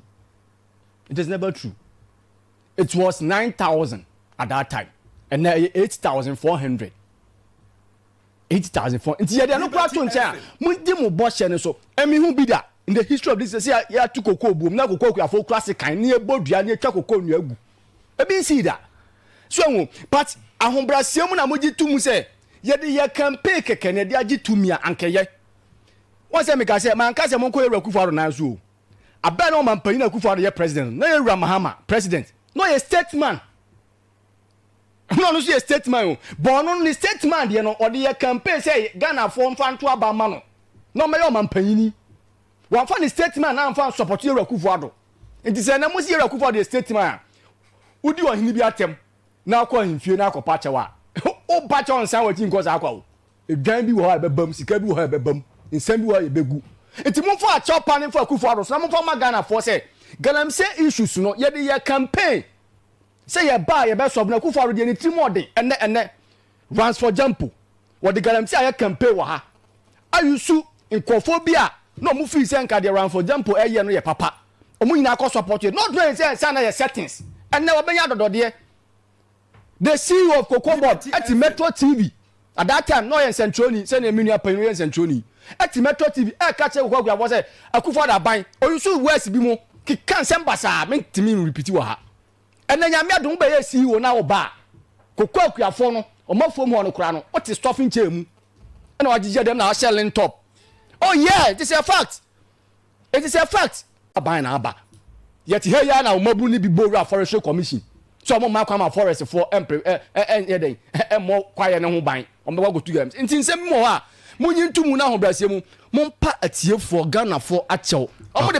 it is never true. It was 9,000 at that time. Ɛnɛ ɛyɛ 8,400, 8,400. Nti yɛde ɛno koraa to nkyɛn a, mo di mo bɔ hyɛ no so. Ɛmi hu bi da in the history of this sɛ yɛatu koko buom na koko akuafoɔ kura se kan ne yɛbɔ dua ne yɛtwa koko nnua gu. Ebi nsi da so ɛho, but ahobrɛaseɛ mu na mo gye to mu sɛ yɛde yɛ campaign kɛkɛ na yɛde agye tumi a ankɛyɛ wɔn sɛ meka sɛ manka sɛ monkɔ yɛwura Akufo Addo nan so o. Abɛn na ɔman panyin Akufo Addo yɛ president na yɛwura Mahama president na ɔyɛ statesman, na ɔno nso yɛ statesman o, bɔn ɔno ne statesman deɛ no, ɔde yɛ campaign sɛ Ghanafoɔ mfa nto aba ama no na ɔmɛyɛ ɔman panyini. Wɔnfa ne statesman na nfa support yɛwura Akufo Addo. Nti sɛ ɛnɛ mo si yɛwura Akufo Addo yɛ statesman a, wodi ɔhene bi atɛm na akɔ ahemfie na akɔpa kyɛw a, wopa kyɛw nsan wɔ akyi nkɔ saa akɔ o. Edwan bi wɔ hɔ a ɛbɛba mu, sika bi wɔ hɔ a ɛbɛba mu, nsɛm bi wɔ hɔ a yɛbɛgu. Nti momfa akyɛw pa ne mfa Akufo Addo so na momfa ma Ghanafoɔ sɛ galamsey issues no, yɛde yɛ campaign sɛ yɛba a yɛbɛsɔbo no. Akufo Addo deɛ, ne tirim ɔden. Ɛnɛ ɛnɛ Ransford Gyampo wɔde galamsey ayɛ campaign wɔ ha, ayusu nkurɔfoɔ bi a na ɔmo fii sɛ nka deɛ Ransford Gyampo ɛyɛ no yɛ papa, ɔmo nyinaa kɔ support yɛ, not knowing sɛ sɛ na yɛ settings. Ɛnɛ wɔbɛnya adɔdɔdeɛ. The CEO of Cocoa Board ɛte Metro TV at that time na ɔyɛ nsɛntwerɛni, sɛnea mi nua panyin ɔyɛ nsɛntwerɛni, ɛte Metro TV ɛka kyerɛ koko akuafoɔ sɛ Akufo Addo aban oyusu words bi mu keka nsɛm basaa, mentumi nrepeat wɔ ha. Ɛnɛ Nyame adom bɛyɛ CEO na ɔba a koko akuafoɔ no ɔmo afuom hɔ no koraa no, ɔte stuffing chair mu ɛna wagyegye dɛm na wahyɛ lin top. Oh yeah, it is a fact, it is a fact. Aban na aba, yɛte ha yi a na ɔmaburu ne bi bɔ owura Forestry Commission sɛ ɔmo mma kwan ma forest foɔ ɛmpere ɛ ɛ ɛnyɛ dɛn ɛmmɔ kwaeɛ ne ho ban, ɔmo bɛkɔ akɔtu galamsey. Nti nsɛm bi wɔ hɔ a monyi nto mu na ahobrɛaseɛ mu mompa atiefoɔ Ghanafoɔ akyɛw ɔmo de bɛ.